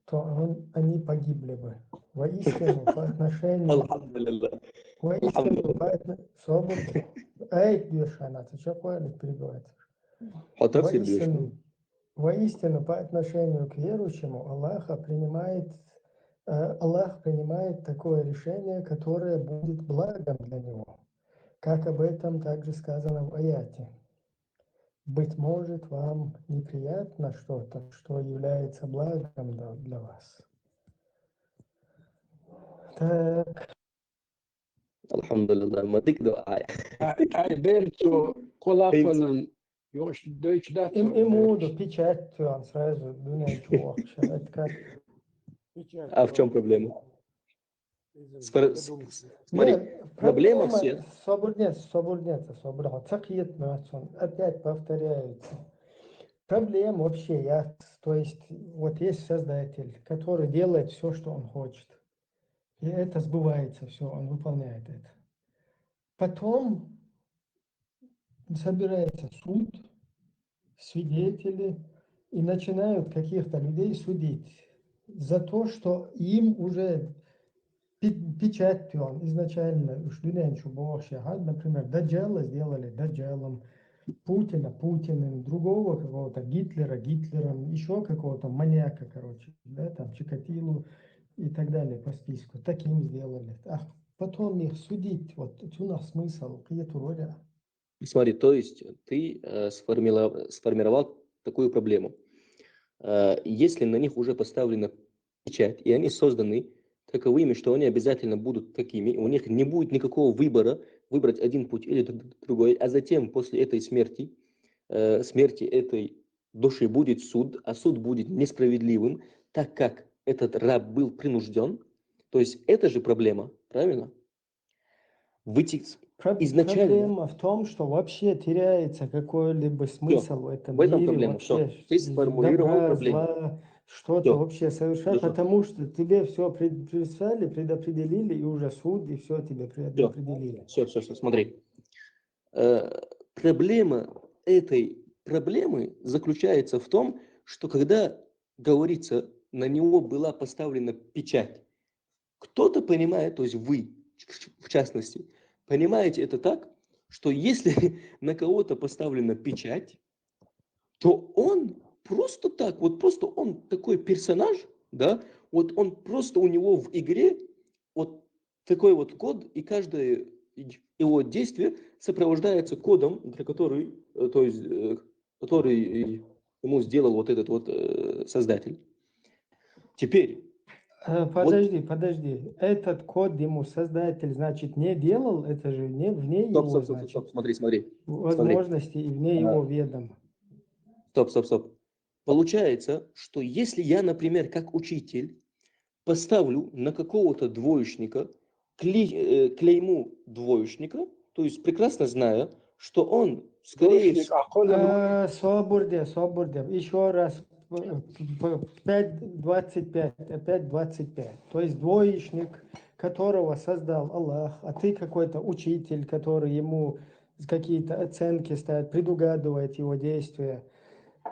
то он, они погибли бы». Воистину, по отношению... Алхамдулиллах. Воистину, Алхамдулиллах. по отно- Собур. Эй, Дюша, надо, что перебивать? Хо тафсир дюш. Воистину, воистину, по отношению к верующему Аллаха принимает, э, Аллах принимает такое решение, которое будет благом для него, как об этом также сказано в аяте. Быть может, вам неприятно что-то, что является благом для, для вас. Так, Алхамдулиллах. Ма дика да ай. Ай, ай, берцу, колафанан, ёш, дойч да. им, им уду печать, он сразу дунен чувак, это как... А в чем проблема? Спор- с- Смотри, Не, проблема все. Собур нет, собур нет, собур. Вот так нет, но он опять повторяется. Проблема вообще, я, то есть, вот есть Создатель, который делает все, что он хочет. И это сбывается все, он выполняет это. Потом собирается суд, свидетели, и начинают каких-то людей судить за то, что им уже пе- печатью он изначально уж дунен чу бохше, а, например, Даджала сделали Даджалом, Путина Путиным, другого какого-то Гитлера Гитлером, еще какого-то маньяка, короче, да, там Чикатило и так далее по списку. Таким сделали. А потом их судить, вот отсюда смысл, какие-то роли. Смотри, то есть ты э, сформила- сформировал такую проблему. Э, если на них уже поставлена печать, и они созданы таковыми, что они обязательно будут такими, у них не будет никакого выбора выбрать один путь или д- другой, а затем после этой смерти, э, смерти этой души будет суд, а суд будет несправедливым, так как этот раб был принужден. То есть это же проблема, правильно? Выйти с- Про- изначально. Проблема в том, что вообще теряется какой-либо смысл в этом В этом мире. Проблема. Все, Вообще, ты сформулировал добра, проблему. Зла, что-то Всё. вообще совершать, Всё. Потому что тебе все прислали, предопределили, и уже суд, и все тебе предопределили. Все, все, все, смотри. Э, проблема этой проблемы заключается в том, что когда говорится, на него была поставлена печать, кто-то понимает, то есть вы, в частности, понимаете это так, что если на кого-то поставлена печать, то он просто так, вот просто он такой персонаж, да, вот он просто у него в игре вот такой вот код, и каждое его действие сопровождается кодом, для который, э, то есть, э, который ему сделал вот этот вот э, создатель. Теперь Э, Подожди, подожди. Этот код ему создатель, значит, не делал, это же не вне Стоп, его, стоп, стоп, значит, стоп, смотри, смотри. возможности и вне А. Его ведома. Стоп, стоп, стоп. Получается, что если я, например, как учитель, поставлю на какого-то двоечника кли- э, клейму двоечника, то есть прекрасно зная, что он, скорее Двоечник, всего, а коли А, Собурде, собурде. Еще раз. П- п- пять двадцать пять, опять двадцать пять. То есть двоечник, которого создал Аллах, а ты какой-то учитель, который ему какие-то оценки ставит, предугадывает его действия.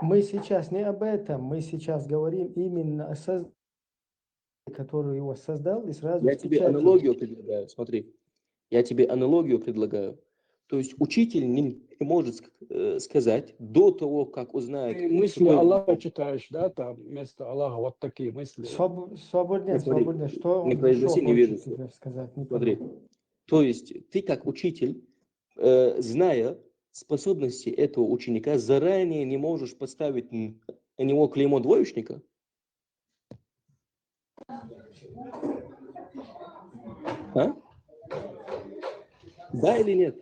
Мы сейчас не об этом, мы сейчас говорим именно о создании, который его создал, и сразу Я тебе впечатал. Аналогию предлагаю, смотри. Я тебе аналогию предлагаю. То есть учитель не, не может ск- э, сказать до того, как узнает... Ты мысли какой- Аллаха читаешь, да, там вместо Аллаха, вот такие мысли. Своб- Свободнее, Ну, смотри, свободнее. Что он не произноси ещё хочет невежество. Тебе сказать? Не Смотри, понял. То есть ты как учитель, э, зная способности этого ученика, заранее не можешь подставить н- на него клеймо двоечника? А? Да или нет?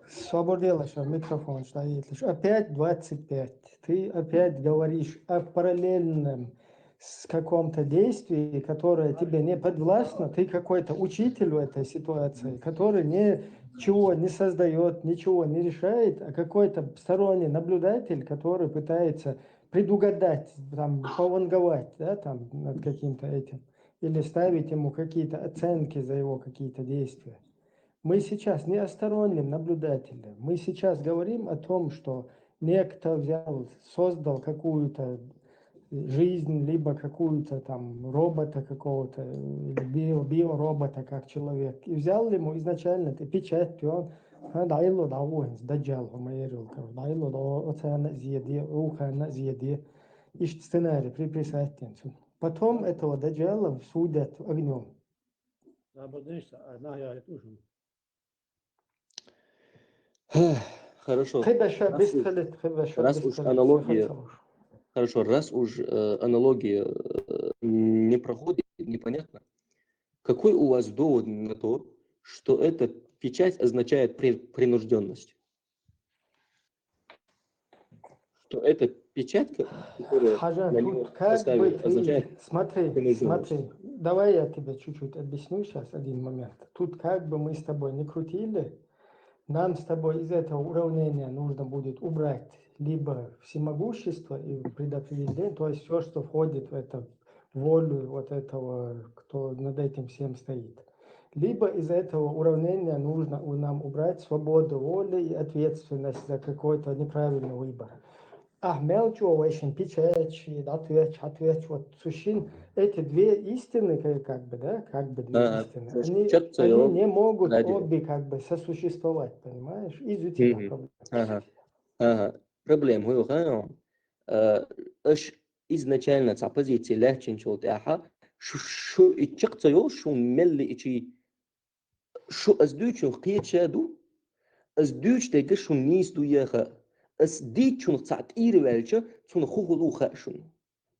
Свободнее, что микрофон, что есть. Опять двадцать пять. Ты опять говоришь о параллельном с каком-то действии, которое тебе не подвластно, ты какой-то учитель в этой ситуации, который ничего не создает, ничего не решает, а какой-то сторонний наблюдатель, который пытается предугадать, там, пованговать, да, там, над каким-то этим, или ставить ему какие-то оценки за его какие-то действия. Мы сейчас не о стороннем наблюдателе. Мы сейчас говорим о том, что некто взял, создал какую-то жизнь, либо какую-то там робота какого-то, или био, биоробота, как человек, и взял ему изначально эту печать, и он а, дайло да, он, даджал, он мэрил, дайло да, оцена зеде, ухана зеде, ищет сценарий, приписать. Потом этого даджала судят огнем. Свободнее, а, на, я это уже. Хорошо. Хибаша Раз без уж- халет, хибаша раз без уж халет, аналогия- всё хорошо. Хорошо, раз уж э, аналогия э, не проходит, непонятно, какой у вас довод на то, что эта печать означает при- принужденность? Что эта печатка, которая Хажа, на него тут как бы поставили, ты, означает смотри, принужденность. Смотри, давай я тебе чуть-чуть объясню сейчас один момент. Тут как бы мы с тобой не крутили, нам с тобой из этого уравнения нужно будет убрать либо всемогущество и предопределение, то есть все, что входит в это волю вот этого, кто над этим всем стоит. Либо из этого уравнения нужно у- нам убрать свободу воли и ответственность за какой-то неправильный выбор. А мелчо, в общем, печать, ответ, ответ, вот сущин, эти две истины, как, как бы, да, как бы две Да, истины, то есть они, чё-то они его не могут ради. Обе как бы сосуществовать, понимаешь? Из-за тебя Мгм. проблема. Ага. Ага. Проблема هو ها. Э, ايش изначально цхьа позици лаьттачул тӀехьа, шу шу и чакхцайо, шу мелли ичи, шу аз дуьйцучунах кхеташ ду, аз дуьйцуш дерг шун нийса ду яха, аз дийцачунах цхьа тӀера ваьлча, цунах хӀу хул хаа шун.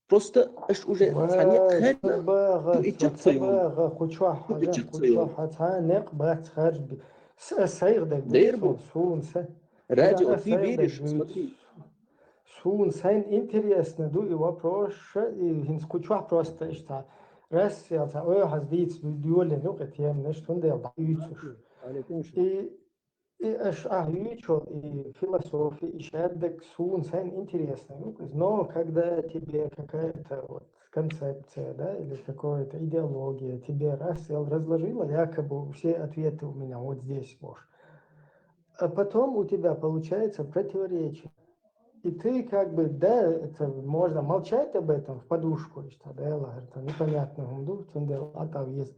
Просто аш уже цхьа некъ хадна, Багъа, ду и чакхцайо. багъа, кхучохь, Ду и хьажа, чакхцайо. кхучохь, цхьа некъ бац харж би. С- сайгъ дерг Дер бу, бу. сун са. Радио, Да, ты сайгъ веришь, дерг бу. смотри. Сун сайн интересно ду и вопрос, и хинц кучвах просто ишта. Раз я та ой хаз диц дюле ну катем неш тун дел да юцуш. Алейкум. И и аш а ючо и философия и шаддак сун сайн интересно. Ну, но когда тебе какая-то вот концепция, да, или какая-то идеология тебе раз и разложила, якобы все ответы у меня вот здесь, Бош. А потом у тебя получается противоречие. И ты как бы, да, это можно молчать об этом в подушку, что да, это непонятно, а там есть.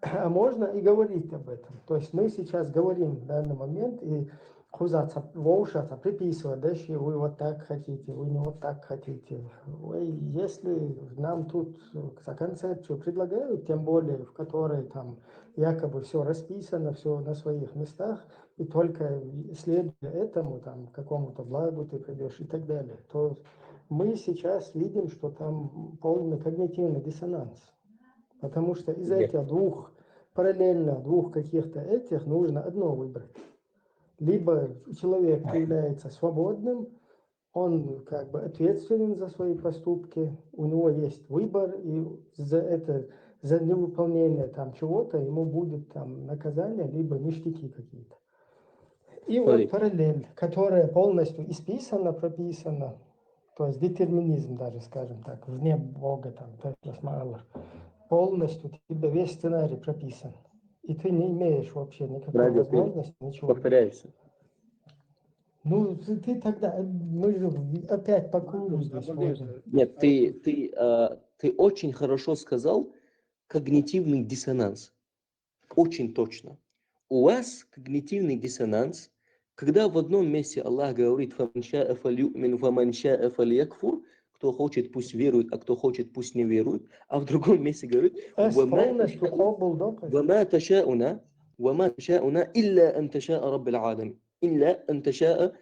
А можно и говорить об этом. То есть мы сейчас говорим в данный момент, и хузаца, вовшаца приписывать, да, что вы вот так хотите, вы не вот так хотите. Вы, если нам тут за концепцию предлагают, тем более в которой там якобы все расписано, все на своих местах, и только следуя этому, там, какому-то благу ты придешь и так далее, то мы сейчас видим, что там полный когнитивный диссонанс. Потому что из этих двух, параллельно двух каких-то этих, нужно одно выбрать. Либо человек является свободным, он как бы ответственен за свои поступки, у него есть выбор, и за это, за невыполнение там чего-то ему будет там наказание, либо ништяки какие-то. И вот параллель, которая полностью исписана, прописана, то есть детерминизм даже, скажем так, вне Бога, там, то есть, полностью тебе весь сценарий прописан. И ты не имеешь вообще никакой возможности, ничего. Повторяйся. Ну, ты, ты тогда, э, мы же опять по кругу здесь ходим. Нет, ты, ты, э, ты очень хорошо сказал, когнитивный диссонанс. Очень точно. У вас когнитивный диссонанс, когда в одном месте Аллах говорит: «فمن شاء فليؤمن ومن شاء فليكفر», кто хочет, пусть верует, а кто хочет, пусть не верует, а в другом месте говорит: Эс «وما полностью къобулда къыз. وما تشاءون وما تشاءون إلا أن تشاء رب العالمين. إلا أن تشاء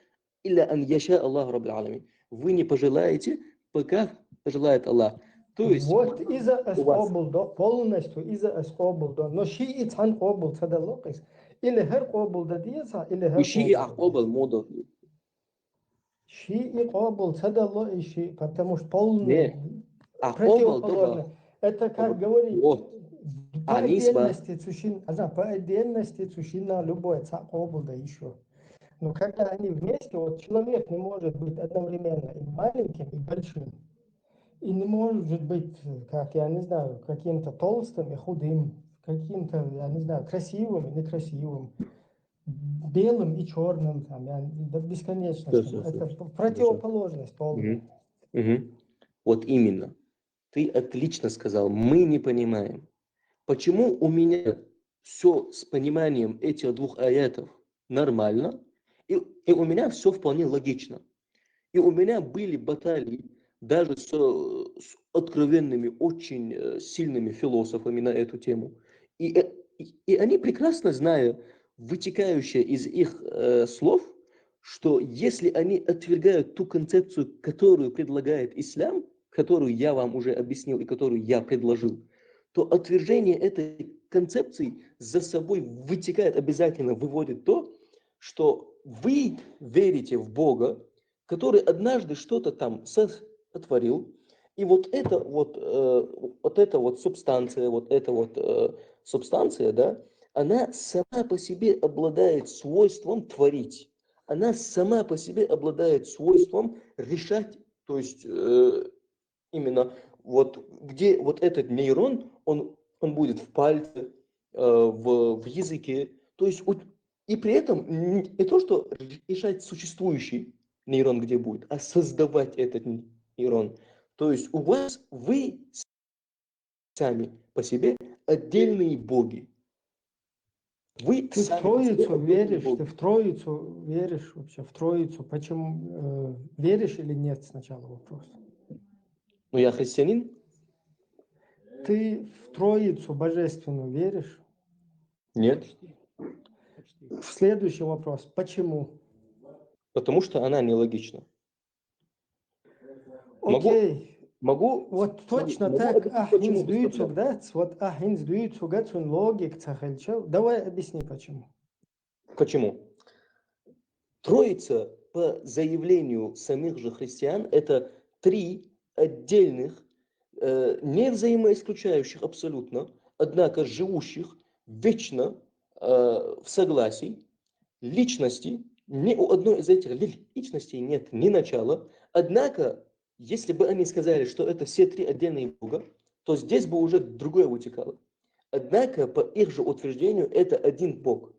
إلا أن يشاء الله رب العالمين». Вы не пожелаете, пока пожелает Аллах. То есть Вот иза эс у вас- къобулда, полностью иза эс къобулда. Но шиъи цхьан къобул ца дало къис. Или хӀер къобулда деза, или хӀер и шиъи къобулда. Къобул модо. Шиъи къобул ца дало и шиъи, потому что полный. Не. А Къобул Противоположно. доба. Это как говорить, Вот. по Они сва- отдельности цу шин, а знаю, по отдельности цу шина любой ца къобулда ещё. Но когда они вместе, вот человек не может быть одновременно и маленьким, и большим. И не может быть, как, я не знаю, каким-то толстым и худым, каким-то, я не знаю, красивым и некрасивым, белым и черным, там, я, до бесконечности. Всё, всё, Это всё. противоположность полная. Мгм. Мгм. Вот именно. Ты отлично сказал. Мы не понимаем. Почему у меня все с пониманием этих двух аятов нормально, и, и у меня все вполне логично. И у меня были баталии даже с, с откровенными, очень э, сильными философами на эту тему. И, э, и, и они прекрасно, зная вытекающее из их э, слов, что если они отвергают ту концепцию, которую предлагает ислам, которую я вам уже объяснил и которую я предложил, то отвержение этой концепции за собой вытекает, обязательно выводит то, что вы верите в Бога, который однажды что-то там сотворил, и вот это вот, э, вот эта вот субстанция, вот эта вот э, субстанция, да, она сама по себе обладает свойством творить. Она сама по себе обладает свойством решать, то есть э, именно вот где вот этот нейрон, он, он будет в пальце, э, в, в языке. То есть у- и при этом н- не то, что решать существующий нейрон где будет, а создавать этот н- нейрон. То есть у вас вы сами по себе отдельные боги. Вы Ты в сами по себе Троицу отдельные веришь, боги. Ты в Троицу веришь вообще, в Троицу. Почему э, веришь или нет, сначала вопрос. Ну, я христианин? Ты в Троицу божественную веришь? Нет. Следующий вопрос. Почему? Потому что она нелогична. Могу- Окей. Могу? Вот Смотри, точно могу так объяснить, ах почему хинз без дуйцу проблем. гац, вот ах хинз дуйцу гац, он логик цахельчел. Давай объясни, почему. Почему? Троица, по заявлению самих же христиан, это три отдельных, э, не взаимоисключающих абсолютно, однако живущих вечно э, в согласии личности. Ни у одной из этих ли- личностей нет ни начала. Однако, если бы они сказали, что это все три отдельные бога, то здесь бы уже другое вытекало. Однако, по их же утверждению, это один бог.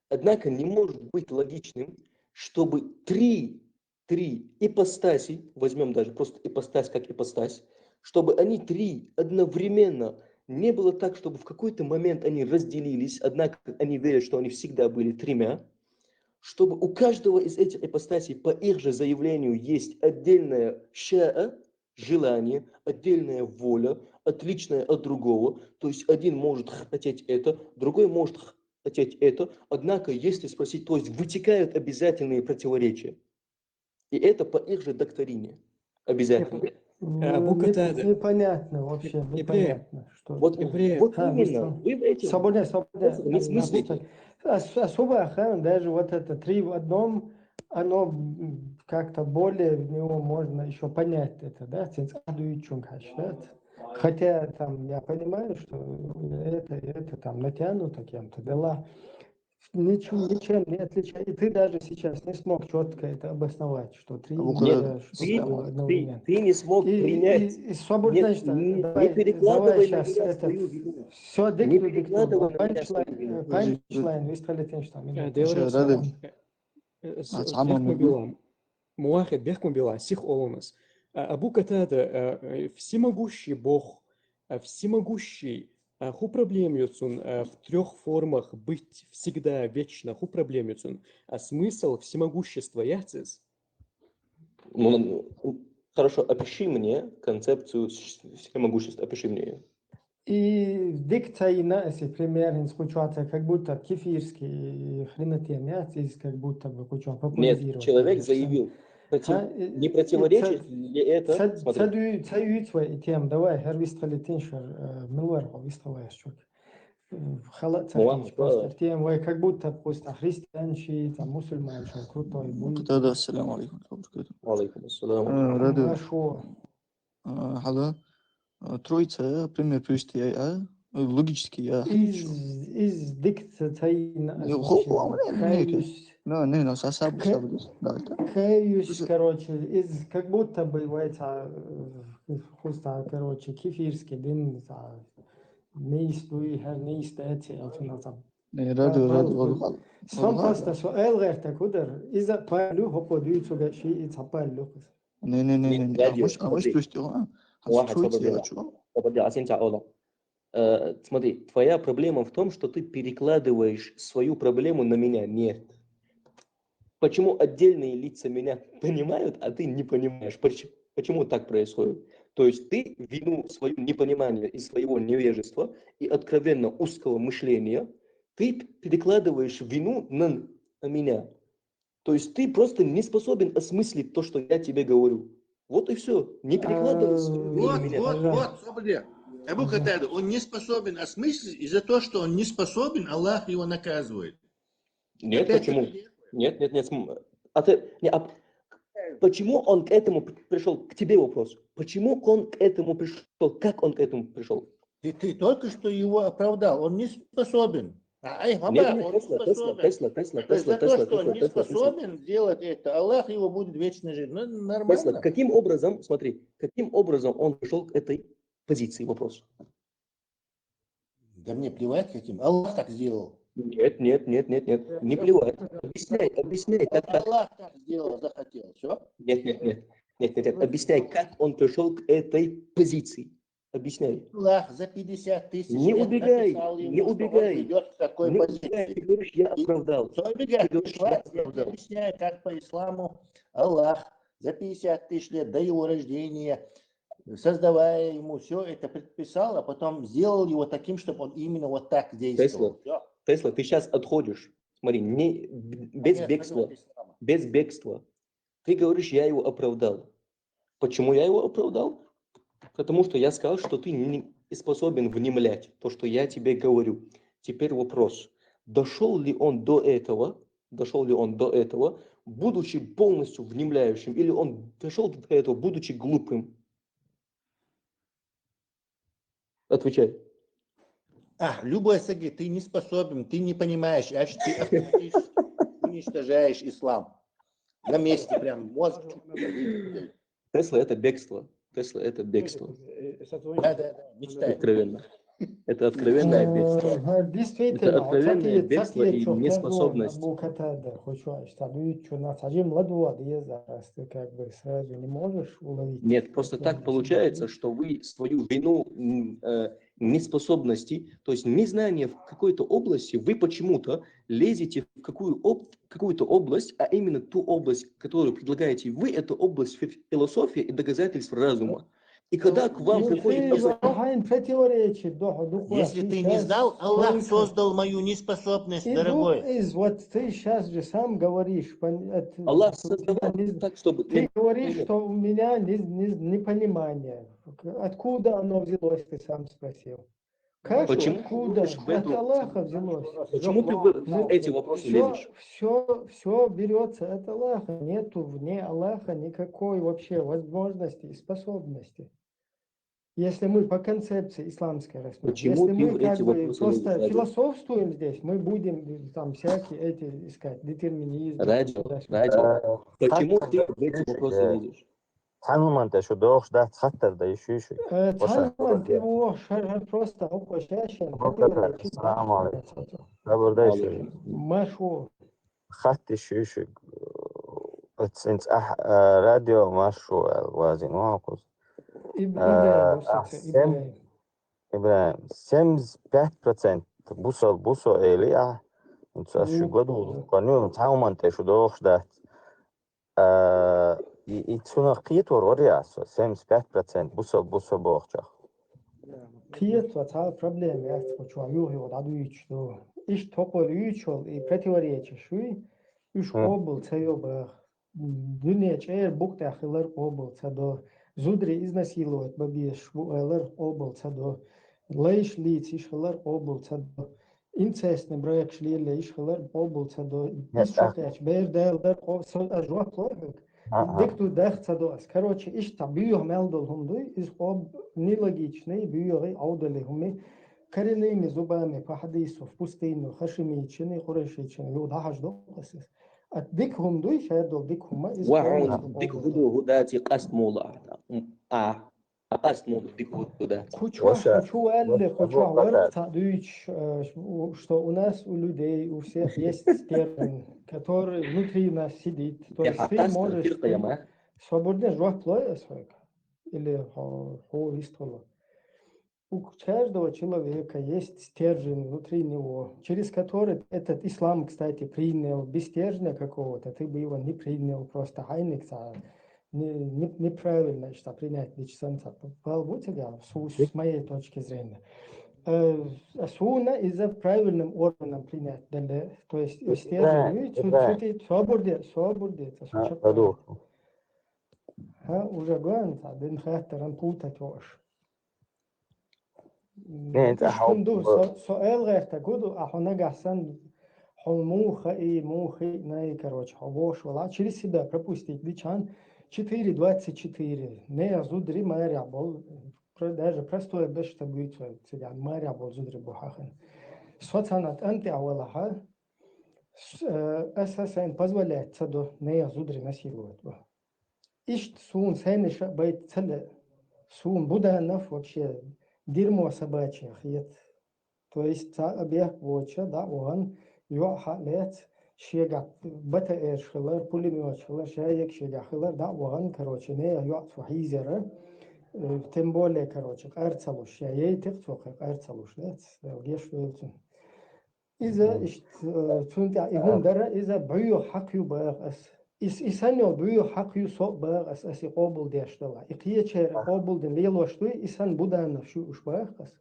Однако не может быть логичным, чтобы три, три ипостаси, возьмем даже просто ипостась как ипостась, чтобы они три одновременно, не было так, чтобы в какой-то момент они разделились, однако они верят, что они всегда были тремя, чтобы у каждого из этих ипостасей по их же заявлению есть отдельная шаа, желание, отдельная воля, отличная от другого. То есть один может хотеть это, другой может хотеть это. Однако, если спросить, то есть вытекают обязательные противоречия. И это по их же доктрине. Обязательно. Ну, Абу не- Катада. Непонятно вообще, Евреи. Непонятно, что... Вот, Евреи. вот А, именно. быстро. Вы в этих Свободнее, свободнее. Не в смысле. Ос- Особая охрана, даже вот это три в одном, оно м, как-то более в него можно еще понять это, да, цинцадуючунг, да. Хотя там я понимаю, что это, это там натянуто кем-то, да ла. Ничем, ничем не отличается. И ты даже сейчас не смог четко это обосновать, что три Абу не Катада. что Ты, там ты, одновременно. Ты не смог И, принять. И, и свободно, Нет, что не, давай, не перекладывай давай на сейчас меня это свою вину. все Не перекладывай на меня свою панчлайн, вину. э, панчлайн, Э, истолетенштам. Э, Деврен Сейчас, Радик. Султан. Э, с-, А, цхьа ма бехк ма мугу. Била. Муахид, бехк ма била, сих олунас. А, Абу Катада, а, э, всемогущий Бог, а, всемогущий, а, хӀу проблема ю цун, а, в трёх формах быть всегда, вечно, хӀу проблема ю цун. А смысл всемогущества яц из? Ну, хорошо, опиши мне концепцию с-, всемогущества, опиши мне её. И дика ца йина аси пример хӀинца хӀу чохь ца, как будто кефирский хренотень яц из, как будто бы хӀу чохь популяризировать. Нет, человек заявил. Против-, не противоречит ли это? Ца, ца дуьйцу вай и тема, давай, хӀара вистхилийтина шуна, э, мила вара хьо вистхилаеш чохь. Хала ца хилча, просто тема вай как будто бы хӀу стаг христиан ши, там, мусульман ши, крутой. Муктада, ассаламу алейкум ва рахматуллахи ва баракатух. Ва алейкум ассалам. Э, Радо. Хорошо. А, хьала, а, троица, пример привести я, а? Логически я. Из, из дика ца, ца йина. Не, хо-, хо-, не, не, не. Каюсь. Ну, не, ну, са-, саб-, саб-, да, да. Каюсь, короче, из как будто бы вай ца, э, хӀу стаг, короче, кефирский дин, ца, не йист дуй, хӀара не йист эци, элчана там. Не, Радо, Радо, Радо. Сан паста со эл гӀерта кудар, иза палю, хӀокхо дуьйцуга ши и ца палю. Не, не, не, не, не. Радио, а муш, а муш, смотри. То есть, а? А Вахид, что у тебя, чё? Подожди, а сен ца ола. Э, смотри, твоя проблема в том, что ты перекладываешь свою проблему на меня. Нет. Почему отдельные лица меня понимают, а ты не понимаешь? Поч-, почему так происходит? То есть ты вину свою непонимание из своего невежества и откровенно узкого мышления, ты п-, перекладываешь вину на, на меня. То есть ты просто не способен осмыслить то, что я тебе говорю. Вот и всё. Не перекладывай свою вину на меня. Вот, вот, вот, смотри. Абу Катада, он не способен осмыслить, и за то, что он не способен, Аллах его наказывает. Нет, почему? Нет, нет, нет, см-, а ты, не, а почему он к этому при-, пришёл? К тебе вопрос. Почему он к этому пришёл? Как он к этому пришёл? Ты, ты только что его оправдал. Он не способен. А, ай, нет, нет, он не способен. Тесла, Тесла, Тесла, Тесла, Тесла, Тесла, Тесла. То есть за то, что он не способен сделать это, Аллах его будет вечно жить. Ну, нормально. Тесла, каким образом, смотри, каким образом он пришёл к этой позиции? Вопрос. Да мне плевать, каким. Аллах так сделал. Нет, нет, нет, нет, нет. Не плевать. Объясняй, объясняй, как так. Аллах так сделал, захотел. Всё? Нет, нет, нет. Нет, нет, нет. Объясняй, как он пришёл к этой позиции. Объясняй. Аллах за пятьдесят тысяч лет написал ему, что он придёт к такой позиции. Не убегай, не убегай. Не убегай, ты говоришь, я оправдал. Всё, убегай. Ты говоришь, я оправдал. Объясняй, как по исламу Аллах за пятьдесят тысяч лет до его рождения, создавая ему, всё это предписал, а потом сделал его таким, чтобы он именно вот так действовал. Тесла, Тесла, ты щас отходишь. Смотри, не, б-, без бегства. Без бегства. Ты говоришь, я его оправдал. Почему я его оправдал? Потому что я сказал, что ты не способен внемлять то, что я тебе говорю. Теперь вопрос. Дошёл ли он до этого, дошёл ли он до этого, будучи полностью внемляющим, или он дошёл до этого, будучи глупым? Отвечай. А, любой саги, ты не способен, ты не понимаешь, значит, ты автоматически уничтожаешь ислам. На месте прям мозг. Тесла — это бегство. Тесла — это бегство. Да, да, да, мечтай. Откровенно. Это откровенное бегство. Э, действительно, это откровенное бегство и неспособность. Абу Катада, хочу сказать, ну и чё, нас один ладуа, да, я зараз, ты как бы сразу не можешь уловить. Нет, просто так получается, что вы свою вину, м, э, неспособности, то есть незнание в какой-то области, вы почему-то лезете в какую об-, какую-то область, а именно ту область, которую предлагаете вы, это область фи-, философии и доказательств разума. И когда к вам приходит... Если ты не знал, Аллах создал мою неспособность, дорогой. Из, вот ты щас же сам говоришь, Аллах создавал так, чтобы... Ты говоришь, что у меня не, не, непонимание. Откуда оно взялось, ты сам спросил. Как? Почему? Откуда? От Аллаха взялось. Почему ты в эти вопросы лезешь? Всё, всё берётся от Аллаха. Нету вне Аллаха никакой вообще возможности и способности. Если мы по концепции исламской рассмотрим, если мы как бы просто философствуем здесь, мы будем там всякие эти искать, детерминизм. Радио, радио. Почему ты в эти вопросы лезешь? Цхьа момент шу дохуш дац, хаттар дай, шу, шу. Э, цхьа момент, его шар, шар просто, ну, кошача. Салам алейкум. Добрый день. Машу. хатта шуьйшиг, э, цинца ахь, э, радио маршо аьлла вазин ван кхуз. Иб-, Ибраим, Э, ву ахь саца, сем-, Ибраим. Ибраим, семьдесят пять процент бусал, бусо эли ахь. Инца шу Ву. годул, коню, цхьа хӀуман тӀе шу дохуш дац. А, и, и цунах кхетор вар яц, семьдесят пять процент бусал, бусо бохучах. Кхетор цхьа проблема яц, кху чу юха-юха дӀадуьйцуш ду. Иштта хӀокхо юьйцуш йолу и противоречиш юй, уьш Хм. къобал ца йо баха. Дуьне чӀера букъ тӀехь хилар къобал ца до. Зударий изнасиловать бан безаш бу аьллар къобал ца до. Лайш лийцаш хилар къобал ца до. Инцестный бракаш лелийш хилар къобал ца до. Нет, Ис шо а. кхеча бер далар къо-, со, а жоп лой хьоьга. А, а. Дика ду дах ца до ас. Короче, иштта боьха мел долу хӀума дуй, иза къоб-, нелогичный, боьхий, Ӏовдале хӀума. Коренными зубами по хьадису в пустыню, хашимичани, къурайшичани, юха дӀахьажа до ас иза. А дика хӀума дуй, шадолу дика хӀума, иза Ва къобал хьуна ца дика къобал хӀу ду, хӀу дац, и къаст мула а, а, а къаст мула дика хӀу ду дац. Кху чохь, Ваша, кху чу валле, ваша кху чохь варх дац. Цхьаъ дуьйцуш, э, что у нас, у людей, у всех есть стержень, который внутри нас сидит. То Я есть ты хьастан можешь, фиркъа ты яма. Свободно жоп лой ас хьоьга. Или хьо, хьо вистхула. У каждого человека есть стержень внутри него, через который этот ислам, кстати, принял. Без стержня какого-то ты бы его не принял, просто хьайниг ца не-, не-, неправильно что принять лично ца. Пал бу ца, с, с моей точки зрения. Э, а суна иза правильным органом принять дале. То есть, э, стержень, Ибрай, ну, и цу-, Ибрай. Цу-, цу-, собурде, собурде, ца А, сучок. Аду. Ха, уже гон, ца, дин хаттаран путать вош. Не, это Иштта хӀун ду, хьо-, со, со аьлла гӀертарг хӀун ду, а хьо нагахь санна, хьо муха и, муха и, най, короче, хьо вовш вала, через себя пропустить дичан, четыре двадцать четыре, нехан зударий марехь болу, про-, даже простой беш ца буьйцу, цигахь марехь болу зударий бу хьахана. Со царна тӀан тӀехь валахьа, с-, э, аса сайн позволять ца до, нехан зударий насиловать бу. Иштта суна сайна иша а байта ца ле, суна буданов вообще дерьмо собачье хета. То есть цхьа а бехк боцуша дӀа а вахана, йоӀ хьа а лаьцна, шегахь БТР-ш хилар, пулемёташ хилар, шаег шегахь хилар, дӀа а вахана, короче, нехан йоӀ цо хьийзара, э, тем более, короче, къар ца луш, ша яйтикх цо кхин къар ца луш, лаьцна, Дала геш вевлла цунна. Иза Мгм. Иштта, э, цунна тӀехь и хӀума дара, иза боьха хьакха ю баха ас. Ис-, и санна йолу боьха хьакха ю со а баха ас, ас и къобал деш дала. И кхечеран къобал дина лелош дуй, и санна буданов шу уьш баха ас.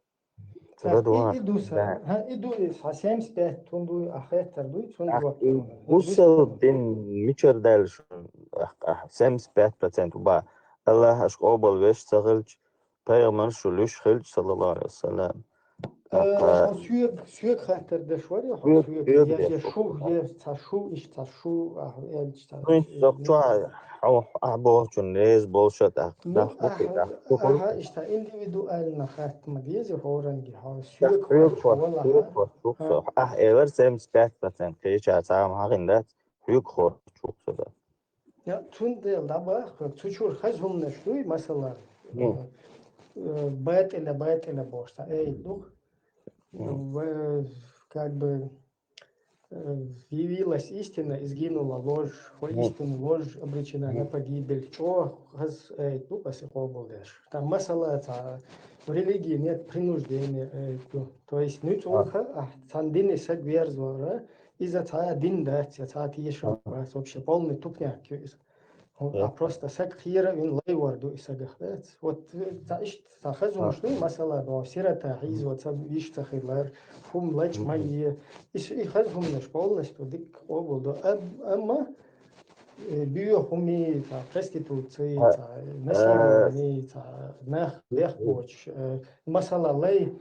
Ца Ас и, дадо, и ду сан, да. Ха, и ду и сан семьдесят пять тун дуй, а хеттар дуй, цунна Ах, жоп и ду. Бусал дин мичара даьлла шуна, ах, ах, семьдесят пять процент ба. Аллах, аш къобал веш ца хилча, Пайхамар шу луьш хилча, саллаллаху алейхи ва саллям. Э, Аха. Хьо соьга, соьга хаттар деш вари, хьо Соьга, соьга, соьга я, деш я вари. Шу, я ца шу, иш ца шу, а, элч ца Ну, иш, сох э, чу, хьо, а, бохучун реза болуша, так, Ну, так, бухи, аха, так, бухи. Аха, иштта индивидуально хатта ма деза, хьоранги, хьо Так, соьга соьга хватит, хватит, валла, соьга аха. Хватит, Ха. Соьга. А, элар семьдесят пять процент, кхеча цхьа ма хьахин дац, соьга хватит, соьга. Я, цундела дӀабаха, цу чуьра хаза хӀуманаш дуй, масала, Ну. э, э, батӀила, батӀила бохуш цхьа ай ду. Ну. В-, как бы, э, явилась истина, и сгинула ложь, Мгм. Воистину ложь обречена на Мгм. Погибель. ЧӀогӀа хаза ай ду, аса къобал деш. Там масала цхьа, в религии нет принуждения, ай ду. То есть, ну, А. ЦӀулха, а, цхьана дине саг верзавара, иза цхьа дин дац, я цхьа тешам А. бац, вообще полный тупняк ю иза. Хьо, Я. А просто саг кхера вин лайвар ду и сагах дац. Вот, э, ца иштта, ца хаза хӀумаш А. ду, масала, бо сирота хьийзо, ца виш ца хилар, хӀума лач Мгм. ма е. И с-, и хаза хӀуманаш полностью дика къобал до. Ам-, амма, э, био хӀуми, ца проституции, А. Ца насилование, ца нах Мгм. бехбоч, э, масала, лай,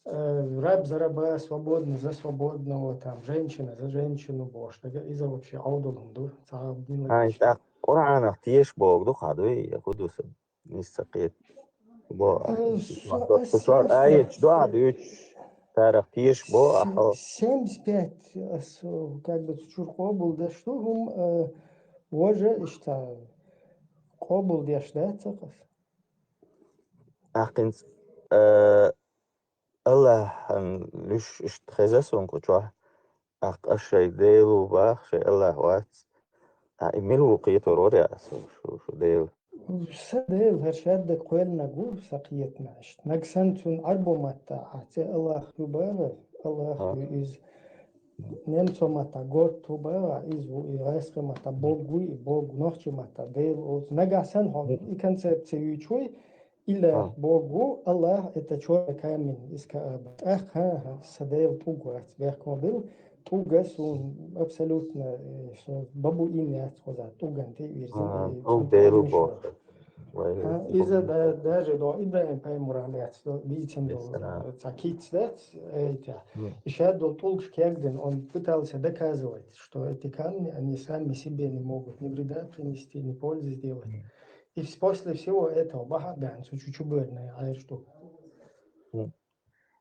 э, раб за раба, свободный за свободного, там, женщина за женщину, бо, что иза вообще Ӏовдалун ду, ца Ай, милочь. Так, Къуръанах теш богу ду, хадуй, я худуса. Нисса кхет. Бо, Э, а, со-, бо, а, со-, со-, со-, аеча дуьхьа дуьйцуш, царах тешаш бо, а, Се-, хьо. Семьдесят пять, а, со-, как бы, цу чуьра къобал деш ду хӀума, э, важа иштта къобал деш дац аса. Ахкинц, э, Аллахьан луьш иштта хеза сон кху чохь. ТӀаккха аш шай Дела ву бах, шай Аллах вац. А и мила ву кхетор вар я шу, шу, шу Дела? Са Дела, хӀара шаддаг кхоьллинарг ву, са кхетамехь иштта. Наг санна цунна Ӏарбо матта а цӀе Аллах ю бара, Аллах ю иза. Немцо матта горт ву бара, иза ву, и гӀайскхи матта Бог ву, и Бог, нохчи матта Дела олу. Нагахь санна хьо и концепция юьйчуй, Илаьрхьа Бог ву, Аллах, это чёрный камень из Каабы. ТӀаккха, хӀа, хӀа, са Дела тӀулг вац, бехк ма билла, тӀулга суна абсолютно, э, со бабу ин яц хоза, тӀулган тӀе вирзина, э, тӀулг Дела боху. ХӀа, иза да-, даже до ИбрахӀим пайхамаран яц, до дийцина долу, э, цхьа кица дац, э, тя. И ша долу тӀулгаш кегдина, он пытался доказывать, что эти камни, они сами себе не могут ни вреда принести, ни пользы сделать. И вс-, после всего этого бахьа а баьхна, цу чу чубоьрна Ӏаьржа ду.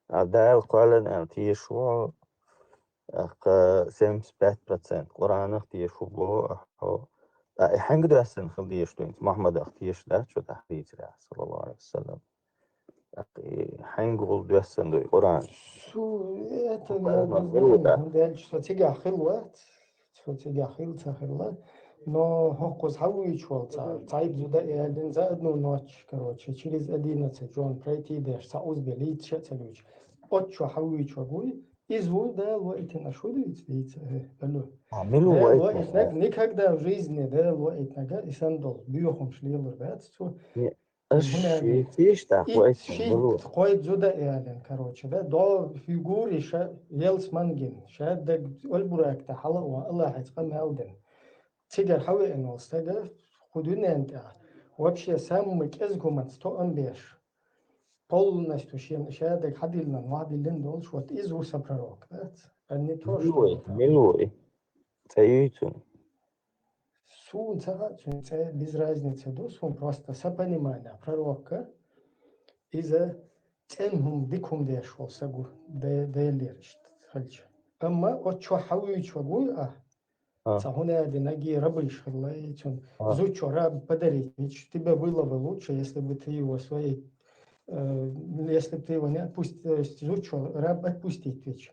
А Дала кхоьллина аьлла тешаш ву, тӀаккха семьдесят пять процент Къуранах тешаш ву боху ахьо. Ткъа и хьаьнга доьссина хила дезаш ду хӀинца? Мухьаммадах тешаш дац шу тӀаккха дийцарехь, саллаллаху Ӏалайхи ва саллам. ТӀаккха и хьаьнгахула доьссина ду и Къуран? Шу, это, Къуран ма хӀунда аьлча, со цигахь хилла вац. Цо цигахь хилла ца хилла. Но хӀокхуза хьан вуьйчу вала цара? Цхьаъ зуда и аьллина за одну ночь, короче, через одиннадцать жон пройти деш, цхьа узбе лийца ша а ца луьйчу. Оццо хьан вуьйчу вагуй? Иза вуй Дала ваийтина, шу дуьйцу дийца, э, алло. А, мила ву Дала ваийтинарг? Никогда в жизни Дала ваийтинарг, и сан долу, боьхамаш лелур бац цо. Аш шийтийша тӀаккха вай шийтта кхойда зуда ялин, короче, да, до фигури ша елс мангин, ша даг Ольбурак тӀе хьала а ван, Аллахьица къамел дин. Цигара хьавеана волу стага, кху дуьнен тӀехь, вообще самый кӀезиг хӀуманца тоам беш. Полностью шен ша даг хьадиллина, вахьадиллина долуш, вот иза ву сан пророк, да? А не то, что милуй, милуй. ЦӀе юй цуьнан? Суна ца хаьа цуьнан цӀе, без разницы ду, суна просто сан понимание пророкка, иза цӀена хӀума, дика хӀума деш волу саг ву, Де-, Делера иштта хилча. Амма оцу чохь хьан вуьйчу вагуй ахь? А. Цхьа хӀун аьлла, наги рабыш хилла и цуьнан. А. Зудчо раб подарить вича, тебе было бы лучше, если бы ты его своей, э, если бы ты его не отпусти-, то есть зудчо раб отпустить вича.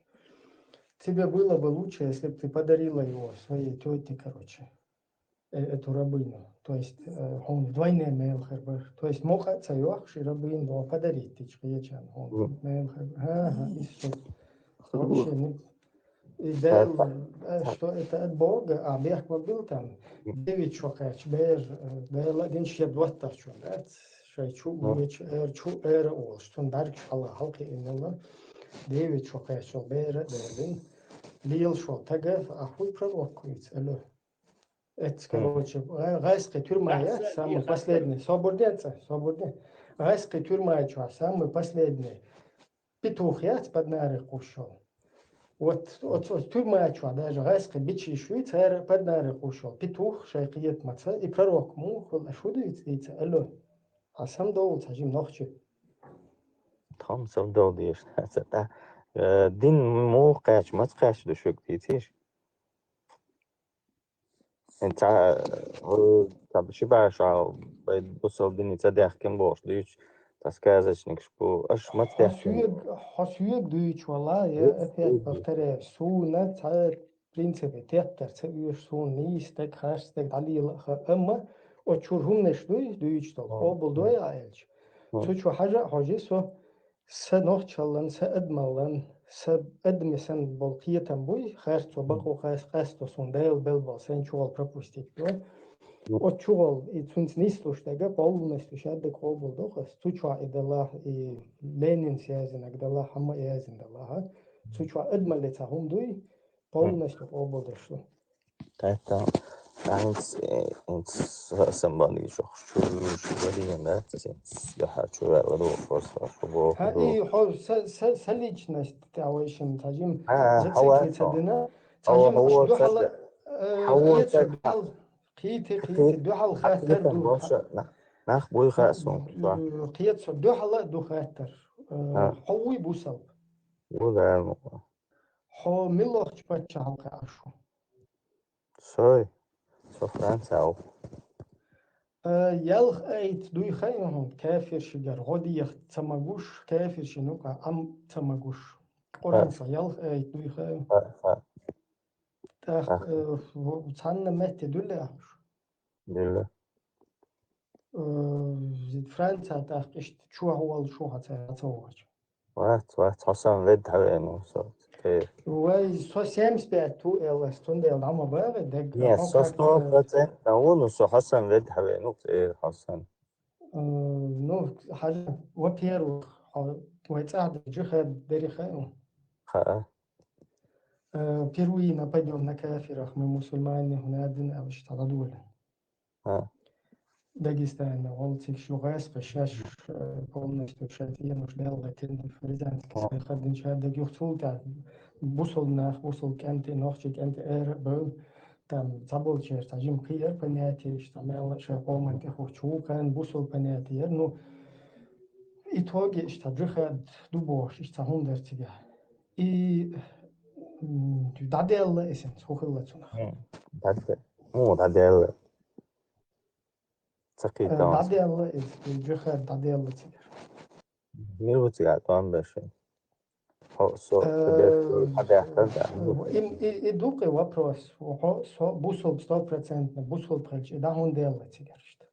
Тебе было бы лучше, если бы ты подарила его своей тёте, короче, э, эту рабыню. То есть, э, хьуна вдвойне мел хир бара. То есть мукъа а ца йохуш, и рабыню до подарить дича кхечарна хьуна мел хир бара. Ага, и всё. Вообще, ну, и Дала, э, что это от Бога, а бехк ма билла там. Девять шо кхаьчча бер, э, Дала а дина шен доттагӀчунна, да? Шайн чу а вуьйчу, эр чу а, эра а волуш, цунна бӀаьргаш хьала хьалкхиъна. Девять шо кхаьчча бер а Дала дина. Лелаш волу тага, а хӀун пророк вуьйцу, алло? Эцца, короче, гӀа-, гӀайскхи тюрьма яц, самый последний. Собар де, цӀа, собар де. ГӀайскхи тюрьма чохь самый последний. Петух яц, под нарой кхуссуш йолу. Вот, оцу тюрьма чохь даже гӀайскхи бичий шуьйца, цара под нарой кхуссуш йолу петух шайн кхетамаца, и пророк муха хуьлу, аш хӀун дуьйцу, дийца, алло. Хьан самадовла цхьа жима нохчи. Тхо-м самадовла дезаш дац, тӀаккха, э, дин муха кхаьчча, маца кхаьчча ду шуьга, дийцийша? Ца, э, ца ши бӀе шо вай бусалба дине ца даьхкина бохуш дуьйцу, ца сказочникаш бу. Аш маца даьхкина? Хьо соьга, хьо соьга дуьйцу вала, я опять повторяю, суна цхьа принципе тептар ца оьшу, суна нийса стаг, харц стаг дӀалела а ха, амма оцу чуьра хӀуманаш дуй, дуьйцу долу, къобал дой а аьлча. Цу чу хьажа а хьожий со, Са нохчаллан, са адамаллан, са адаме санна болу кхетам буй, харцо, бакъо, хас-, къасто суна Дала белла болу, сайн чугӀол пропустить бу. Оцу чугӀол, и цуьнца нислуш дага, полностью шаддаг къобал доху ас. Цу чохь и Далла, и Ленин связинаг Далла, хьамма а язин Далла, хьа. Цу чохь адамаллица хӀума дуй, полностью къобал деш ду. Тайта, хӀинца, э, хӀинца са-, сан бан дийшох, шу, шу вариант, да, хӀинца дуьхьа чу ваьлла ду, просто шу боху. Хьа, и хьо са, са, са личность тӀе вайшин цхьа жим зацикли ца дина, цхьа жим дуьхьала, э, кхетсо дуьхьал, кхийти, кхийти, дуьхьал хаттар ду. Нах, нах буй хаьа суна. Кхетсо дуьхьала ду хаттар. Э, хьо вуй бусалба? Ву, да, ну. Хьо милохчу паччахьалкхехь Ӏаш ву? Сой, со Франция ву. Э, ялх айта дуй хаьа хьуна, кафиршигара гӀо деха ца магуш, кафиршина юкъа Ӏам ца магуш. Къуръан чохь ялх айта дуй хаьа? Ха, ха. ТӀаккха, э, в-, цхьанна метте дуьллий ахь уьш? Дуьллий. Э, Франция тӀаккха иштта чохь волу шу хьан ца, ца вогӀучу? Вац, вац, хьо сан ведда хьавеана ву со. Э. Вай, со семьдесят пять ву аьлла, цундела дӀа ма бахьа дагга. Не, со сто процентов ву, ну, со хьо сан ведда хьавеана ву, э, хьо сан. Э, ну, хьажа, во-первых, хьо вай цӀахь дерг жихад дерриг хаьа ву. Хаьа. Э, впервые нападём на кафирах, мы мусульмане, хӀунда аьлла иштта дӀадолийна. А. Дагестана, валла цига шу гӀаскхи шаьш, э, полностью шайн цӀенош даьлла, кхин Рязанский, а, хаддинчу хаддаг юха цул тӀаьхьа бусулба нах, бусулба кӀентий, нохчий кӀентий ара а бевлла, там цхьаболчеран цхьа жима кхиара понятие, иштта мелла а шайн къоман тӀехь хӀуттуш ву кхана бусулба понятие яра. Ну, итоге иштта джихад ду бохуш, иштта хӀума дара цигахь. И, м, дӀадаьлла эсенца, хӀун хилла цунах? М, дӀаде-, ну, дӀадаьлла. Ца кхетта. Э, дӀадаьлла иза, и джихад дӀадаьлла цигара. Мила ву цигахь тӀом беш? Хьо, со, э, хьо беш, хьо беш, да? И, и, и ду-кх и вопрос. Хьо, со, бусулба стопроцентно, бусулба хилча, и дӀа хӀунда даьлла цигара иштта?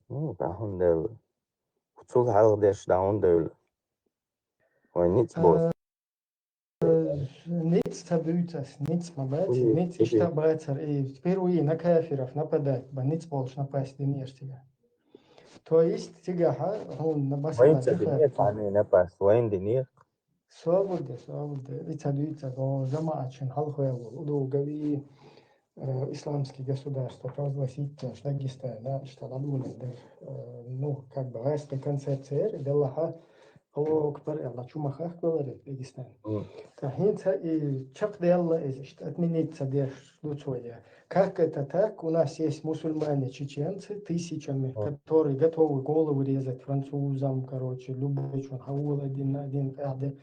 Ну, дӀа хӀунда даьлла? Цул хьалха дерш дӀа хӀунда девлла? Вай ницкъ бо. Э, ницкъ ца буьйцу ас, ницкъ ма бац, ницкъ иштта бацара, и впервые на кафиров нападать бан ницкъ болуш напасть динера цигахь. То есть цигахь хьуна, масала, вайн ца динера, цхьанне напасть, вайн динера. Собар де, собар де, и ца дуьйцу, о, жамаӀат шайн хьалха ваьлла волу, удугави, э, исламский государство провозгласить деш Дагестана, иштта дӀадолийна дара. Э, ну, как бы, гӀаскхи концепция яра, делахь, Аллаху акбар аьлла, чу ма хахкавеллара Дагестан. Мгм. Ткъа хӀинца и чекхдаьлла иза, иштта отменить ца деш ду цо я. Как это так? У нас есть мусульмане-чеченцы тысячами, мгм, которые готовы головы резать французам, короче, любой чун, хьан вола один на один къаьхьа де.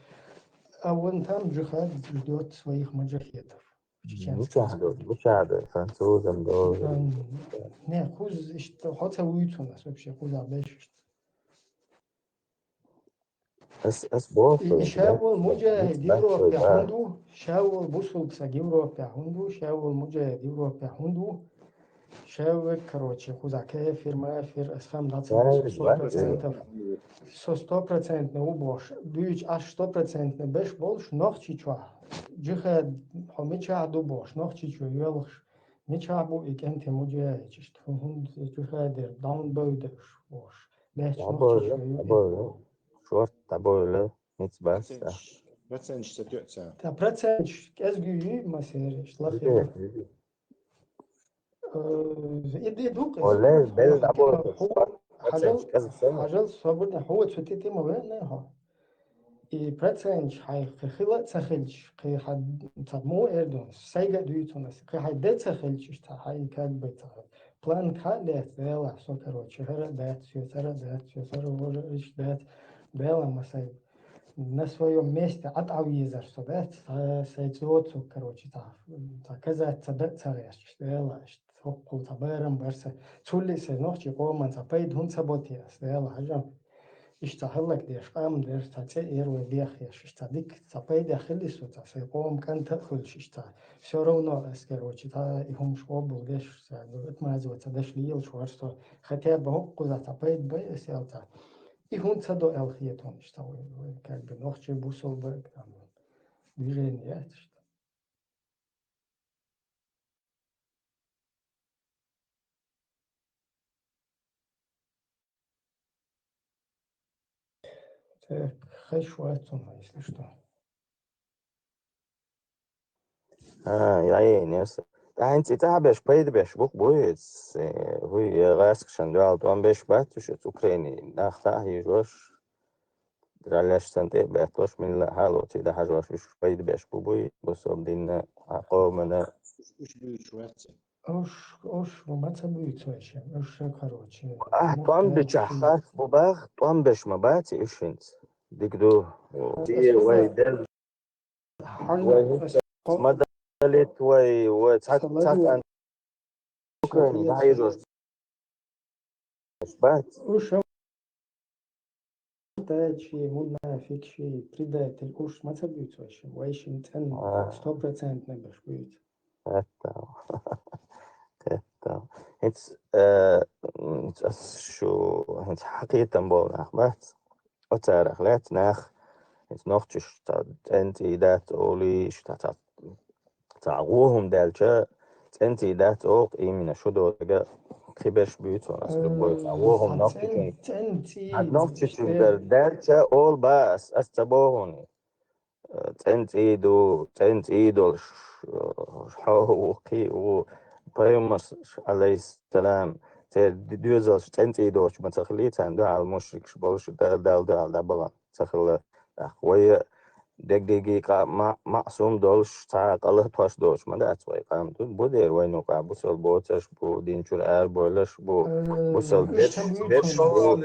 А вон там джихад ждёт своих маджахедов. Чеченских. Мичахь ду, мичахь ду, французам ду. Ам, не, кхуза иштта, хьо ца вуьйцу хьуна ас вообще, кхузахь беш иштта. Ас, ас боху, и, и ша волу муджахид Европехь хӀунда ву, ша волу бусулба саг Европехь хӀунда ву, ша волу муджахид Европехь хӀунда ву. Ша верг, короче, кхузахь кафир, мафир, ас хам дӀа ца вуьйцу, сто процентов. Со стопроцентно ву бохуш, дуьйцу аш стопроцентно беш болуш, Нохчийчохь, джихад, хьо мичахь ду бохуш, Нохчийчу йоьлхуш, мичахь бу и кӀентий муджахидаш, иштта хӀун-, хӀунда джихад яр, дӀа хӀунда бевдаш бохуш. Лаьтташ нохчийчу ю. ДӀабевлла, шорта дӀабевлла, ницкъ бац, да. Проценташ, проценташ ца тоьа цара. Та проценташ кӀезиг ю, ма сера, иштта лахе. Ю, ю. Э, и ди ду-кх иза. Оле, бел дӀабевлла, хьажал, проценташ кӀезиг санна. Хьажал, собарна, хьо цу тӀе тӀе ма веана хьо. И проценташ хьайн кхин хила а ца хилча, кхин хьан ца мо эр ду, сайга а дуьйцу хьуна ас, кхин хьайн де ца хилча, иштта хьайн как бы ца хилча. План кхаъ лаьцна, Дела, со, короче, хӀара а дац, соьца хӀара а дац, соьца хӀара а вожа иштта дац, Дела, ма сайн на своём месте Ӏа тӀа везар со дац, са-, сайн цо цу, короче, цхьа, цхьа казац ца да а ца гӀерташ, Дела, иштта хӀокхул цхьа барам бар сан. Цулли а сайн нохчий къоман цхьа пайда хӀунда ца бо те ас, Дела, хьажа. Иштта цхьа хӀаллакдеш къам дерш, цхьа цӀе эр вай бехъеш, иштта цхьа дика, цхьа пайда хилли со, цхьа сайн къоман кӀант а хуьлуш, иштта. Всё равно ас, короче, цхьа и хӀумаш къобалдеш, цхьа отмазываться деш лелаш вара со. Хотя бы хӀокхузахь цхьа пайда бай ас аьлла цхьа. И хӀунда ца до аьлла хета хьуна, иштта вай, вай, как бы, нохчий бусулба, там, движение яц, иштта. Так, хезаш вац хьуна, если что. А, яй, нес. ТӀаьхьенца и цӀахь беш, пайда беш, бух буй, э, хӀуй, э, гӀаскхашна дуьхьал тӀом беш бац уьш, оцу Украине нах дӀа а хьийжош. Раллеш санна тӀе а баьтталуш, милла а хьалоций дӀахьажош, уьш пайда беш бу буй, бусалба динна, а, къомана. Уьш, уьш буьйцуш вац. Уьш, уьш ма ца буьйцу вайша, уьш, короче, ахь тӀом бичахь харц бу бах, тӀом беш ма баций уьш хӀинца. Дика ду. Вай делла. Хьанна вай хӀинца ма далийта вай, вай цхьа, цхьа кӀант Украине дӀахьийжош бац. Уьш дачи, мунафикъчи, предатель, уьш ма ца буьйцу вайша. Вайшин цӀена, а, стопроцентно беш буьйцу. Хетта. Хетта. ХӀинца, э, м, ас шу, хӀинца хьакхетам болу нах бац. Оцарах лаьцна нах, хӀинца нохчаш цхьа цӀенцӀий дац олий, иш цхьа, цхьа, цхьа гӀо хӀума даьлча, цӀенцӀий дац оха, именно шу доцург кхиберш буьйцу хьуна ас дукха бой, цхьа гӀо хӀума нохчашна. Цхьа нохчашна дара даьлча, олу ба ас, ас ца боху хьуна. ЦӀенцӀий ду, цӀенцӀий долуш, хьо ву, кхин а ву, пайхамарш, Ӏалайхиссалам, церан доьзалш цӀенцӀий доцуш ма ца хилий, царна дуьхьал мушрикаш болуш, Далла дуьхьал дӀабахана ца хилла. ТӀаккха вай дегдеге къа-, ма-, маъсум долуш, цхьа а къа латош доцуш ма дац вай къам. Бу дера вайна юкъахь бусалба боцурш бу, дин чуьра арабойларш бу, бусалба берш, берш бу,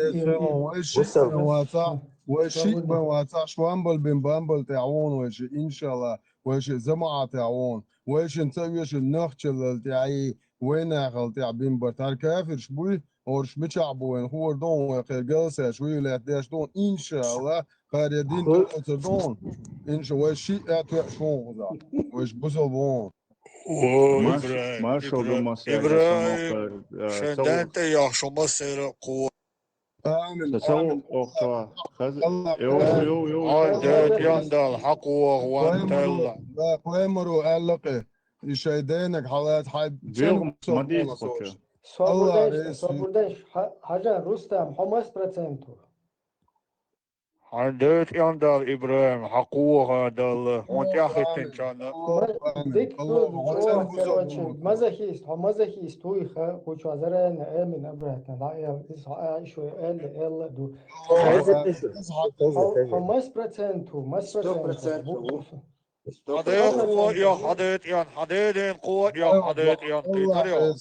бусалба Вай шиъ бан вацахь, шоьмбал бин бамбал тӀехь вон вай шиъ, иншалла, вай шиъ замаӀатехь вон. Вай шин ца вешан нохчаллал тӀехь, вай нахал тӀехь бин бар. Тхьара кафирш буй, орш мичахь бу вайн, хӀора дон вай кхел галсаьш, вуй лаьтта деш дон, иншалла, кхаре дин тӀе оцар дон. Инша, вай шиъ а тоьаш вон хуза. Вай шиъ бусал вон. О, Маш-, Ибрагим, маршал ду Ибрагим, массеран, Ибрагим, шен дан тӀе яхаш массеран кхо. Амин, Са ца амин. Воккха хаза. Аллах, йо, Аллах. Йо, йо, йо. Хьан дерт ян Далла, хьан кхоха ван Пайхамаро, таьлла. Да, Пайхамаро аьлла кхе, и шайн дайнаг хьалаца хьай Вегу цӀена ма дийца сов кхочу. Собур Аллах дайша, ресу. Собур дайша. Хьа-, хьажа, Рустам, хьо мас процент ву? Хьан дерт ян Далла, Ибрагим, хьан кхоха Далла, хьуна тӀаьхьахӀиттинчарна. Аллах, амин. Дика Аллах, ду, Аллах, чӀогӀа, Аллах. Короче, мазохист, хьо мазохист вуй, ха, кхучо зарайна, амин, обратно, да, эл, из, а, ишо, эл, эл ду. Хеза, хеза, хеза, хеза. Хьо мас процент ву, мас процент ву. Сто процент ву. Хьан дерт кхо, я, хьан дерт ян, хьан дерт ян кхо, я, хьан дерт ян кхетар, я.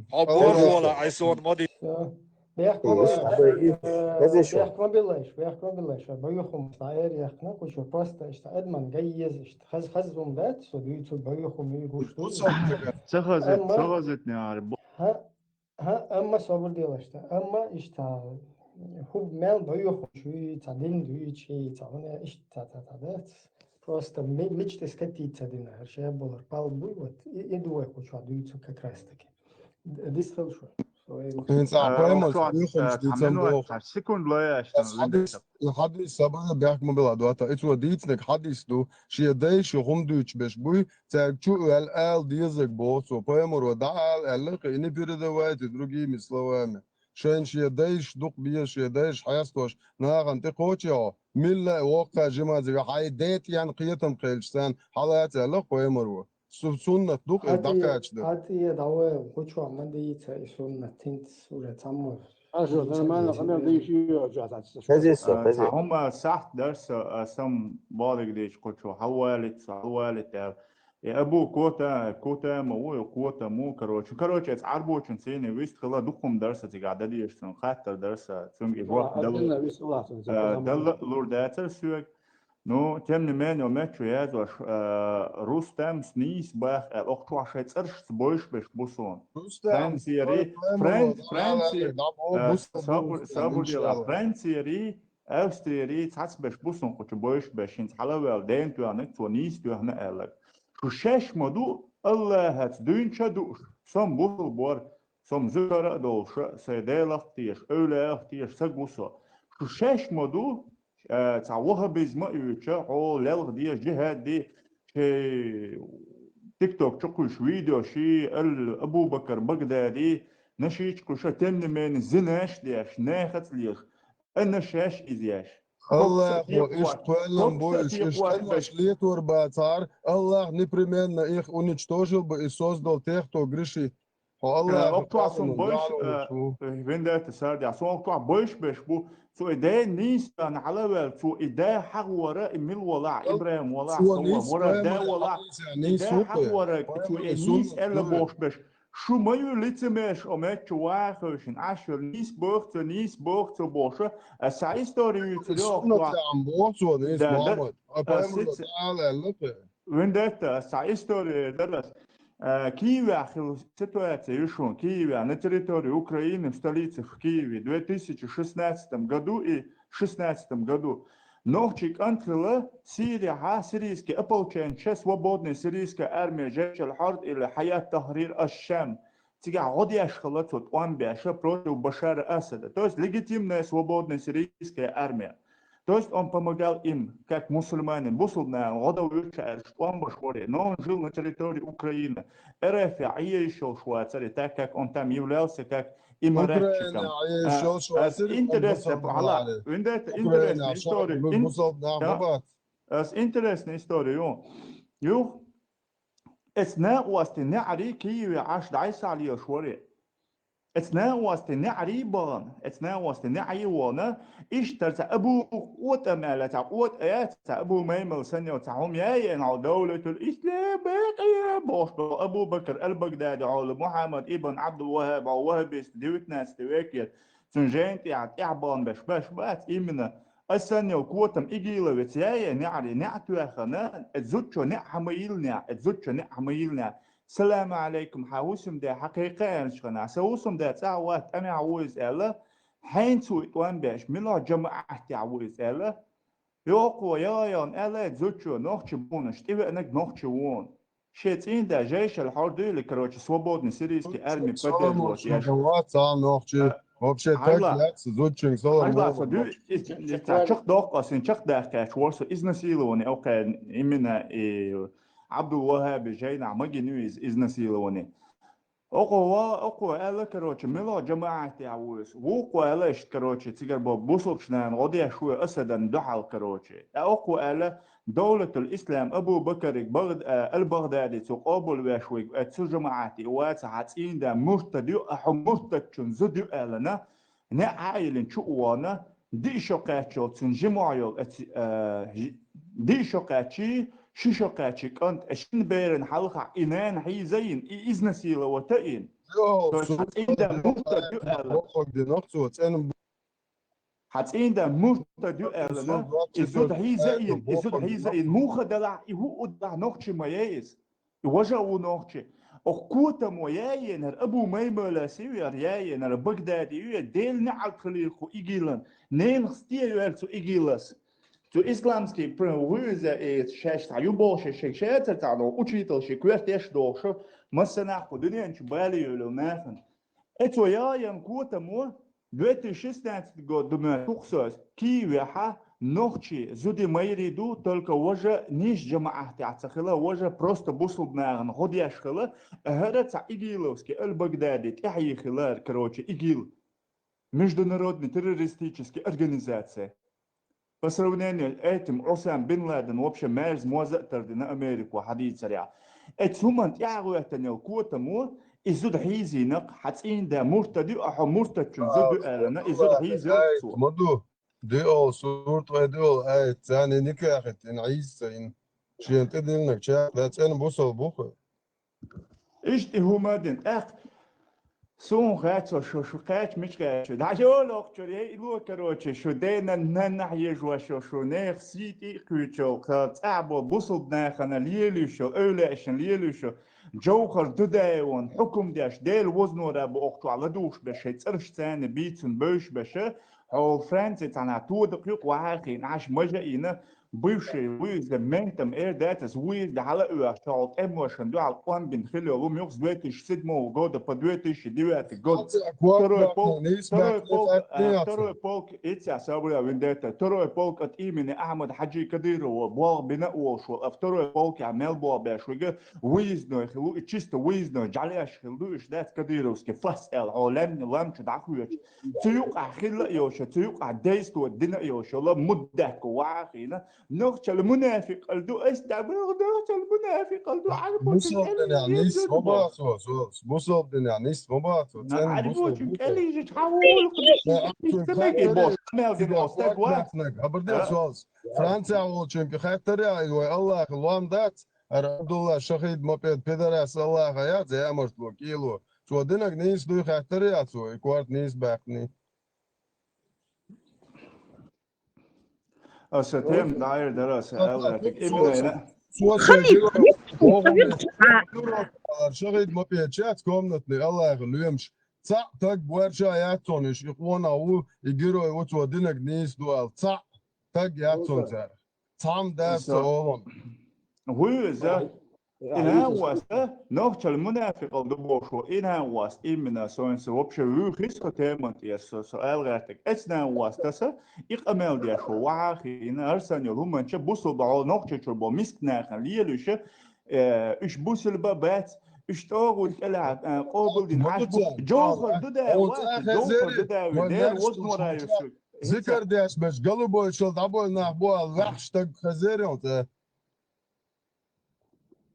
Хьо божа вала, ай сон ма ди. Всё. Бехк ма билла, э, бехк ма биллайш, бехк ма биллайш, баюхум, эр яхна, кучу просто, иштта, эдман гай еза, иштта, хаз, хаз зум бац, со дуьйцу баюхум, и гуш ду. Ца хазет, Амма ца хазет не ар, бо- Ха, ха, амма собур делаш та. Амма иштта, хуб мел баюхум, чуй, ца дин дуй, чи, ца ване, иштта, ца, ца, ца, дац. Просто ми-, мечты скатиться дина, хар шея болар, пал буй, вот, и, и дуай кучу дуйцу как раз таки. Д-, дис хел шу. ХӀинца а, поймал, охьа, юхамаш а, дийцам тамино боху. Цхьа секунд лояш, Ас там хьадис, виндетта. Хьадис сабана бехк ма била дота. Ицо дийцнаг хьадис ду, шен дайша хӀума дуьйцуш беш буй, цаьрга чу а ваьлла ала дезаг боху цо. Поймаро дӀаала аьлла, кхин и не передавайте другими словами. Шайн шен дайша дукха беза, шен дайша хьестош, нахана тӀе кхочехьо, милла а воккха жимазига хьай ден тӀен кхетам кхелча царна хьалаца аьлла поймаро. Су-, суннат ду-кх иза дӀакхача дара. Хьан тӀе дӀавайла, гучохь ма дийца и суннат, хӀинца уже цхьаммо. Аша нормально къамел дийши йоцу хьан ца. Хеза со, а, хеза. Цхьа хӀума сахьт дара са, а, сам болиг дийча кхучу, хьалвалит, со хьалвалит аьлла. И Абу Кота, Кота ма ву, и Кота ма ву, короче. Короче, эца Ӏарбочун сийне вист хила дукхум дара са цигахь дадийша цунга, хаттар дара са, цунга и жоп дала, а, дала лур дацара соьга. Ну, тем не менее, мет чу яздеш, э, Рустамс нийса бах, э, охчохь шайн цӀерашца бойш беш бу суна. Рустам, Францияри, Фран-, Франци-, э, сабур, сабур дела, Францияри, Австрияри цхьацца беш бу суна кхучу бойш беш, хӀинца хьалаваьлла ден тоьхнаг, цо нийса тоьхна аьллаг. Шу шаьш ма ду, Аллахьаца дуьйнча а дууш, со-м бусалба вара, со-м зуьгара а долуша, сайн Делах а теша, эвлаях а теша, саг ву со. Шу шаьш ма ду, э, цхьа ваххабизм а юьйцуша, хьо лелха де, жихӀад де, шен тикток чу кхуьйсуш видео, ши эл Абу-Бакар Багдади, нашийча кхуьйсуша, тем не менее, зинаш а деш, нахаца леха, а нашаш иза еш. Аллахо, иш кхоьллам бу, иш, иш тӀемаш летор бацахьара, Аллах непременно их уничтожил бы и создал тех, кто грешит. Хьо Аллах, э, оккхуа сум бойш, э, вендетта сардя, сум оккхуа бойш беш бу, цо и ден нийса хьалаваьлла, цо и да хьагӀора, и мил валахь, Ибрахим валахь, со вара, да валахь, и да хьагӀора, цо и нийса аьлла бохуш беш. Шу ма ю лицемерш, о меттачу ваха хевшина, Ӏаш верг нийса боху цо, нийса боху цо бохуша, аса истори юьйцур йоху. Вендетта, аса истори дара ас. Э, Киеве хила ситуация ю шуна, Киеве, на территории Украины, в столице в Киеве, в две тысячи шестнадцатом году и шестнадцатом году. Нохчий кӀант хилла Сирияхьа, сирийский ополченча, Свободная сирийская армия, Жейш аль-Хьорр или Хьаят Тахрир аш-Шам. Цигахь гӀо деш хилла цо тӀом беш против Башара Асада. То есть легитимная свободная сирийская армия. То есть он помогал им, как мусульманин, бусулба нахана гӀо дан вуьйцуш аьлла, тӀом беш вара. Но он жил на территории Украины. РФ Ӏе йиш йолуш вацара, так как он там являлся как эмаратчиком. Украина Ӏе йиш йолуш вацара, интересно, хьала, виндета интересная история. Ин-, бусулба нах ма бац. Ас интересная история, ю. Юх, эцу накъостий неӀарий Киеве Ӏаш дӀасалелаш вара. Эцу накъостий неӀарий бахана, эцу накъостий неӀарий вахана, иштта цхьа Абу КъотӀам аьлла, цхьа КъотӀа яц, цхьа Абу Маймал санна йолу цхьа хӀума яй, хьо Давлатул Ислам, бакъия бохуш болу Абу Бакр аль-Багдади хьо, Мухьаммад ибн Абдул-ВаххӀаб хьо, ваххабист, девятнадцатый векера, цуьнан жайна тӀехь, тӀехь бахана беш, беш бац, именно. Ас санна йолу КъотӀам ИГИЛа веца яй, неӀарий, неӀ тоьхна, эцу зудчо неӀ хьан ма йиллинехь, эцу зудчо неӀ хьан ма йиллинехь. Салам алейкум, хьан хӀусамда, хьан кхайкха аьллачу хана, сан хӀусамда цӀахь вац, тӀамехь ву иза аьлла, хьенца ву и тӀом беш, мила жамаӀатехь ву иза аьлла. Йоккхо, я, я, аьлла, зудчо, нохчи бу хьуна, тӀевеанарг нохчи ву хьуна. Шен цӀийнда Жейш аль-Хьорр дуьйла, короче, свободный сирийский армия поддерживать еш. Вац цхьа нохчи. Вообще так яц, зудчуьнга салам. Хьажа, со дуьйцу, иза, иза цхьа чекхдоккху ас, хӀинца чекхдаккхаьча вара со, изнасилование, окхеран именно и Абдул-ВаххӀаби жайнахь ма гина ю иза, изнасилование. Окхо ва, окхо аьлла, короче, мила жамаӀатехь ву иза. Вукхо аьлла иштта, короче, цигара бо бусулбачу нахана гӀо деш ву Асадан дуьхьал, короче. ТӀаккха окхо аьлла, Давлатул Ислам Абу Бакариг Багд-, а, аль-Багдади цо къобалвеш ву, а, цу жамаӀате вац, хьан цӀийнда муртад ю, а хьо муртадчун зуда ю аьллана, неӀ Ӏа а йиллина чу а вахана, диъ шо кхаьччалц цуьнан жимахь йолу, а, ци-, а, жи-, диъ шо кхаьччий, ши шо кхаьччий кӀант, а шина беран хьалха и нана хьийза а йина, и изнасиловать а йина. То есть хьан цӀийнда муртад ю аьлла. Хьан цӀийнда муртад ю аьллана, и зуда хьийза а йина, и зуда хьийза а йина, муха делахь, и хӀуъу делахь нохчи ма яй иза. И важа а ву нохчи. Оха котамо яйенара, Абу Маймала сивера яйенара, Багдади ю, Делан неӀалт хилийла кху ИГИЛан, ненах стен йоьлла цу ИГИЛас. Цу исламский пр-, вуьйза, э, шаьш цхьа ю бохуш, шайга шаьцара цхьа доху, учитель ши коьртеш дохуш, массанахь кху дуьнен чу бале йолу нахана. Эцо яйен котамо, две тысячи шестнадцатый год, думаю, тухсос, Киевехьа нохчий зуди майрий ду, только важа нийса жамаӀатехь ца хила, важа просто бусулба нахана гӀо деш хила, а хӀара цхьа игиловский аль-Багдади тӀаьхье хилар, короче, ИГИЛ. Международный террористический организация. По сравнению с этим Усам бин Ладен вообще мерза моза а тардина Америко хьадийцарехь. Эцу хӀуманна тӀаьхьагӀоьттина йолу котамо, и зуда хьийзийнакх, хьан цӀийнда муртад ю, а хьо муртадчун зуда ю аьллана, и зуда хьийзира цо. Ма ду, диъол, сурт вай диъол, ай, царна никахь хӀиттина, Ӏийса ца йина. Шена тӀедиллинарг чекх, да цӀена бусал бу хьо. Иштта и хӀума а дина, тӀаккха суна хаьттича шу, шу кхаьчча мича кхаьчча? ДӀайолу окхучуьра, я и ло, короче, шу дена наннахь езаш шу, шу нехан сий тӀе а кхуьйцуш, цӀахь болу бусалба нахана лелуьйш йолу, эвлаьашна лелуьйш йолу Джовхар Дудаевна хьукум деш, Делан возанора бу окху чохь ладугӀуш берш, шайн цӀараш царна бийцун бевзаш берш, хьо Франци цхьанхьа тодакх юкъа вахьа а хиъна, Ӏаш мажа а йина, бывший вуьйза ментам эр дац ас, вуьйза хьала а оьхуш, хьо тӀемошан дуьхьал къомбина хила йолу, муьлхха с две тысячи седьмого года по две тысячи девятый год. Второй полк, второй полк, а, второй полк, иццехь собрал виндетта, второй полк от имени Ахмад Хаджи Кадырова болх бина а волуш волу, а второй полкехь мел болх беш вига выездной хила ву, и чисто выездной, жӀаьлеш хила ду, уьш дац кадыровский фас аьлла, хьо лем-, лам чу дӀахоьцуш. Цу юкъахь хилла а йолуш, цу юкъахь действовать дина а йолуш, йола муддатко вахьа а хиъна, нохчалла мунафикъалла ду, ас да боху, нохчалла мунафикъалла ду, Ӏарбочун кӀеллижа ма бацо, бусалба динехь нис ма бацо, цӀена бусалба бу. Ӏарбочун кӀеллижа хьан волу кху диш, ца мегий боху, мел дина стаг вац. Хабар де соьца. Францехь волчуьнга хаьттар яц, вай Аллахьан лом дац, хӀара Абдулла Шахид ма-, пе-, пидорас Аллахьа яц, ямартло, кӀело. Цо динарг нийса дуй хаьттар яц цо, и корта нийса баьккхиний. Аса тема дӀайра дара, аса аьлла, именно. Цо шен герой, Шахид ма-, печац комнатный, Аллахьа лоьмаш. Цхьаъ таг бу, ваьрша яц цунна, и къонах ву, и герой ву, цо динарг нийса ду аьлла. Цхьаъ. Таг яц цунца. Цхьамма дац цу олам. Вуй иза? Инан васта, нохчал мунафикъал ду бошо, инан васта, именно соинса вообще вуй хис хо теман тӀера со, со алгӀартаг. Эцнан васта са, и къамел дешо, вахахи, ина арсан йол, хуманча бусул бао, нохчачур бо, миск нахан, лелуша, э, уш бусул ба бац, уш тӀогӀул кӀала, э, къобул дин, аш бу, Муца, жохар ду да, он васта, ца жохар ду да, хезери, вон дер, нахш воз туш нора муца. Юсу. Зикар деш беш, голубой шел, дабой нах бу, ал вахш таг хезери, он ца.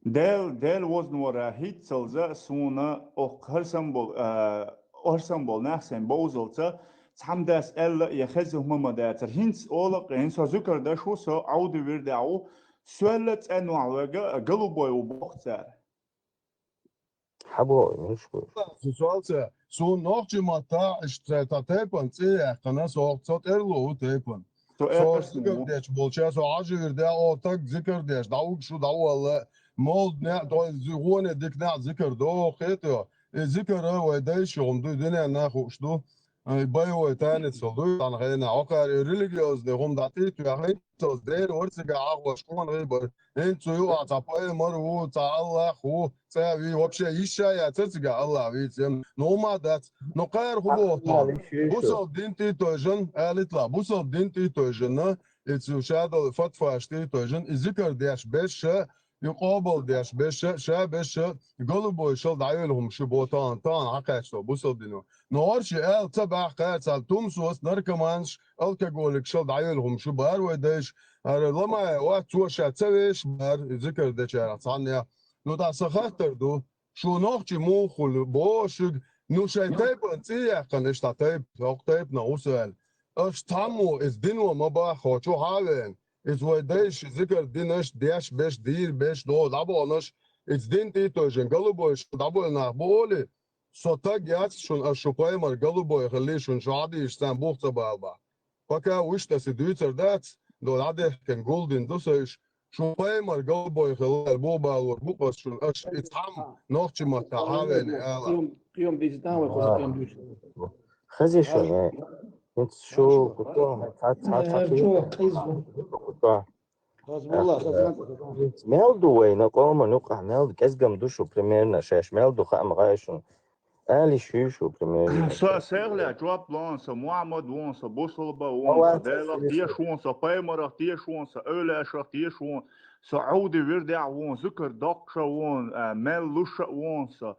Дел, Дел вознора хӀинцалза суна ох харсан бол, а, харсан бол нахсен бовзалца, цхьамдас элла я хеза хӀума ма дацар. ХӀинц олакъ, хӀинц со зукар даш ву, со Ӏавди вирдагӀ ву, соьлла цӀен ваьга, голубой ву бохцар. Хьабо, мишку. Су солца, су нохчи матта, ишта та тайпан цӀи яхкана, со, со тӀерлу ву тайпан. Со Со эрсну. Зикар деш болча, со Ӏажир да, о, таг зикар деш, дауг шу, давалла, молд не, то есть, зугоне дик не зикар до, хето. И зикар, вай, дай шугум, ду, дуня нахуш ду. Ай, бай, вай, танец, ду, тан хайна, окар, религиозный, гум дати, ту, ахай, то, дер, орцига, ахваш, куман, гай, бар. Эн, цу, ю, а, ца, пай, мар, у, ца, Аллах, у, ца, ви, вообще, ища, я, ца, цига, Аллах, ви, цем. Ну, ма, дац. Ну, кар, хубо, Аллах, то. Ви, ши, ши. Бусал дин ти, той, жен, алитла, бусал дин ти, той, жен, на. И цу шадал фатфаш ти, той жен, и зикар деш беш ша, и къобал деш беш ша, ша беш ша, голубой шал дӀавел хӀума шу бо таан, таан хьакхаьчдо бусал дино. Но орши аьл ца бахкхаьцал тумсос, наркоманш, алкоголик шал дӀавел хӀума шу бар вай дайш, ара ламая ва цо ша ца веш бар, и зикар дечарах цхьаннех. Ну, та са хаттар ду, шу нохчи муххул бошуг, ну, шай тайпан цӀи яхкан, ишта тайп, хӀокху тайпана усал. Аш цхьаммо иза дино ма баххо, чу хьавен. Иза вай дайш, зикар динаш, деш беш, дийр беш, до дӀаболнаш, иза дин тӀе тойжин, голубой шал дӀабой нах бу оли, со таг яц шун, аш шу паймар голубой хилли шун шу хьадийш сан бух ца балба. Пока вуьшта си дуьйцар дац, до дӀадехкан гулдин ду сайш, шу паймар голубой хилла бу балур бу къас шун, аш и цхьам нохчи матта хьавели ала. Кхиом, кхиом дийци тан вай, кхуза кхиом дийци. Хези шун, э. Шу куто, ца, ца, ца, куто. Хазбулла, хазбулла. Мел ду вай, на къоман юкъа, мел ду, кезгам ду шу примерно, шеш, мел ду хаам гӀай шун. Али шуьйшу, примерно. Со сехле жоп лон, со Мухьаммад вон, со бусулба вон, со Делах теш вон, со паймарах теш вон, со эвлашах теш вон, со Ӏуди вирдехь вон, зукар доккха вон, а, мел луша вон со.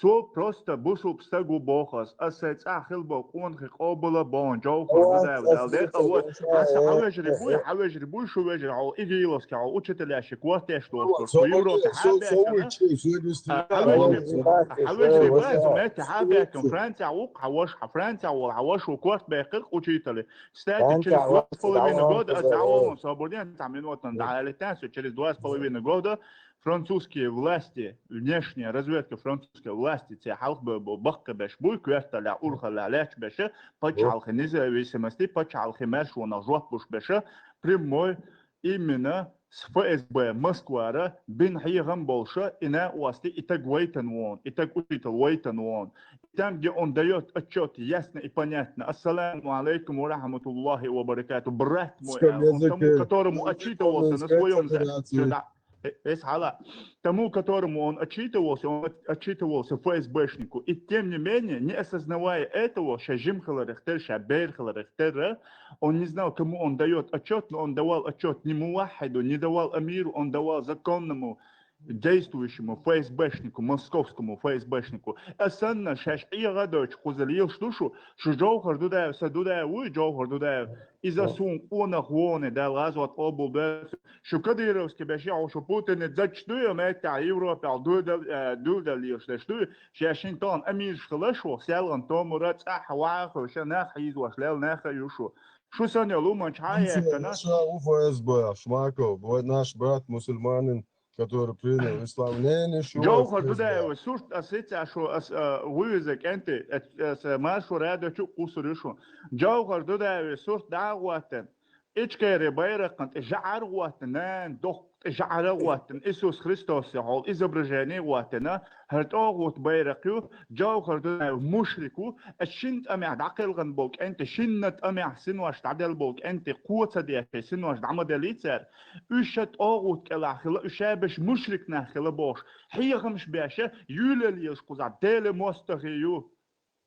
Со просто бусулб стаг ву бохас, ас сай цӀа хилбо къонахи къобала бон, жовхар гудаев дал декъа вот. Аса хьавежри буй, хьавежри буй, шу вежри, хьо игиловски, хьо учителяши квартеш дошкор, со Европе хьабешана. Хьавежри буй, хьавежри буй, со метте хьабешкан, Франция ву, хьаваш, хьа Франция вол, хьаваш ву кварт бехкар учителе. Кстати, через два с половиной года, а, за вон, свободен, там минутан, да, летен, через два с половиной года французские власти, внешняя разведка французской власти, це хьалха бо-, бо-, баккха беш буй, коьрталлехь, урхаллехь лаьча беша, пачхьалкхе независимости, пачхьалкхе маьршонах жоп луш беша, прямой именно с ФСБ Москвара бин хьехам болша, и на ости, и таг вайтан вон, и таг учитель вайтан вон. И там, где он даёт отчёт ясно и понятно: «Ассаламу алейкум ва рахматуллахи ва баракату, брат мой», а он тому, которому отчитывался на своём за-, Э, эс хьала. Тому, которому он отчитывался, он от-, отчитывался ФСБшнику. И тем не менее, не осознавая этого, ша жим хиларах тера, ша бер хиларах тера, он не знал, кому он даёт отчёт, но он давал отчёт не муваххиду, не давал амиру, он давал законному действующему ФСБшнику, московскому ФСБшнику. А санна шаш Ӏега дойчу кхуза лелаш ду шу, шу Жовхар Дудаев, са Дудаев вуй, Жовхар Дудаев. Иза сун къонах воне, Дала гӀазот къобал дойла. Шу кадыровский беш я, шу Путине зачтуя, меттехь Европехь дуьлдал, э, дуьлдал лелаш деш дуй. Ша шин тон амираш хилаш ву, селган томура цӀахь ваха хевша нах хьийзош лел нах а ю шу. Шу сан йолу манча хьан яьккхина? Ша у ФСБ, Шмаков, вай наш брат мусульманин, который принял ислам. Не, не шу. Жовхар Дудаева сурт ас ица шу, ас, а, вуьйза кӀенти, ас, ас, маршо радочу кхусур ю шу. Жовхар Дудаева сурт дагӀоттан. Ичкери байракхана тӀе жӀар а гӀоттина, нана, доккха тӀе жӀар а гӀоттина, Исус Христос яхьол изображени а гӀоттина, хӀара тӀогӀут байракх ю, Джовхар Дудаев мушрик ву, а шин тӀамехь дӀакхелхина болу кӀентий, шинна тӀамехь синош дӀаделла болу кӀентий кхо ца деш, синош дӀа ма деллий цара. Уьш ша тӀогӀут кӀелахь хила, уьш ша беш мушрик нах хила бохуш, хьехамаш беш, юьлел езаш кхузахь Делан мостагӀий ю.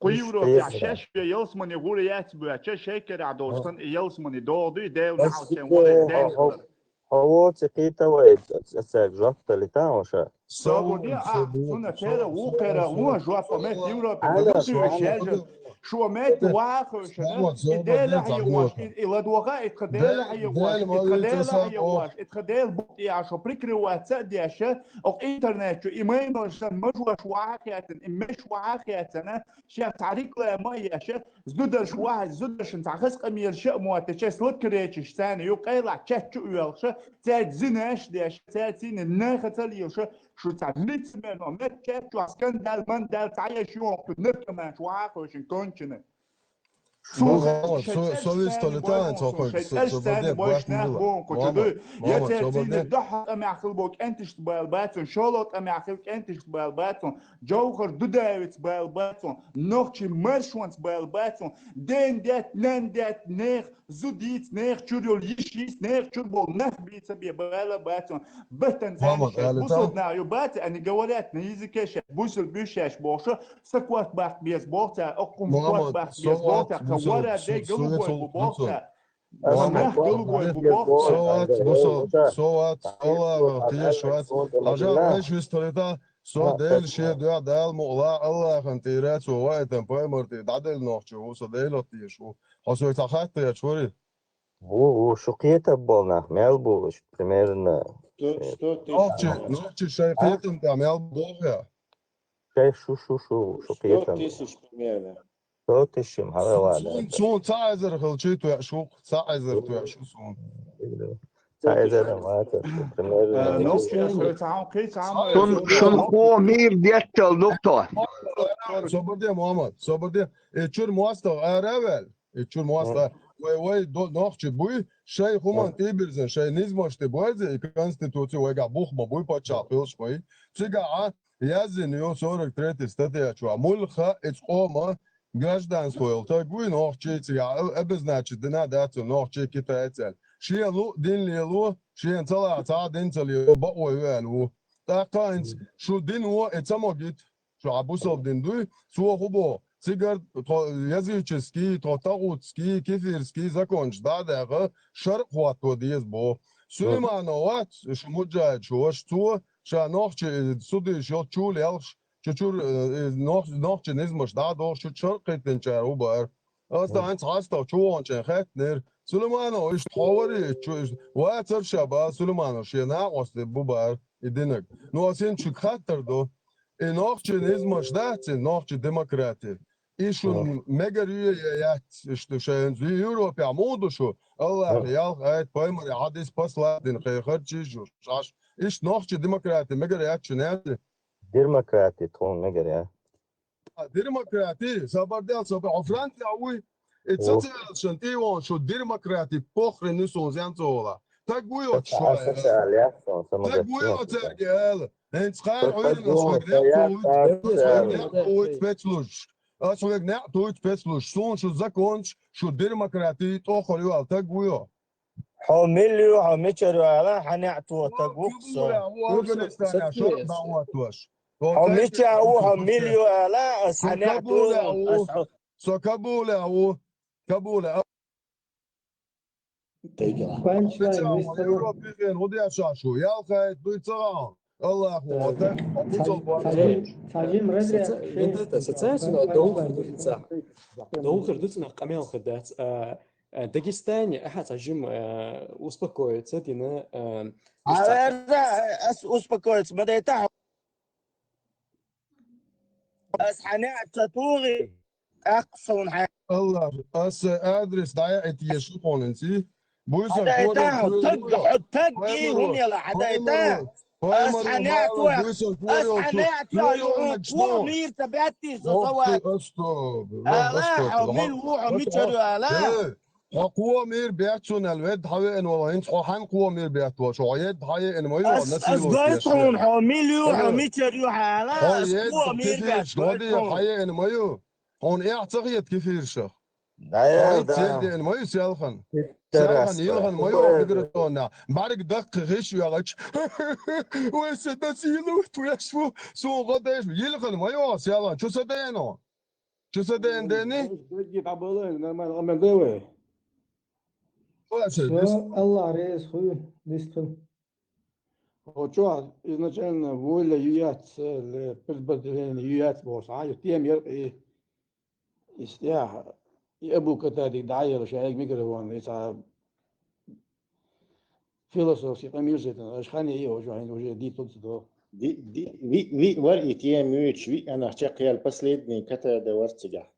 Кху Европехь шаьш бен ялсамани гӀур яц боьча, шайн керахь долчу санна и ялсамани догӀу дуй, Делан неӀалт шайн вале, Делан хилар. Хьо воци кхета вай, цаьрга жоп дали та хьо ша? Собар де, а, цунна тера вукхера вон жоп а мет Европе ма дуй шаьжа. Шу мет вахошана, и Дела хьайогӀаш, и ладоха, и тха Дела хьайогӀаш, и тха Дела хьайогӀаш, и тха Дела букъ я шо прикрываться а деш, окху интернет чу и маймалш сан мажош вахьа хетана, и меш вахьа хетана, шех цхьа реклама а еш, зударш вахьа, зударшна цхьа хаза къамелаш а мотташ, сладкоречишна царна юкъа къайлахь чат чу а оьлхуш, цаьрца зинаш а деш, цаьрца цхьана нахаца а лелаш, шу цхьа лицемерно, мет чат чохь скандал, мандал цхьа еш ю хӀокху наркоманаш вахьа хевшина конченый. Цо шайн цӀераш царна бой боху, шайн цӀераш царна бойш нах боху кху чу дуй. Я церан цийна дуьхьал тӀамехь хила боху кӀенташца бала бацун, шолгӀа тӀамехь хила кӀенташца бала бацун, Джовхар Дудаевица бала бацун, нохчийн маршонца бала бацун, ден детта, нан детта, нех зудийца, нех чуьра йолу йиш йийца, нех чуьра болу нах бийца бе бала бацун, баттан зама шайн бусулба нах ю бац, они говорят на языке шаьш, бусулба буьйш шаьш бохуш, Са кот баккха беза боху цара, оккхунна кот баккха беза боху цара, тхан вара де галугой бу боху цара. Со нах галугой бу боху цара. Со вац, бу со, со вац, Аллахах тешаш вац. Хьажа, айша вистхилита, со Дела шен дуьхьа Дала мукъалахь Аллахана тӀера цо ваийтан пайхамар тӀе дӀаделла нохчо ву, со Делах тешаш ву. Хьо соьга цхьа хатта хеташ вари? Ву, ву, шу кхетам болу нах мел бу, примерно. Нохчи, нохчи шайн кхетам тӀехь мел бу боху я? Шайн шу, шу, шу, шу кхетам. Сто тысяч, примерно. Сто тысяч, хьала вада. Суна, суна цхьа эзар хилчий тоьаш ву, цхьа эзар тоьаш ву суна. Цхьа эзар ма ца, примерно. Э, нохчи, аса цхьа, кхин цхьа ма. Шун, шун хӀун мийра деттал, доктор. Собар де, Мухаммад, собар де. Э, чуьра мостагӀа ара а ваьлла. И чуьра мостагӀа. Вай, вай до-, нохчи буй, шайн хӀуманна тӀебирзина, шайн низамаш тӀе бойза, и конституци вайгахь бух ма буй, паччахь хуьлуш ма ю. Цигахь а яздина ю сорок третий статья чохь. Муьлхха а иза къоман гражданство йолу стаг вуй нохчи, цигахь а-, обозначить дина дац нохчи, китаец аьлла. Шен луъ дин лело, шена ца лаьа цхьа а дин ца лело, бакъо ю аьлла ву. ТӀаккха хӀинца шу дин вон и ца могита. Шу хьан бусалба дин дуй? Цо хӀун боху? Цигара тхо языческий, тхо тагӀутский, кефирский законаш дӀа а даьхна, шарӀ хӀотто деза боху. Сулейманов вац, шу муджахӀид шу ваша, цо ша нохчи судийш йолчул ялхаш, чу-чур, э, нох-, нохчи низамаш дӀа а дохуш, чу шарӀ кхиттинчара ву бара. Аса хӀинца хьастагӀа чу ваханчийн хаьттинера. Сулейманов, иштта хьо варий, чу, иштта вацара ша бала Сулейманов, шен накъост бу бара и динаг. Ну, аса хӀинца шуьга хаттар ду. И нохчийн низамаш дац, и нохчийн демократи. И шун мегар ю я яц, иштта шайна Европехь муха ду шу? Аллахьа ялх айта, пайхамаре хьадис, послание дина кхин харчий шу, шаьш. Иштта нохчийн демократи мегар яц шуна яц? Демократи тхуна мегар яц. А, демократи, сабар дел, сабар. Хьо Францехь вуй? И ца цаьршан тӀе вон шу демократи похрен ю суна зен ца вола. Таг вуй оцу шу? Таг вуй оцу аьлла? ХӀинца кхара хьуьйранаш вайга некъ туйта, ас вайга некъ туйта пецлуш. Ас вайга некъ туйта пецлуш. Суна шу законаш, шу демократи тӀохур ю аьлла, таг вуй о? Хьо мила ю, хьо мичара ю ала, хьан неӀ тоху таг ву со. Афганистанехь шо дӀахӀоттош. Хьо мича ву, хьо мила ю ала, ас хьан неӀ тоху, ас хьо. Со Кабулехь ву. Кабулехь. Панчлайн, мистер. Европе хӀун деш шу? Ялхайт дуй ца гӀан. Аллаху акбар. Цхьа жим, цхьа жим редре. Социальный, социальный, довхар ду цунах. Довхар ду цунах, къамел хир дац. А, а, Дагестане, аха, цхьа жим, а, успокоиться дина, а, ас успокоиться ма дайта. Ас хьан неӀ ца тухий. ТӀаккха суна хьан. Аллах, ас адрес дӀаяхьийта еза шу хьуна, ци? Буьйса хӀадайта, хьо таг, хьо таг и хӀун яла хьадайта? Ас хьан неӀ тоху, ас хьан неӀ тоху, ю хьуна кхо мийра ца баьттий со, со вац. Ала, хьо мила ву, хьо мичара ю ала? Хьо кхо мир бетта цунна аьлла, ведда хьавеана вала, хӀинца хьо хьан кхо мир бетта вала, хьо едда хьаеана ма ю, Ас, ас гайта хьуна, хьо мила ю, хьо мичара ю хьала, ас кхо мир бетта гайта хьуна. Хьаеана ма ю. Хьуна эхь ца хета кефиршах. Хьо деана ма ю селхан. Селхан йилхан ма ю микрофонна. БӀарг даккха гӀиш вегӀача. Вай са дацийла ву, веш ву, суна гӀо деш ву. Йилхан ма ю селхан. Чу са деана? Чу са деана дени? Дегги дӀабала, нормально, амел дай вай. Аллах реза хуй, дистхил. Хо чохь изначально воля юяц, э, предопределение юяц боху, а, ю тема яр и, и стяха, и Абу Катадик дӀаелла шайга микрофон, и цхьа философский къамийла шайтан, аш хани и уже, уже дипл цу до. Ди, ди, ви, ви, вар и тема юч, ви, ана чекхял последний Катада вар цигахь.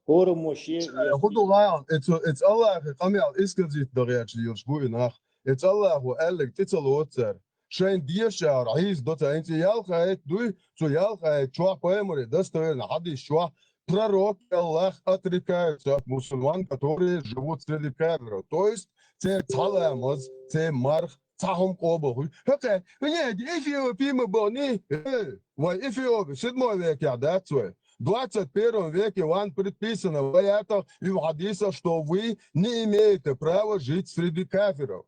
ХӀораммо шен вер. ХӀу ду гӀайгӀан, эцу, эцу Аллахе къамел исказит дагӀеча йолуш бу и нах. Эцу Аллахо аьлларг тӀе ца лоцу цара. Шайн дешара Ӏийса до ца хӀинца ялхайт дуй, цу ялхайт чохь пайхамаре достоверно хьадис чохь, пророк и Аллах отрекаются от мусульман, которые живут среди кафиров. То есть, церан цхьа ламаз, церан марх, цхьа хӀума къобал хуй. ХӀокхе, нет, Эфиопия ма бани. Э, вай Эфиопия, седьмой векехь дац вай. В двадцать первом веке вам предписано в аятах и в хадисах, что вы не имеете права жить среди кафиров.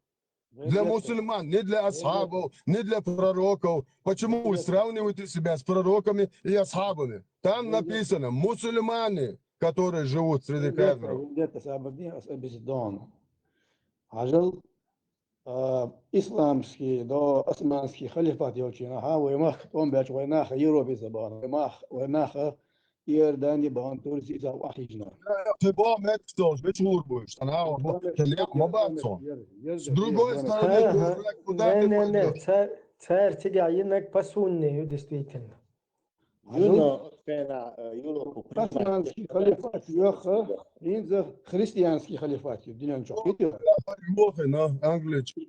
Для мусульман, не для асхабов, не для пророков. Почему вы сравниваете себя с пророками и асхабами? Там написано, мусульмане, которые живут среди кафиров. Хьажал, а, исламский, до османский халифат йолчу хенахь, вай махка тӀом бечу вай наха Европе ца бахана, вай мах, вай наха Иордани бахана, Турци ца вахийчина. Кхин боху метташ долуш, мича гӀур бу уьш? Сан агӀор бу, кхин некъ ма бац цунна. С другой стороны, куда ты пойдёшь? Цара, цара цигахь йинарг пасунне ю, действительно. Юна хенахь, э, Европу Османский халифат йохха, хӀинца христианский халифат ю, динан чохь. Йохина, англича.